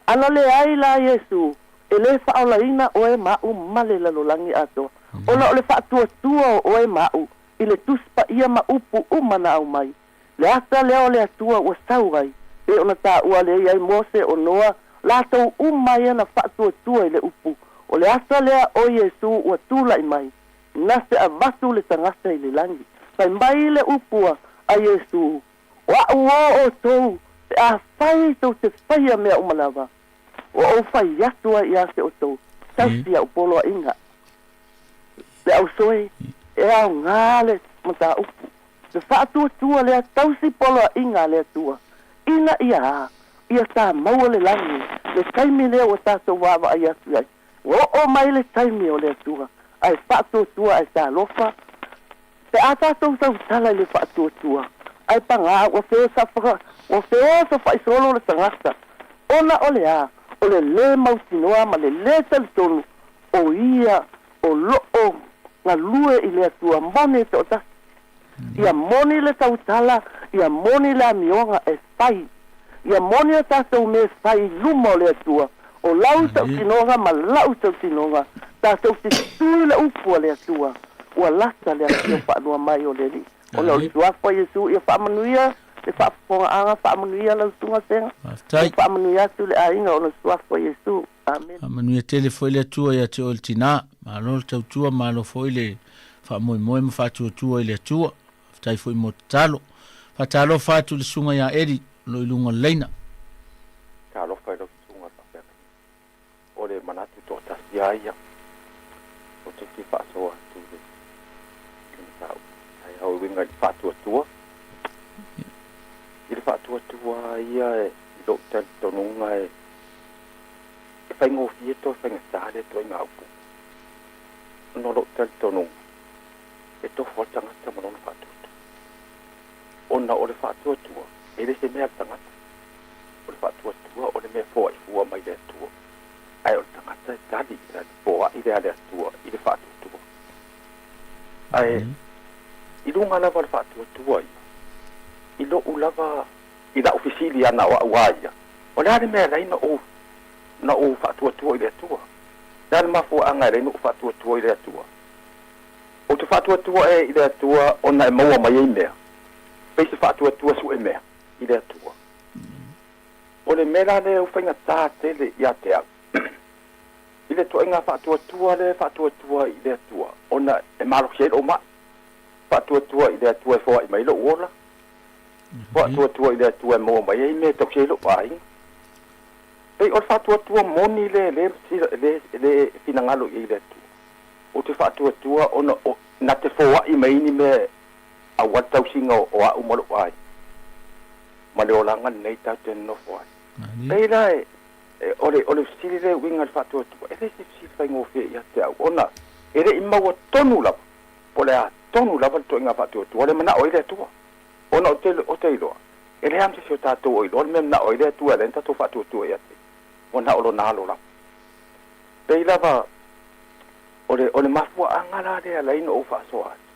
Ana leai la Iesu, e le faaolaina oe ma a'u ma le lalolagi atoa, ona o le faatuatua o oe ma a'u i le Tusi Paia ma upu uma na aumai. Le ata lea o le Atua ua sau ai, pei ona taua lea i ai Mose, o Noa, latou uma ia na faatuatua i le upu, O le ata lea o Iesu ua tula'i mai, na te avatu le tagata i le lagi. Fai mai le upu a Iesu, O a'u ō outou, pe afai tou te faia mea uma lava, ua ou fai atu ai ia te outou, tausi a'u poloaiga. Le ausoe, e aoga le mataupu, le faatuatua lea tausi poloaiga a le Atua, ina ia a, ia tā maua le lagi, le taimi lea ua tātou vaavaai atu i ai. Ua oo mai le taimi o le Atua, ae faatuatua ae talofa, pe a tātou tautala i le faatuatua, ae pagā ua ua feosofa'i solo le tagata, ona o le a, o le lē mautinoa ma le lē talitonu, o ia o lo'o galue i le Atua moni e to'atasi. Ia moni le tautala, ia moni le amioga e fai. Ia moni a tātou mea e fai i luma o le Atua, o lau tautinoga ma la'u tautinoga, tātou te tū i le upu a le Atua, ua lata le afio fa'anoa mai o le Alii. Ona o le Suafa o Iesu ia faamanuia le faafofogaaga, faamanuia lau susuga Sega. Faafetai. Ia faamanuia atu le aiga ona o le Suafa o Iesu. Amene. Faamanuia tele foi le Atua ia te oe le tinā. Malo le tautua, malo foi le faamoemoe ma faatuatua i le Atua. Faafetai foi mo tatalo. Faatalofa atu i le susuga ia Eli o lo o i luga o le laina. Talofa i lau susuga faafeagaiga. O le manatu toatasi lava ia, ou te fia faasoa atu i le mataupu taeao e uiga i le faatuatua. I le faatuatua ia i lou talitonuga e faigofie toe faigata lea ituaiga upu. Ona o lou talitonuga, e tofu lava le tagata ma lona faatuatua. Ona o le faatuatua, e le se mea a le tagata. O le faatuatua o le mea foai fua mai le Atua. Ae o le tagata e tali i le foai lea a le Atua i le faatuatua. Ae i luga lava o le faatuatua ia, i lou lava, i lau fesili ana o au a ia, o le a le mea e ala ai na ou, na ou faatuatua i le Atua? O le a le mafuaaga e ala ai na ou faatuatua i le Atua? Ou te faatuatua ea i le Atua ona e maua mai ai mea? Pei se faatuatua sue mea i le Atua. O le mea la lea ua faigata tele ia te au, i le ituaiga faatuatua lea e faatuatua i le Atua ona e malosi ai lou mai, faatuatua i le Atua e foai mai lou ola, faatuatua i le Atua e maua mai ai mea e tausi ai lou aiga. Pei o le faatuatua moni lea e le finagalo i ai le Atua. Ou te faatuatua ona o, na te foai mai ni mea aua le tausiga o a'u ma lo'u aiga, ma le olaga lenei tatou te nonofo ai. Pei la e, o le, o le fesili lea e uiga i le faatuatua, e le se fesili faigofie ia te au, ona e le i maua tonu lava, po o le a tonu lava le ituaiga faatuatua lea e mana'o ai le Atua. Ona ou te, ou te iloa, e leai lava ma se isi o tatou o iloa le mea e mana'o ai le Atua e ala ai ona tatou faatuatua ia te ia, ua na o Lona alo lava. Pei lava o le, o le mafuaaga la lea e ala ai ona ou faasoa atu,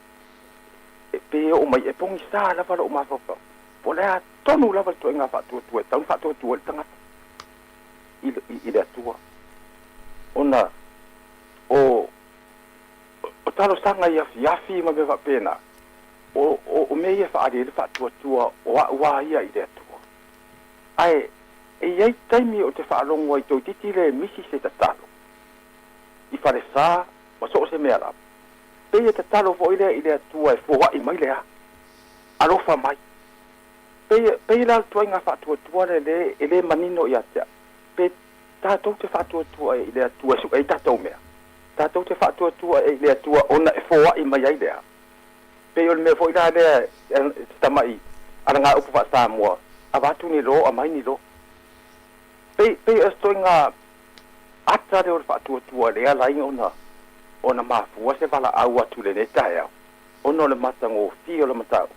e pei e oo mai, e pogisa lava lou mafaufau, po o le a tonu lava le ituaiga faatuatua e tatau ona faatuatua ai le tagata i, i, i le Atua. Ona o, o talosaga i afiafi ma mea faapena, o, o, o mea ia e faaali ai le faatuatua o a'u lava ia i le Atua. Ae e i ai taimi ou te faalogo ai toeitiiti le misi se tatalo i falesa ma so o se mea lava. Pei e tatalo foi lea i le Atua e foai mai le a, alofa mai. Pei, pei la le ituaiga faatuatua lea le, e le manino ia te au. Pe tatou te faatuatua i le Atua e sue ai tatou mea? Tatou te faatuatua i le Atua ona e foai mai ai le a? Pei o le mea foi la lea e te tama'i alagaupu faa-Samoa, avatu ni lo, amai ni lo. Pei, pei o se ituaiga ata lea o le faatuatua lea ala ai ona, ona mafua se valaau atu i lenei taeao, ona o le matagofie o le mataupu.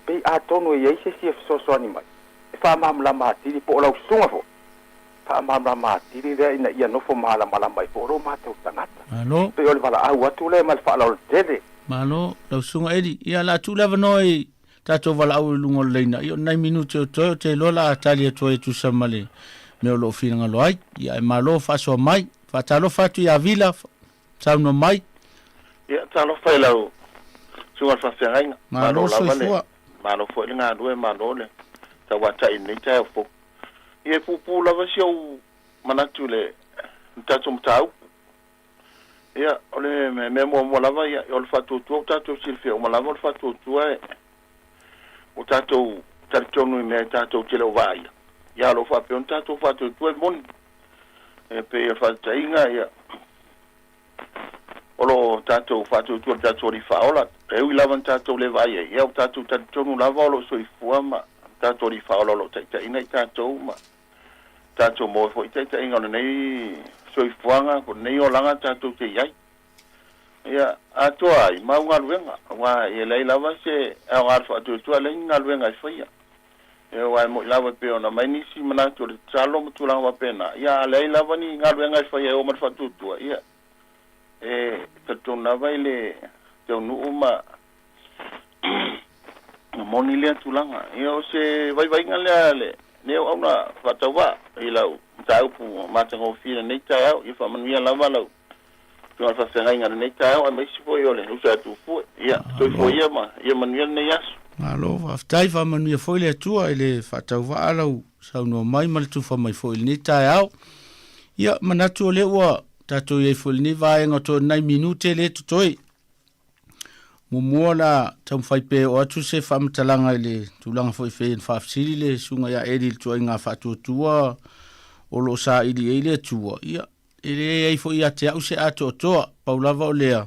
Pei atonu e i ai se isi e fesoasoani mai, e faamalamalama atili, po o lau susuga foi, faamalamalama atili lea ina ia nofo malamalama ai foi lo matou tagata. Malo. Pei o le valaau atu lea ma le faaaloalo tele. Malo, lau susuga Eli. Ia, o le a tuu le avanoa i tatou valaau i luga o le laina. Ia, o nai minute o toe, ou te iloa o le a tali atu ai e tusa ma le mea o lo o finagalo ai. Ia, ae malo faasoa mai. Faatalofa atu ia Vila, saunoa mai. Ia, talofa i lau susuga i le faafeagaiga. Malo Malo lava le, soifua. malo foi le galue, malo le tauatai i lenei taeao fou. Ia, e puupuu lava si ou manatu i le tatou mataupu. Ia, o le mea muamua lava, ia, o le faatuatua ua tatou silafia uma lava o le faatuatua e ua tatou talitonu i mea e tatou te le o vaaia, ia, o lo o faapea ona tatou faatuatua e moni. E pei o le faataitaiga, ia, o lo o tatou faatuatua i le tatou Alii Faaola, e ui lava ina tatou le vaai ai, ia, ua tatou talitonu lava o lo o soifua ma tatou Alii Faaola o lo o taitaiina i tatou ma tatou maua foi taitaiga o lenei soifuaga po o lenei olaga tatou te i ai. Ia, atoa ai mau galuega, aua e leai lava se aoga o le faatuatua, e leai ni galuega e faia. Ia, aua e moni lava e pei ona aumai nisi manatu o le tatalo ma tulaga faapena, ia, a leai lava ni galuega e faia e oo mai le faatuatua, ia, e talitonu lava i le taunuu ma moni lea tulaga. Ia, o se vaivaiga lea lenei auauna faatauvaa i lau mataupu matagofie i lenei taeao. Ia faamanuia lava lau Susuga i le Faafeagaiga i lenei taeao aemaise foi o le uso ia Tufue. Ia, soifua ia ma ia manuia lenei aso. Malo, faafetai, faamanuia foi le Atua i le faatauvaa lau saunoa mai ma le tufa mai foi i lenei taeao. Ia, manatu o lea ua tatou i ai foi i lenei vaega o toe nai minute lea e totoe. Muamua la taumafai pea e oo atu se faamatalaga i le tulaga foi fei na faafesili le susuga ia Eli i le tuaiga faatuatua o lo o saili ai le Atua. Ia, e leai foi ia te au se atoatoa, pau lava o lea,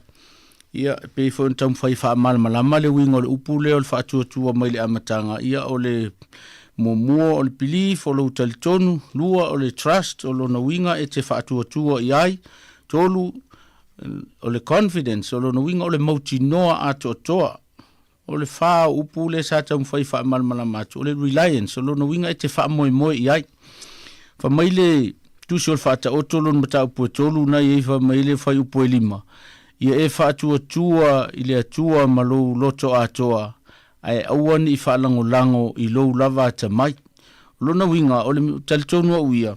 ia, e pei foi ona taumafai e faamalamalama le uiga o le upu lea o le faatuatua mai le amataga, ia, o le muamua o le belief, o lou talitonu, lua o le trust, o lona uiga e te faatuatua i ai, tolu, O le confidence, o lona uiga o le mautinoa atoatoa. O le fa o upu lea sa taumafai e faamalamalama atu, o le reliance, o lona uiga e te faamoemoe i ai. Fai mai le Tusi o le Faataoto lona mataupu e tolu na i ai fai mai le fuaiupu e lima, Ia e faatuatua i le Atua ma lou loto atoa, ae aua ne i faalagolago i lou lava atamai. O lona uiga, o le talitonu au ia,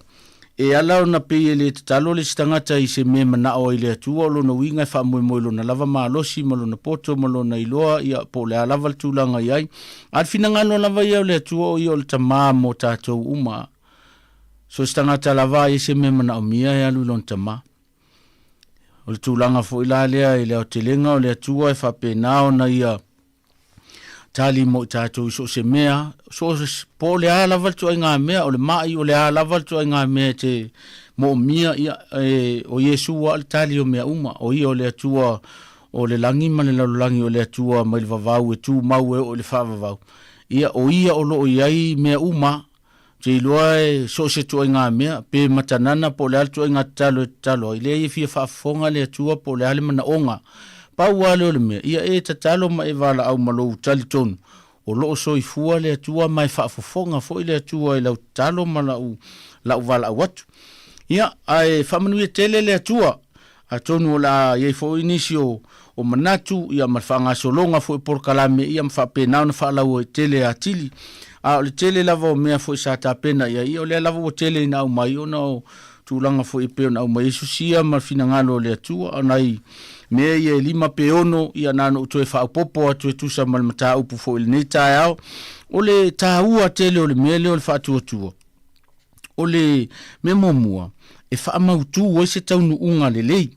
e ala ona pei e le tatalo le isi tagata i se mea e manao ai le Atua, o lona uiga e faamoemoe i lona lava malosi ma lona poto ma lona iloa, ia, po o le a lava le tulaga i ai. A o le finagalo lava ia o le Atua, o ia o le Tama mo tatou uma. So o se tagata lava a i ai se mea e manaomia e alu i lona Tama. O le tulaga foi la lea i le aotelega o le Atua e faapena ona ia tali mo i tatou i so o se mea, so o se, po o le a lava le ituaiga mea, o le mai, o le a lava le ituaiga mea e te moomia, ia, e, o Iesu lava le tali o mea uma. O ia o le Atua o le lagi ma le lalolagi, o le Atua mai le vavau e tumau e oo i le faavavau. Ia, o ia o lo o i ai mea uma, te iloa e so o se ituaiga mea, pe matanana po o le a le ituaiga tatalo e tatalo ai, leai e fia faafofoga le Atua po o le a le manaoga. Pau lava lea o le mea, ia e tatalo ma e valaau ma lou talitonu, o lo o soifua le Atua ma e faafofoga foi le Atua i lau tatalo ma lau, lau valaau atu. Ia, ae faamanuia tele le Atua. Atonu o le a i ai foi nisi o, o manatu, ia, ma le faagasologa foi o polokalame, ia, ma faapena ona faalauaitele atili. A o le tele lava o mea foi sa tapena i ai, ia, o lea lava ua tele ina aumai ona o tulaga foi e pei ona aumai ai sosia ma le finagalo o le Atua. O nai mea ia e lima pe ono, ia, na ona ou toe faaopoopo atu e tusa ma le mataupu foi i lenei taeao. O le taua tele o le mea lea o le faatuatua, O le mea muamua, e faamautu ai se taunuuga lelei,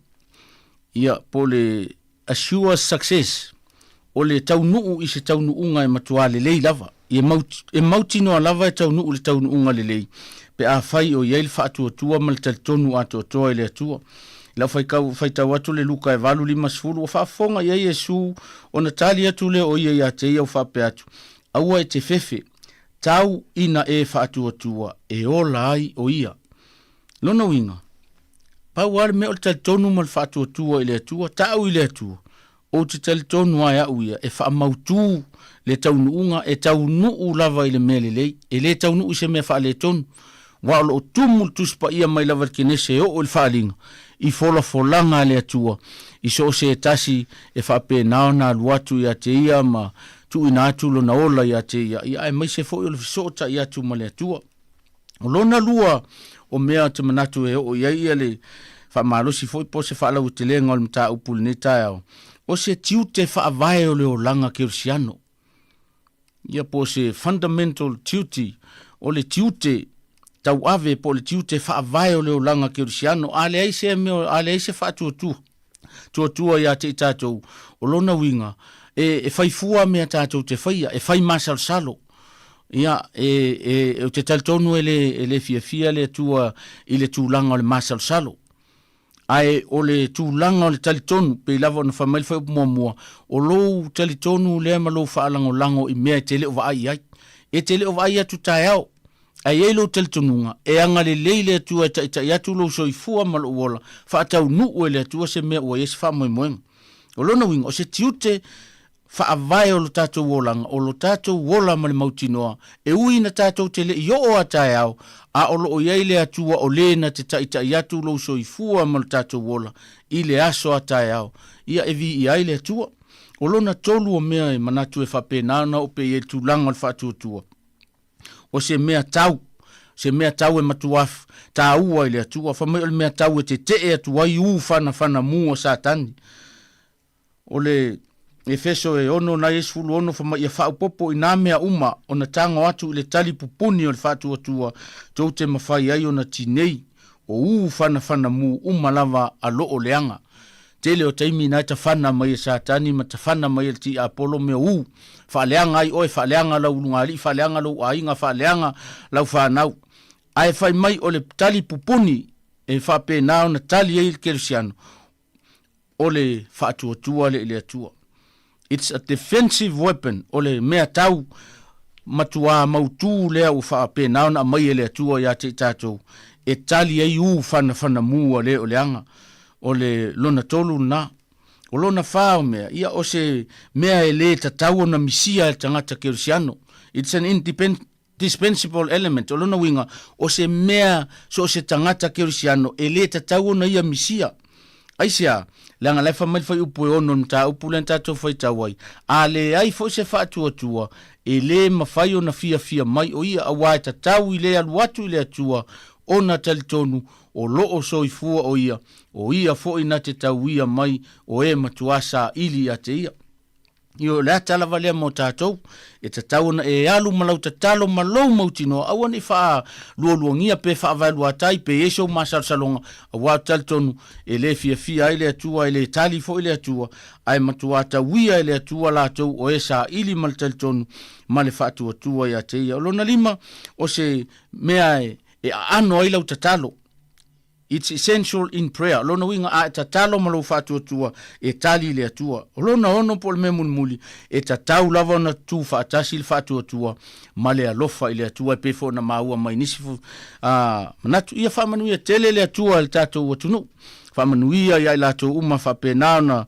ia, po o le assure success, o le taunuu i se taunuuga e matuā lelei lava. E mau, e mautinoa lava e taunuu i le taunuuga lelei pe afai o i ai le faatuatua ma le talitonu atoatoa i le Atua. I lau faitau, faitau atu le Luka e 8:50, ua faafofoga i ai Iesu ona tali atu lea o ia ia te ia ua faapea atu, Aua e te fefe, Tau ina e faatuatua e ola ai o ia. Lona uiga, pau lava le mea o le talitonu ma le faatuatua i le Atua, tau i le Atua, ou te talitonu lava e au ia e faamautu le taunuuga, e taunuu lava i le mea lelei, e le taunuu i se mea faaletonu, aua o lo o tumu le Tusi Paia mai lava i le Kenese e oo i le Faaaliga, i folafolaga a le Atua i so o se tasi e faapena ona alu atu ia te ia ma tuuina atu lona ola ia te ia, ia aemaise foi o le fesootai atu ma le Atua. O lona lua o mea ou te manatu e oo i ai ia le faamalosi foi po o se faalautelega o le mataupu i lenei taeao, o se tiute faavae o le olaga kerisiano. Ia po o se fundamental duty, o le tiute tauave po o le tiute faavae o le olaga kerisiano. A leai se mea, a leai se faatuatua. Tuatua ia te i tatou, o lona uiga, e, e fai fua mea tatou te faia, e fai masalosalo. Ia, e, e, ou te talitonu e le, e le fiafia le Atua i le tulaga o le masalosalo. Ae o le tulaga o le talitonu, pei lava ona fai mai le fuaiupu muamua, o lou talitonu lea ma lou faalagolago i mea e te le o vaai i ai. E te le o vaai atu taeao, ae i ai lou talitonuga, e agalelei le Atua e taitai atu lou soifua ma lou ola, faataunuu e le Atua se mea ua i ai se faamoemoega. O lona uiga, o se tiute faavae o lo tatou olaga, o lo tatou ola ma le mautinoa, e ui ina tatou te le i oo a taeao, a o lo o i ai le Atua o le na te taitai atu lou soifua ma lo tatou ola i le aso a taeao, ia e viia ai le Atua. O lona tolu o mea e manatu e faapena ona oo pea i ai le tulaga o le faatuatua, o se mea tau, se mea tau e matua taua i le Atua, fai mai o le mea tau e tetee atu ai u fanafanamu a Satani. O le Efeso e 6 nai e 16 fai mai ia faaopoopo i nā mea uma ona tago atu i le tali pupuni o le faatuatua tou te mafai ai ona tinei o u fanafanamu uma lava a loo leaga. Tele o taimi na e tafana mai e Satani ma tafana mai e le tiapolo mea u faaleaga ai oe, faaleaga lau ulugalii, faaleaga lou aiga, faaleaga lau fanau. Ae fai mai o le tali pupuni e faapena ona tali ai le kerisiano o le faatuatua le i le Atua. It's a defensive weapon, o le mea tau matuā mautū lea ua faapena ona aumai e le Atua ia te i tatou e tali ai u fanafanamu a le o leaga. O le lona tolu lena. O lona fa o mea, ia o se mea e lē tatau ona misia e le tagata kerisiano. It's an independent dispensable element, o lona uiga, o se mea so o se tagata kerisiano e lē tatau ona ia misia. Aisea? Leaga la e fai mai le fuaiupu e ono o le mataupu lea na tatou faitau ai, A leai foi se faatuatua, e lē mafai ona fiafia mai o ia, auā e tatau i le alu atu i le Atua ona talitonu o lo o soifua o ia, o ia foi na te tauia mai o e matuā saili ia te ia. Ioe, o le ata lava lea mo tatou, e tatau ona e alu ma lau tatalo ma lou mautinoa, aua ne i faalualuagia pe faavaeluatai pe i ai sou masalosaloga, auā ou te talitonu, e le fiafia ai le Atua, e le tali foi le Atua, ae matuā tauia e le Atua latou o e saili ma le talitonu ma le faatuatua ia te Ia. O lona lima, o se mea e aano ai lau tatalo, It's essential in prayer. O lona uiga, a e tatalo ma lou faatuatua, e tali i le Atua. O lona ono po o le mea mulimuli, e tatau lava ona tu faatasi le faatuatua ma le alofa i le Atua e pei foi ona maua mai nisi manatu. Ia faamanuia tele le Atua i le tatou atunuu. Faamanuia ia i latou uma faapena ona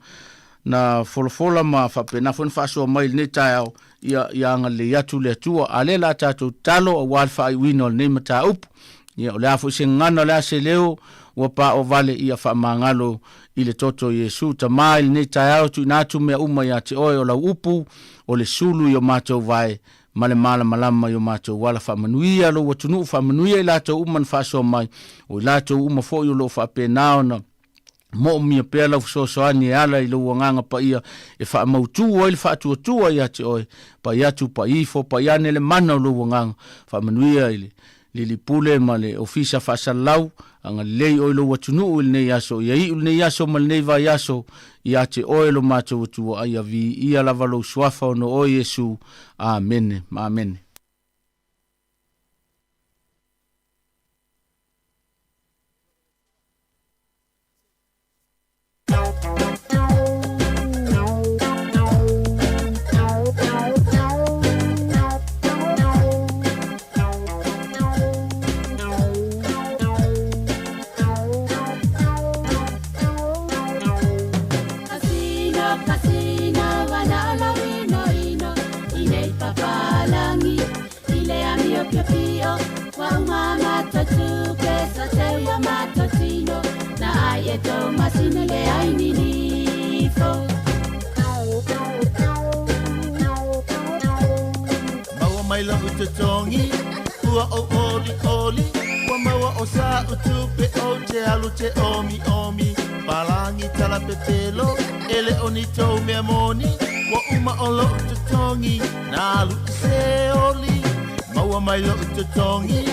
na folafola ma faapena foi ona faasoa mai i lenei taeao, ia, ia agalelei atu le Atua. A lea la a tatou tatalo aua le faaiuina o lenei mataupu. Ia, o le a foi se gagana, o le a se leo ua paovale, ia faamagalo i le toto o Iesu. Tama i lenei taeao, tuuina atu mea uma ia te Oe, o lau upu, o le sulu i o matou vae, ma le malamalama i o matou ala. Faamanuia lou atunuu, faamanuia i latou uma na faasoa mai, o i latou uma foi o lo o faapena ona Moomia pea lau fesoasoani e ala i lou Agaga Paia e faamautū ai le faatuatua ia te oe, pai atu, pai ifo, pai ane le mana o lou Agaga. Faamanuia i le Lili Pule ma le Ofisa Faasalalau, agalelei oe i lou atunuu i lenei aso, ia iu lenei aso ma lenei vaiaso ia te oe lo matou Atua, a ia viia lava lou Suafa ona o oe Iesu. Amene ma amene. Maua mai lau totogi Ua ou olioli Ua maua o sa'u tupe Ou te alu te omiomi Palagi tala pepelo E le o ni tou mea moni Ua uma o lo'u totogi Na alu i se oli Maua mai lo'u totogi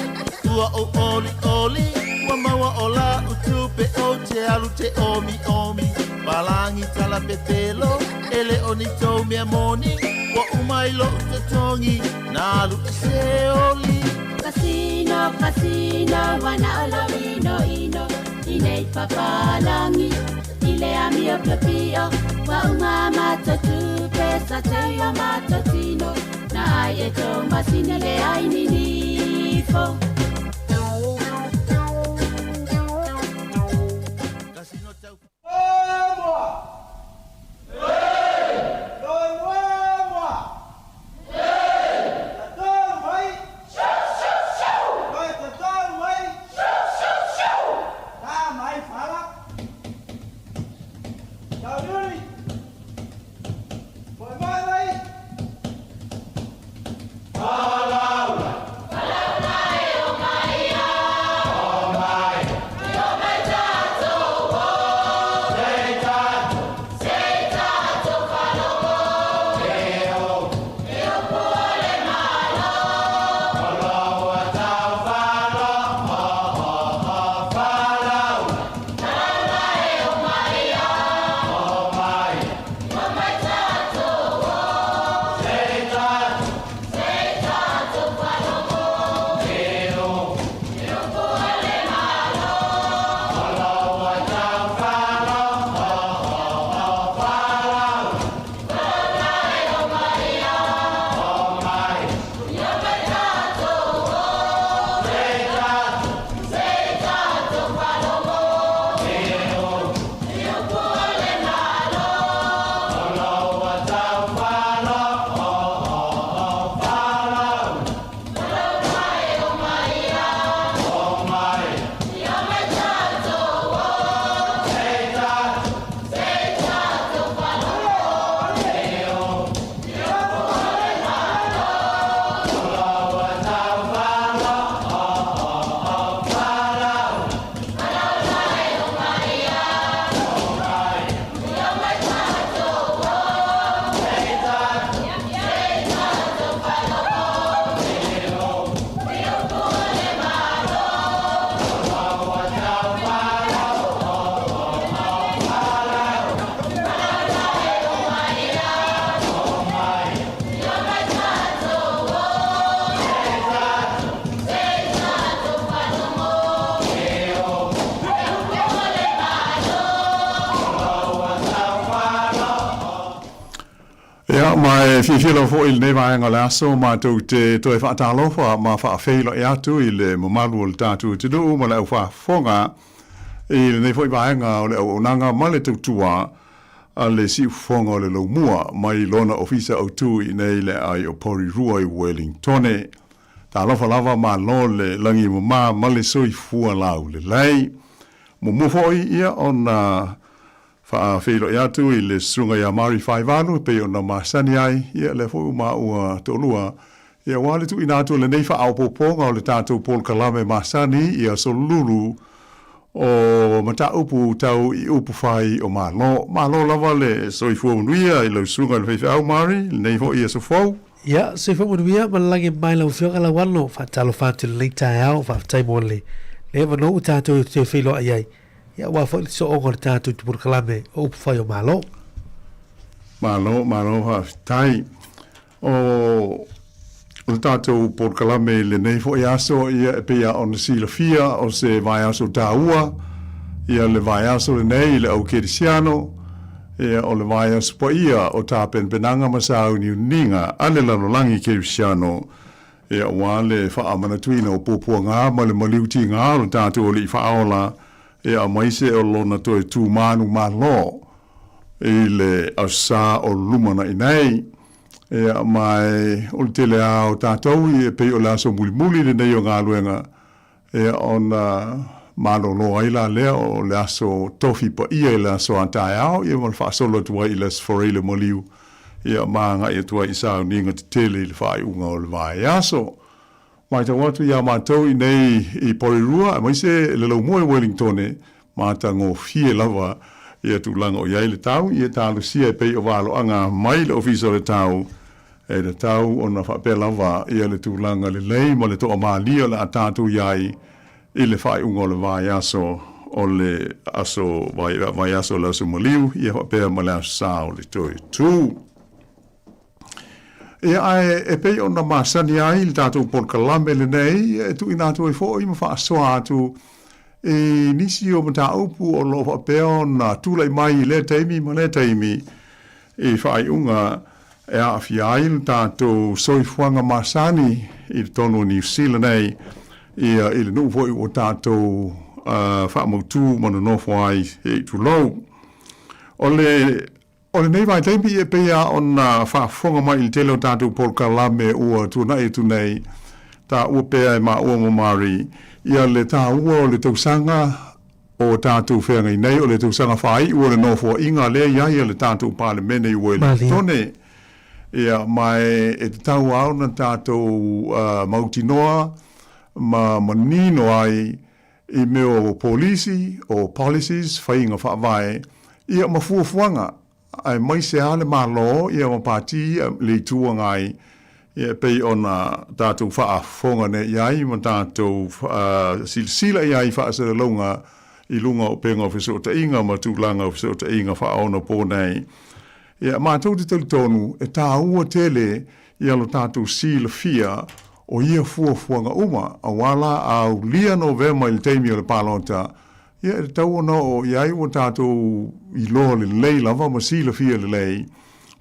Ua ou olioli Ua maua o la'u tupe ou te alu te omiomi Palangi tala pepelo E le o ni tou mea moni Ua uma i lo'u totogi Na alu ese e oli Kasino, kasino, wana o lou inoino I nei papalangi I le amio piopio Ua uma a matou tupe Sa teu i o matou tino Na ai e tou masina le ai ninifo. Ia, ma e fiafia lava foi i lenei vaega o le aso matou te toe faatalofa ma faafeiloai atu i le mamalu o le tatou atunuu ma le aufaafofoga i lenei foi vaega o le auaunaga ma le tautua a le siufofoga o le Laumua mai lona ofisa autu i inei i le aai o Porirua i Wellingtone. Talofa lava malo le lagi mama ma le soifua laulelei. Muamua foi ia ona Faafeiloai atu i le Susuga ia Mari Faivalu e pei ona masani ai, ia lea foi ua maua toalua, ia aua le tuuina atu o lenei faaopoopoga o le tatou polokalame masani i aso lulu o mataupu tau i upu fai o Malo. Malo lava le soifua manuia i lau Susuga i le Faifeau Mari, lenei foi aso fou. Ia, soifua manuia ma le lagi mai lau Afioga Lauano, faatalofa atu i lenei taeao, faafetai mo le avanoa ua tatou toe feiloai ai. Ia aua foi le sooga o le tatou polokalame o upu fai o Malo. Malo, malo faafetai. O le tatou polokalame i lenei foi aso, ia e pei lava ona silafia o se vaiaso taua, ia le vaiaso lenei i le au kerisiano, ia o le vaiaso paia o tapenapenaga ma sauniuniga a le lalolagi kerisiano, ia aua le faamanatuina o puapuaga ma le maliu tiga o le tatou Alii Faaola, ia aemaise o lona toe tu malo i le Aso Sa o lumanai nei. Ia, ma o le tele lava o tatou e pei o le aso mulimuli lenei o galuega, ia, ona malolo ai la lea o le aso tofi paia i le aso a taeao, ia ma le faasolo atu ai i le Aso Faraile maliu, ia ma agai atu ai i sauniga tetele i le faaiuga o le vaiaso. Matau atu iā matou i nei i Porirua aemaise le Laumua i Wellingtone, matagofie lava ia tulaga o i ai le tau, ia talosia e pei o valoaga mai le Ofisa o le Tau, e tatau ona faapea lava ia le tulaga lelei ma le toamalie o le a tatou i ai. i le faaiuga o le vaiaso o le aso vaiaso o le aso maliu ia faapea ma le aso Sa o le toe tu. Ia ae e pei ona masani ai le tatou polokalame lenei e tuuina atu ai foi ma faasoa atu i nisi o mataupu o lo o faapea ona tulai mai i lea taimi ma lea taimi i faaiuga e aafia ai le tatou soifuaga masani i totonu o Niu Sila nei, ia i le nuu foi ua tatou faamautu ma nonofo ai e tulou. O le O lenei vaitaimi e pei lava ona faafofoga mai i le tele o tatou polokalame ua tuanai atu nei, taua pea e maua ma Mari ia le taua o le tausaga o tatou feagai nei, o le tausaga faaiu o le nofoaiga lea i ai a le tatou Palemene i Uelintone. Ia, ma e tatau lava ona tatou mautinoa ma manino ai i mea o polisi, o policies, faiga faavae, ia ma fuafuaga, aemaise lava le Malo ia ma Pati le Itu Agai, ia e pei ona tatou faafofoga nei i ai ma tatou silasila i ai i faasalalauga i luga o upega o fesootaiga ma tulaga o fesootaiga faaonapo nei. Ia, matou te talitonu e taua tele ia lo tatou silafia o ia fuafuaga uma, auā la a aulia Novema i le taimi o le palota, ia e tatau ona oo i ai ua tatou iloa lelei lava ma silafia lelei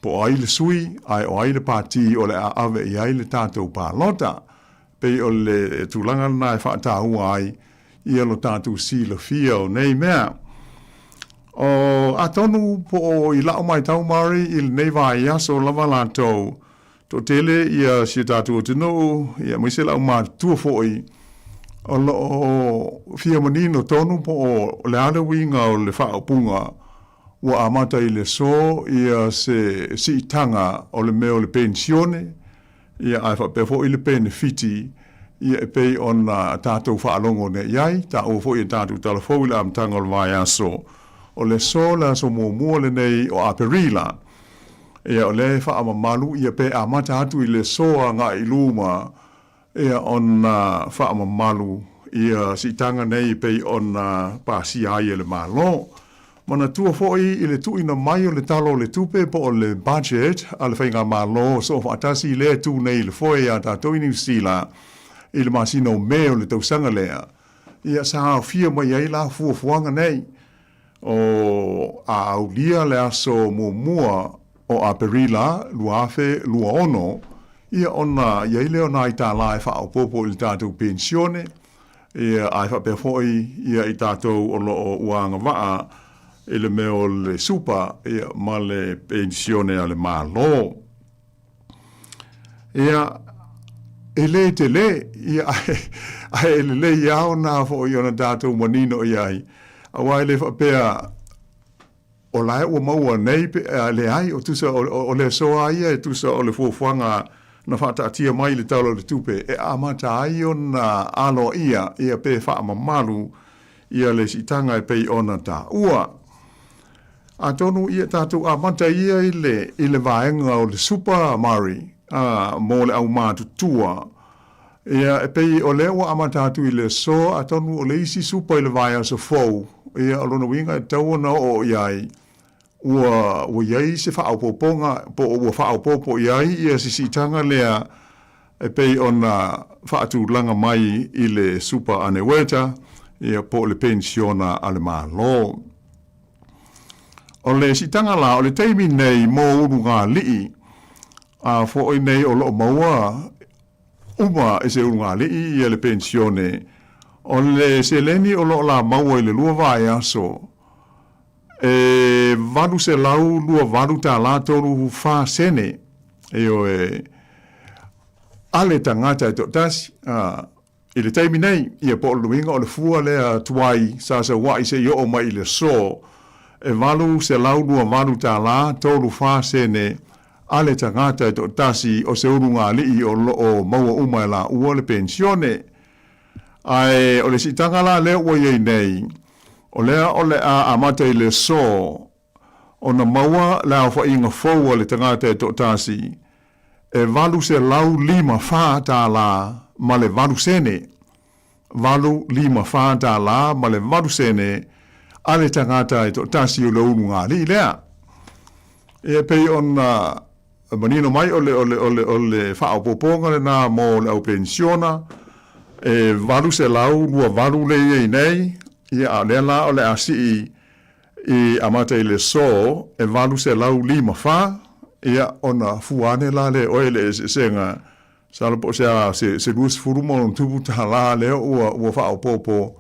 po o ai le sui ae o ai le pati o le a ave i ai le tatou palota. Pei o le tulaga lena e faataua ai ia lo tatou silafia o nei mea. O, atonu po o i la'u maitau Murray i lenei vaiaso lava latou, toatele ia si o tatou atunuu, ia aemaise le aumatutua foi, o lo o fia manino tonu po o le a le uiga o le faaupuga ua amata i le aso ia se siitaga o le mea o le penisione, Ia, ae faapea foi le penefiti, ia e pei ona tatou faalogo nei i ai, taua foi e tatou tala fou i le amataga o le vaiaso, o le aso, le aso muamua lenei o Aperila. Ia, o lea e faamamalu, ia pe amata atu i le aso agai i luma, ia ona faamamalu ia siitaga nei e pei ona pasia ai e le Malo. Manatua foi i le tuuina mai o le Tala o le Tupe po o le Budget a le Faigamalo Soofaatasi lea e tu nei i le foe iā tatou i Niu Sila i le masina o Me o le tausaga lea, ia sa aofia mai ai la fuafuaga nei o a aulia le aso muamua o Aperila 2026, ia ona i ai lea o nai tālā e faaopoopo i le tatou penisione, Ia, ae faapea foi ia i tatou o lo o ua agavaa i le mea o le supa ia, ma le penisione a le Malo. Ia, e lē telē, ia, ae, ae e lelei lava ona foi ona tatou manino i ai, aua e le faapea o la e ua maua nei pe a leai, o tusa o, o, o le aso lava ia e tusa o le fuafuaga na faataatia mai i le Tala o le Tupe e amata ai ona aloaia ia pe faamamalu ia le siitaga e pei ona taua. Atonu ia tatou amata ia i le, i le vaega o le Super Murray a, mo le aumatutua. Ia, e pei o lea ua amata atu i le aso, atonu o le isi supa i le vaiaso fou, ia, o lona uiga e tatau ona oo i ai, ua, ua i ai se faaopoopoga, po o ua faaopoopo i ai ia se siitaga lea e pei ona faatulaga mai i le supa aneueta, ia, po o le penisiona a le Malo. O le siitaga la, o le taimi nei mo ulugalii, a foi nei o lo o maua uma e se ulugalii ia le penisione, o le seleni o lo o la maua i le lua vaiaso e $828 tālā 34 sene, ioe, a le tagata e toatasi, a, i le taimi nei, ia po o le uiga o le fua lea tuai sa saua'i seia oo mai i le aso, e $828 tālā 34 sene a le tagata e toatasi o se ulugalii o lo o maua uma e laua le penisione. Ae o le siitaga la lea ua i ai nei, o lea o le a amata i le aso ona maua le aofaiga fou a le tagata e toatasi e $804 tālā ma le 8 sene. 8, 5, 4 tālā ma le 8 sene a le tagata e toatasi o le ulugalii lea. Ia e pei ona manino mai o le, o le, o le, o le faaopoopoga lenā mo le au penisiona, e 828 lea e i ai nei, ia a o lea la o le a sii i amata i le aso e 854, ia ona fua ane la lea e oe le eseesega Masalo po o se a, se, se 20 ma ona tupu tālā lea ua, ua faaopoopo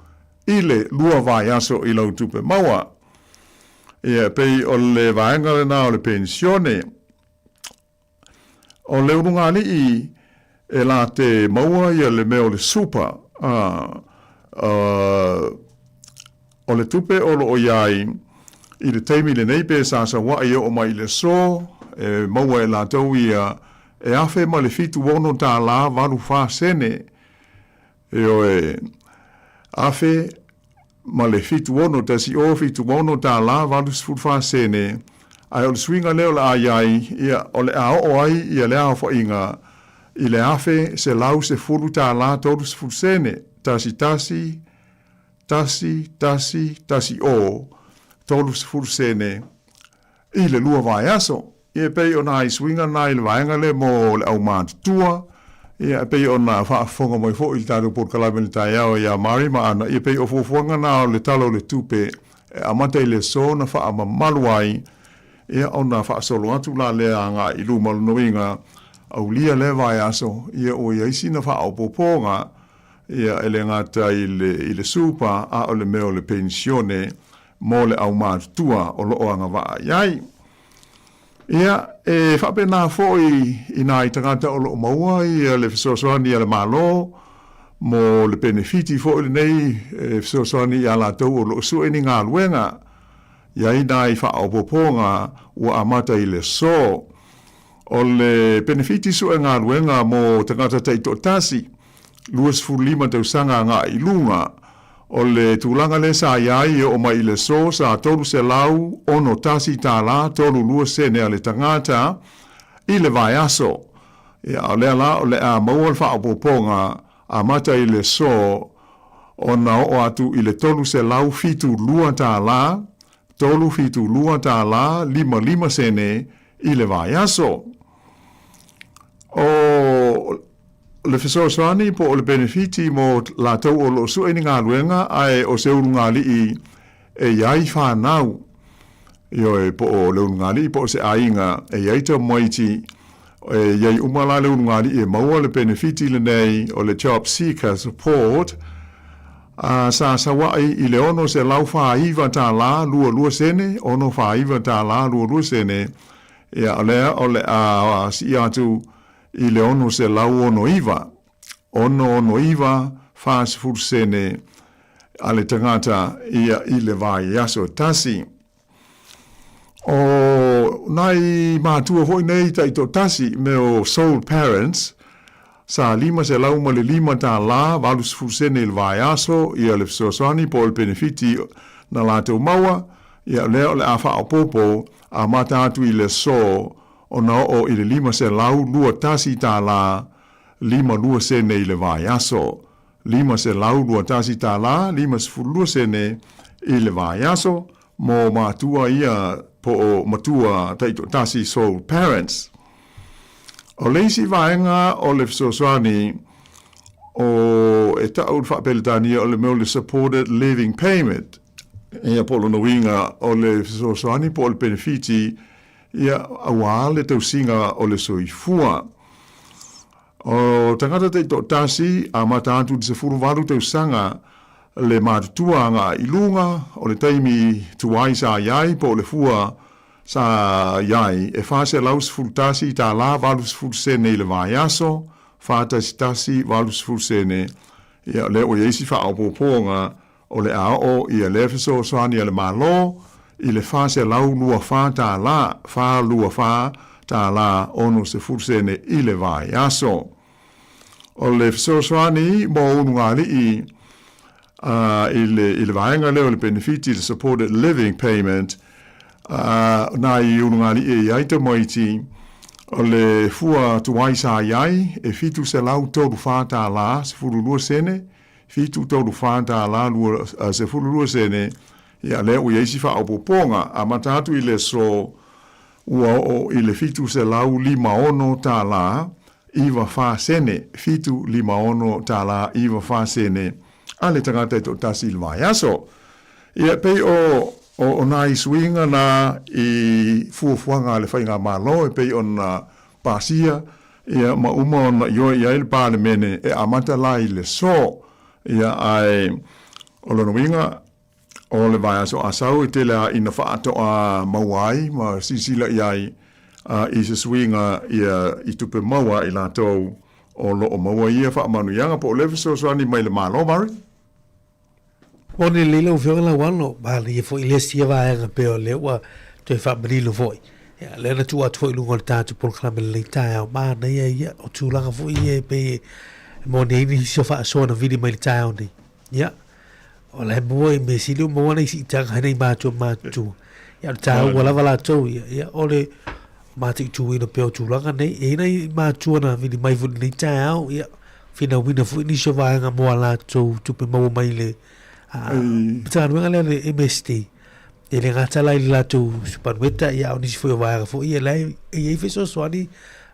i le lua vaiaso i lau tupe maua. Ia, e pei o le vaega lenā o le penisione. O le ulugalii e la te maua ia le mea o le super, a, a, o le tupe o lo o i ai i le taimi lenei pe sa sauaʻi e oo mai i le aso, e maua e latou ia e afe ma le 76 tālā 84 sene. Ioe, afe ma le 76, 10 76 tālā 84 sene, ae o le suiga lea o le a i ai, ia, o le a oo ai ia le aofaiga i le afe 110 tālā 30 sene, tasi tasi, 1 1 1 o, 30 sene, i le lua vaiaso. Ia e pei ona ai suiga na i le vaega lea mo le aumatutua, ia e pei ona faafofoga mai foi i le tatou polokalame i le taeao ia Mari ma Ana, ia pei o fuafuaga na o le Tala o le Tupe e amata i le aso na faamamalu ai, ia ona faasolo atu la lea agai i luma o lona uiga, aulia lea vaiaso, ia ua i ai sina faaopoopoga, ia e le gata i le, i le supa, a o le mea o le penisione mo le aumatutua o lo o agavaa i ai. Ia, e faapena foi i nai tagata o lo o maua ia le fesoasoani a le Malo mo le penefiti foi lenei e fesoasoani iā latou o lo o sue ni galuega. I ai nai faaopoopoga ua amata i le aso. O le penefiti sue galuega mo tagata taitoatasi, 25 tausaga agai i luga. O le tulaga lea sa i ai e oo mai i le aso sa $361 tālā 32 sene a le tagata i le vaiaso. Ia, a o lea la o le a maua le faaopoopoga amata i le aso ona oo atu i le $372 tālā 372 tālā 55 sene i le vaiaso. O le fesoasoani po o le penefiti mo latou o lo o sue ni galuega ae o se ulugalii e i ai fanau. Ioe, po o le ulugalii po o se aiga e i ai tamaiti, e i ai uma la le ulugalii e maua le penefiti lenei o le Job Seeker Support, a sa sauaʻi i le $649 tālā 22 sene, 69 tālā 22 sene, ia o lea o le a sii atu i le 669, 669 40 sene a le tagata ia i le vaiaso tasi. O nai matua foi nei taitoatasi me o sole parents, sa 505 tālā 80 sene i le vaiaso ia le fesoasoani po o le penefiti na latou maua, ia o lea o le a faaopoopo amata atu i le aso ona oo i le 521 tālā 52 sene i le vaiaso. 521 tālā 52 sene i le vaiaso mō matua ia po o matua taitoatasi sole parents. O le isi vaega o le fesoasoani o e ta'u i le faa-Peretania o le mea o le supported living payment, ia po o lona uiga o le fesoasoani po o le penefiti ia auā le tausiga o le soifua. O tagata taitoatasi amata atu i le 18 tausaga le matutua agai i luga o le taimi tuai sa i ai po o le fua sa i ai e 411 tālā 80 sene i le vaiaso, 411 80 sene, ia o lea ua i ai isi faaopoopoga o le a oo ia lea fesoasoani a le Malo i le 424 tālā, 424 tālā 60 sene i le vaiaso. O le fesoasoani mo ulugalii i le, i le vaega lea o le penefiti, le supported living payment, nai ulugalii e i ai tamaiti, o le fua tuai sa i ai e 734 tālā 12 sene, 7 3 tālā 12 sene, ia lea ua i ai si faaopoopoga. Amata atu i le aso ua oo i le 756 tālā 94 sene, 756 tālā 94 sene a le tagata e toatasi i le vaiaso. Ia, pei o, o, o nai suiga na i fuafuaga a le Faigamalo e pei ona pasia, ia, ma uma ona ioe i ai le Palemene e amata la i le aso. Ia, ae o lona uiga, o le vaiaso asau e tele a ina faatoa maua ai ma silasila i ai i se suiga ia i tupe maua a i latou o lo o maua ia faamanuiaga po o le fesoasoani mai le Malo. Murray? Moni lelei lau Afioga Lauano, manaia foi le isi ia vaega pei o lea ua toe faamanino foi. Ia, lea na tuu atu foi i luga o le tatou polokalame lenei taeao, manaia ia, o tulaga foi ia e pei e moni ai nisi o faasoa na vili mai le taeao nei. Ia, o la e maua i mea sili ua maua nai siitaga hai nai matua matutua. Ia, o le taua lava latou ia, ia, o le mataituina pea o tulaga nei. E i ai nai matua na vili mai foi i lenei taeao, ia, finauina foi nisi o vaega mo a latou tupe maua mai le Matagaluega lea le MSD. E le gata la i le latou supanueta, ia, a o nisi foi o vaega foi ia la e i ai fesoasoani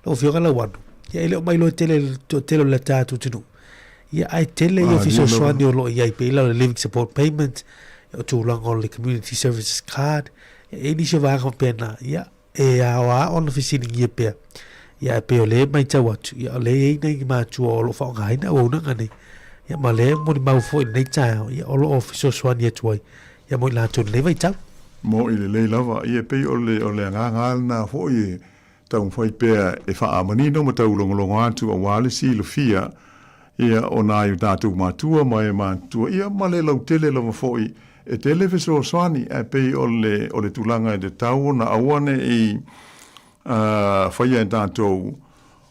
lau Afioga Lauano. Ia, e le o mailoa tele i le toatele o le tatou atunuu. Ia, ae tele ia fesoasoani o lo o i ai, pei la o le Living Support Payment, o tulaga o le Community Services Card, ia, e i ai nisi o vaega faapena, ia, e ao lava ona fesiligia pea. Ia, ae pei o lea e matau atu, ia, o lea e i ai nai matua o lo o faaaogaina auaunaga nei, ia, ma lea e molimau foi i lenei taeao, ia, o lo o fesoasoani atu ai, ia, mo i latou i lenei vaitau. Moʻi lelei lava, ia, e pei o le, o le agaga lava lena foi e taumafai pea e faamanino ma taulogologo atu aua le silafia, ia, o nai o tatou matua ma e matutua, ia, ma le lautele lava foi e tele fesoasoani, ae pei o le, o le tulaga e tatau ona aua ne i faia e tatou,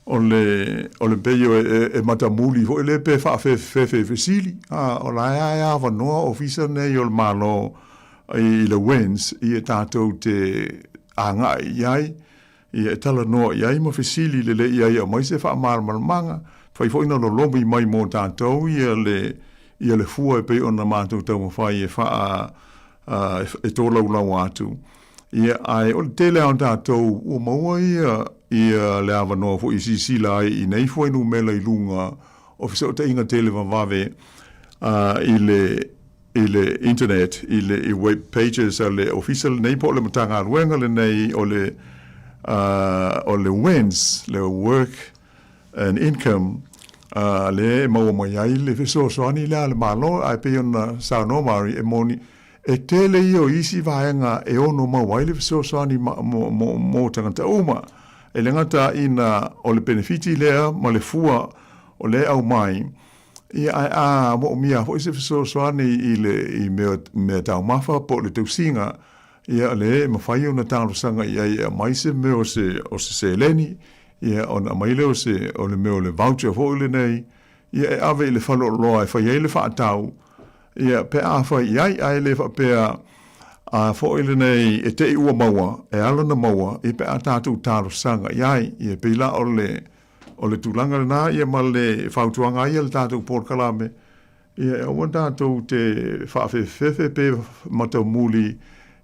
o le, o le pei o e, e matamuli foi lea pe faafefefefe i fesili, a, o la e avanoa ofisa nei o le Malo i le WINZ ia tatou te agai i ai, ia e talanoa i ai ma fesili lelei i ai e aumai se faamalamalamaga, fai foi na lolomi mai mo tatou ia le ia le fua e pei ona matou taumafai e faa e tolaulau atu. Ia ae o le tele lava o tatou ua maua ia ia le avanoa foi e silasila ai i nei fuainumera i luga o fesootaiga televavave i le i le internet, i le i web pages a le ofisa lenei po o le Matagaluega lenei o le o le WINZ, le Work and Income, lea e maua mai ai le fesoasoani lea a le Malo. Ae pei ona saunoa Murray, e moni, e tele ia o isi vaega e ono maua ai le fesoasoani mo tagata uma. E le gata ina o le penefiti lea ma le fua o lea e aumai, Ia, ae a moomia foi se fesoasoani i le i mea, mea taumafa po o le tausiga, ia o lea e mafai ona talosaga i ai e aumai se mea o se, o se seleni, ia ona aumai lea o se, o le mea o le voucher foi lenei, ia e ave i le faleoloa e fai ai le faatau, ia pe afai i ai, ae le faapea a foi lenei e te i ua maua, e ala ona maua, ia pe a tatou talosaga i ai, ia pei la o le, O le tulaga lena ia ma le fautuaga ai a le tatou polokalame, ia e aua tatou te faafefefefe pe matamuli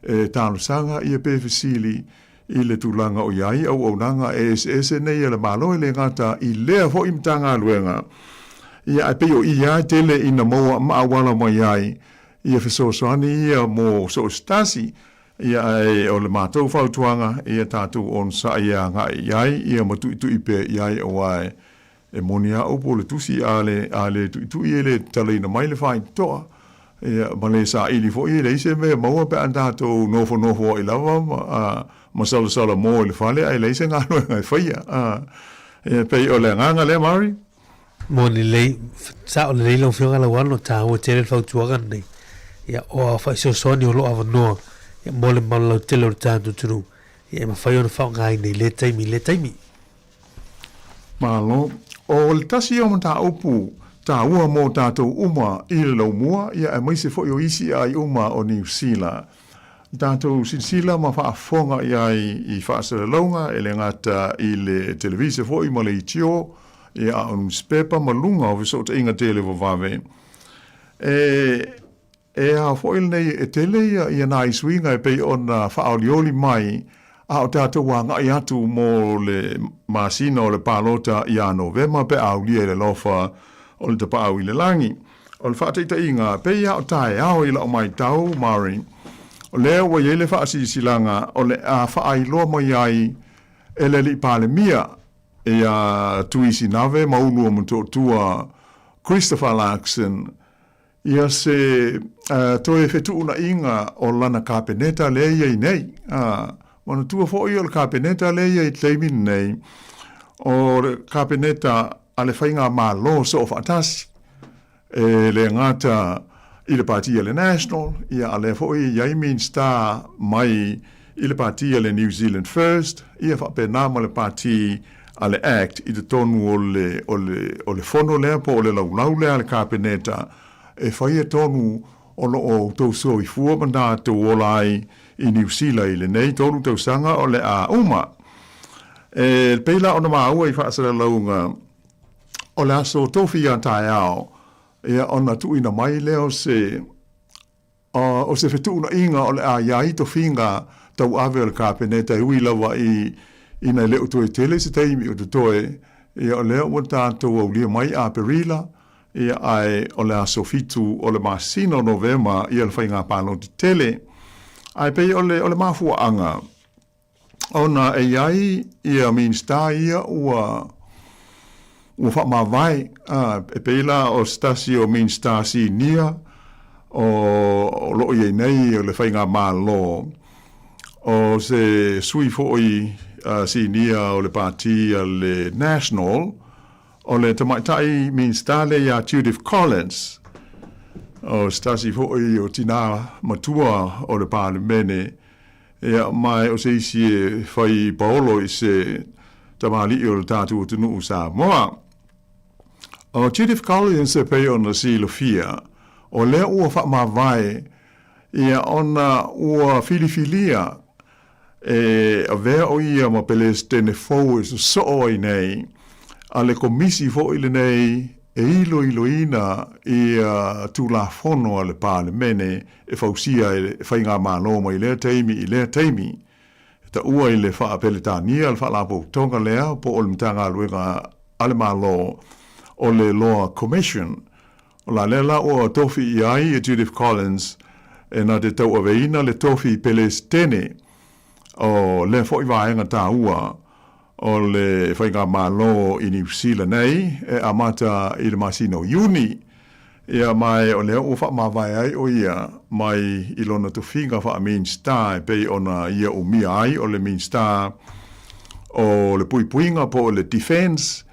e talosaga ia pe fesili i le tulaga o i ai auaunaga e eseese nei a le Malo e le gata i lea foi Matagaluega. Ia ae pei o i lava e tele ina maua ma auala mai ai ia fesoasoani ia mo so o se tasi. Ia, ae o le matou fautuaga, ia tatou onosai e agai i ai, ia ma tuitui pea i ai, aua e moni a upu o le tusi, a le, a le tuitui e le tatalaina mai le faitotoa, ia, ma le saili foi, e leai se mea e maua pe a tatou nofonofo ai lava ma, a, ma salasala mo i le fale ae leai se galuega e faia. A, ia, pei o le agaga lea, Murray. Moni lelei, sao lelei lau Afioga Lauano, taua tele le fautuaga lenei. Ia, o a fesoasoani o lo o avanoa ia, mo le mamalu lautele o le tatou atunuu, ia e mafai ona faaaogaina i lea taimi i lea taimi. Malo. O le tasi o mataupu taua mo tatou uma i le laumua, ia aemaise foi o isi aai uma o Niu Sila. Tatou silasila ma faafofoga i ai i faasalalauga, e le gata i le televise foi ma leitio, ia a o nusipepa ma luga o fesootaiga televavave. E, e ao foi lenei e tele ia, ia nai suiga e pei ona faaolioli mai a o tatou agai atu mo le masina o le palota ia Novema pe a aulia i le alofa o le Tapaau i le Lagi. O le faataitaiga, pei lava o taeao i lau matau, Maureen, o lea ua i ai le faasilasilaga o le a faailoa mai ai e le Alii Palemia ia Tuisi Nave ma Ulu o Motootua Christopher Luxon ia se toe fetuunaiga o lana Kapeneta lea e i ai nei. Manatua foi o le Kapeneta lea e i ai i le taimi lenei, o le Kapeneta a le Faigamalo Soofaatasi, e le gata i le Pati a le National, ia a lea foi e i ai Minisita mai i le Pati a le New Zealand First, ia faapena ma le Pati a le Act i totonu o le, o le, o le fono lea po o le laulau lea a le Kapeneta e faia tonu o lo o outou soifua ma tatou ola ai i Niu Sila i lenei 3 tausaga o le a uma. E pei la ona maua i faasalalauga o le aso tofi a taeao, ia ona tuuina mai lea o se o se fetuunaiga o le a i ai tofiga tauave o le Kapeneta e ui lava i ina e le o toe tele se taimi o totoe, ia o lea ua tatou aulia mai Aperila, ia ae o le aso 7 o le masina o Novema ia le faiga palota tele. Ae pei o le o le mafuaaga ona e i ai ia Minisita ia ua ua faamavae, a, e pei la o se tasi o Minisita Sinia o, o lo o i ai nei o le Faigamalo, o se sui foi Sinia o le Pati a le National, o le tamaitai Minisita lea ia Judith Collins, o se tasi foi o tinā matua o le Palemene, Ia, ma o se isi e fai paolo i se tamalii o le tatou atunuu Samoa. O Judith Collins e pei ona silafia, o lea ua faamavae ia ona ua filifilia e avea o ia ma Pelesitene fou e sosoo ai nei a le Komisi foi lenei e iloiloina ia Tulafono a le Palemene e fausia e faigamalo mai lea taimi i lea taimi. E taua i le Faa-Peretania le Faalapotopotoga lea po o le Matagaluega a le Malo o le Law Commission. O la lea la ua tofi i ai e Judith Collins e na te tauaveina le tofi Pelesitene o lea foi vaega taua o le faigamalo i Niu Sila nei e amata i le masina o Iuni. Ia, ma o lea ua faamavae ai o ia mai i lona tofiga faa-Minisita e pei ona ia umia ai o le Minisita o le Puipuiga po o le Defence,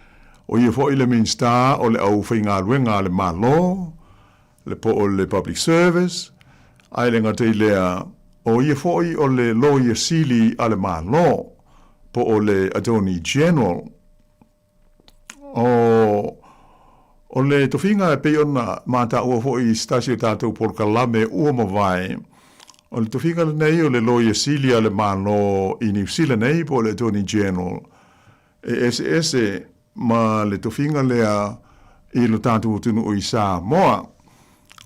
o ia foi le Minisita o le Aufaigaluega a le Malo, le po o le Public Service, ae le gata i lea, o ia foi o le Loia Sili a le Malo, po o le Attorney General. O, o le tofiga e pei ona mataua foi i se tasi o tatou polokalame ua mavae, o le tofiga lenei o le Loia Sili a le Malo i Niu Sila nei po o le Attorney General, e eseese ma le tofiga lea i lo tatou atunuu i Samoa.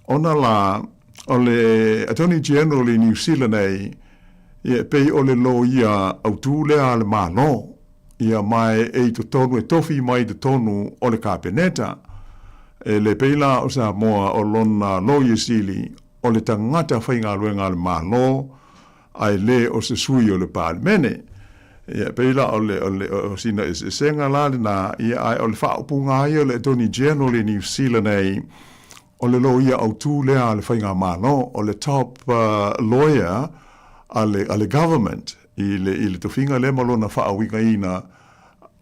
Ona la, o le Attorney General i Niu Sila nei, ia e pei o le loia autū lea a le Malo, ia ma e i totonu, e tofi mai i totonu o le Kapeneta. E le pei la o Samoa o lona loia sili o le tagata faigaluega a le Malo, ae le o se sui o le Palemene. Ia, e pei la o le, o le, o sina eseesega la lena, ia, ae o le faaupuga lava ia o le Attorney General i Niu Sila nei, o le loia autū lea a le faigamalo, o le top lawyer a le, a le government i le, i le tofiga lea ma lona faauigaina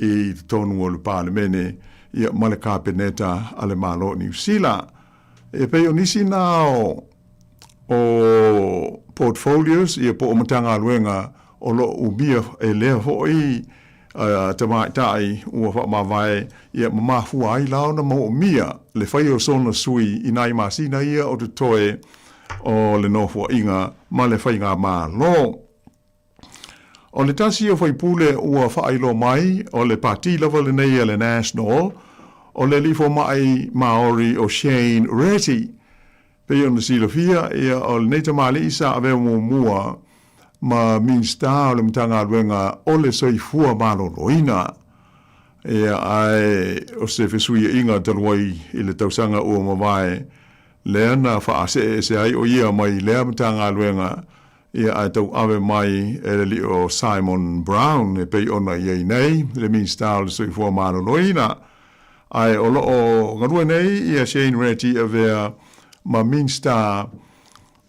i totonu o le Palemene, ia, ma le Kapeneta a le Malo o Niu Sila. E pei o nisi na o, o portfolios ia po o Matagaluega o lo o umia e lea foi tamaitai ua faamavae ia ma mafua ai la ona moomia le fai o sona sui i nai masina ia o totoe o le Nofoaiga ma le Faigamalo. O le tasi o faipule ua faailoa mai, o le pati lava lenei a le National, o le alii fomai Maori o Shane Reti. Pei ona silafia, ia, o lenei tamalii sa avea muamua ma Minisita o le Matagaluega o le Soifua Maloloina. Ia, ae o se fesuiaiga talu ai i le tausaga ua mavae, lea na faaseeese ai o ia mai lea Matagaluega, ia ae tauave mai e le alii o Simon Brown e pei ona i ai nei le Minisita o le Soifua Maloloina. Ae o lo o galue nei ia Shane Reti avea ma Minisita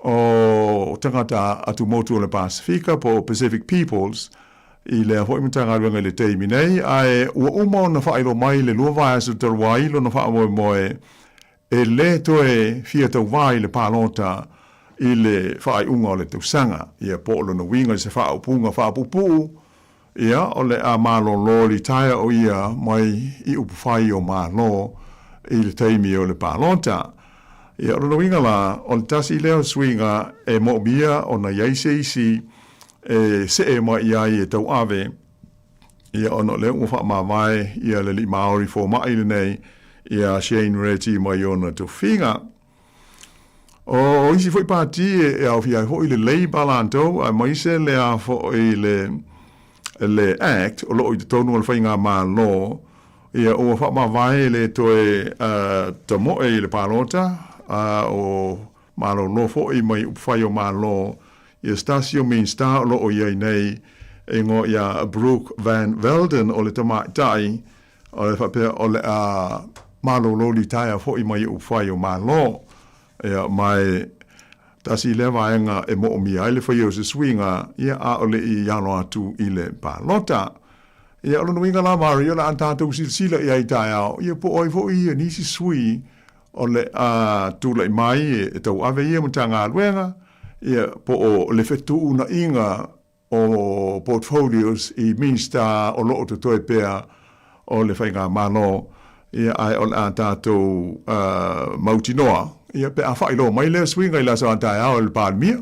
o Tagata Atumotu o le Pasefika po o Pacific Peoples i lea foi Matagaluega i le taimi nei, ae ua uma ona faailoa mai le lua vaiaso talu ai lona faamoemoe e lē toe fia tauvā i le palota i le faaiuga o le tausaga, ia po o lona uiga i se faaupuga faapuupuu, ia o le a malolo litaea o ia mai i upufai o Malo i le taimi o le palota. Ia o lona uiga la, o le tasi lea o suiga e moomia ona i ai se isi e see mai i ai e tauave, ia ona o lea ua faamavae ia le alii Māori fomai lenei ia Shane Reti mai ona tofiga. O isi foi pati e aofia ai foi le Labour latou aemaise le a foi le Act o loo i totonu o le faigamalo, ia ua faamavae le toe tamoe i le palota a o malolo foi mai upufai o Malo ia se tasi o Minista o loo i ai nei e igoa ia Brooke Van Velden o le tamaitai o le faapea o le a malolo litaea foi mai upufai o Malo. Ia, ma e tasi lea vaega e moomia ai le faia o se suiga, ia, a o le i alo atu i le palota. Ia, o lona uiga la, Marie, o le a tatou silasila i ai taeao, ia, po o ai foi ia nisi sui o le a tulai mai e tauave ia Matagaluega, ia, po o le fetuunaiga o portfolios i Minista o lo o totoe pea o le Faigamalo, ia, ae o le a tatou mautinoa, ia, pe a faailoa mai lea suiga i le aso a taeao e le Palemia.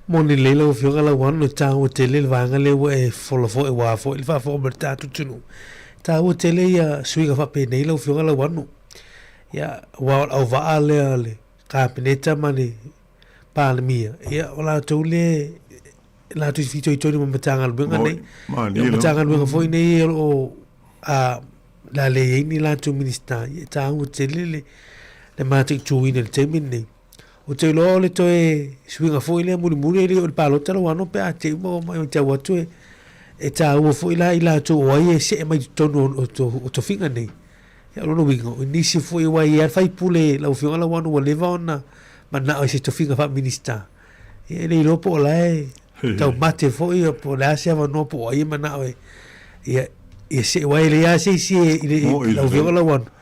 Moni lelei lau Afioga Lauano, e taua tele le vaega lea ua e fola foi aua foi le faafofoga mai o le tatou atunuu. E taua tele ia suiga faapenei lau Afioga Lauano. Ia, aua o le auvaa lea o le Kapeneta ma le Palemia, ia, o latou lea latou te fitoitonu ma Matagaluega nei. Ia, o Matagaluega foi nei o lo o a, le a leai ai ni latou Minisita, ia e taua tele le mataituina i le taimi lenei. Ou te iloa o le toe suiga foi lea mulimuli e le o le palota lau ano pe a te i uma mai matau atu e taua foi la i latou o ai e see mai totonu o tofiga nei. Ia o lona uiga, o nisi foi aua e i ai lava le faipule lau Afioga Lauano ua leva ona manao i se tofiga faa-Minisita. Ia e le iloa po o la e taumate foi po o le a se avanoa po o ai e manao e ia ia se aua e leai lava se isi e i le lau Afioga Lauano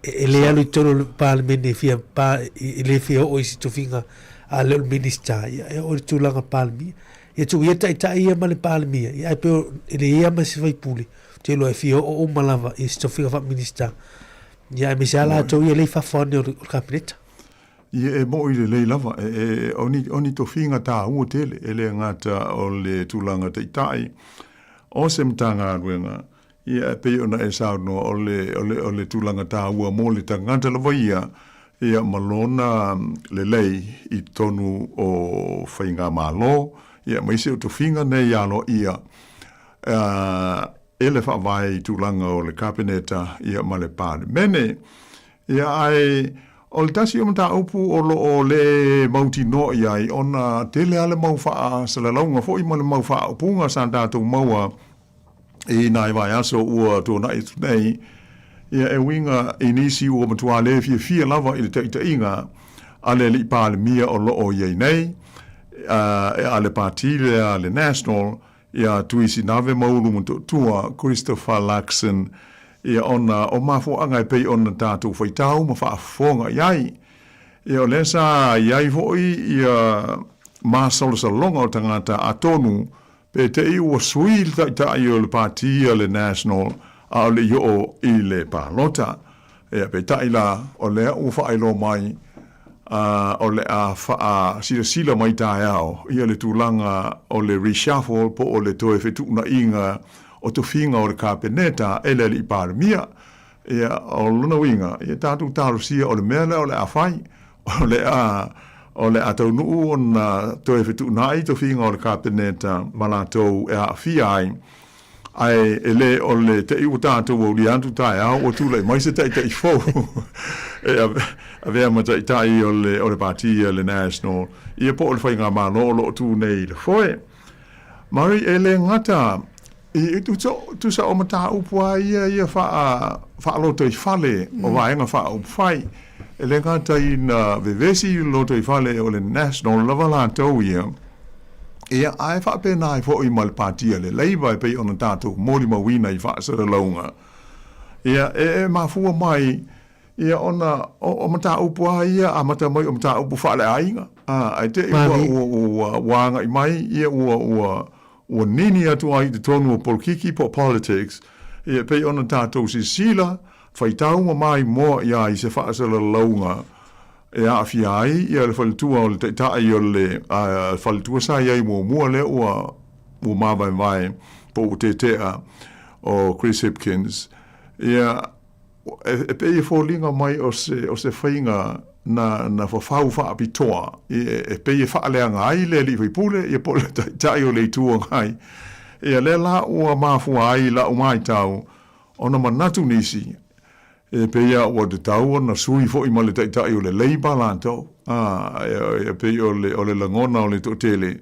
e le alu i totonu o le Palemene e fia pa e le fia oo i se tofiga a le o le Minisita ia e oo i le tulaga Palemia. Ia tuu ia taitai ia ma le Palemia ia ae pei e leai lava ma se faipule ou te iloa e fia oo uma lava i se tofiga faa-Minisita. Ia aemaise lava latou ia lea i fafo ane o le Kapeneta. Ia e moʻi lelei lava, e, e, o ni, o ni tofiga tāua tele, e le gata o le tulaga taitai o se Matagaluega, ia e pei ona e saunoa o le, o le, o le tulaga tāua mo le tagata lava ia, ia ma lona lelei i totonu o faigamalo, ia aemaise o tofiga nei aloaia e le Faavae i tulaga o le Kapeneta ia ma le Palemene. Ia ae o le tasi o mataupu o lo o le mautinoa i ai ona tele lava le mau faasalalauga foi ma le mau faaupuga sa tatou maua i nai vaiaso ua tuanai atu nei, ia e uiga i nisi ua matua le fiafia lava i le taitaiga a le alii Palemia o lo o i ai nei, a le Pati lea a le National, ia Tuisinave Maulu Motootua, Christopher Luxon, ia ona o mafuaaga e pei ona tatou faitau ma faafofoga i ai. Ia o lea sa i ai foi ia masalosaloga o tagata atonu pe te i ua sui le taitai o le pati a le National a o le i oo i le palota. Ia peitai la o lea ua faailoa mai o le a faasilasila mai taeao ia le tulaga o le reshuffle po o le toe fetuunaiga o tofiga o le Kapeneta e le Alii Palemia. Ia, o lona uiga, ia tatou talosia o le mea lea o le a fai, o le a O le a taunuu ona toe fetuunai tofiga o le Kapeneta ma latou e aafia ai, ae e le o le te i ua tatou aulia atu taeao ua tulai mai se taitai fou e avea ma taitai o le o le Pati a le National, ia po o le Faigamalo o lo o tu nei i le foe. Murray, e le gata i tusa o mataupu lava ia ia faalotoifale o vaega faaupufai, e le gata ina vevesi i le lotoifale o le National lava latou ia, ia ae faapena ai foi ma le Pati a le Labour e pei ona tatou molimauina i faasalalauga. Ia, e mafua mai Ia ona o mataupu lava ia amata mai o mataupu faaleaiga, ae te i ua agai mai ia ua nini atu ai i totonu o polokiki po o politics, ia e pei ona tatou silasila, faitau ma maimoa i ai se faasalalauga e aafia ai ia le faletua o le taitai o le faletua sa i ai muamua lea ua mavaevae po ua tetea o Chris Hipkins. Ia E pei e foliga mai o se, o se faiga na, na fafau faapitoa, e pei e faaleaga ai le alii faipule, ia po o le taitai o le Itu Agai. Ia lea la ua mafua ai lau matau, ona manatu nisi, e pei lava ua tatau ona sui foi ma le taitai o le Labour latou, a, e pei o le, o le lagona o le toatele,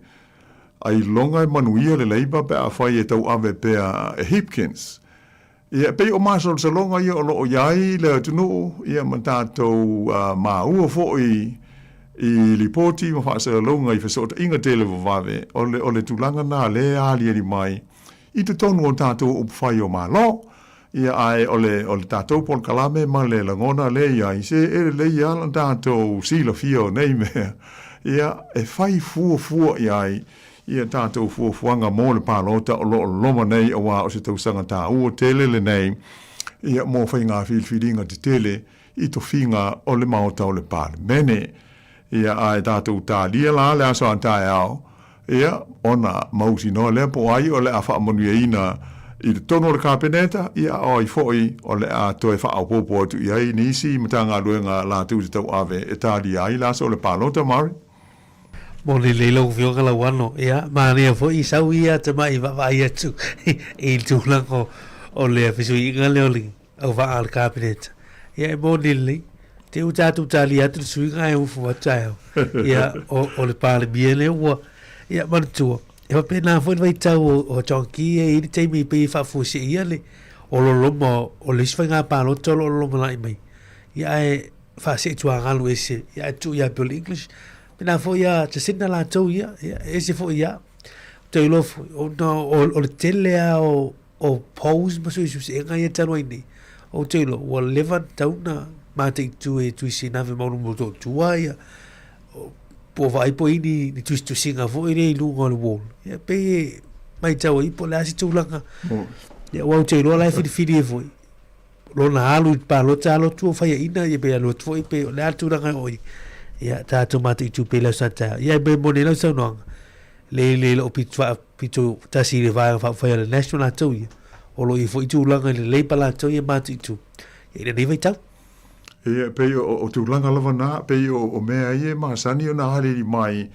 ailoga e manuia le Labour pe afai e tauave pea e Hipkins. Ia, e pei o masalosaloga ia o lo o i ai le atunuu, ia ma tatou maua foi i lipoti ma faasalalauga i fesootaiga televavave, o le, o le tulaga na lea e aliali mai i totonu o tatou upufai o Malo. Ia, ae o le, o le tatou polokalame ma le lagona lea e i ai, se e lelei lava lo tatou silafia o nei mea, ia, e fai fuafua i ai Ia tatou fuafuaga mo le palota o lo o loma nei aua o se tausaga taua tele lenei ia mo faiga filifiliga tetele i tofiga o le Maota o le Palemene. Ia ae tatou talia la le aso a taeao ia ona mautinoa lea po o ai o le a faamanuiaina i totonu o le Kapeneta ia a o ai foi o le a toe faaopoopo atu i ai nisi Matagaluega latou te tauave e talia ai le aso o le palota. Murray. Moni lelei lau Afioga Lauano. Ia, manaia foi sau ia tamai vaavaai atu i le tulaga o le fesuiaiga lea o le auvaa a le Kapeneta. Ia, e moni lelei. Te ua tatou talia atu le suiga ae ufu atu taeao. Ia, o le Palemia lea ua, ia, manatua, e faapena foi le vaitau o John Key e i ai le taimi pei e faafuaseia le o loloma o le isi faiga palota o lo o lolomalai mai. Ia, ae faaseetuagalu ese ia ae tuu ia pei o le English. Pena foi ia Jacinda latou ia, ia ese foi ia. Te iloa foi, ona o le tele lava o polls ma suesuesega ia talu ai nei, ou te iloa ua leva ona tatau ona mataitu e Tuisi Nave Maunu Motootua ia, po o vaai po o i ai ni tusitusiga foi lea i luga o le wall. Ia pei e matau ai po o le a se tulaga. Ia aua ou te iloa la e filifili ai foi lona alu i le palota alo atu o faiaina ia pe alu atu foi pe o le a le tulaga e oo i ai. Ia tatou mataitu pea i le aso a taeao. Ia e moni ai lau saunoaga, le le lou pito faapito tasi i le vaega faaupufai a le National latou ia, o lo o i ai foi tulaga i le Labour latou ia mataitu i lenei vaitau. Ia, pei o tulaga lava na, pei o mea ia e masani ona aliali mai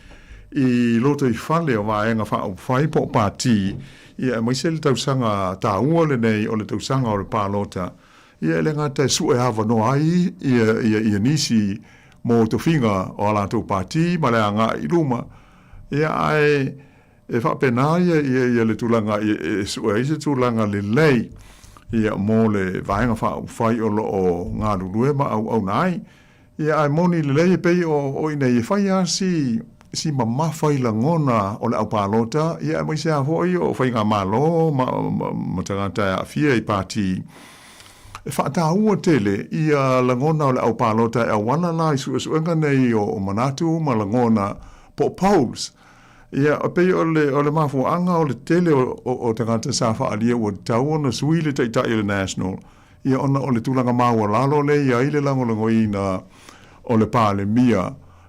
i lotoifale o vaega faaupufai po o pati, ia aemaise le tausaga taua lenei o le tausaga o le palota, ia e le gata e sue avanoa ai ia nisi mo tofiga o a latou pati ma le agai i luma, ia ae E faapena ia le tulaga e sue ai se tulaga lelei ia mo le Vaega Faaupufai o lo o galulue ma auauna ai. Ia ae moni lelei e pei o i inei e fai lava si mamafa i lagona o le aupalota ia aemaise lava foi o faigamalo ma tagata e aafia i pati. E faataua tele ia lagona o le aupalota e auala la i suesuega nei o manatu ma lagona po o polls. Ia, e pei o le, o le mafuaaga o le tele o tagata sa faaalia ua tatau ona sui le Taitai o le National, ia ona o le tulaga maualalo lea e i ai le lagolagoina o le Palemia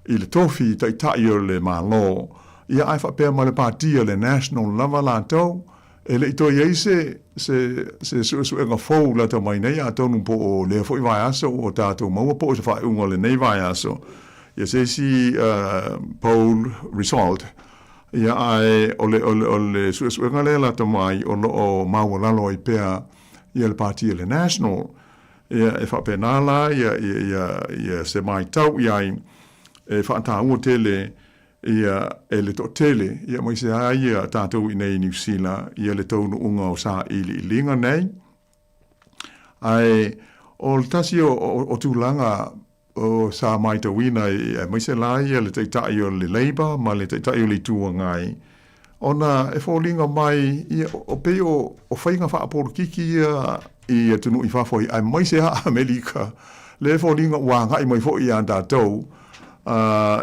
i le tofi Taitai o le Malo, ia ae faapea ma le Pati a le National lava latou, e le i toe i ai se, se, se suesuega fou lata mai nei, atonu po o lea foi vaiaso ua tatou maua po o se faaiuga o lenei vaiaso. ia se isi poll result, ia ae o le, o le, o le suesuega lea lata mai o lo o maualalo ai pea ia le pati a le National. Ia e faapena la ia, ia, ia, ia se maitau i ai e faataua tele ia e le toatele, ia aemaise ai ia tatou i nei i Niu Sila, ia le taunuuga o sailiiliga nei. Ae o le tasi o, o, o tulaga o sa maitauina aemaise la ia le taitai o le Labour ma le taitai o le Itu Agai, ona e foliga mai ia o pei o, o faiga faapolokiki ia i atunuu i fafo aemaise lava Amerika, lea e foliga ua agai mai foi ia tatou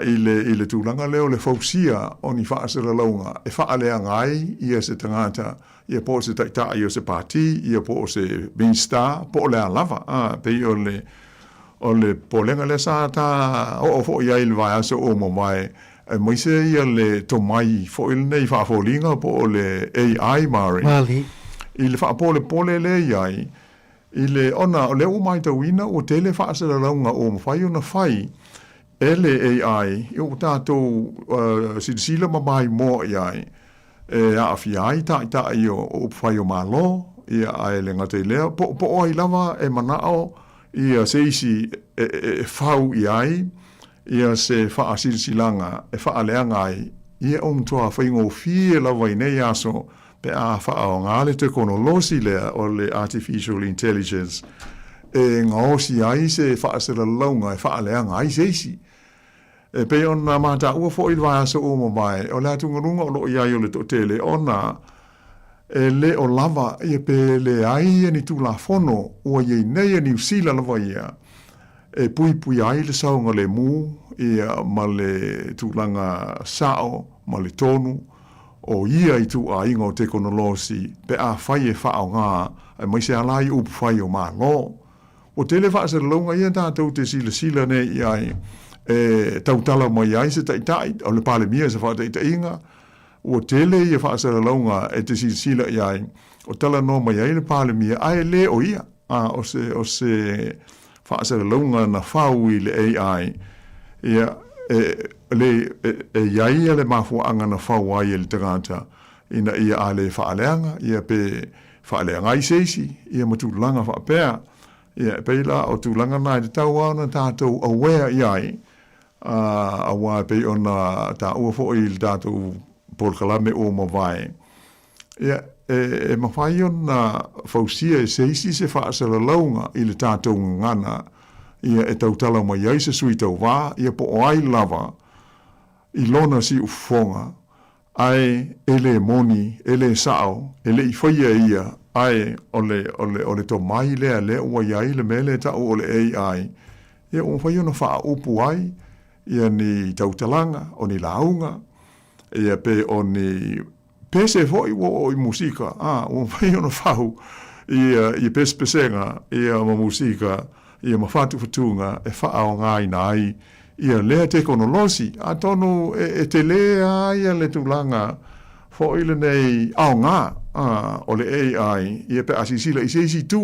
i le, i le tulaga lea o le fausia o ni faasalalauga e faaleaga ai ia se tagata, ia po o se taitai o se pati, ia po o se Minista, po o le a lava. A, pei o le, o le popolega lea sa ta oo foi i ai i le vaiaso ua mavae, aemaise ia le tomai foi lenei faafoliga po o le AI Mari, i le faapolepole lea i ai, i le, ona o lea ua matauina ua tele faasalalauga ua mafai ona fai e le AI, ua tatou silasila ma maimoa i ai, e aafia ai taitai o upufai o Malo, ia, ae le gata i lea, po, po o ai lava e manao ia se isi e, e, e fau i ai ia se faasilasilaga e faaleaga ai, ia ua matua faigofie lava i nei aso pe a faaaoga le tekonolosi lea o le artificial intelligence e gaosi ai se faasalalauga e faaleaga ai se isi. E pei ona mataua foi i le vaiaso ua mavae, o le atugaluga o lo o i ai o le toatele ona e le o lava ia pe leai ni Tulafono ua i ai nei a Niu Sila lava ia e puipuia ai le saogalemu ia ma le tulaga sao ma le tonu o ia ituaiga o tekonolosi pe afai e faaaoga aemaise lava la i upufai o Malo. Ua tele faasalalauga ia tatou te silasila nei i ai e tautala mai ai se taitai o le Palemia se faataitaiga. Ua tele ia faasalalauga e te silasila i ai o talanoa mai ai le Palemia ae le o ia, a o se, o se faasalalauga na fau i le AI. Ia, e, le, e, e i ai ia le mafuaaga na fau ai e le tagata ina ia a le faaleaga, ia pe faaleaga ai se isi, ia ma tulaga faapea. Ia, e pei la o tulaga na e tatau lava ona tatou aware i ai, ā, aua e pei ona taua foi i le tatou polokalame ua mavae, ia, e, e mafai ona fausia e se isi se faasalalauga i le tatou gagana, ia, e tautala mai ai se sui tauva, ia po o ai lava i lona siufofoga, Ae e le moni, e le sao, e le i faia e ia, ae o le, o le, o le tomai lea lea ua i ai le mea lea e ta'u o le AI, ia ua mafai ona faaupu ai ia ni tautalaga, o ni lauga, ia pe o ni pese foi ua oo i musika, a, ua mafai ona fau ia, ia pesepesega, ia ma musika, ia ma fatufatuga e faaaogaina ai ia lea tekonolosi. Atonu e, e telē lava ia le tulaga foi lenei aoga a, o le AI, ia pe a silasila i se isi itu.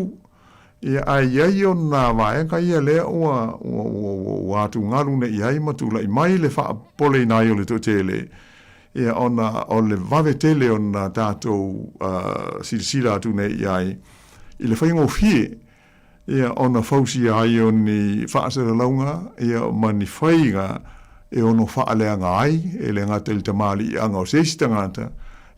Ia, ae i ai ona vaega ia lea ua, ua, ua, ua, ua atugalu nei i ai ma tulai mai le faapopoleina ai o le toatele, ia ona o le vave tele ona tatou uh, silasila atu nei i ai i le faigofie ia ona fausia ai o ni faasalalauga ia ma ni faiga e ono faaleaga ai, e le gata i le tamaliiaga o se isi tagata,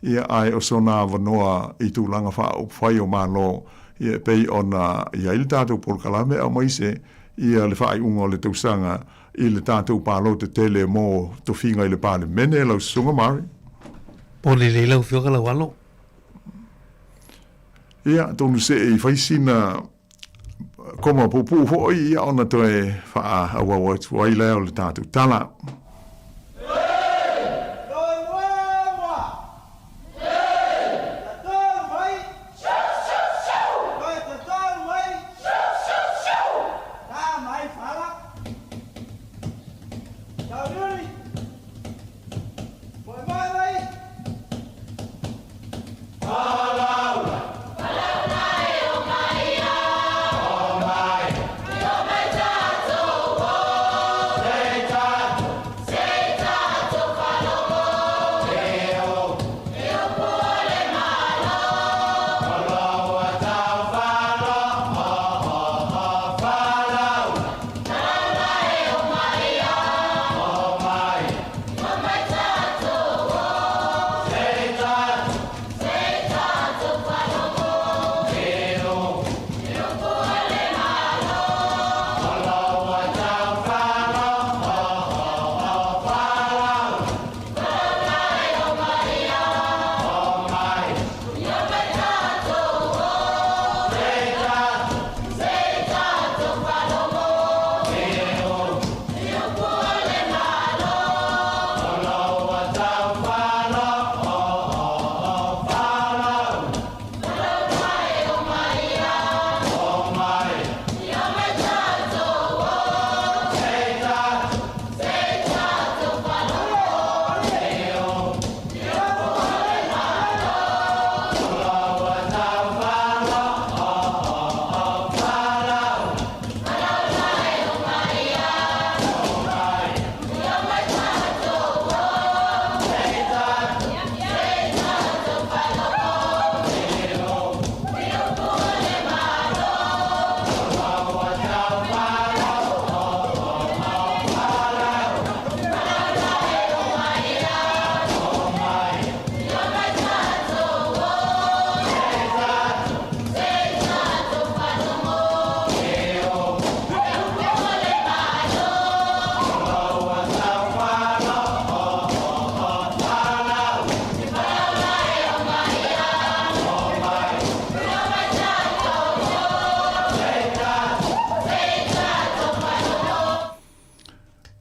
ia ae o sona avanoa i tulaga faaupufai o Malo, ia e pei ona i ai le tatou polokalame aemaise ia le faaiuga o le tausaga i le tatou palota tele mo tofiga i le Palemene, lau Susuga Murray. Po lelei lau Afioga Laualo. Ia, atonu se i fai sina koma puupuu foi ia ona toe faaauau atu ai lea o le tatou tala.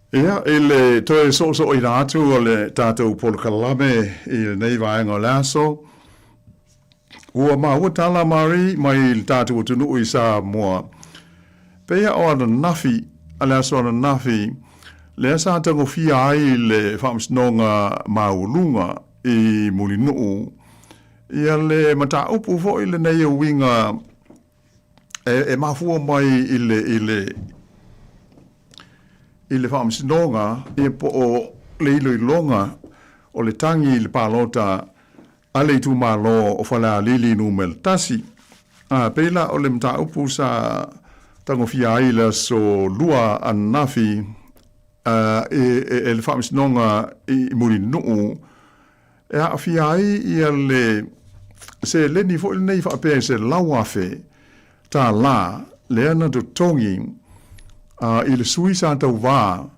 Ia, i le toe soosooina atu o le tatou polokalame i lenei vaega o le aso, ua maua tala Marie mai le tatou atunuu i Samoa. Pei o ananafi, a le aso ananafi, lea sa tagofia ai le Faamasinoga Maualuga i Mulinuu, ia le mataupu foi lenei e uiga e mafua mai i le, i le, i le Faamasinoga, ia po o le iloiloga o le tagi i le palota a le itumalo o Falealili Nu.1. A pei la o le mataupu sa tagofia ai i le aso Lua ananafi e le Faamasinoga i Mulinuu, e aafia ai ia le seleni foi lenei faapea e $100,000 lea na totogi i le sui sa tauva,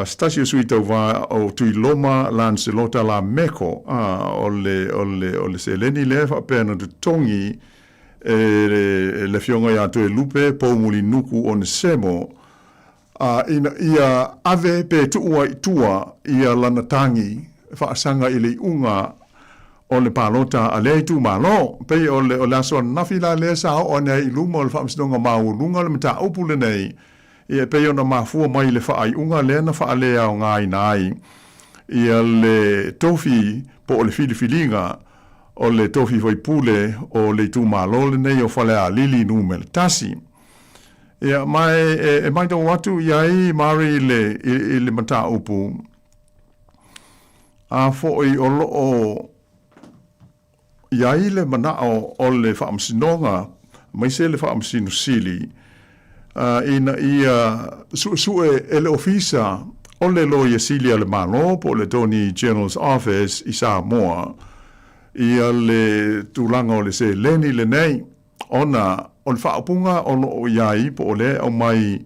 se tasi o sui tauva o Tuiloma Lancelota Lameko, o le, o le, o le seleni lea faapea na totogi e le afioga ia Toelupe Poumulinuku Onesemo, ina ia ave pe tuu ai i tua ia lana tagi faasaga i le iuga o le palota a lea itumalo. Pei o le, o le aso ananafi la lea sa oo ane ai i luma o le Faamasinoga Maualuga le mataupu lenei, ia e pei ona mafua mai i le faaiuga lea na faaleaogaina ai ia le tofi po o le filifiliga o le tofi faipule o le itumalo lenei o Falealili Nu.1. Ia, ma e matau atu i ai Mari i le, i, i le mataupu, a foi o lo o i ai le manao o le Faamasinoga, aemaise le Faamasino Sili, ina ia suesue e le Ofisa o le Loia Sili a le Malo po o le Attorney General's Office i Samoa ia le tulaga o le seleni lenei. Ona o le faaupuga o lo o i ai po o lea e aumai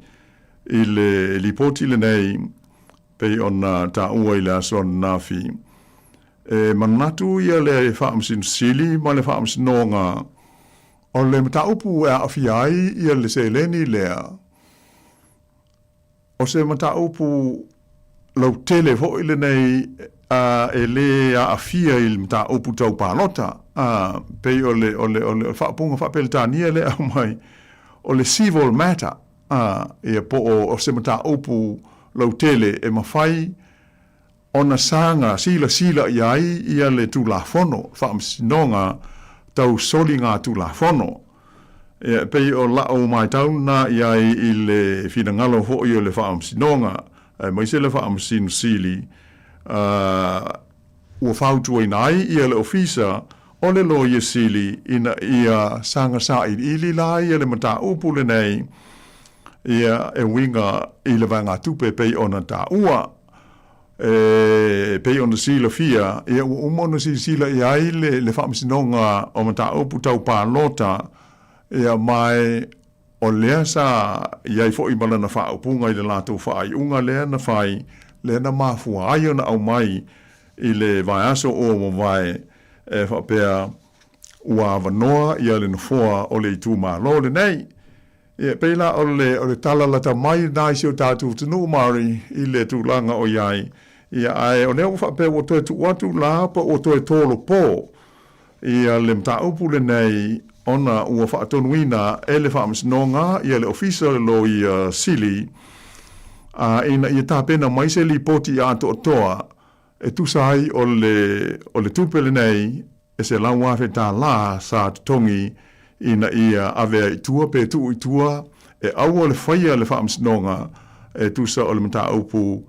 i le lipoti lenei pei ona taua i le aso ananafi, e manatu ia le Faamasino Sili ma le Faamasinoga o le mataupu e aafia ai ia le seleni lea, O se mataupu lautele foi lenei e lē aafia i le mataupu tau palota, pei o le, o le, o le faaupuga faa-Peretania lea e aumai, o le civil matter, ia po o se mataupu lautele e mafai ona saga silasila i ai ia le Tulafono, Faamasinoga Tau Soligatulafono. Ia, e pei o la'u matau lena i ai i le finagalo foi o le Faamasinoga, aemaise le Faamasino Sili, ua fautuaina ai ia le Ofisa o le Loia Sili ina ia saga sailiili la ia le mataupu lenei, ia, e uiga i le vaegatupe e pei ona taua. E pei ona silafia, ia ua uma ona silasila i ai le, le Faamasinoga o Mataupu Tau Palota, ia ma e o lea sa i ai foi ma lana faaupuga i le latou faaiuga lea na fai, lea na mafua ai ona aumai i le vaiaso ua mavae e faapea ua avanoa ia le nofoa o le itumalo lenei. Ia, e pei la o le, o le tala lata mai lena i si o tatou atunuu Maori i le tulaga o i ai. Ia, ae o lea ua faapea ua toe tuu atu la po ua toe tolopo ia le mataupu lenei ona ua faatonuina e le Faamasinoga ia le Ofisa o le Loia Sili a ina ia tapena mai se lipoti atoatoa e tusa ai o le, o le tupe lenei e $100,000 sa totogi ina ia avea i tua pe tuu i tua e aua le faia le faamasinoga e tusa o le mataupu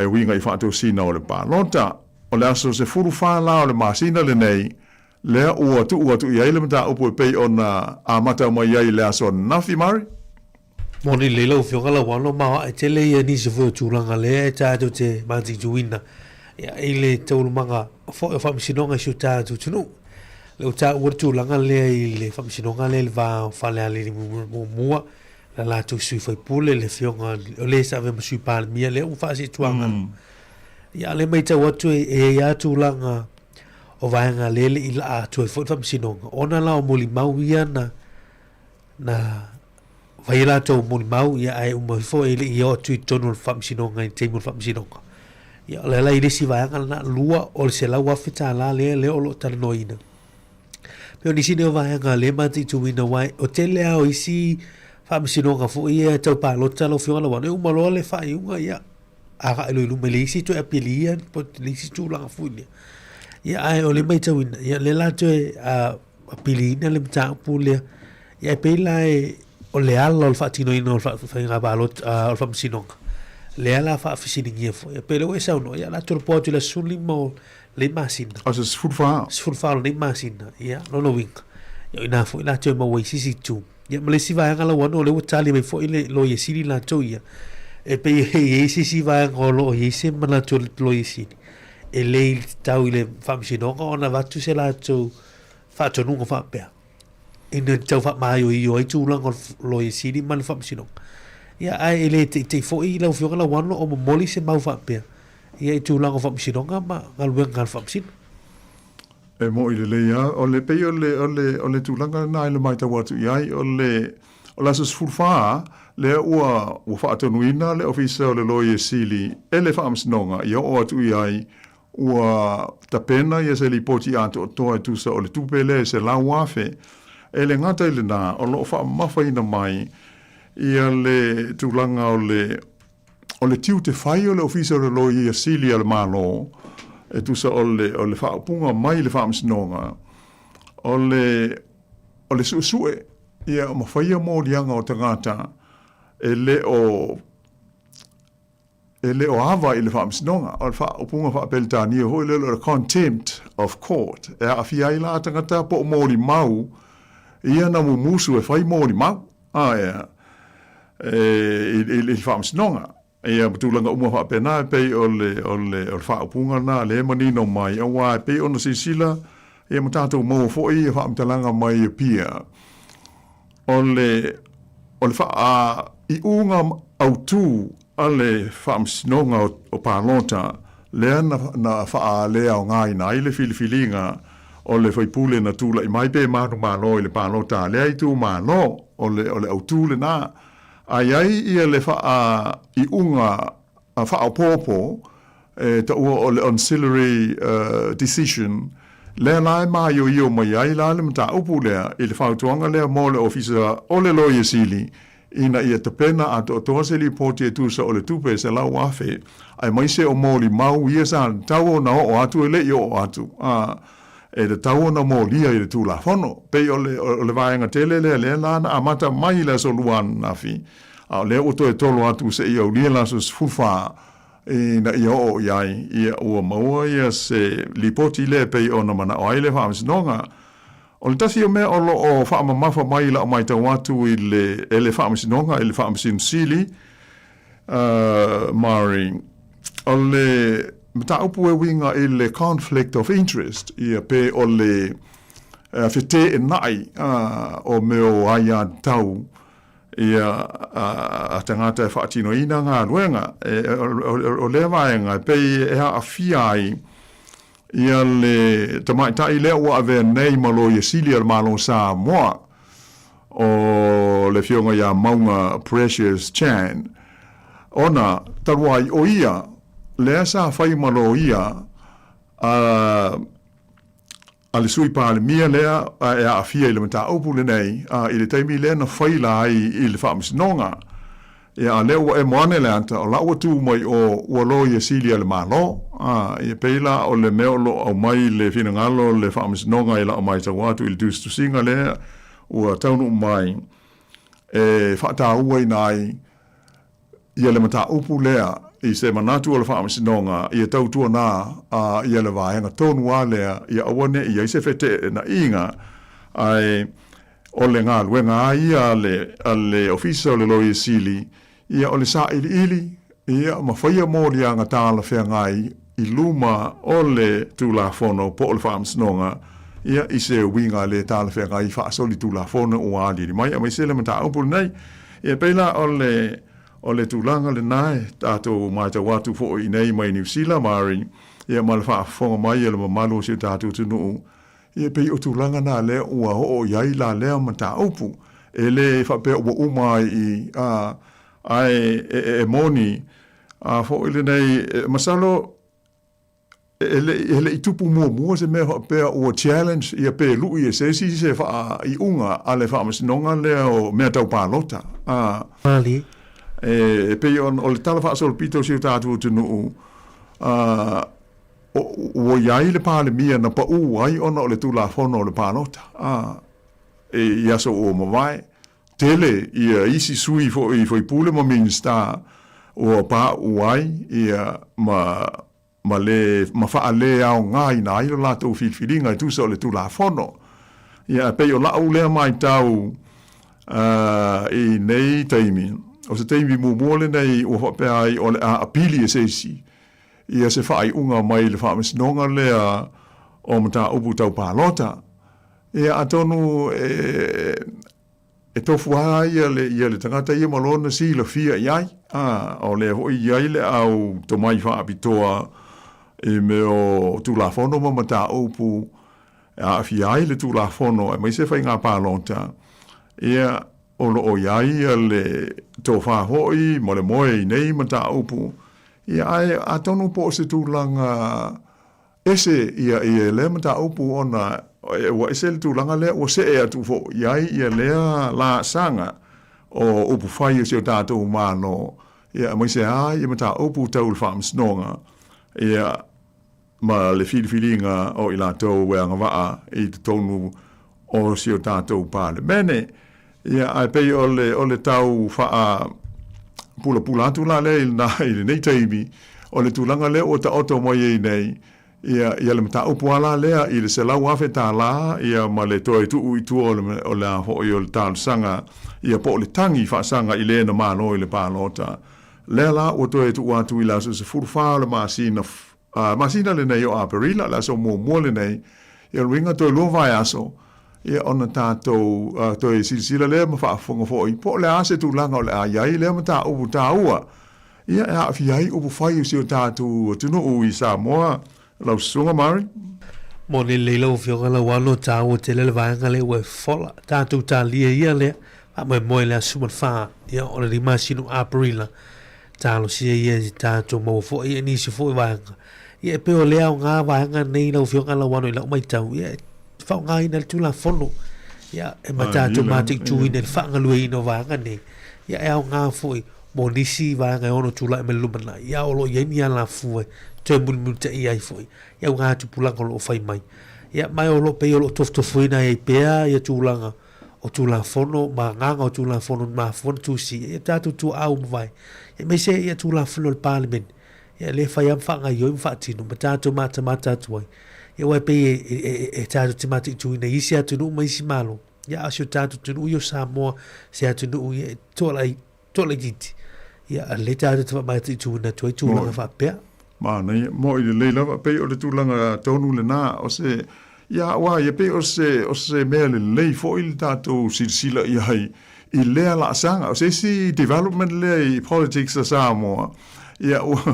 e uiga i faatosina o le palota. O le aso 14 la o le masina lenei lea ua tuu atu i ai le mataupu e pei ona amata mai ai i le aso ananafi, Mari. Moni lelei lau Afioga Lauano ma e tele ia nisi foi o tulaga lea e tatou te matituina ia, i le taualumaga foi o faamasinoga i si o tatou atunuu. Le ua taua le tulaga lea i le faamasinoga lea i le va o Falealili muamua la latou sui faipule le afioga o le sa avea ma sui palemia lea ua faasituaga. Ia le matau atu e i ai lava tulaga o vaega lea e le i laa atu ai foi le faamasinoga ona la o molimau ia na na fai e latou molimau, ia, ae uma ifo e le i oo atu i totonu o le Faamasinoga i le taimi o le Faamasinoga. Ia, o le ala i le isi vaega lena, lua o le $100,000 lea, lea o lo o talanoaina. Pei o nisi nei o vaega lea e mataituina aua o tele lava o isi faamasinoga foi ia tau palota lau Afioga Lauano, e uma loa le faaiuga, ia, agai loa i luma i le isi toe apelia po o le isi tulaga foi lea. Ia, ae o lea e matauina, ia, lea la toe apiliina le mataupu lea. Ia, e pei la e, o le ala o le faatinoina o le faiga palota, o le faamasinoga, lea la faafesiligia foi. E pei o lea ua e saunoa, ia, o le a tolopo atu i le aso 15 o lenei masina. Aso 14. 14 o lenei masina, ia, lona uiga, ia, o ina foi la toe maua ai se isi itu. Ia, ma le isi vaega Lauano, o lea ua tali mai foi le Loia Sili latou ia, e pei e i ai se isi vaega o lo o i ai se manatu o le Loia Sili, e le i tatau i le Faamasinoga ona avatu se latou faatonuga faapea, ina ia tau faamaioio ai tulaga o le Loia Sili ma le Faamasinoga. Ia, ae e le teitei foi lau Afioga Lauano o momoli se mau faapea, ia i tulaga o Faamasinoga ma galuega a le Faamasino. E moʻi lelei lava. O le, pei o le, o le, o le tulaga lena i le matau atu i ai, o le, o le aso 14, lea ua, ua faatonuina le Ofisa o le Loia Sili e le Faamasinoga ia oo atu i ai, ua tapena ia se lipoti atoatoa e tusa o le tupe lea e $100,000. E le gata i lena, o lo o faamamafaina mai ia le tulaga o le, o le tiute fai o le Ofisa o le Loia Sili a le Malo, e tusa o le, o le faaupuga mai le Faamasinoga, o le, o le suesue, ia ma faia moliaga o tagata e le o, e le o ava i le Faamasinoga. O le faaupuga faa-Peretania foi lea o le contempt of court, e aafia ai la tagata po o molimau ia na mumusu e fai molimau. A ea, e, i, i, i le faamasinoga. Ia, ma tulaga uma faapena, e pei o le, o le, o le faaupuga lena lea e manino mai, auā e pei ona silasila, ia ma tatou maua foi ia faamatalaga mai Apia, o le, o le faaiuga autu a le Faamasinoga o, o Palota, lea na, na faaleaogaina ai le filifiliga o le faipule na tulai mai pe manumalo i le palota a lea itumalo, o le, o le autu lena. A i ai ia le faaiuga faaopoopo e taua o le ancillary decision, lea la e maioio mai ai la le mataupu lea i le fautuaga lea mo le Ofisa o le Loia Sili ina ia tapena atoatoa se lipoti e tusa o le tupe e $100,000, aemaise o molimau ia sa tatau ona oo atu e le i oo atu, a e tatau ona molia i le Tulafono. Pei o le, o le vaega tele lea, lea la na amata mai i le Aso Lua ananafi, a o lea ua toe tolo atu seia aulia le aso 14 ina ia oo i ai, ia ua maua ia se lipoti lea e pei ona manao ai le Faamasinoga. O le tasi o mea o lo o faamamafa mai i lau matau atu i le, e le Faamasinoga, i le Faamasino Sili, Murray, o le mataupu e uiga i le conflict of interest, ia pe o le feteenai o mea o aiatatau ia a tagata e faatinoina galuega. O lea vaega e pei e aafia ai ia le tamaitai lea ua avea nei ma Loia Sili a le Malo o Samoa, o le Afioga ia Mauga Precious Chan, ona talu ai o ia lea sa fai ma loia a a le Sui Palemia lea e aafia i le mataupu lenei, i le taimi lea na faila ai i le Faamasinoga. Ia, a lea ua emo ane le ata, o la ua tu mai o ua Loia Sili a le Malo. A, ia pei la o le mea o lo o aumai le finagalo o le Faamasinoga i lau matau atu i le tusitusiga lea ua taunuu mai e faatauaina ai ia le mataupu lea i se manatu o le Faamasinoga ia tautuana a ia le vaega tonu a lea ia aua ne i ai se feteenaiga ae O le galuega lava ia a le, a le Ofisa o le Loia Sili, ia o le sailiili, ia, ma faia moliaga talafeagai i luma o le Tulafono po o le Faamasinoga, ia, i se uiga le talafeagai faasolitulafono ua aliali mai aemaise le mataupu lenei. Ia, e pei la o le, o le tulaga lena e tatou matau atu foi i inei mai Niu Sila, Mari, ia, ma le faafofoga mai a le mamalu o si o tatou atunuu, Ia pei o tulaga na lea ua oo i ai la lea mataupu. E lē faapea ua uma ai i i, a, ae e, e, e moni, a foʻi lenei, e, masalo, e le, e le i tupu muamua se mea faapea ua challenge ia pe luʻi e se isi se faaiuga a le Faamasinoga lea o mea tau palota. A, Mali. E, e pei ona o le tala faasolopito o si o tatou atunuu, a, o, ua i ai le Palemia na paʻū ai ona o le Tulafono o le Palota, a, e, i aso ua mavae. Tele ia isi sui foi faipule ma Minisita ua paʻu ai ia ma ma le ma faaleaogaina ai lo latou filifiliga e tusa o le Tulafono. Ia ae pei o la'u lea maitau i nei taimi, o se taimi muamua lenei ua faapea ai o le a apili e se isi ia se faaiuga mai le Faamasinoga lea o Mataupu Tau Palota. Ia atonu e e tofu lava ia le ia le tagata ia ma lona silafia i ai, a, o lea foi i ai le au tomai faapitoa i mea o Tulafono ma mataupu e aafia ai le Tulafono aemaise faiga palota, ia, o lo o i ai ia le tofa foi ma le moe i nei mataupu, ia, ae atonu po o se tulaga Ese ia ia lea mataupu ona ua ese le tulaga lea ua see atu foi i ai ia lea laasaga o upu fai o si o tatou Malo, ia aemaise lava ia mataupu tau le faamasinoga, ia ma le filifiliga o i latou e agavaa i totonu o si o tatou Palemene. Ia, ae pei o le, o le tau faa pulapula atu la lea i lena, i lenei taimi, o le tulaga lea ua taoto mai ai nei, ia, ia le mataupu lava la lea i le $100,000, ia ma le toe tuu i tua o le, o le a foi o le talosaga, ia po o le tagi faasaga i le na malo i le palota. Lea la ua toe tuu atu i le aso 14 o le masina, masina lenei o Aperila, le aso muamua lenei, ia o le uiga toe lua vaiaso, ia ona tatou toe silasila lea ma faafofoga foi po o le a se tulaga o le a i ai lea mataupu taua ia e aafia ai upu fai o si o tatou atunuu i Samoa. Lau Susuga Murray. Moni lelei lau Afioga Lauano, taua tele le vaega lea ua e fola. Tatou talia ia lea, faamoemoe i le aso 14, ia o le 5 masina o Aperila. Talosia ia i tatou maua foi ia nisi foi vaega. Ia e pei o le aoga vaega nei lau Afioga Lauano i lau matau, ia e faaaogaina le Tulafono, ia e ma tatou mataituina i le faagalueina o vaega nei, ia e aoga foi mo nisi vaega e ono tulai mai i le lumanai, ia o lo o i ai ni alafua e toe mulimulitai ai foi i auga tupulaga o lo o fai mai. Ia ma o lo o pei o lo o tofutofuina ai pea ia tulaga o Tulafono ma agaga o Tulafono na mafua ona tusia, ia tatou tuaau mavae, aemaise ia Tulafono a le Palemene, ia lea e fai lava ma faagaoioi ma faatino ma tatou matamata atu ai. Ia aua e pei e, e, e, e tatou te mataituina i isi atunuu ma isi Malo, ia a o si o tatou atunuu ia o Samoa, se atunuu ia e toalai, toalaitiiti, ia a lea tatou te faamataituina atu ai tulaga faapea. Manaia, moʻi lelei lava, pei o le tulaga tonu lena, o se, ia aua ia pei o se, o se mea lelei foi le tatou silasila i ai i lea laasaga. O se isi development lea i politics a Samoa, ia ua,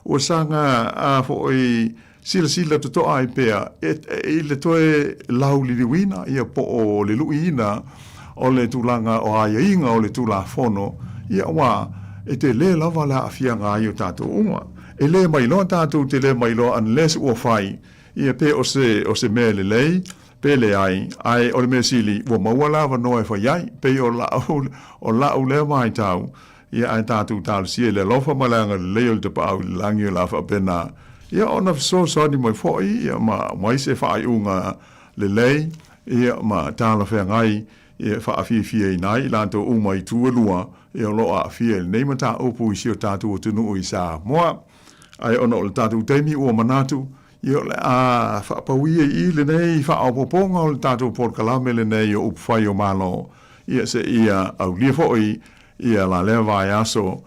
ua saga a foi silasila totoa ai pea e, i le toe lauliliuina ia po o le luiina o le tulaga o aiaiga o le Tulafono, ia aua e tele lava le aafiaga ai o tatou uma. E le mailoa tatou te le mailoa unless ua fai, ia pe o se, o se mea lelei, pe leai, ae o le mea sili ua maua le avanoa e fai ai, pei o la'u, o la'u lea vaitau, ia ae tatou talosia i le alofa ma le agalelei o le Tapaau i le lagi o le a faapena, ia ona fesoasoani mai foi, ia ma aumai se faaiuga lelei, ia ma talafeagai, ia e faafiafiaina ai i latou uma i itu e lua, ia o lo o aafia i lenei mataupu i si o tatou atunuu i Samoa. Ae ona o le tatou taimi ua manatu, ia o le a faapauia i i lenei faaopoopoga o le tatou polokalame lenei o Upufai o Malo, ia seia aulia foi ia la lea vaiaso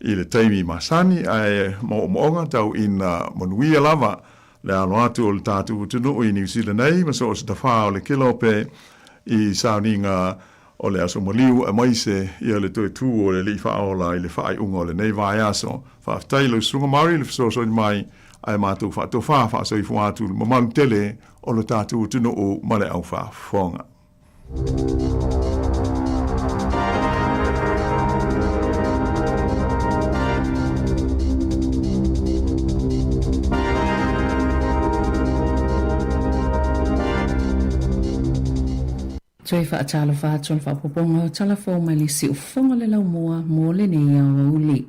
i le taimi masani, ae moomooga tau ina manuia lava le alo atu o le tatou atunuu i Niu Sila nei ma so o se tafā o le kelope i sauniga o le aso maliu aemaise ia le toe tū o le Alii Faaola i le faaiuga o lenei vaiaso. Faafetai i lau Susuga Murray le fesoasoani mai ae matou faatofā faasoifua atu i le mamalu tele o le tatou atunuu ma le au faafofoga. Toe faatalofa atu le faaopoopoga o tala fou mai le siufofoga o le laumua mo lenei aoauli.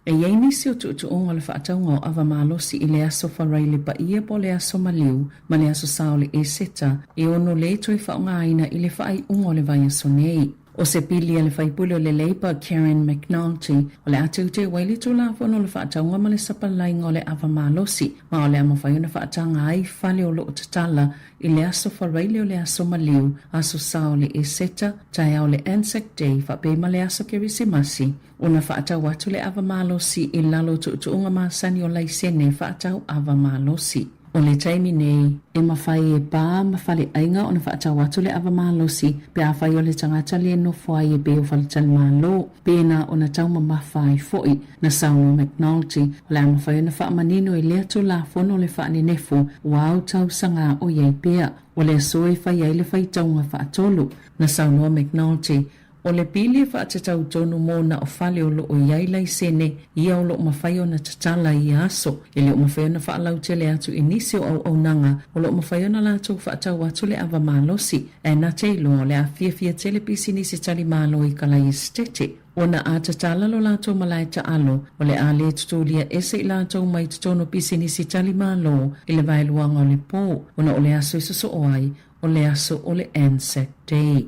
E i ai nisi o tuutuuga o le faatauga o ava malosi i le aso Faraile paia po o le aso maliu ma le aso Sa o le Eseta e ono le toe faaaogaina i le faaiuga o le vaiaso nei. O se pili a le faipule o le Labour Karen McNulty o le a teuteu ai le Tulafono o le Faatauga ma le Sapalaiga o le Ava Malosi ma o le a mafai ona faataga ai fale o lo o tatala i le aso Faraile o le aso maliu, aso Sa o le Eseta, taeao o le Anzac Day faapea ma le aso Kerisimasi. Ona faatau atu le ava malosi i lalo o tuutuuga masani o laisene faatau ava malosi. O le taimi nei, e mafai e pā ma faleaiga ona faatau atu le ava malosi pe afai o le tagata le nofo ai e pei o faletalimalo, pēnā ona taumamafa ai foi. Na saunoa McNulty, o le a mafai ona faamanino i lea Tulafono le faanenefo ua au tausaga o i ai pea. O le aso e fai ai le faitauga faatolu. Na saunoa McNulty, O le pili e faatatau tonu mo na o fale o lo o i ai laisene ia o lo o mafai ona tatala i ia aso. E le o mafai ona faalautele atu i nisi o auaunaga o lo o mafai ona latou faatau atu le ava malosi, ae na te iloa o le a fiafia tele pisinisi talimalo i kalai esetete. Ona a tatala lo latou malae taalo, o le a le tutulia ese i latou mai totonu pisinisi talimalo i le vaeluaga o le po, ona o le aso e sosoo ai, o le aso o le Anzac Day.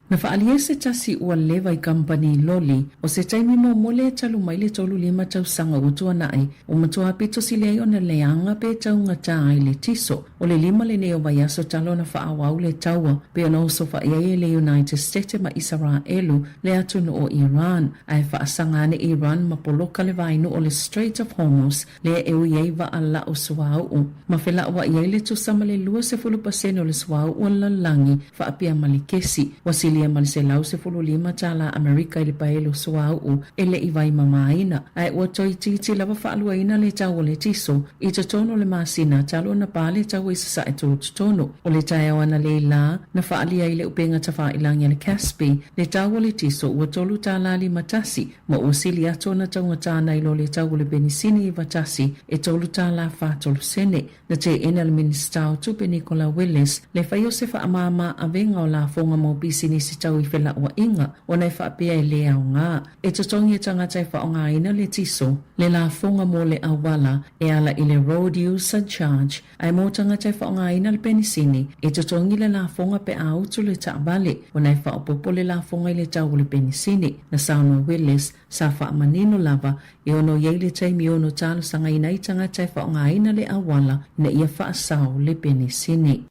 Na faaalia se tasi ua leva i kamupani loli o se taimi muamua lea talu mai le 35 tausaga ua tuanai, ua matua pito sili ai ona leaga pe taugata ai le tiso. O le lima lenei o vaiaso talu ona faaauau le taua pei ona osofa'i ai e le United State ma Isaraelu le atunuu o Iran, ae faasaga ane Iran ma poloka le vaenu'u o le Strait of Hormuz lea e ui ai vaa la'u suauu ma fela'ua'i ai le tusa ma le 20% o le suauu o le lalolagi faapea ma le kesi. Ua silia ma le 115 tālā Amerika i le paelo suauu e le i vaimamāina, ae ua toeitiiti lava faaluaina le tau o le tiso i totonu o le masina talu ona pā le taua i Sasae Tutotonu. O le taeao analeila lā, na faaalia ai le upega tafāilagi a le CASB le tau o le tiso ua $3.51 ma ua sili atu ona taugata nai lo le tau o le penisini 91 e $3 43 sene. Na teena le Minisita o Tupe Nicola Willis le fai o se faamāmā avega o lafoga mo pisinisi tau i felauaiga ona e faapea e lē aogā e totogi e tagata e faaaogaina le tiso le lafoga mo le auala e ala i le road user charge Ae mo tagata e faaaogaina le penisini, e totogi le lafoga pe a utu le taavale, ona e faaopoopo le lafoga i le tau o le penisini. Na saunoa Willis, sa faamanino lava, e ono i ai le taimi e ono talosagaina ai tagata e faaaogaina le auala ina ia faasao le penisini.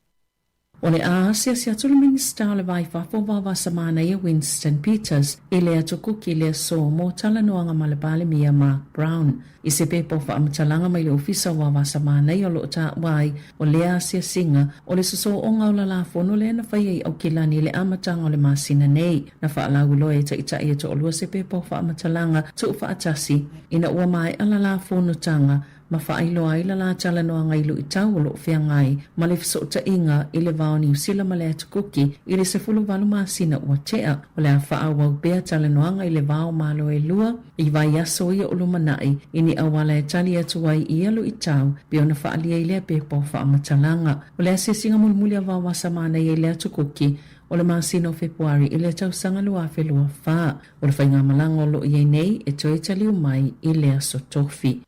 O le a asiasi atu le Minisita o le Va i Fafo Vavasamanaia Winston Peters i le Atu Kuki i le aso mo talanoaga ma le Palemia Mark Brown. I se pepa o faamatalaga mai le Ofisa o Vavasamanaia o lo o taua ai o lea asiasiga o le sosooga o lalafono lea na faia i Aukilani i le amataga o le masina nei. Na faalauiloa e taitai e toalua se pepa o faamatalaga tuufaatasi ina ua maea lalafonotaga ma faailoa ai la la talanoaga i luitau o lo o feagai ma le fesootaiga i le va o Niu Sila ma le Atu Kuki i le 18 masina ua tea. O le a faaauau pea talanoaga i le va o Malo e lua i vaiaso ia o lumanai i ni auala e tali atu ai i ia luitau pei ona faaalia i lea pepa o faamatalaga. O le asiasiga mulimuli a Vaoasa Manaia i le Atu Kuki o le masina o Fepuari i le tausaga 2024. O le faigamalaga o lo o i ai nei e toe taliu mai i le aso Tofi.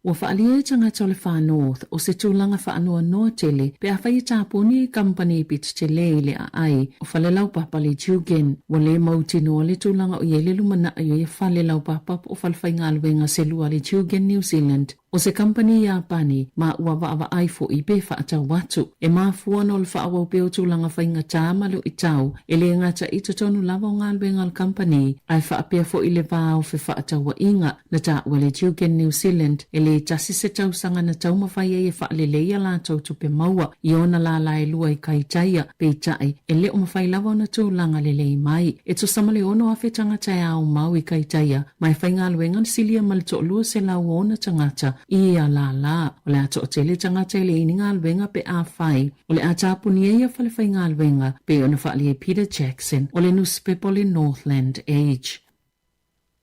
Ua faaalia e tagata o le Far North o se tulaga faanoanoa tele pe afai e tapuni i kamupani pito tele i le aai o falelaupapa le Tugen. Ua le mautinoa le tulaga o i ai le lumanai o ia falelaupapa po o falefaigaluega se lua le Tugen New Zealand o se kamupani Iapani ma ua vaavaai foi pe faatau atu. E mafua ona o le faaauau pea o tulaga faigata ma luitau e le gata i totonu lava o galuega a le kamupani ae faapea foi le va o fefaatauaiga. Na taua le Tugen New Zealand e le tasi se tausaga na taumafai ai e faalelei a latou tupe maua i ona lala e lua i Kaitaia, peitai, e le o mafai lava ona tulaga lelei mai. E tusa ma le 6,000 tagata e aumau i Kaitaia, ma e faigaluega na silia ma le 200 o ona tagata i ia lala. O le a toatele tagata e leai ni galuega pe afai o le a tapunia ia falefaigaluega, pei ona faaalia e Peter Jackson o le nusipepa o le Northland Age.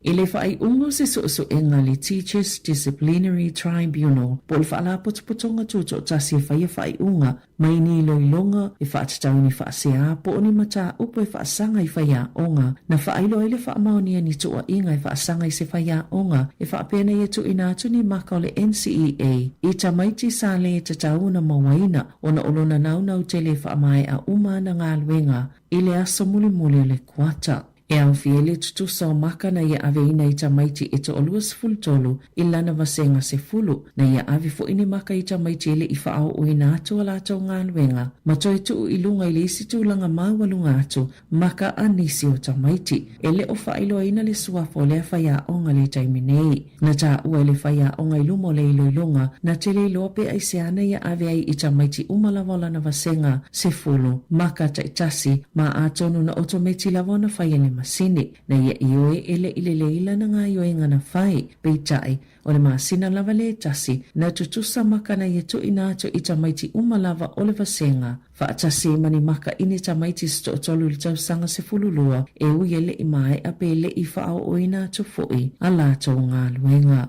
I le faaiuga o se suesuega a le Teachers Disciplinary Tribunal po o le Faalapotopotoga Tutoatasi e faia faaiuga mai ni iloiloga e faatatau i ni faasea po o ni mataupu e faasaga i faiaoga, na faailoa ai le faamaonia ni tuuaiga e faasaga i se faiaoga e faapea na ia tuuina atu ni maka o le NCEA i tamaiti sa lē tatau ona mauaina ona o lona naunau tele e faamaea uma ana galuega i le aso mulimuli o le kuata. E aofia ai le tutusa o maka na ia aveina i tamaiti e 23 i lana vasega 10, na ia ave foi ni maka i tamaiti e le i faaooina atu a latou galuega, ma toe tuu i luga i le isi tulaga maualuga atu maka a nisi o tamaiti. E le o faailoaina le suafa o lea faiaoga i le taimi nei. Na taua e le faiaoga i luma o le iloiloga, na te le iloa pe aisea na ia ave ai i tamaiti uma lava o lana vasega 10, maka taitasi, ma atonu na otometi lava ona fai e le masini. Na ia ioe e le i lelei lana gaioiga na fai, peitai, o le masina lava le tasi, na tutusa maka na ia tuuina atu i tamaiti uma lava o le vasega. Faatasi ai ma ni maka i ni tamaiti se toatolu i le tausaga 12 e ui e le i maea pe le i faaooina atu foi a latou galuega.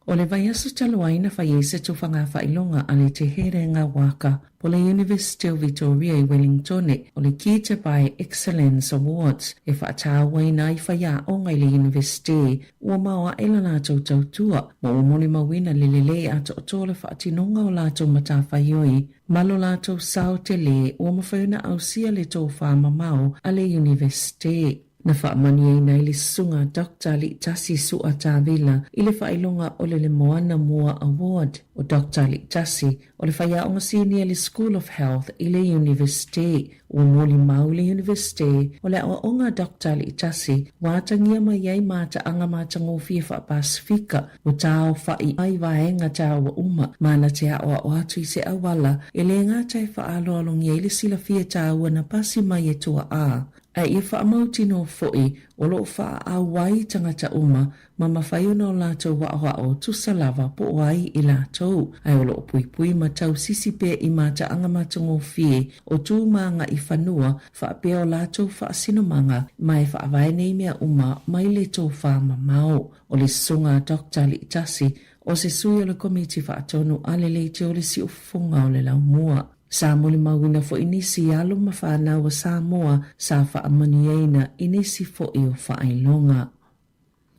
O le vaiaso talu ai na fai ai se tufaga faailoga a le Te Herenga Waka po le University o Vitoria i Wellingtone o le Kita by Excellence Awards e faatauaina ai faiaoga i le University ua maoae la latou tautua ma ua molimauina le lelei atoatoa o le faatinoga o latou matafaioi Ma lo latou sao tele, ua mafai ona ausia le tofā mamao a le Iunivesite. Na faamanuiaina ai le Susuga Doctor Aliitasi Su'a Tavila i le faailoga o le Le Moana Mua Award. O Doctor Aliitasi, o le faiaoga sinia i le School of Health i le Iunivesite. Ua molimau le Iunivesite o le aoaoga a Doctor Aliitasi ua atagia mai ai mataaga matagofie faa-Pasifika ua taaofa'i ai vaega taua uma ma na te aoao atu i se auala e lē gata e faaaloalogia ai le silafia taua na pasi mai e tua'a, a ia faamautinoa fo'i o lo o faaau ai tagata uma ma mafai ona o latou aoao tusa lava po o ai i latou, ae o lo o puipui ma tausisi pea i mataaga matagofie o tu ma aga'i fanua faapea o latou faasinomaga ma e faavae nei mea uma mai le tofā mamao. O le Susuga a Doctor Aliitasi, o se sui o le Komiti Faatonu a le Leitio o le Siufofoga o le Laumua. Sa molimauina foi nisi alo ma fanau a Samoa sa faamanuiaina i nisi foi o faailoga.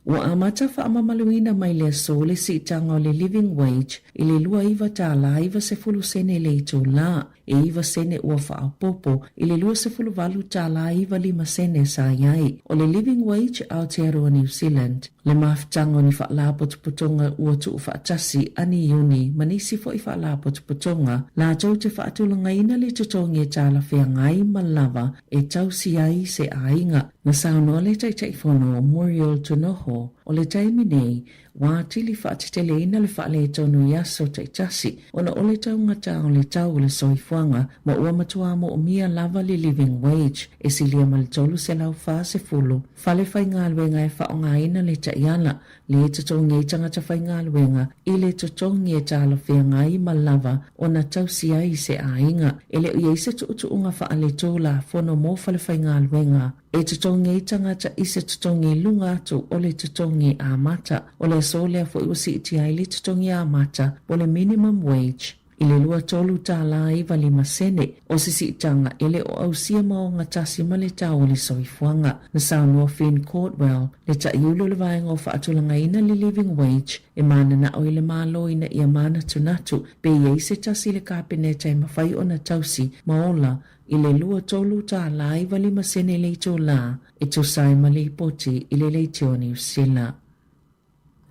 Ua amata faamamaluina mai le aso le siitaga o le Living Wage i le $29.90 sene le itulā, e iva sene ua faaopoopo i le $28.95 sene sa i ai. O le Living Wage Aotearoa New Zealand, le mafutaga o ni faalapotopotoga ua tuufaatasi a ni iuni ma nisi foi faalapotopotoga latou te faatulagaina le totogi e talafeagai ma lava e tausi ai se aiga. Na saunoa le Taitaifono Muriel Tunoho, o le taimi nei, ua atili faateteleina le faaletonu i aso taitasi ona o le taugata o le tau o le soifuaga ma ua matua moomia lava le living wage e silia ma le 340 fale faigaluega e faaaogaina le taiala le totogi ai tagata faigaluega i le totogi e talafeagai ma lava ona tausi ai se aiga. E le o i ai se tuutuuga faaletulafono mo fale faigaluega e totogi ai tagata i se totogi i luga atu o le totogi amata. O le aso lea foi ua siitia ai le totogi amata po o le minimum wage i le $23.95 sene, o se siitaga e le o ausia ma ogatasi ma le tau o le soifuaga. Na saunoa Finn Cordwell, le taiulu o le vaega o faatulagaina le Living Wage, e mananao i le Malo ina ia manatunatu pe i ai se tasi i le Kapeneta e mafai ona tausi ma ola i le $23.95 sene le itulā e tusa ai ma lipoti i le leitio a Niu Sila.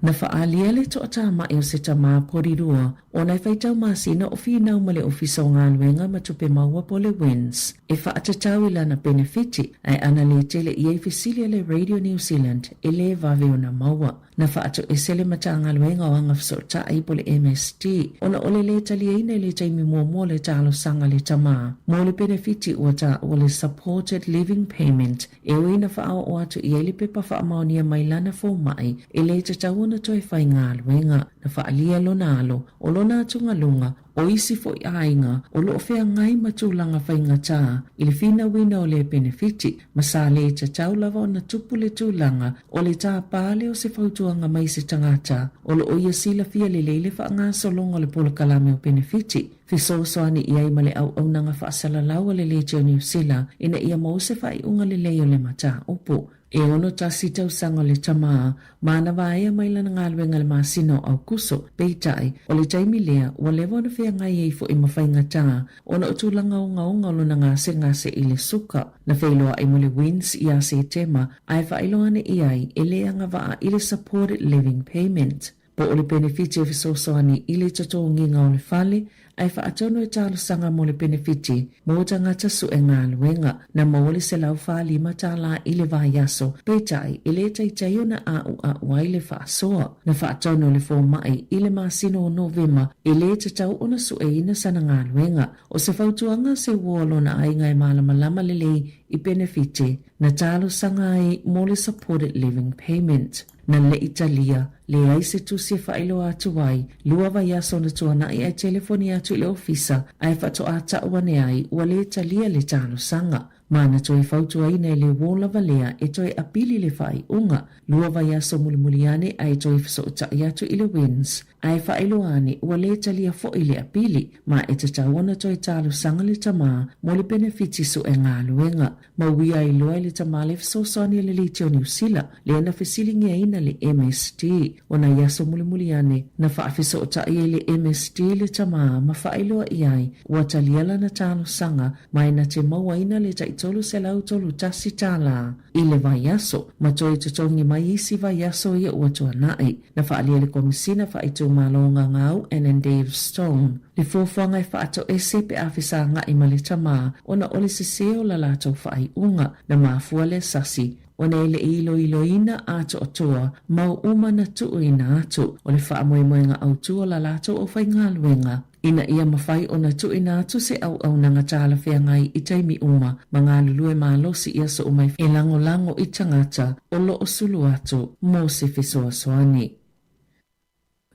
Na faaalia le toatama'i o se tamā porirua ona e faitau masina o finau ma le Ofisa o Galuega ma Tupe Maua po o le WINZ e faatatau i lana penefiti ae ana lē tele i ai fesili a le Radio New Zealand e lē vave ona maua. Na faatoese le Matagaluega o Agafesootai po o le MSD ona o le lē taliaina i le taimi muamua o le talosaga a le tamā mo le penefiti ua taua le Supported Living Payment E ui na faaoo atu i ai le pepa faamaonia mai lana fomai, e le tatau ona toe faigaluega. Na faaalia lona alo, o lona atugaluga, O isi foi aiga o loo feagai ma tulaga faigata i le finauina o lea penefiti, ma sa le tatau lava ona tupu le tulaga o le tapa lea o se fautuaga mai se tagata o loo ia silafia lelei le faagasologa o le polokalame o penefiti, fesoasoani i ai ma le auaunaga faasalalau a le Leitio Niu Sila ina ia maua se faaiuga lelei o le mataupu. E 61 tausaga o le tamā, ma na vaea mai lana galuega i le masina o Aukuso. Peitai, o le taimi lea, ua leva ona feagai ai foi ma faigatā ona o tulaga ogaoga o lona gasegase i le suka. Na feiloai ma le WINZ ia Setema, ae faailoa ane i ai e le agavaa i le Supported Living Payment. Po o le penefiti e fesoasoani i le totogiga o le fale, ae faatonu e talosaga mo le penefiti mo tagata sue galuega. Na maua le $145 i le vaiaso, peitai e le taitai ona a'ua'u ai le faasoa. Na faatonu le fomai i le masina o Novema e le tatau ona sueina sana galuega. O se fautuaga se uo a lona aiga e malamalama lelei i penefiti na talosaga ai mo le Supported Living Payment. Na leʻi talia, leai se tusi e faailoa atu ai, lua vaiaso na tuanaʻi ae telefoni atu i le ofisa ae faatoa taʻu ane ai ua lē talia le talosaga. Ma na toe fautuaina e le uō lava lea e toe apili le faaiuga. Lua vaiaso mulimuli ane ae toe fesootaʻi atu i le WINZ ae faailoa ane ua lē talia foʻi le apili, ma e tatau ona toe talosaga le tamā mo le penefiti sue galuega. Ma uia ai loa e le tamā le fesoasoani a le Leitio o Niu Sila, lea na fesiligiaina le MSD. O nai aso mulimuli ane, na faafesootai ai le MSD i le tamā ma faailoa i ai ua talia lana talosaga ma e na te mauaina le tai $331 i le vaiaso ma toe totogi mai isi vaiaso ia ua tuanai. Na faaalia e le Komesina Faaitumalo Gagau Annandale Stone le fuafuaga e faatoese pe a fesagaʻi ma le tamā ona o le sesē o la latou faaiuga. Na mafua lea sasi ona e le i iloiloina atoatoa mau uma na tuuina atu o le faamoemoega autū o la latou aufaigaluega ina ia mafai ona tuuina atu se auaunaga talafeagai i taimi uma ma galulue malosi i aso uma e lagolago i tagata o loo sulu atu mo se fesoasoani.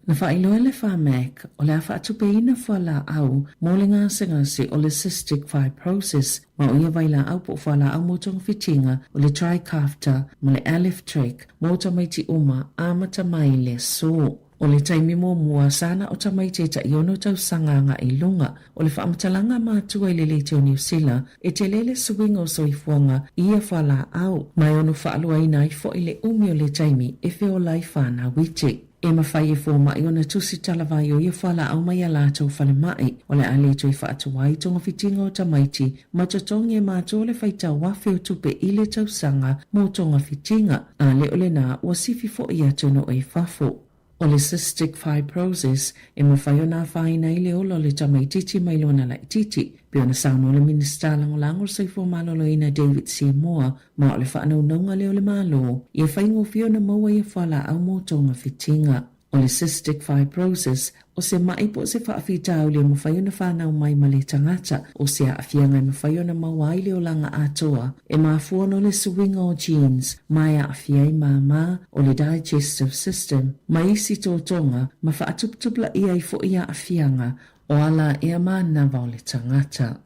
Na faailoa e le Pharmac o le a faatupeina fualaau mo le gasegase o le cystic fibrosis ma o ia vailaau po o fualaau mo togafitiga o le Trikafta ma le Alyftrek mo tamaiti uma amata mai le aso. O le taimi muamua sa na o tamaiti e taiono tausaga agai i luga o le faamatalaga a matua i le Leitio Niu Sila e tele le suiga o soifuaga i ia fualaau ma e ono faaluaina ai foi le umi o le taimi e feola ai fanau iti. E mafai e fomai ona tusi talavai o ia fualaau mai a latou falemai, o le a le toe faatuai togafitiga o tamaiti ma totogi e matua o le faitau afe o tupe i le tausaga mo togafitiga, a le o lenā ua sifi foi atunuu i fafo. O le cystic fibrosis e mafai ona afaina ai le ola o le tamaitiiti mai lona laitiiti, pei ona saunoa le Minisita Lagolago o le Soifua Maloloina David Seymour, ma o le faanaunauga lea o le Malo ia faigofie ona maua ia fualaau mo togafitiga. O le cystic fibrosis, o se maʻi po o se faafitauli e mafai ona fanau mai ma le tagata, o se aafiaga e mafai ona maua ai le olaga atoa, e mafua ona o le suiga o genes ma e aafia ai māmā o le digestive system ma isi totoga ma faatuputupulaia ai foʻi aafiaga o ala ea manava o le tagata.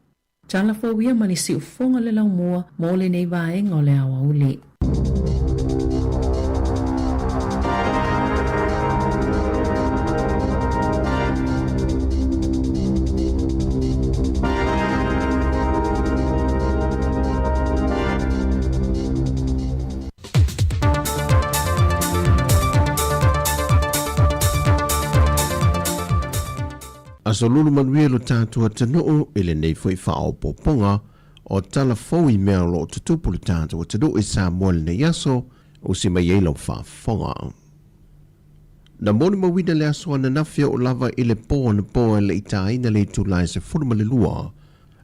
Tala fou ia ma le siufofoga o le laumua mo lenei vaega o le aoauli. Aso lulu manuia lo tatou atunuu i lenei foi faaopoopoga o tala fou i mea o lo o tutupu le tatou atunuu i Samoa i lenei aso, usi mai ai lau faafofoga. Na molimauina le aso ananafi oo lava i le po anapo e le i tāina le itula e 12,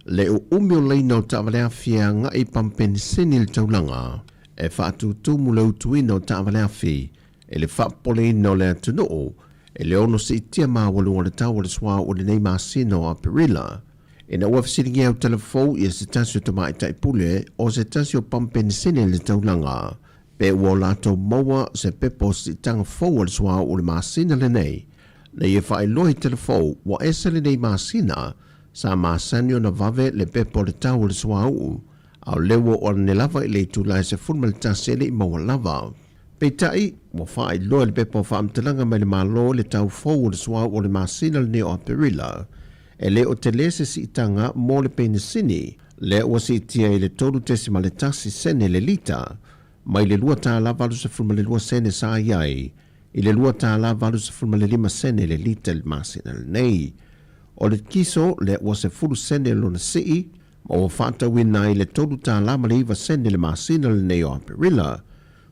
le uumi o laina o taavaleafi e agai i pamupeniseni i le taulaga e faatutumu le utuina o taavaleafi i le faapopoleina o le atunuu i le ono siitia maualuga o le tau o le suauu i lenei masina o Aperila. Ina ua fesiligia e Utalafou ia se tasi o tamaitai pule o se tasi o pamupeniseni i le taulaga pe ua o latou maua se pepa o siitaga fou a le suauu i le masina lenei. Na ia faailoa i telefou ua ese lenei masina sa masani ona vave le pepa o le tau o le suauu, a o lea ua oo ane lava i le itula e 11 e le i maua lava. Peitai, ua faailoa i le pepa o faamatalaga mai le Malo le tau fou o le suauu o le masina lenei o Aperila, e le o tele se siitaga mo le penisini, lea ua siitia i le 3.1 sene le lita, mai le $2.82 sene sa i ai i le $2.85 sene le lita i le masina lenei. O le kiso lea ua 10 sene lona sii ma ua faatauina ai le $3.09 le masina lenei o Aperila.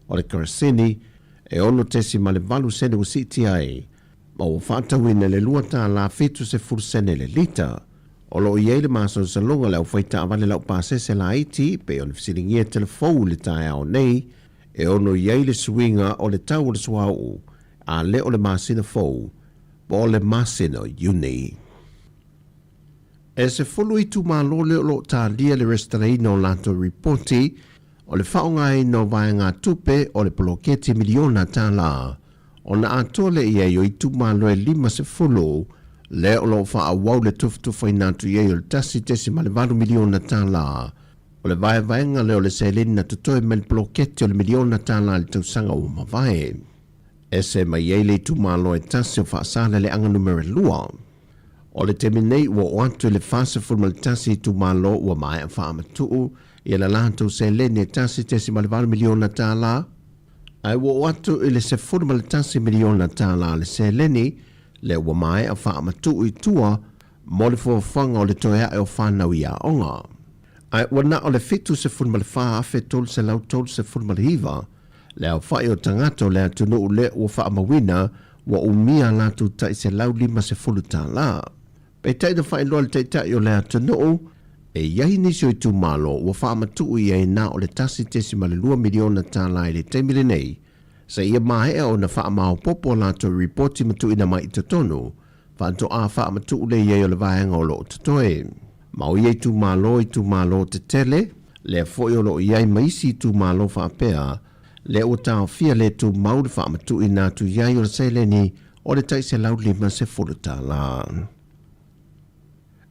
O le kerosene e 6.8 sene ua siitia ai ma ua faatauina i le $2.70 le lita. O lo o i ai le masalosaloga o le aufai taavale laupasese laiti pei ona fesiligia telefou i le taeao nei e ono i ai le suiga o le tau o le suauu a le o le masina fou po o le masina o Iuni. E 10 itumalo lea o lo o talia le resitalaina o latou ripoti o le faaaogaina o vaegatupe o le poloketi miliona tala ona atoa lea i ai o itumalo e 50 lea o lo o faaauau le tufatufaina atu i ai o le $1.8 miliona tala o le vaevaega lea o le seleni na totoe mai le poloketi o le miliona tala i le tausaga ua mavae. Ese mai ai le itumalo e tasi o Faasaleleaga Numera 2. O le taimi nei ua oo atu i le 41 itumalo ua maea faamatuu ia le latou seleni e $1.8 miliona tala, ae ua oo atu i le $11 miliona tala le seleni lea ua maea faamatuu i tua mo le fuafuaga o le toe ae o fanau i aoga. Ae ua na o le 74,339 le aofai o tagata o le atunuu lea ua faamauina ua umia a latou tai $150. Peitai na faailoa le Taitai o le atunuu, e i ai nisi o itumalo ua faamatuu i ai na o le $1.2 miliona i le taimi lenei, seia maea ona faamaopoopo a latou ripoti ma tuuina mai i totonu, faatoa faamatuu lea i ai o le vaega o lo o totoe. Ma o ia itumalo, itumalo tetele, lea foi o lo o i ai ma isi itumalo faapea, lea ua taofia le tumau le faamatuuina atu i ai o le seleni o le tai $150.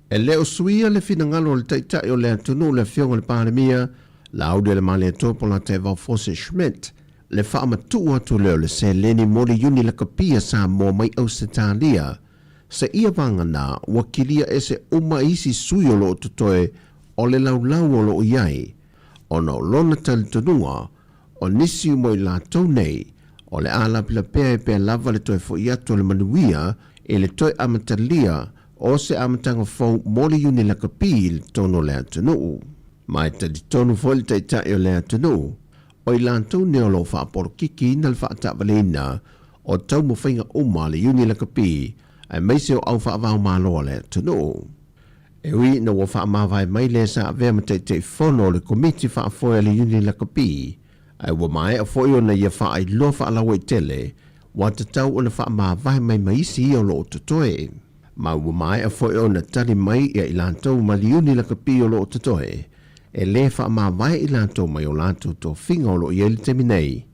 E le o suia le finagalo o le Taitai o le atunuu le Afioga i le Palemia, Laaulialemalietoa Polataivao Fosi Schmidt, le faamatuu atu lea o le seleni mo le Iuni Lakapi a Samoa mai Ausetalia, seia vagana ua kilia ese uma isi sui o lo o totoe o le laulau o lo o i ai, ona o lona talitonuga o nisi uma o i latou nei o le a lapelapea ai pea lava le toe fo'i atu o le manuia i le toe amatalia o se amataga fou mo le Iuni Lakapi i totonu o le atunuu. Ma e talitonu foi le Taitai o le atunuu, o i latou nei o lo o faapolokikiina le faataavaleina o taumafaiga uma a le Iuni Lakapi aemaise o au faavaomalo a le atunuu. E ui ina ua faamavae mai le sa avea ma Taitaifono o le Komiti Faafoe a le Iuni Lakapi, ae ua maea foi ona ia faailoa faalauaitele ua tatau ona faamavae mai ma isi ia o lo o totoe. Ma ua maea foi ona tali mai ia i latou ma le Iuni Lakapi o lo o totoe, e lē faamavae i latou mai o latou tofiga o lo o i ai i le taimi nei.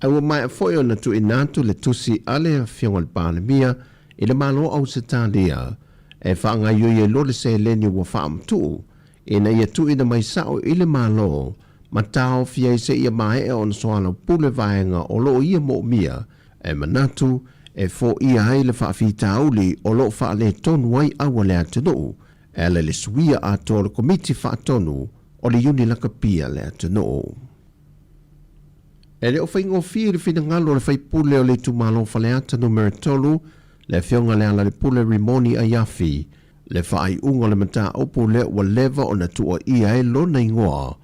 Ae ua maea foi ona tuuina atu le tusi a le Afioga i le Palemia i le Malo o Ausetalia e faagaoioi ai loa le seleni ua faamatuu ina ia tuuina mai sao i le Malo ma taofi ai seia maea ona soalaupule vaega o lo o ia moomia e manatu e foia ai le faafitauli o lo o faaletonu ai aua le atunuu e ala i le suia atoa o le Komiti Faatonu o le Iuni Lakapi a le atunuu. E le o faigofie le finagalo o le faipule o le itumalo Faleata Numera 3, le Afioga Lealailepule Rimoni Aiafi, le faaiuga o le mataupu lea ua leva ona tuuaia ai lona igoa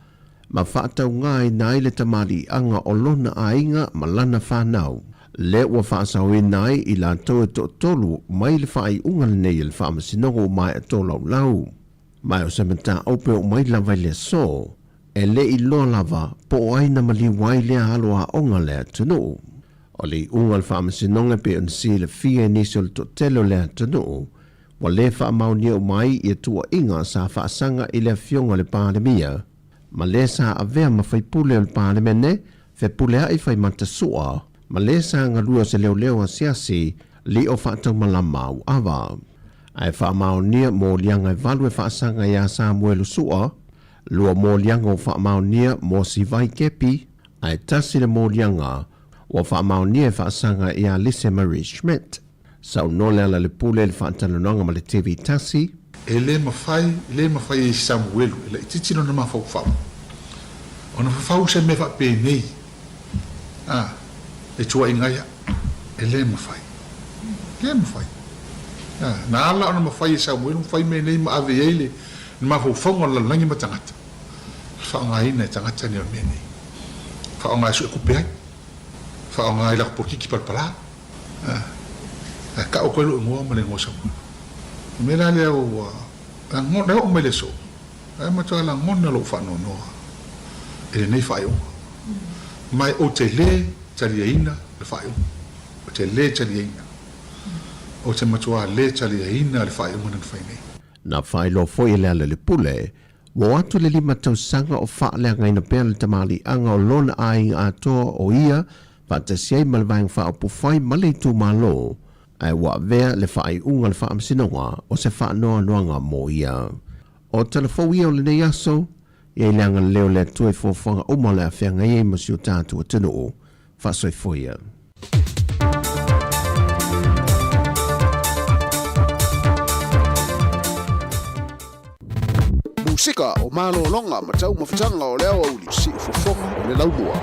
ma faataugaina ai le tamaliiaga o lona aiga ma lana fanau, lea ua faasaoina ai i latou e toatolu mai le faaiuga lenei a le Faamasinoga ua maea tolaulau. Ma o se mataupu e oo mai lava i le aso, e le i loa lava po o ai na maliu ai lea alo aoga a le atunuu. O le iuga o le faamasinoga e pei ona silafia e nisi o le toatele o le atunuu, ua le faamaonia uma ai ia tuuaiga sa faasaga i le Afioga i le Palemia, ma le sa avea ma faipule o le Palemene, fepuleai Faimata Sua, ma le sa galue o se leoleo asiasi. Lio faataumalama au ava. Ae faamaonia moliaga e valu e faasaga iā Samuelu Su'a, lua moliaga ua faamaonia mo Sivai Kepi, ae tasi le moliaga ua faamaonia e faasaga iā Lise Marie Schmidt. Saunoa Lealailepule i le faatalanoaga ma le TV tasi. E le mafai, e le mafai e Samuelu e laitiiti lona mafaufau ona fafau se mea faapenei, a, e tuuaiga ai au. E le mafai. E le mafai. A, na ala ona mafai e Samuelu ona fai mea nei ma ave i ai le mafaufauga o le lalolagi ma tagata, o le faaaogaina e tagata nei o mea nei. Faaaoga e suetupe ai, faaaoga i latou polokiki palapala. Ae tau atu ai lou igoa ma le igoa o Samuelu. O le mea la lea ua lagona, e oo mai le aso, ae matua lagona lou faanoanoa i lenei faaiuga. Ma ou te lē taliaina le faaiuga. Ou te lē taliaina. Ou te matua lē taliaina le faaiuga na fai nei. Na faailoa foi e Lealailepule, ua o atu le lima tausaga o faaleagaina pea le tamaliiaga o lona aiga atoa o ia faatasi ai ma le Vaega Faaupufai ma le itumalo, ae ua avea le faaiuga a le Faamasinoga o se faanoanoaga mo ia. O tala fou ia o lenei aso, ia i le agalelei o le Atua i fuafuaga uma o le a feagai ai ma si o tatou atunuu. Faasoifua ia. Musika o malologa ma taumafataga o le aoauli siufofoga o le laumua.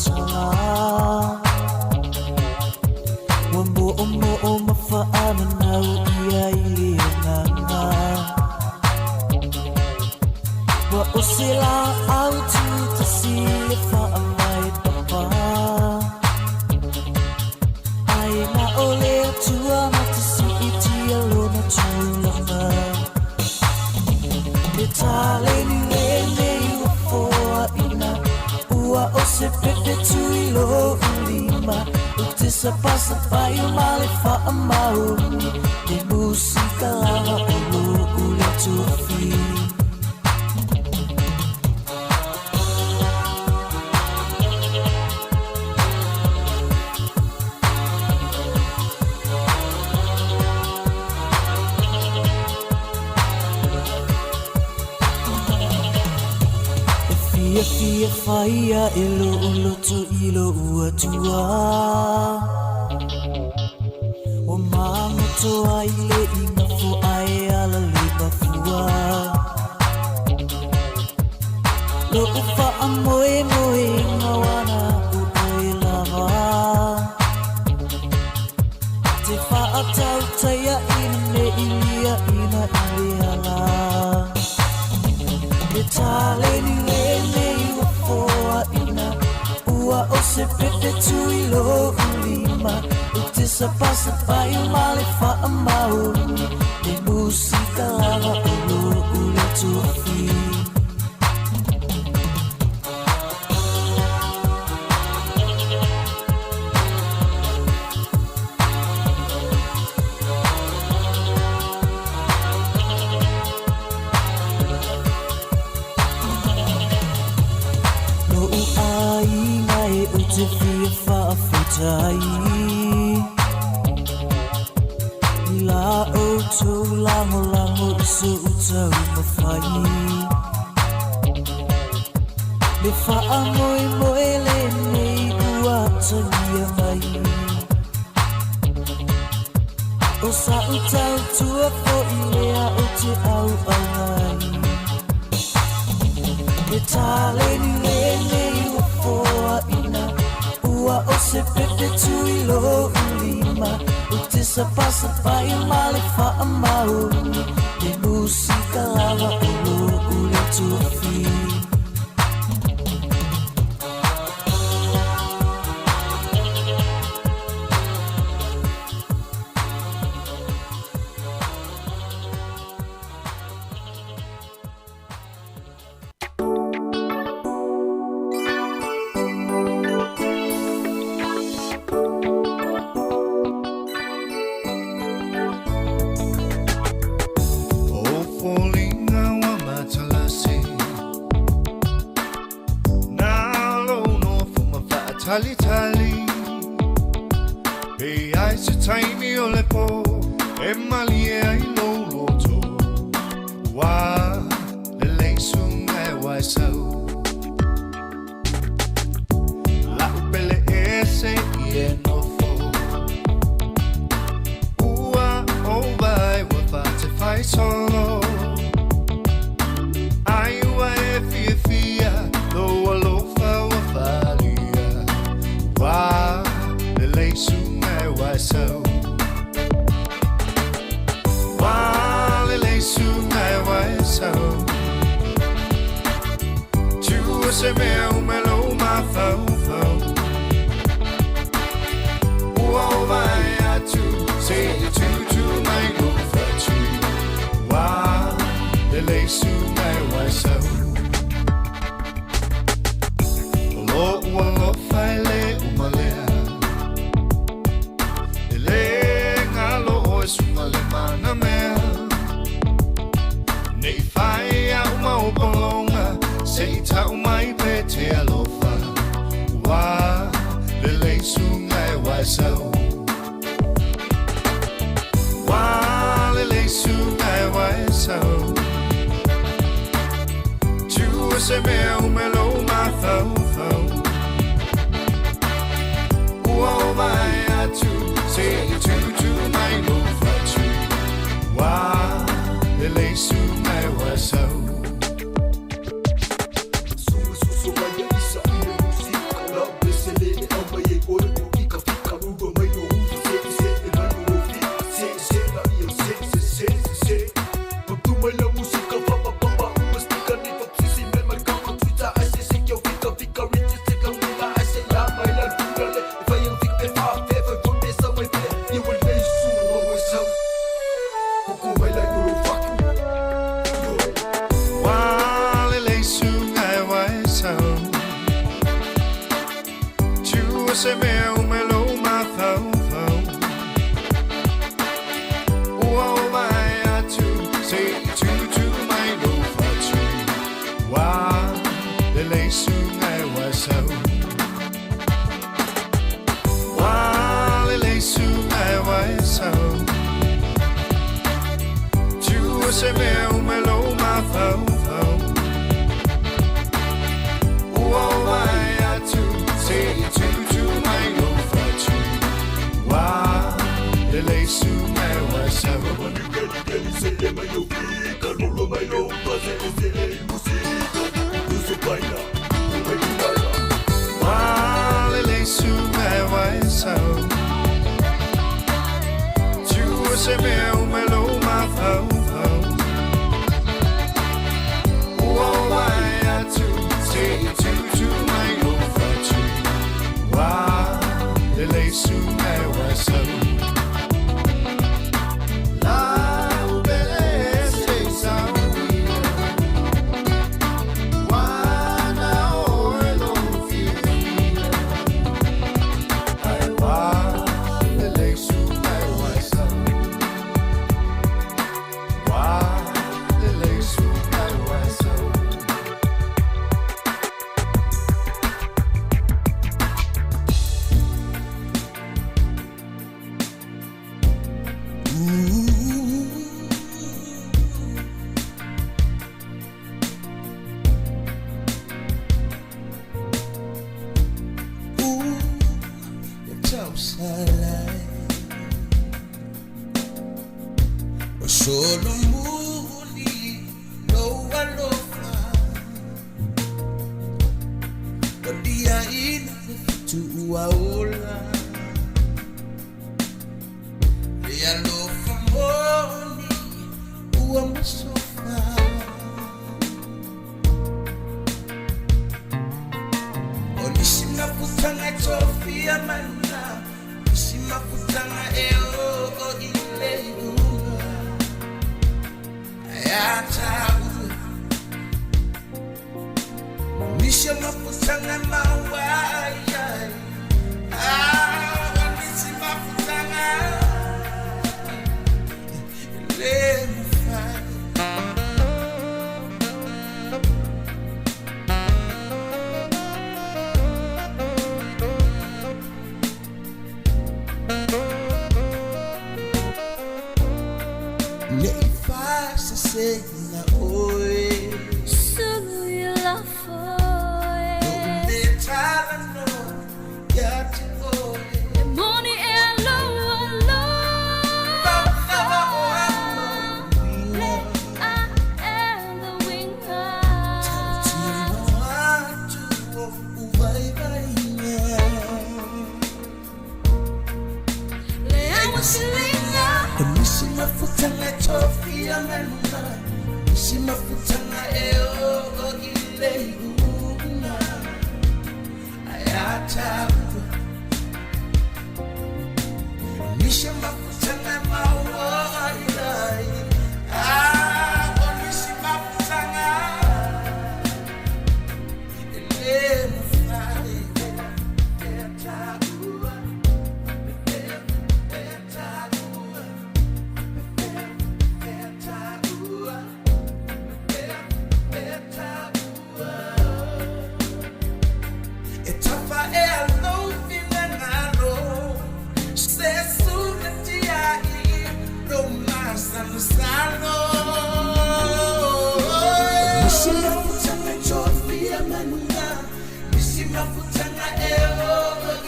tala Ua mo'omo'o ma fa'ananau ia i le agaga Ua ose la'au tutasi le fa'avae papa Ae na o le Atua na te si'itia lona tulaga Le taleni lenei ua foaʻina Ua o se pepe tui lo'u lima Ou te sapasapai ma le faamaoni Le musika lava o lo'u lea tofi. E fiafia fai aʻe loʻu loto i loʻu Atua Ua magoto ai le igafo ae alalei mafua Loʻu faamoemoega ua na o oe lava Te faatautaiaʻina nei liaʻina i le ala Le taleni lenei ua foaʻina Ua o se pepe tui loʻu lima Ou te sapasapai ma le faamaoni Le musika lava o loʻu lea tofi. Loʻu aiga e ou te fia faafetai I la outou lagolago i soʻu taumafai Le faamoemoe lenei ua atagia mai O sa'u tautua foʻi lea ou te auauna ai Le taleni lenei ua foaʻina Ua o se pepe tui loʻu lima Ou te sapasapai ma le faamaoni Le musika lava o loʻu lea tofi. O foliga ua matalasi Na lou nofo ma faatalitali Pe ai se taimi o le po E malie ai lou loto Ua lelei suga e waisau La'u pele ese i e nofo Ua ou vaai ua faatefaisolo Ai ua e fiafia lou alofa ua faaalia Ua lelei suga e waisau Ua lelei suga e waisau Tua se mea uma lou mafaufau Ua ou vaai atu seia tutu mai lou fatu Ua lelei suga e waisau O loʻu alofa e lē uma lea E lē galo ʻoe suga le manamea Nei fai a'u mau pologa Seʻi taʻu mai pe te alofa Ua lelei suga e waisau Ua lelei suga e waisau Tua se mea uma lou mafaufau Ua ou vaai atu seia tutu mai lou fatu Ua lelei suga e waisau. Tua se mea umelo mafaufau Ua o vai atu Se i tutu mai lo fatu Wa le leisu ngai wa sau Wa le leisu ngai wa sau Tua se mea umelo mafaufau Ua o vai atu Se i tutu mai lo fatu Wa le leisu ngai wa sau Wa le leisu ngai wa sau Tua se mea umelo mafaufau Ua o vai atu Se i tutu mai lo fatu Wa le leisu ngai wa sau La ubele se sau Wana oe lo fia Ai wa le leisu ngai wa sau Wa le leisu ngai wa sau O Solomoni lo alofa O dia ina le fitu ua ola Le alofa moni ua masofa O nisi mafutanga tofia mana Nisi mafutanga e o o ile iunga Ayatabu Nisi mafutanga mawaya Ah, nisi mafutanga Le mafai Ne i fasa se na oe Sulu i la foe Me tala no ia te oe E moni e alo alo Le a e the winga Le awa silinga Nisi mafutanga tofia manuna Nisi mafutanga e o o ile iunga Ayatabu Nisi mafutanga mawaya Ah, nisi mafutanga Ele mafai E tafa e alofi lengalo Se suna tia i Lo masa no salo Nisi mafutanga tofia manunga Nisi mafutanga e o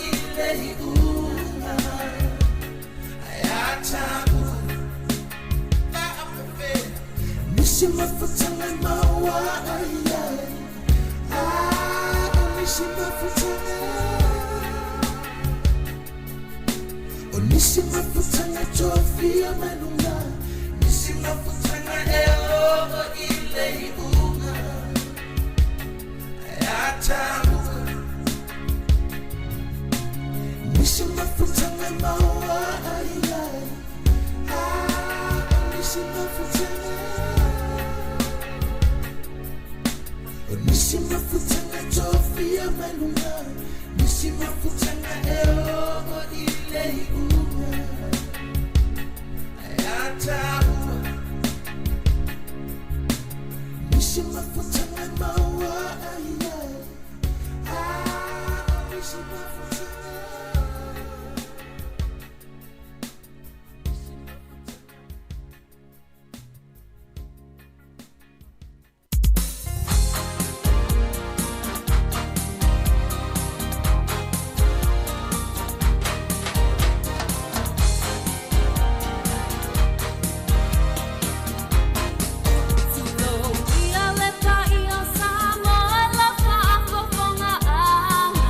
ile iunga Ayatabu Nisi mafutanga mawaya Ah, nisi mafutanga Nisi mafutanga tofia manunga Nisi mafutanga e o ile iunga Ayatabu Nisi mafutanga mawaya Ah, nisi mafutanga Nisi mafutanga tofia manunga Nisi mafutanga e o i le iuga Ai a tāua Nisi mafutanga maua ai ai Ah, nisi mafutanga. Ia le paia o Samoa i lau faafofoga ʻana.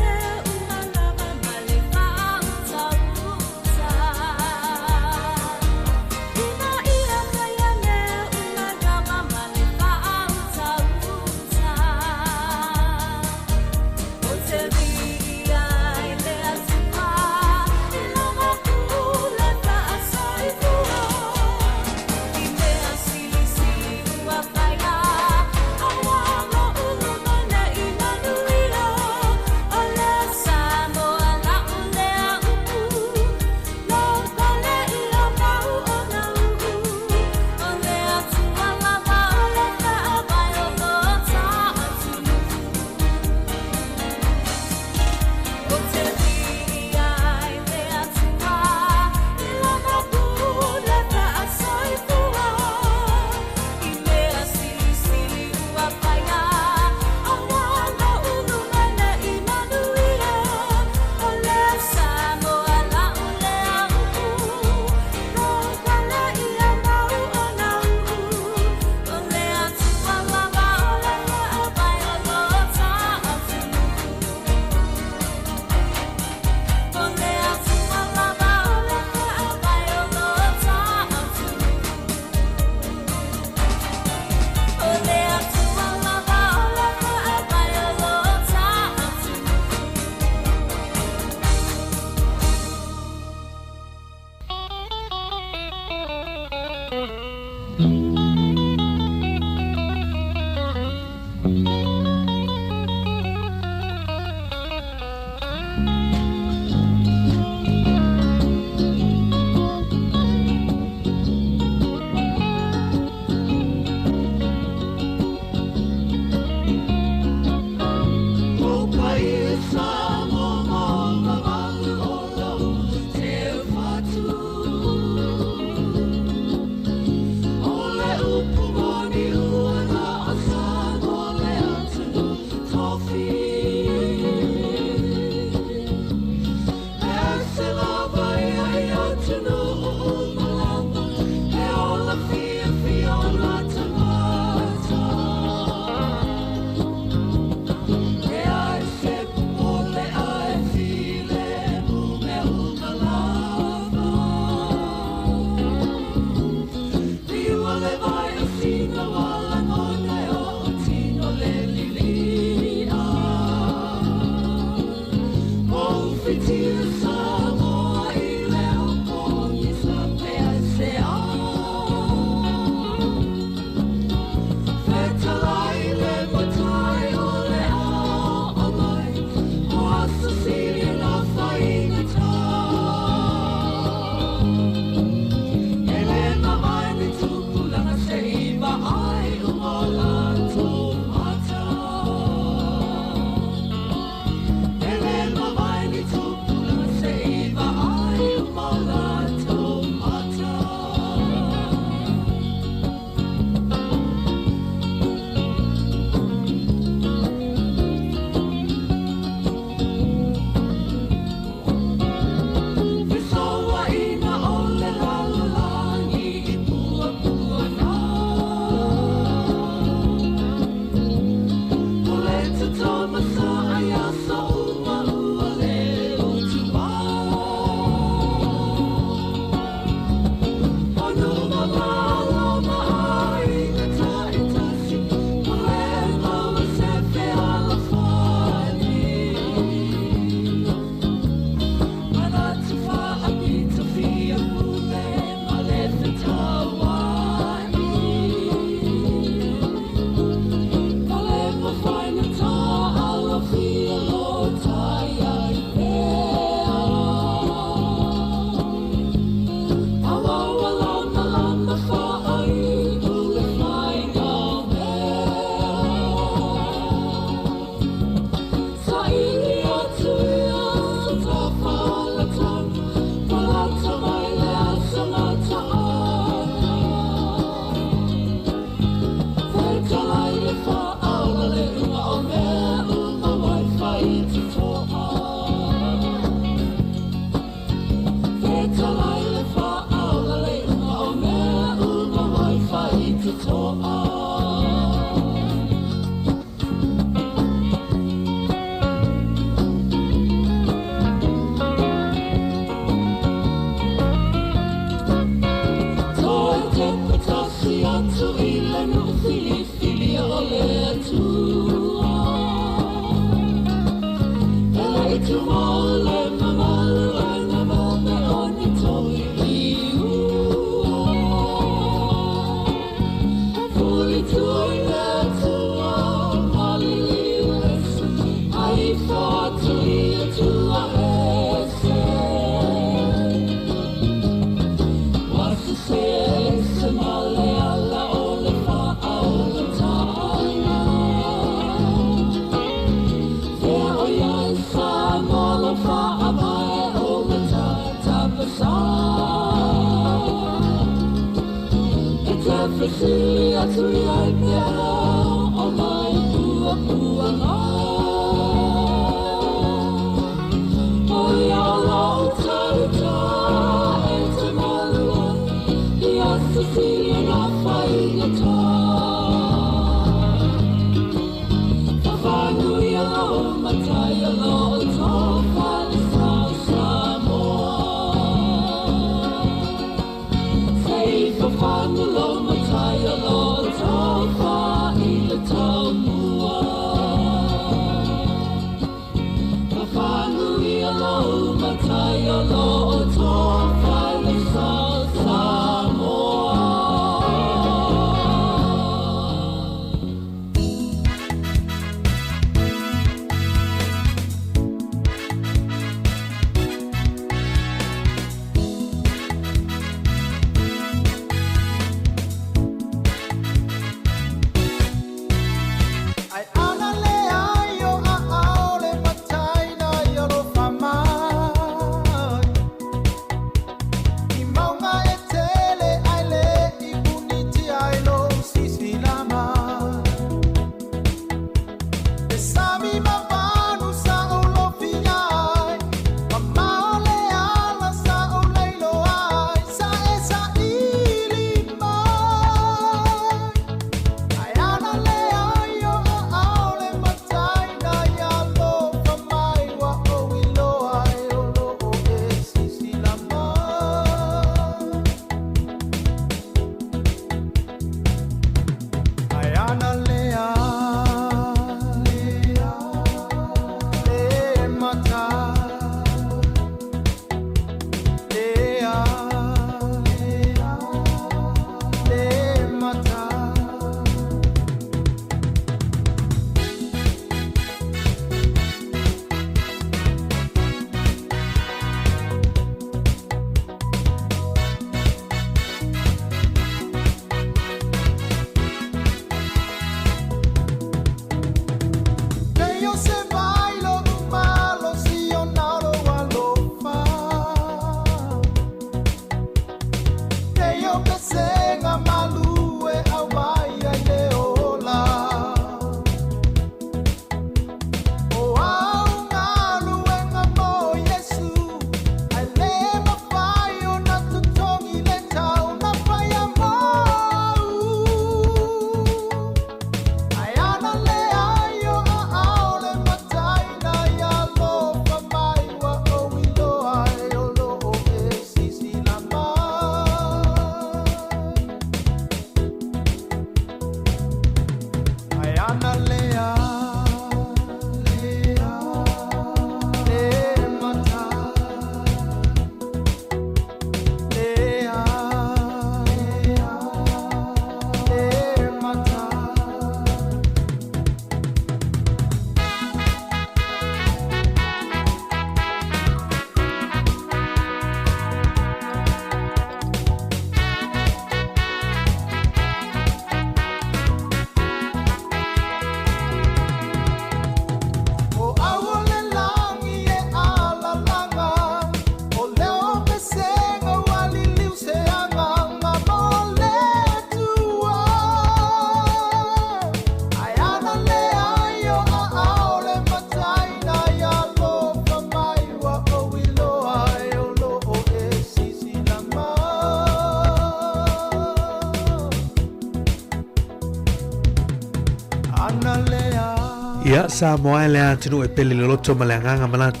Ia, Samoa e le atunuu e pele loloto ma le agaga manatu.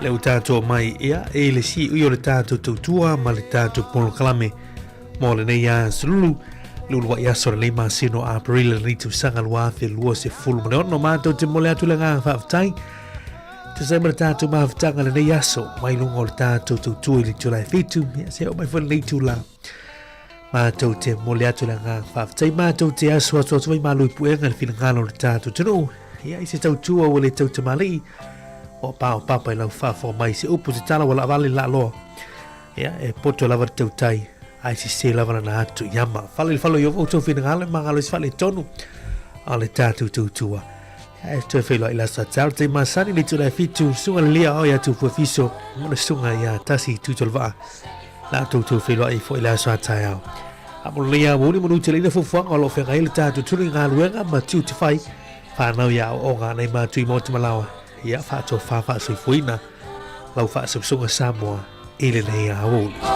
Le ua tatou mai, ia, e le siui o le tatou tautua ma le tatou polokalame mo lenei aso lulu, le uluai aso o lenei masina o Aperila lenei tausaga 2026. Matou te momoli atu le agaga faafetai tusa ai ma le tatou mafutaga lenei aso mai luga o le tatou tautua i le itula e 7, ia se oo mai foi lenei itula. Matou te momoli atu le agaga faafetai, matou te asuasu atu ai malu i puega i le finagalo o le tatou atunuu. Ia, i se tautua ua le tautamalii, ua paopapa i lau faafofoga mai se upu se tala ua laavale laaloa. Ia, e poto lava le tautai, ae sese lava lana atu i ama. Fale i le fale o Ieova outou finagalo e magalo ai se faaletonu o le tatou tautua. Ia, e toe feiloai i le aso a taeao, le taimi masani, le itula e 7, susuga Lelia o ia Tupua Fiso, ma le susuga ia Tasi Tuitolevaa. La outou feiloai foi i le aso a taeao. A mo lenei aoauli manu tele ina fuafuaga o lo o feagai ai le tatou tuli i galuega ma tiute fai, whānau ia aoaoga nei mātui mō te malawa, ia whaatofa whaasoifuaina lau faasosoga Samoa i lenei aoauli.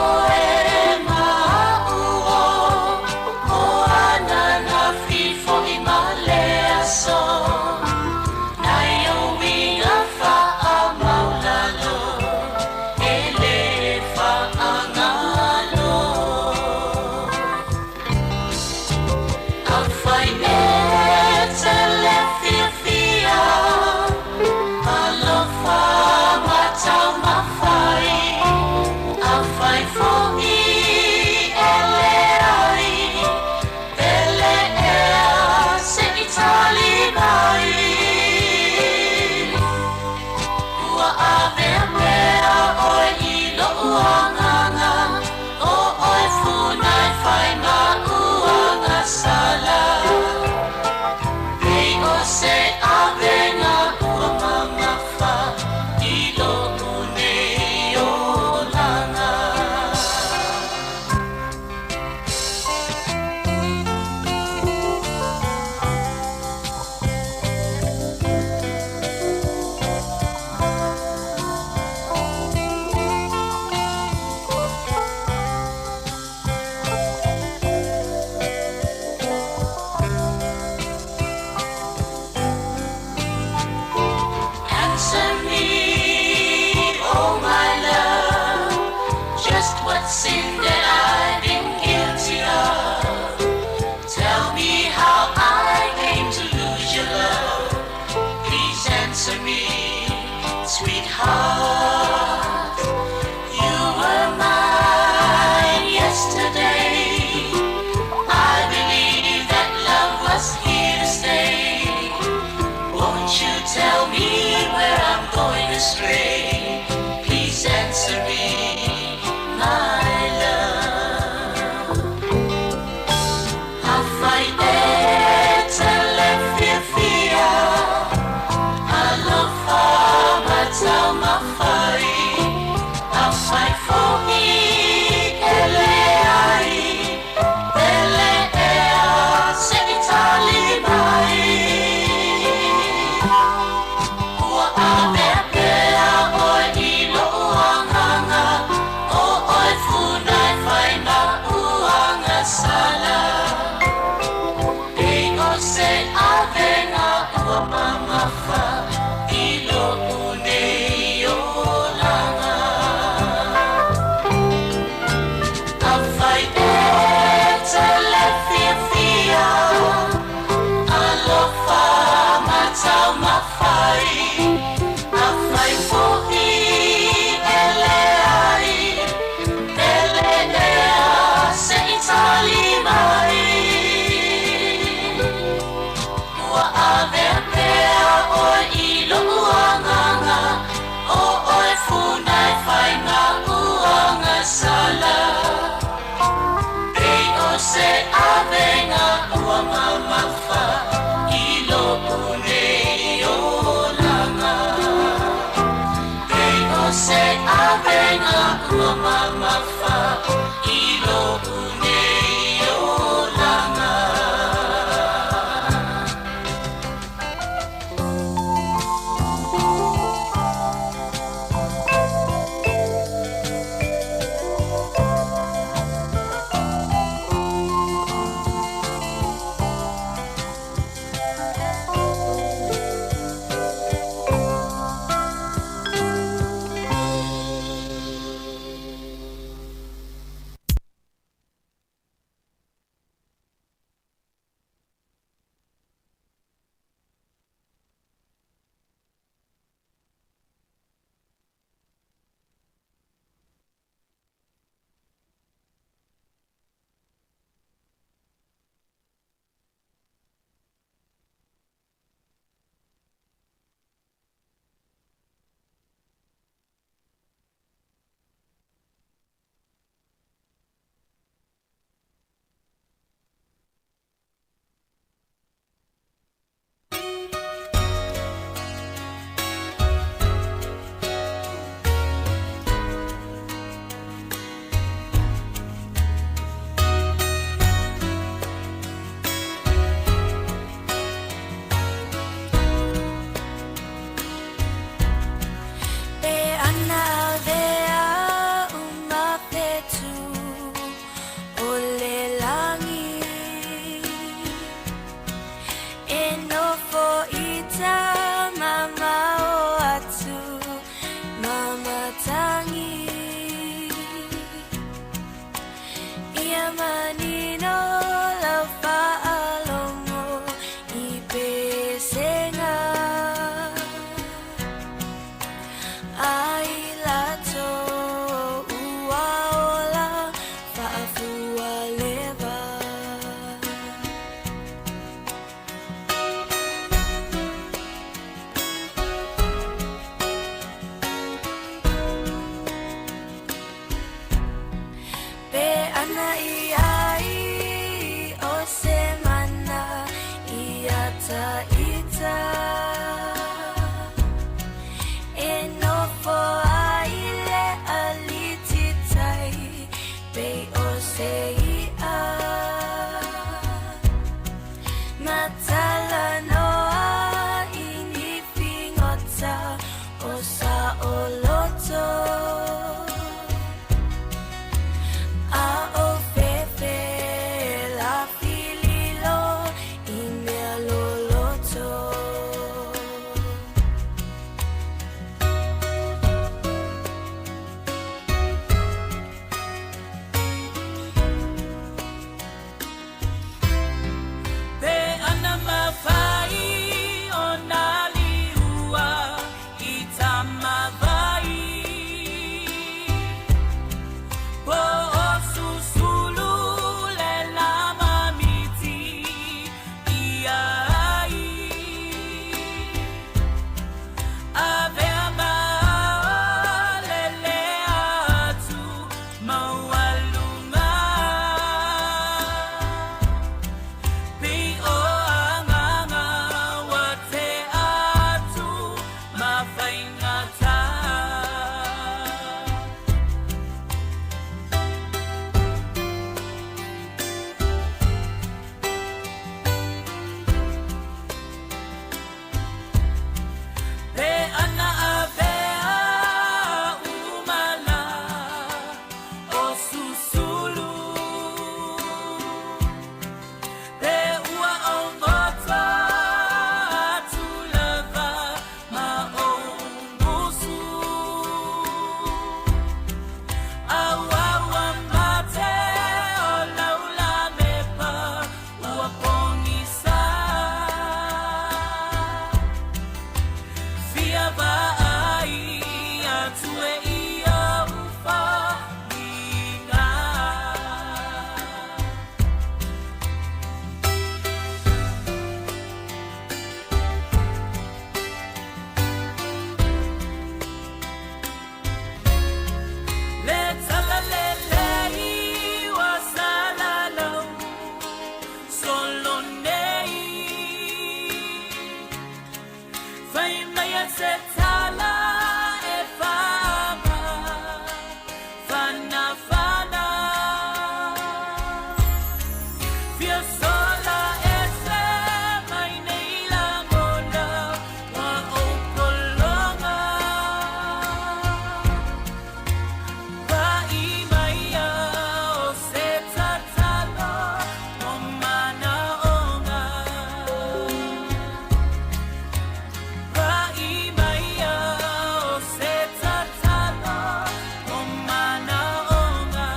ata E nofo ai le alititai Pei o se i'a Matalanoa i ni figota o saoloto A o fefe la fililo i mea loloto. Pe ana mafai o nā liua i tamawai Po o susulu le lama miti i ai Avea ma o lele atu maualuga Pei o agaga ua te atu ma faigata. Pe ana avea umala o susulu Pe ua augoto atu lava ma ou musu Auau mate o laulamepa ua pogisa Fia vaai atu e ia ufaliga. Le talalelei ua salalau solo nei Fai mai a se tala e fama Fana fana Fia sola e se mai nei lagona Ua ou pologa Pa'i mai a o se tatalo o manaoga Pa'i mai a o se tatalo o manaoga.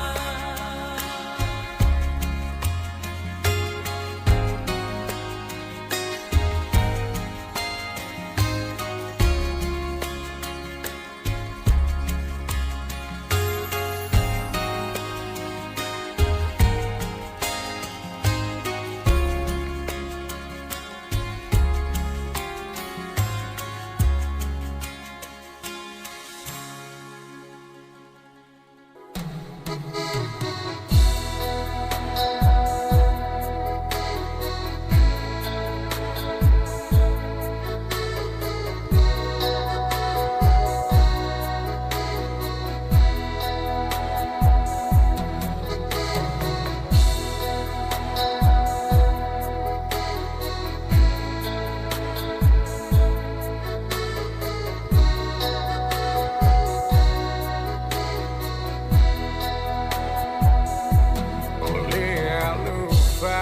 O le alofa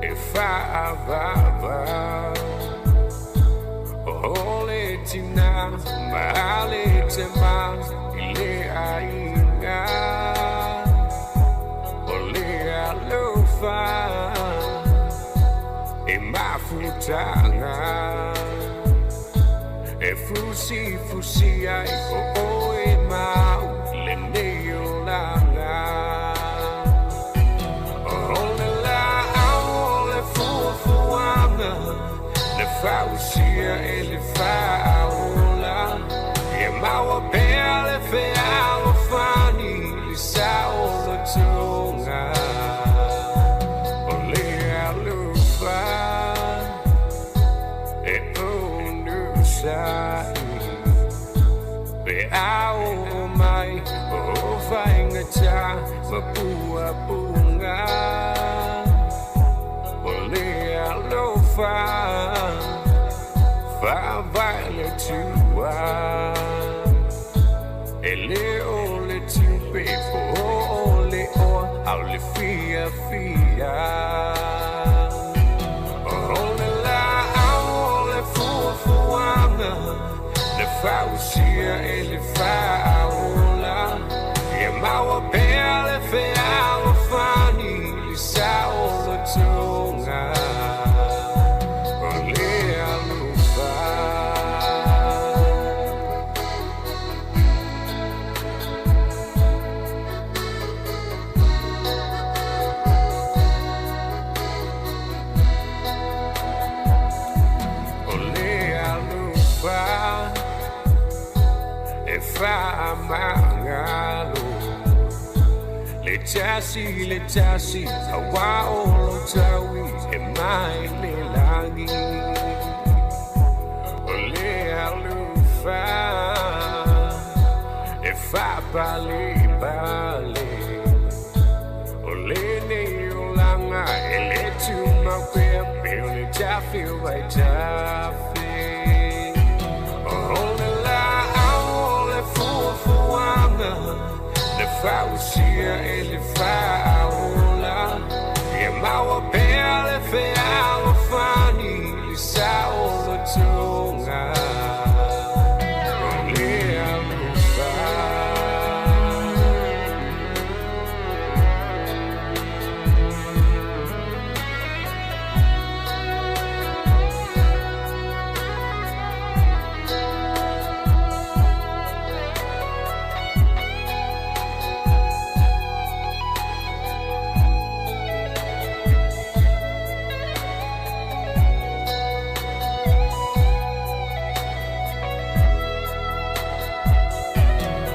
e faavava O le tina ma le tema i le aiga O le alofa e mafutaga E fusifusi ai o oe ma au lenei olaga O le laau o le fuafuaga Na fausia e le faaola Ia maua pea le fealofani Le saolotoga O le alofa. taʻi Pe a oo mai o faigata ma puapuga O le alofa faavae le Atua E lē o le tupe po o le oa a o le fiafia O le laau o le fuafuaga Na fausia e le Faaola Ia maua pea le fealofani I le saolotoga O le alofa. O le alofa e faamagalo Le tasi le tasi auā o lou taui e mai le lagi O le alofa e faapalepale O lenei olaga e lē tumau pea pe o le tafe o vaitafe O le laau o le fuafuaga Na fausia e le Faaola Ia maua pea le fealofani I le saolotoga O le alofa.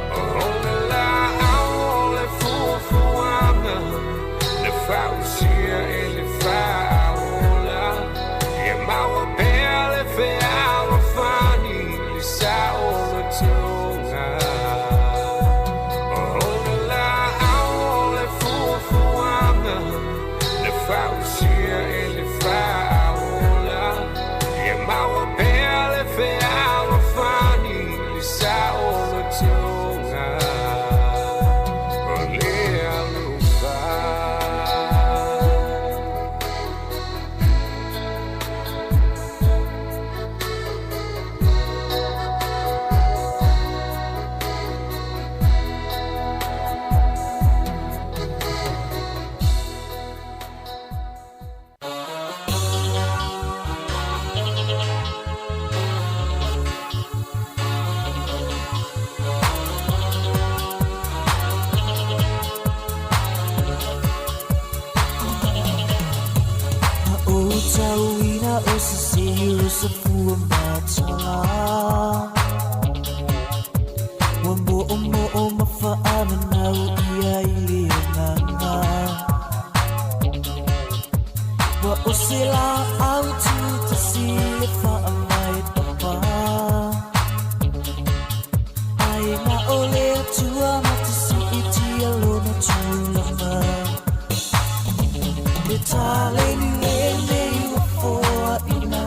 O le laau o le fuafuaga Na fausia e le Faaola Ia maua pea le fealofani I le saolotoga O le laau o le fuafuaga Na fausia e le Faaola Ia maua pea le fealofani I le saolotoga O le alofa. Na ou tauina o se siu sa fua matala Ua mo'omo'o ma fa'amanau ia i le agaga Ua o se lā'au tutasi e fa'amae papa Ae na o le Atua na te si'itia lona tulaga E taleni lenei ua foaʻina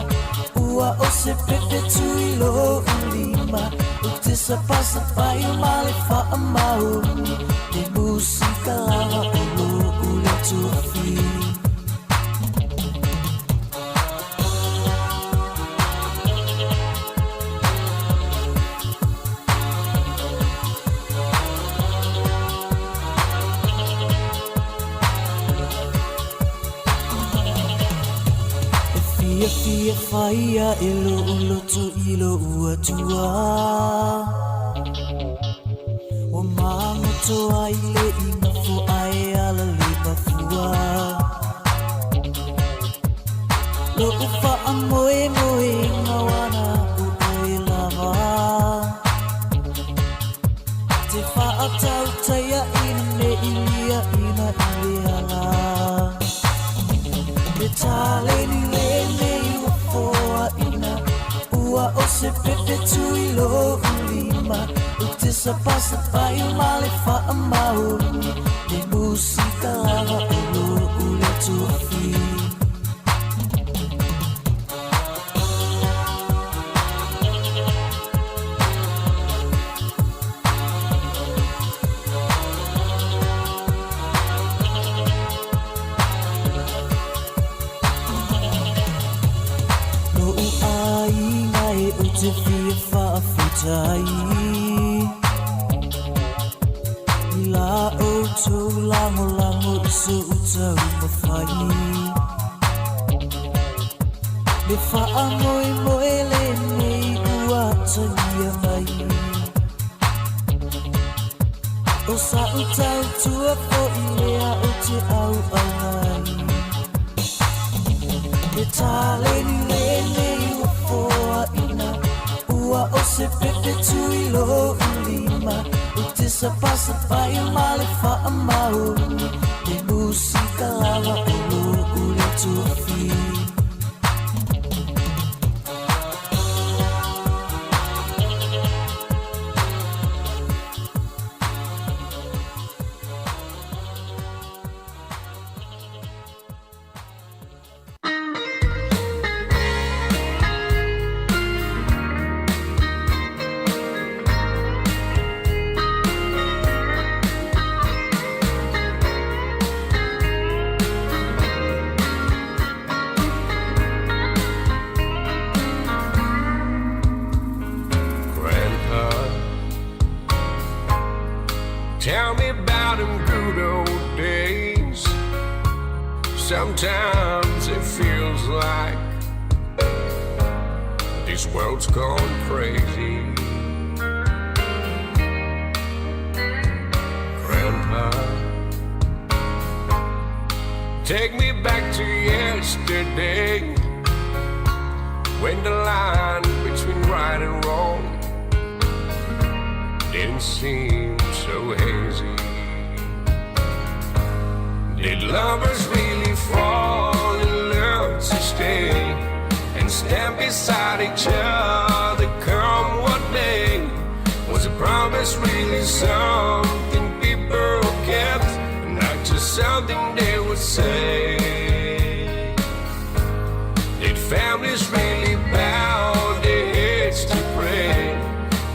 Ua o se pepe tui lo'u lima Ou te sapasapai ma le faamaoni Le musika lava o lo'u leo tofi. E fiafia faia e lo'u loto i lo'u Atua Ua magoto ai le igafo ae ala le mafua Lo'u fa'amoemoega ua na o oe lava Te fa'atautaiaʻina nei liaʻina i le ala Le taleni lenei ua foaʻina Ua o se pepe tui lo'u lima, Ou te sapasapai ma le faamaoni, Le musika lava o lo'u lea tuafia. Lo'u aiga e ou te fia faafetai, I la outou lagolago i so'u taumafai, Le faamoemoe lenei ua tagia mai, O sa'u tautua fo'i lea ou te auauna ai. Le taleni lenei ua foaina, Ua o se pepe tui lo'u lima, Ou te sapasapai ma le faamaoni, Le musika lava o lo'u lea tuafia. Grandpa, tell me about them good old days. Sometimes it feels like this world's gone crazy. Grandpa, take me back to yesterday, when the line between right and wrong didn't seem so hazy. Did lovers really fall in love to stay and stand beside each other come what may? Was a promise really something people kept, not just something they would say? Did families really bow their heads to pray?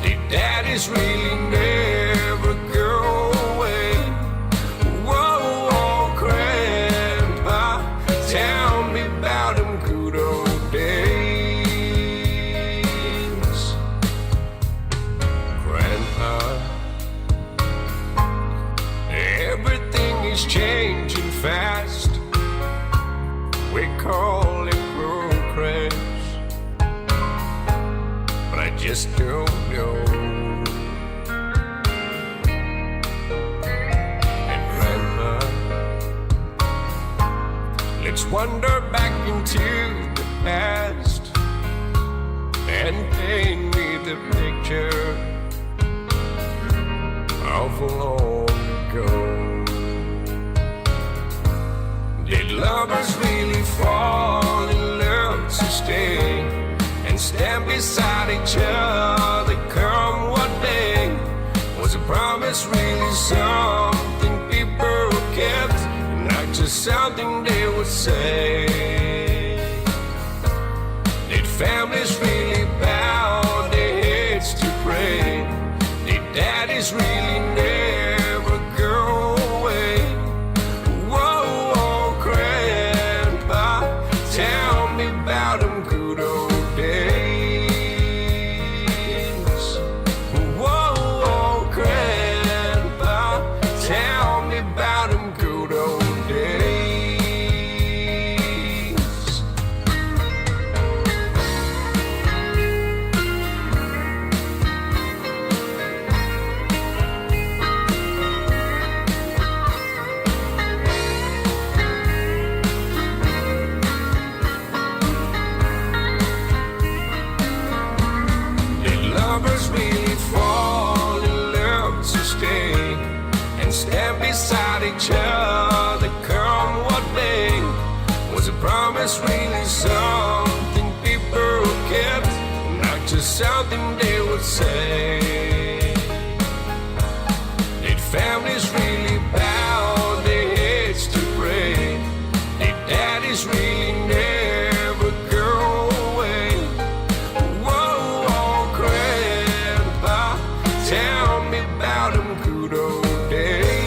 Did daddies really never go away? Whoa, whoa, Grandpa, tell me about them good old days. Grandpa, everything is changing fast. We call it progress, but I just don't know. And Grandpa, let's wander back into the past and paint me the picture of long ago. Did lovers really fall in love to stay and stand beside each other come what may? Was a promise really something people kept, not just something they would say? Did families really bow their heads to pray? Did daddies really never go away? Whoa, whoa, Grandpa, tell me about them good old days. Whoa, whoa, Grandpa, tell me about them good old days. Did lovers really fall in love to stay and stand beside each other come what may? Was a promise really something people kept, not just something they would say? Did families really bow their heads to pray? Did daddies really never go away? Whoa, oh, Grandpa, tell me about them good old days.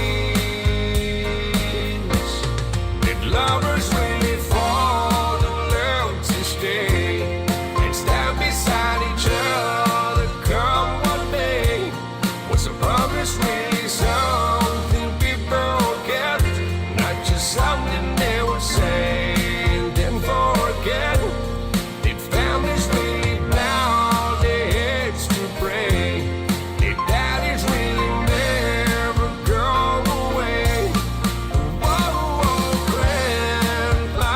Did lovers really fall in love to stay and stand beside each other come what may? Was a promise really something people kept, not just something they would say and then forget? Did families really bow their heads to pray? Did daddies really never go away? Whoa, oh, Grandpa,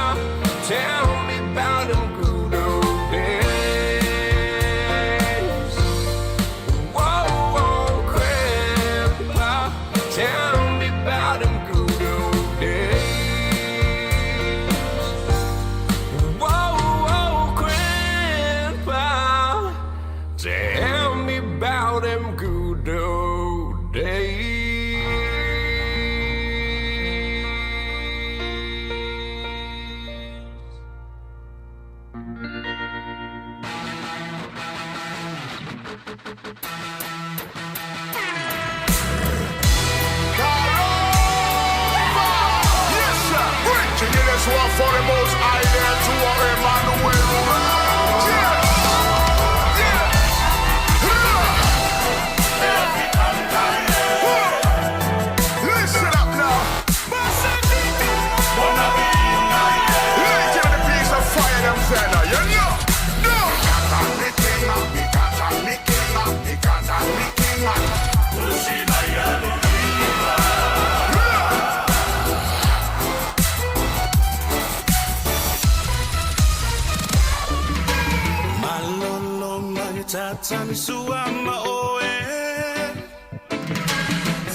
tell me about them good old days. Whoa, oh, Grandpa, tell me about them good old days. Whoa, oh, Grandpa, tell me about them good old days. Yes, sir. Preaching it is one for the most high there to our Emmanuel. Yeah. Yeah. Listen up now. Light in the piece of fire, them say now, you know. No. Malolo magatata sua maoe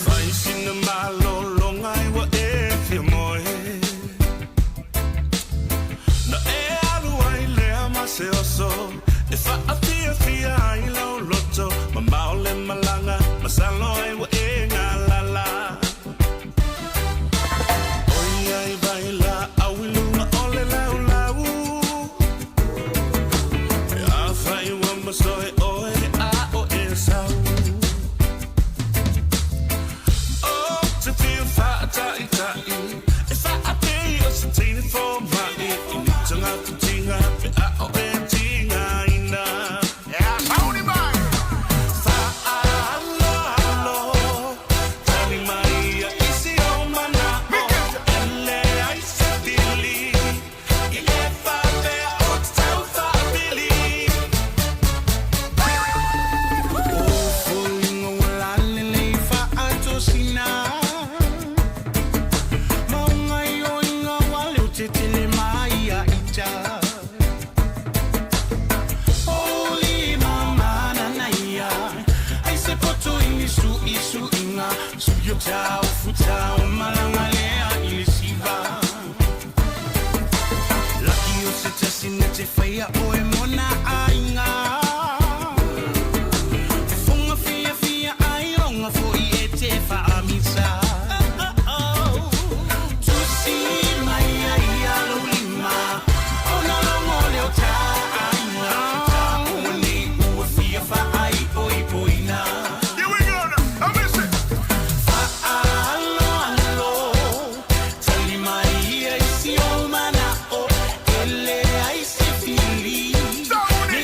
Faisina malolo ngai wa e fia moe Na e alu ai lea ma se oso E whaafia fia ai lau loto Ma maole malanga masalo ai wa e ngā lala Oi ai vai la awilunga ole lau lau E a whai wa masoe oe a o e sau O te pia whaatai tai E whaapei o se teine fō mai I ni tanga tu tinga pe a o e tinga ina Yeah, sauni mai. Whaalo alo Tani mai a isi o mana o Ele ai se pili I e whapea o te tau whaapili Oe mona ainga Funga fia fia ai longa foi e te whaamisa Tusi mai ai a lima Ona longo leo ta ainga Ta uni ua fia whaai oi poina Here we go now. I miss it. Whaalo alo Tali mai ai si o mana o Ele ai se fili Sauni.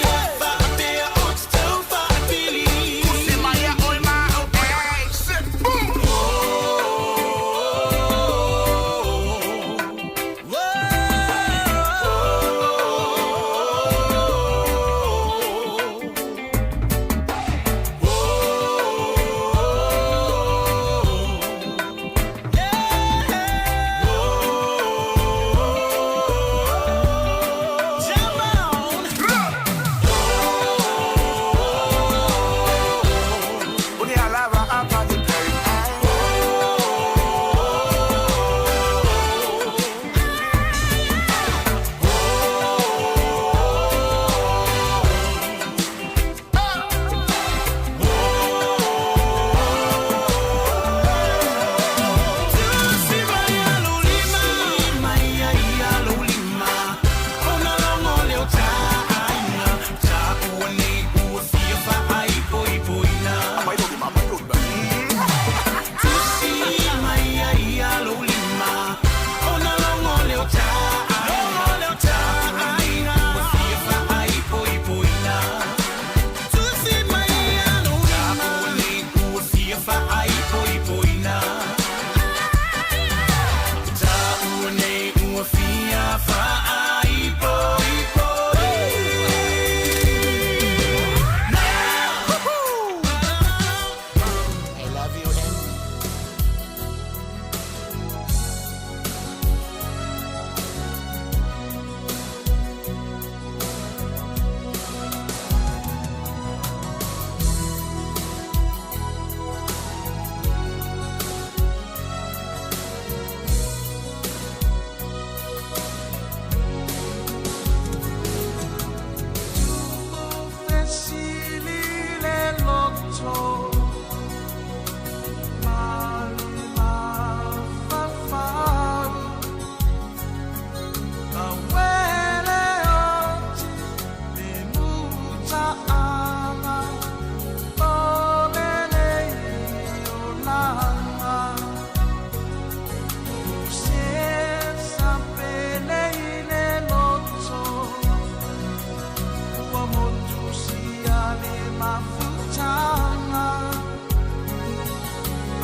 mafutaga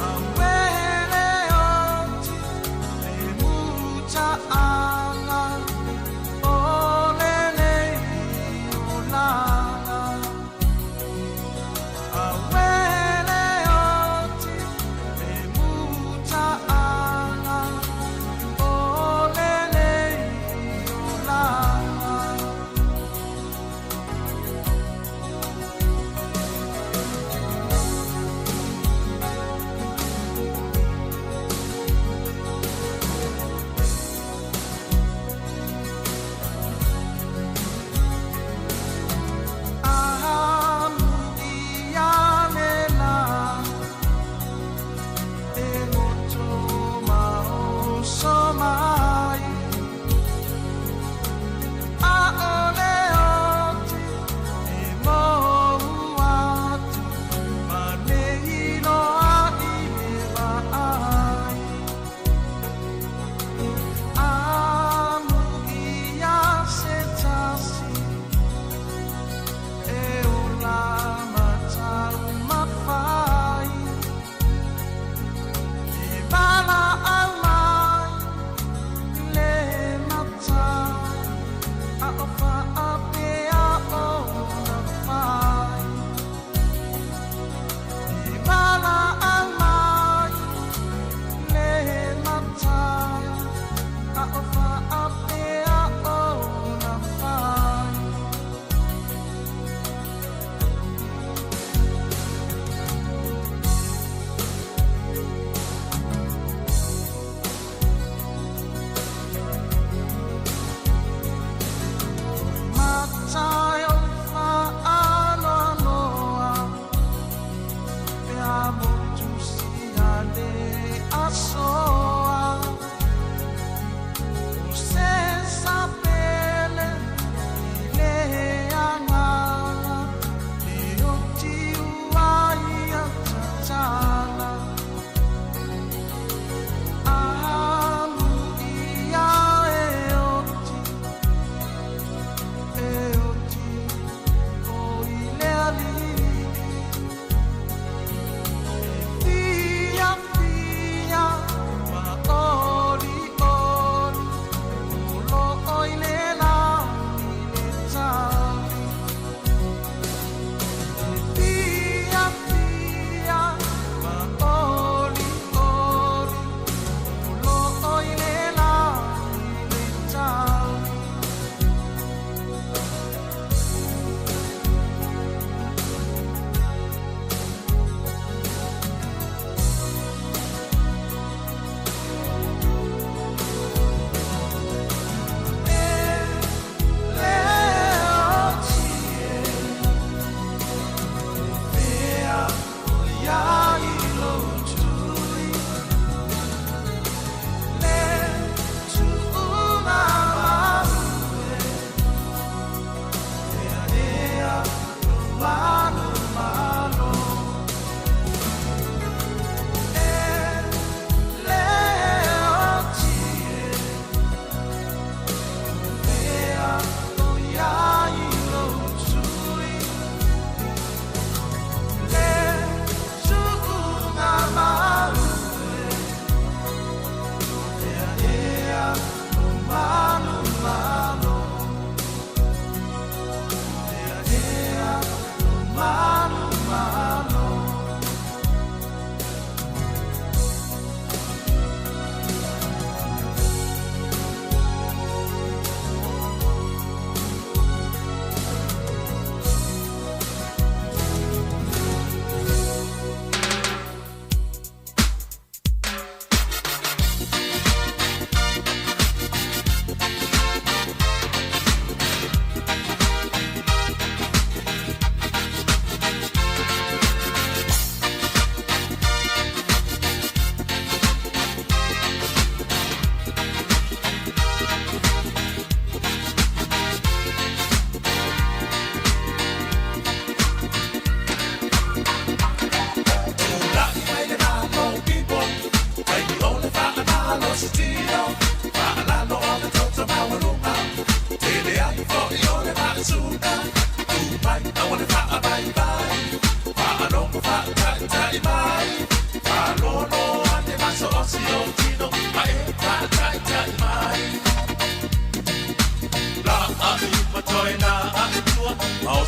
Auele oti le muta'aga O lenei olaga Auele oti le muta'aga O lenei olaga.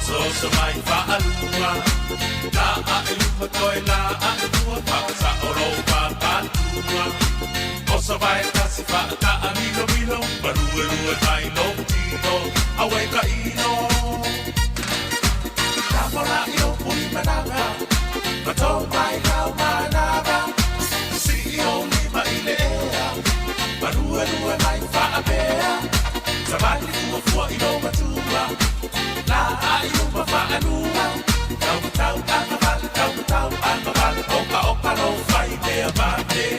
Osooso mai faalua, La a e luma toe la a e tua, Faasao lou papatua. Oso vae tasi faataa milomilo, Maluelue mai lou tino, Auē taʻilo. Tafola i lou pui manava, Ma tou mai lau manava, Sii ou lima i le ea, Maluelue mai faapea, Savali fuafua i lou matua, La a i luma faalua, Taumatau agavale, taumatau agavale, Okaoka lou fai mea vave.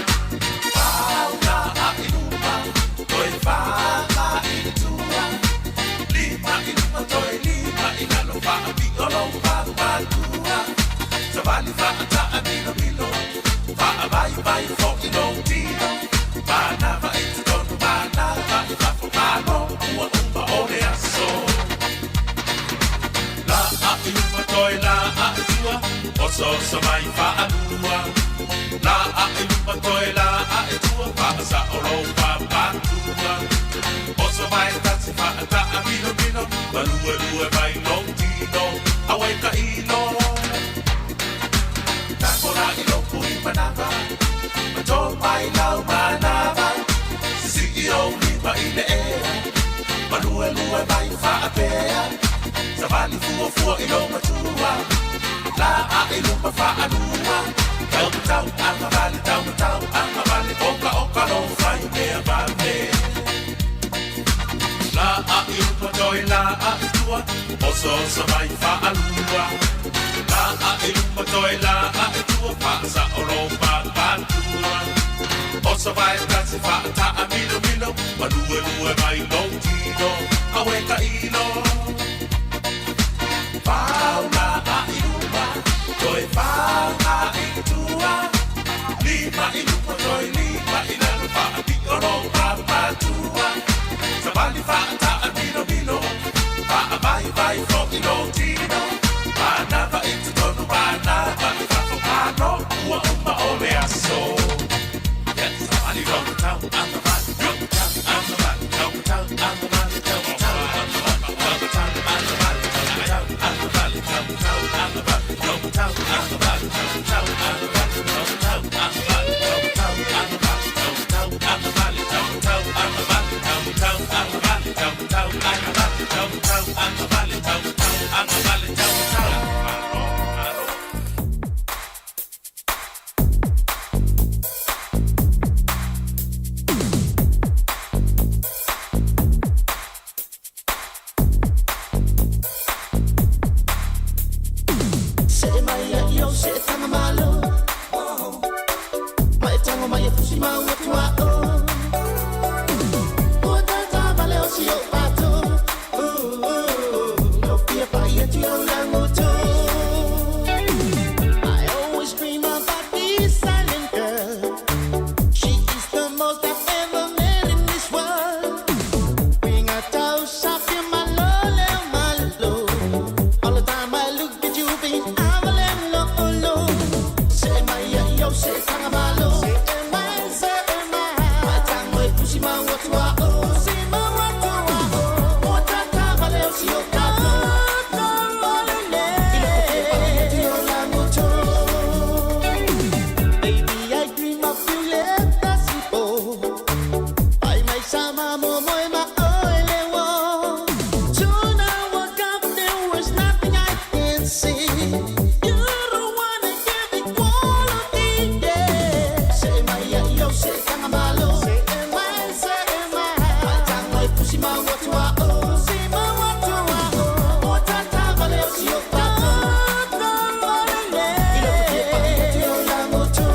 Fau la a i luma, toe fā i le tua, Lima i luma toe lima i lalo, Faapio lou papatua. Savali faataa milomilo, Faavaivai foʻi lou tino, Manava i totonu, manava i fafo, Malo ua uma o le aso. La a i luma toe la a i tua, Osooso mai faalua. La a i luma toe la a i tua, Faasao lou papatua. Oso vae tasi faataa milomilo, Maluelue mai lou tino, Auē taʻilo. Takola i lou pui manava, Ma tō mai lau manava, Sisii ou lima i le ea, Maluelue mai faapea, Savali fuafua i lou matua, La a i luma faalua, Taumatau agavale, taumatau agavale, Okaoka lou fai mea vave. La a i luma toe la a i tua, Osooso mai faalua. La a i luma toe la a i tua, Faasao lou papatua. Oso vae tasi faataa milomilo, Maluelue mai lou tino, Auē taʻilo. Fau la a i luma, toe fā i tua, Lima i luma toe lima i lalo, Faapio lou papatua. Savali faataa milomilo, Faavaivai foʻi lou tino, Manava i totonu, manava i fafo, Malo ua uma o le aso. Yes, savali taumatau agavale, taumatau agavale, taumatau agavale, taumatau agavale, taumatau agavale, taumatau agavale, taumatau agavale, taumatau agavale, taumatau agavale, taumatau agavale, taumatau agavale, taumatau agavale, taumatau agavale, taumatau agavale, taumatau agavale, taumatau agavale, taumatau. Seʻe mai ia i ou seʻe taga malo, Ma e tago mai e fusi mau atu a o. Ua tātā vale o si ou pato, Lo fia pai atu i au lagoto. I always dream about this silent girl. She is the most I've ever met in this world. Bring a toast up in my low, my low. All the time I look at you, babe, I'm a little low. Say my yo, say tangamalo. Say my, say my. My tango e pusi ma watua o. Si ma watua o. O tata vale o si o kato. Baby, I dream of you, let us go. Pai mai sama mo mo ma oele wo. Soon I woke up, there was nothing I can see. You're the one that gave me quality, yeah. Say my yo, say tangamalo. Say my, say my. My tango e pusi ma watua o. Si ma watua o. O tata vale o si o pato. I lo fia pai atu i au lagoto.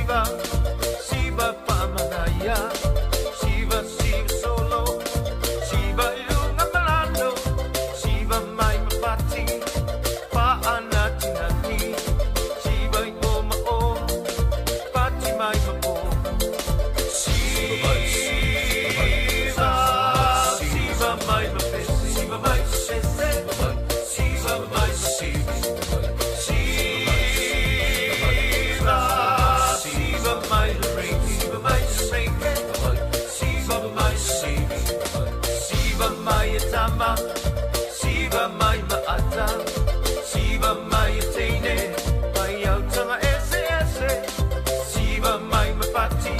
Siva, Siva Pamanaya, Siva Siva Solo, Siva Ilunga Malano, Siva Mai Mapati, Paanati Nati, Siva Oma O, Pati Mai Mapo. Siva, Siva Mai Mapese, Siva Mai Mapese, Siva Mai Siva. Siva, Siva mai ring, Siva mai ring, Siva mai Siva, Siva mai tama, Siva mai maata, Siva mai teine, mai autanga ese ese, Siva mai mapati,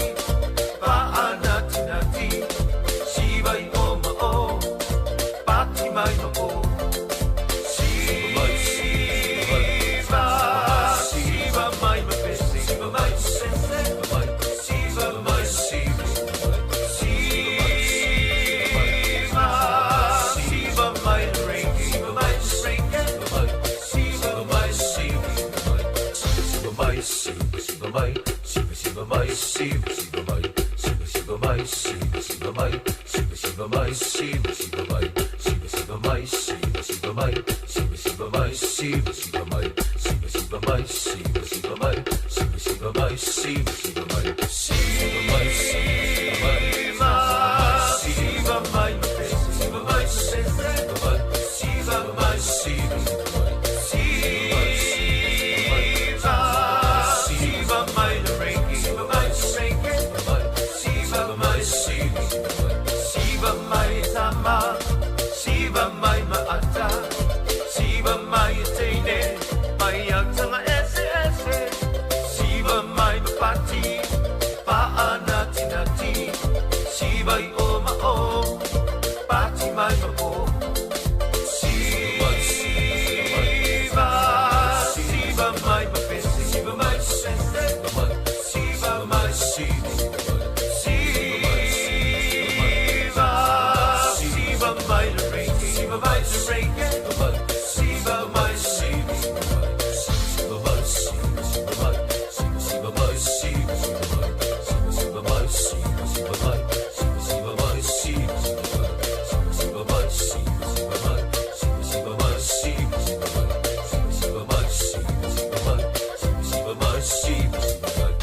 paanati nati, Siva i oma o, pati mai ma o. Siva, Siva mai mapese, Siva mai mapese, Siva mai Siva, Siva, Siva mai ring, Siva mai ring, Siva mai Siva, Siva mai Siva, Siva mai Siva, Siva mai Siva, Siva mai Siva, Siva mai Siva, Siva mai Siva, Siva mai Siva, Siva mai Siva, Siva mai Siva, Siva mai Siva, Siva mai Siva, Siva mai Siva, Siva mai Siva, Siva mai Siva, Siva mai Siva, Siva mai Siva mai Siva Siva mai Siva mai Siva mai Siva Siva Siva mai ring Siva mai ring Siva mai Siva Siva mai tama Siva mai maata Siva mai teine mai autanga ese ese Siva mai mapati paanati nati Siva i oma o pati mai mapo Siva Siva mai mapese Siva mai mapese Siva mai Siva Siva Siva mai ring Siva mai ring Siva mai Siva Siva mai Siva Siva mai Siva mai Siva Siva mai Siva Siva mai Siva mai Siva Siva mai Siva Siva mai Siva mai Siva Siva mai Siva mai Siva Siva mai Siva mai Siva Siva mai.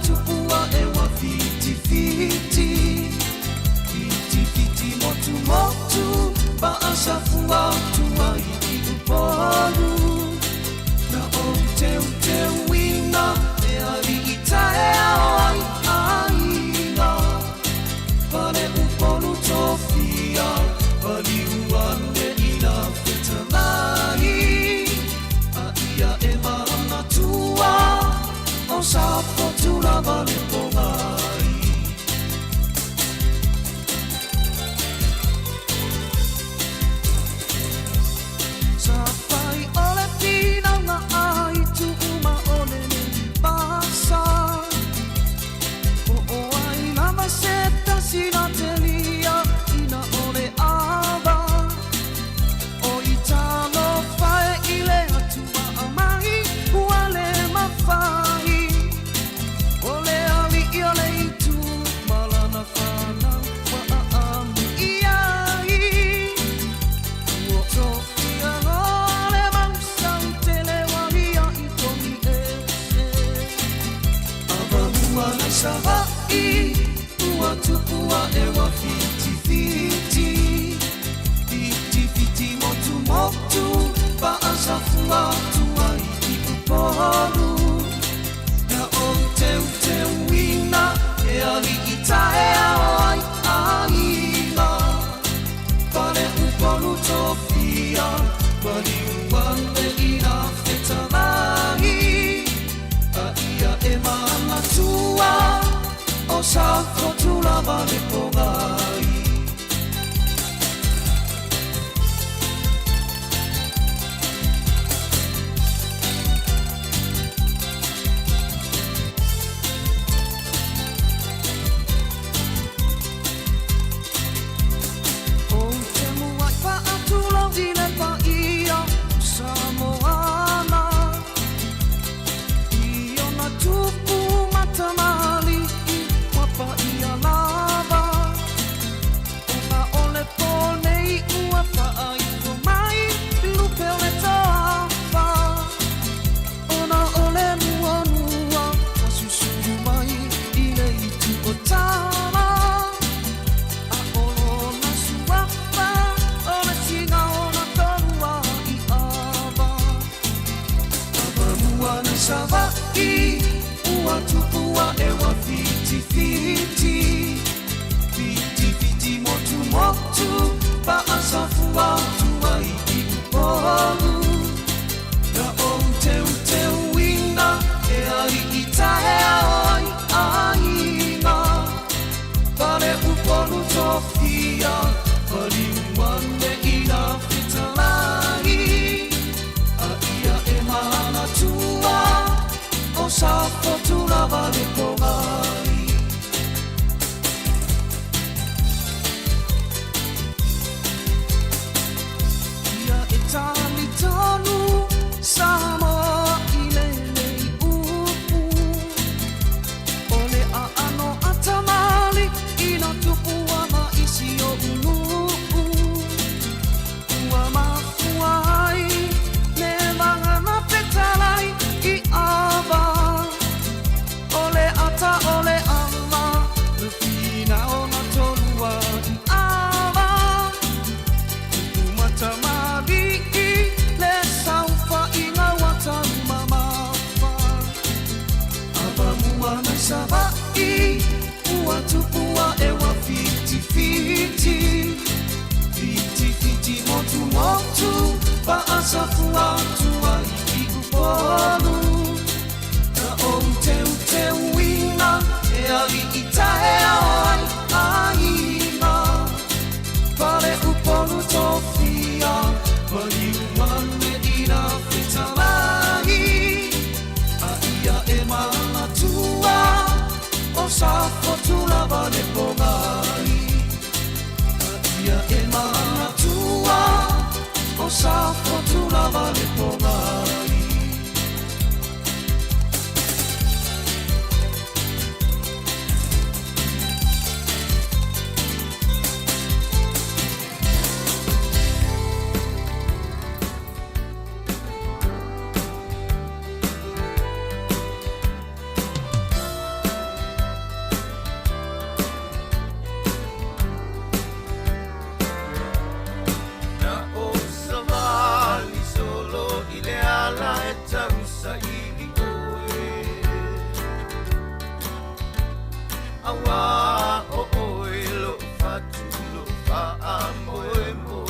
tupu a'e ua fitifiti Fitifiti motumotu Pa'asafua atu ai i Upolu Na ou teuteuina E ali'i taeao ai aiga Pale Upolu tofia Paliu ane i na fetalai A ia e manatua O Safotu lava le pogai Sa fai o le finauga ai tuuma o le pasa Po o ai lava se tasi na telia ina o le ava O i talofa e i le Atua mai ua le mafai O le ali'i o le itu ma lana fanau ua aami i ai Ua tofia loa le mausau tele ua lia'i togi ese Avamua nai Sava'i ua tupu a'e ua fitifiti Fitifiti motumotu Pa'asafua atu ai i Upolu Na ou teuteuina e ali'i taeao ai aiga Pale Upolu tofia Maliu ane i na fetalai A ia e manatua O Safotu lava le pogai Ou te muai faatulou i le paia o Samoana I ona tupu ma tamalii ua paia lava Ona o le po nei ua faaifo mai lupe o le toafa Ona o le muamua ua susulu mai i le itu o Tama A o lona suafa o le tiga ona tolua i ava Avamua nai Sava'i ua tupu a'e ua fitifiti Fitifiti motumotu Pa'asafua atu ai i Upolu Na ou teuteuina e ali'i taeao ai aiga Pale Upolu tofia Paliu ane i na fetalai A ia e manatua O Safotu lava le pogai Ia e talitonu Samoa i lenei upu O le aano a tamalii na tupua ma isi o ulu'u Ua mafua ai le vagana fetalai i ava O le ata o le ala le finao na tolua i ava Tupu ma tamalii le saofaiga ua taumamafa Avamua nai Sava'i ua tupu a'e ua fitifiti Fitifiti motumotu Pa'asafua atu ai i Upolu Na ou teuteuina e ali'i taeao ai aiga Pale Upolu tofia Maliu ane i na fetalai A ia e manatua O Safotu lava le pogai A ia e manatua O Safotu lava le pogai Faamoemoe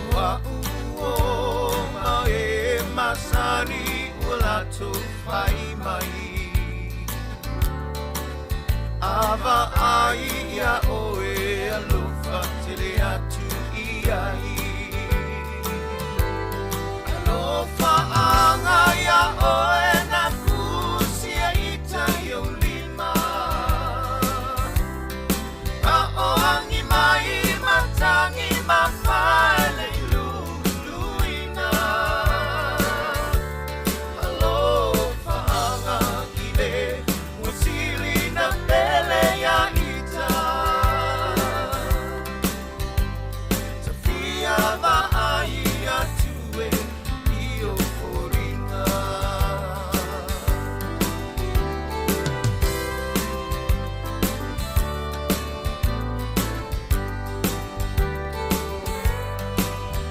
O a'u o ma e masani ua latou fai mai A vaai iā oe alofa tele atu i ai Alofaaga iā oe na fusia ita i ou lima A o agi mai matagi mafae le luluina Alofaaga i le ua sili na pele iā ita Tafia vaai atu e i o foliga.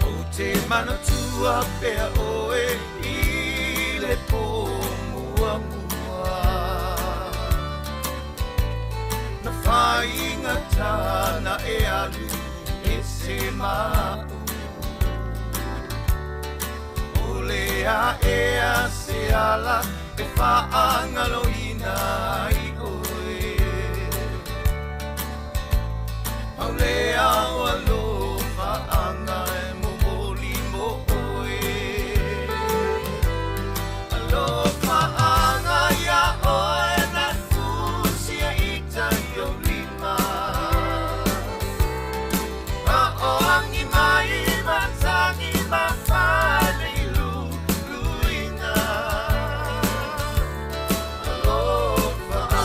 Ou te manatua pea oe i le pō muamua Na faigata na e alu ese ma'u O le a ea se ala e faagaloina ai oe Pau lea o alofaaga e momoli mo oe Alofaaga iā oe na fusia ita i ou lima A o agi mai matagi mafae le luluina Alofaaga.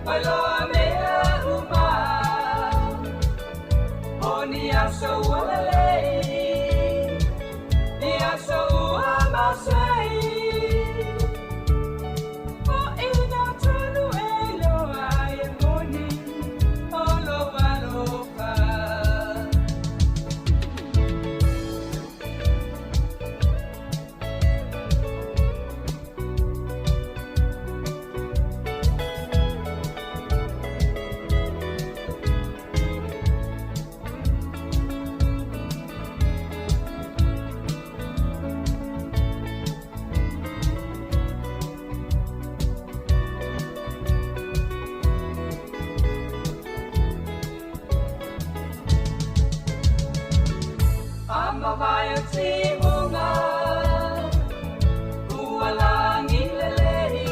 Wailoa mea uma O ni aso ua lelei Ni aso ua masei O ina tonu e loa e moni O lo alofa. Ama vai o tihunga Ua langi lelei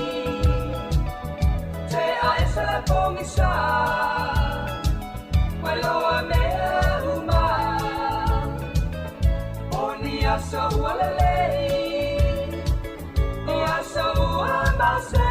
Te a esa la pongisa Wailoa mea uma O ni aso ua lelei Ni aso ua masei.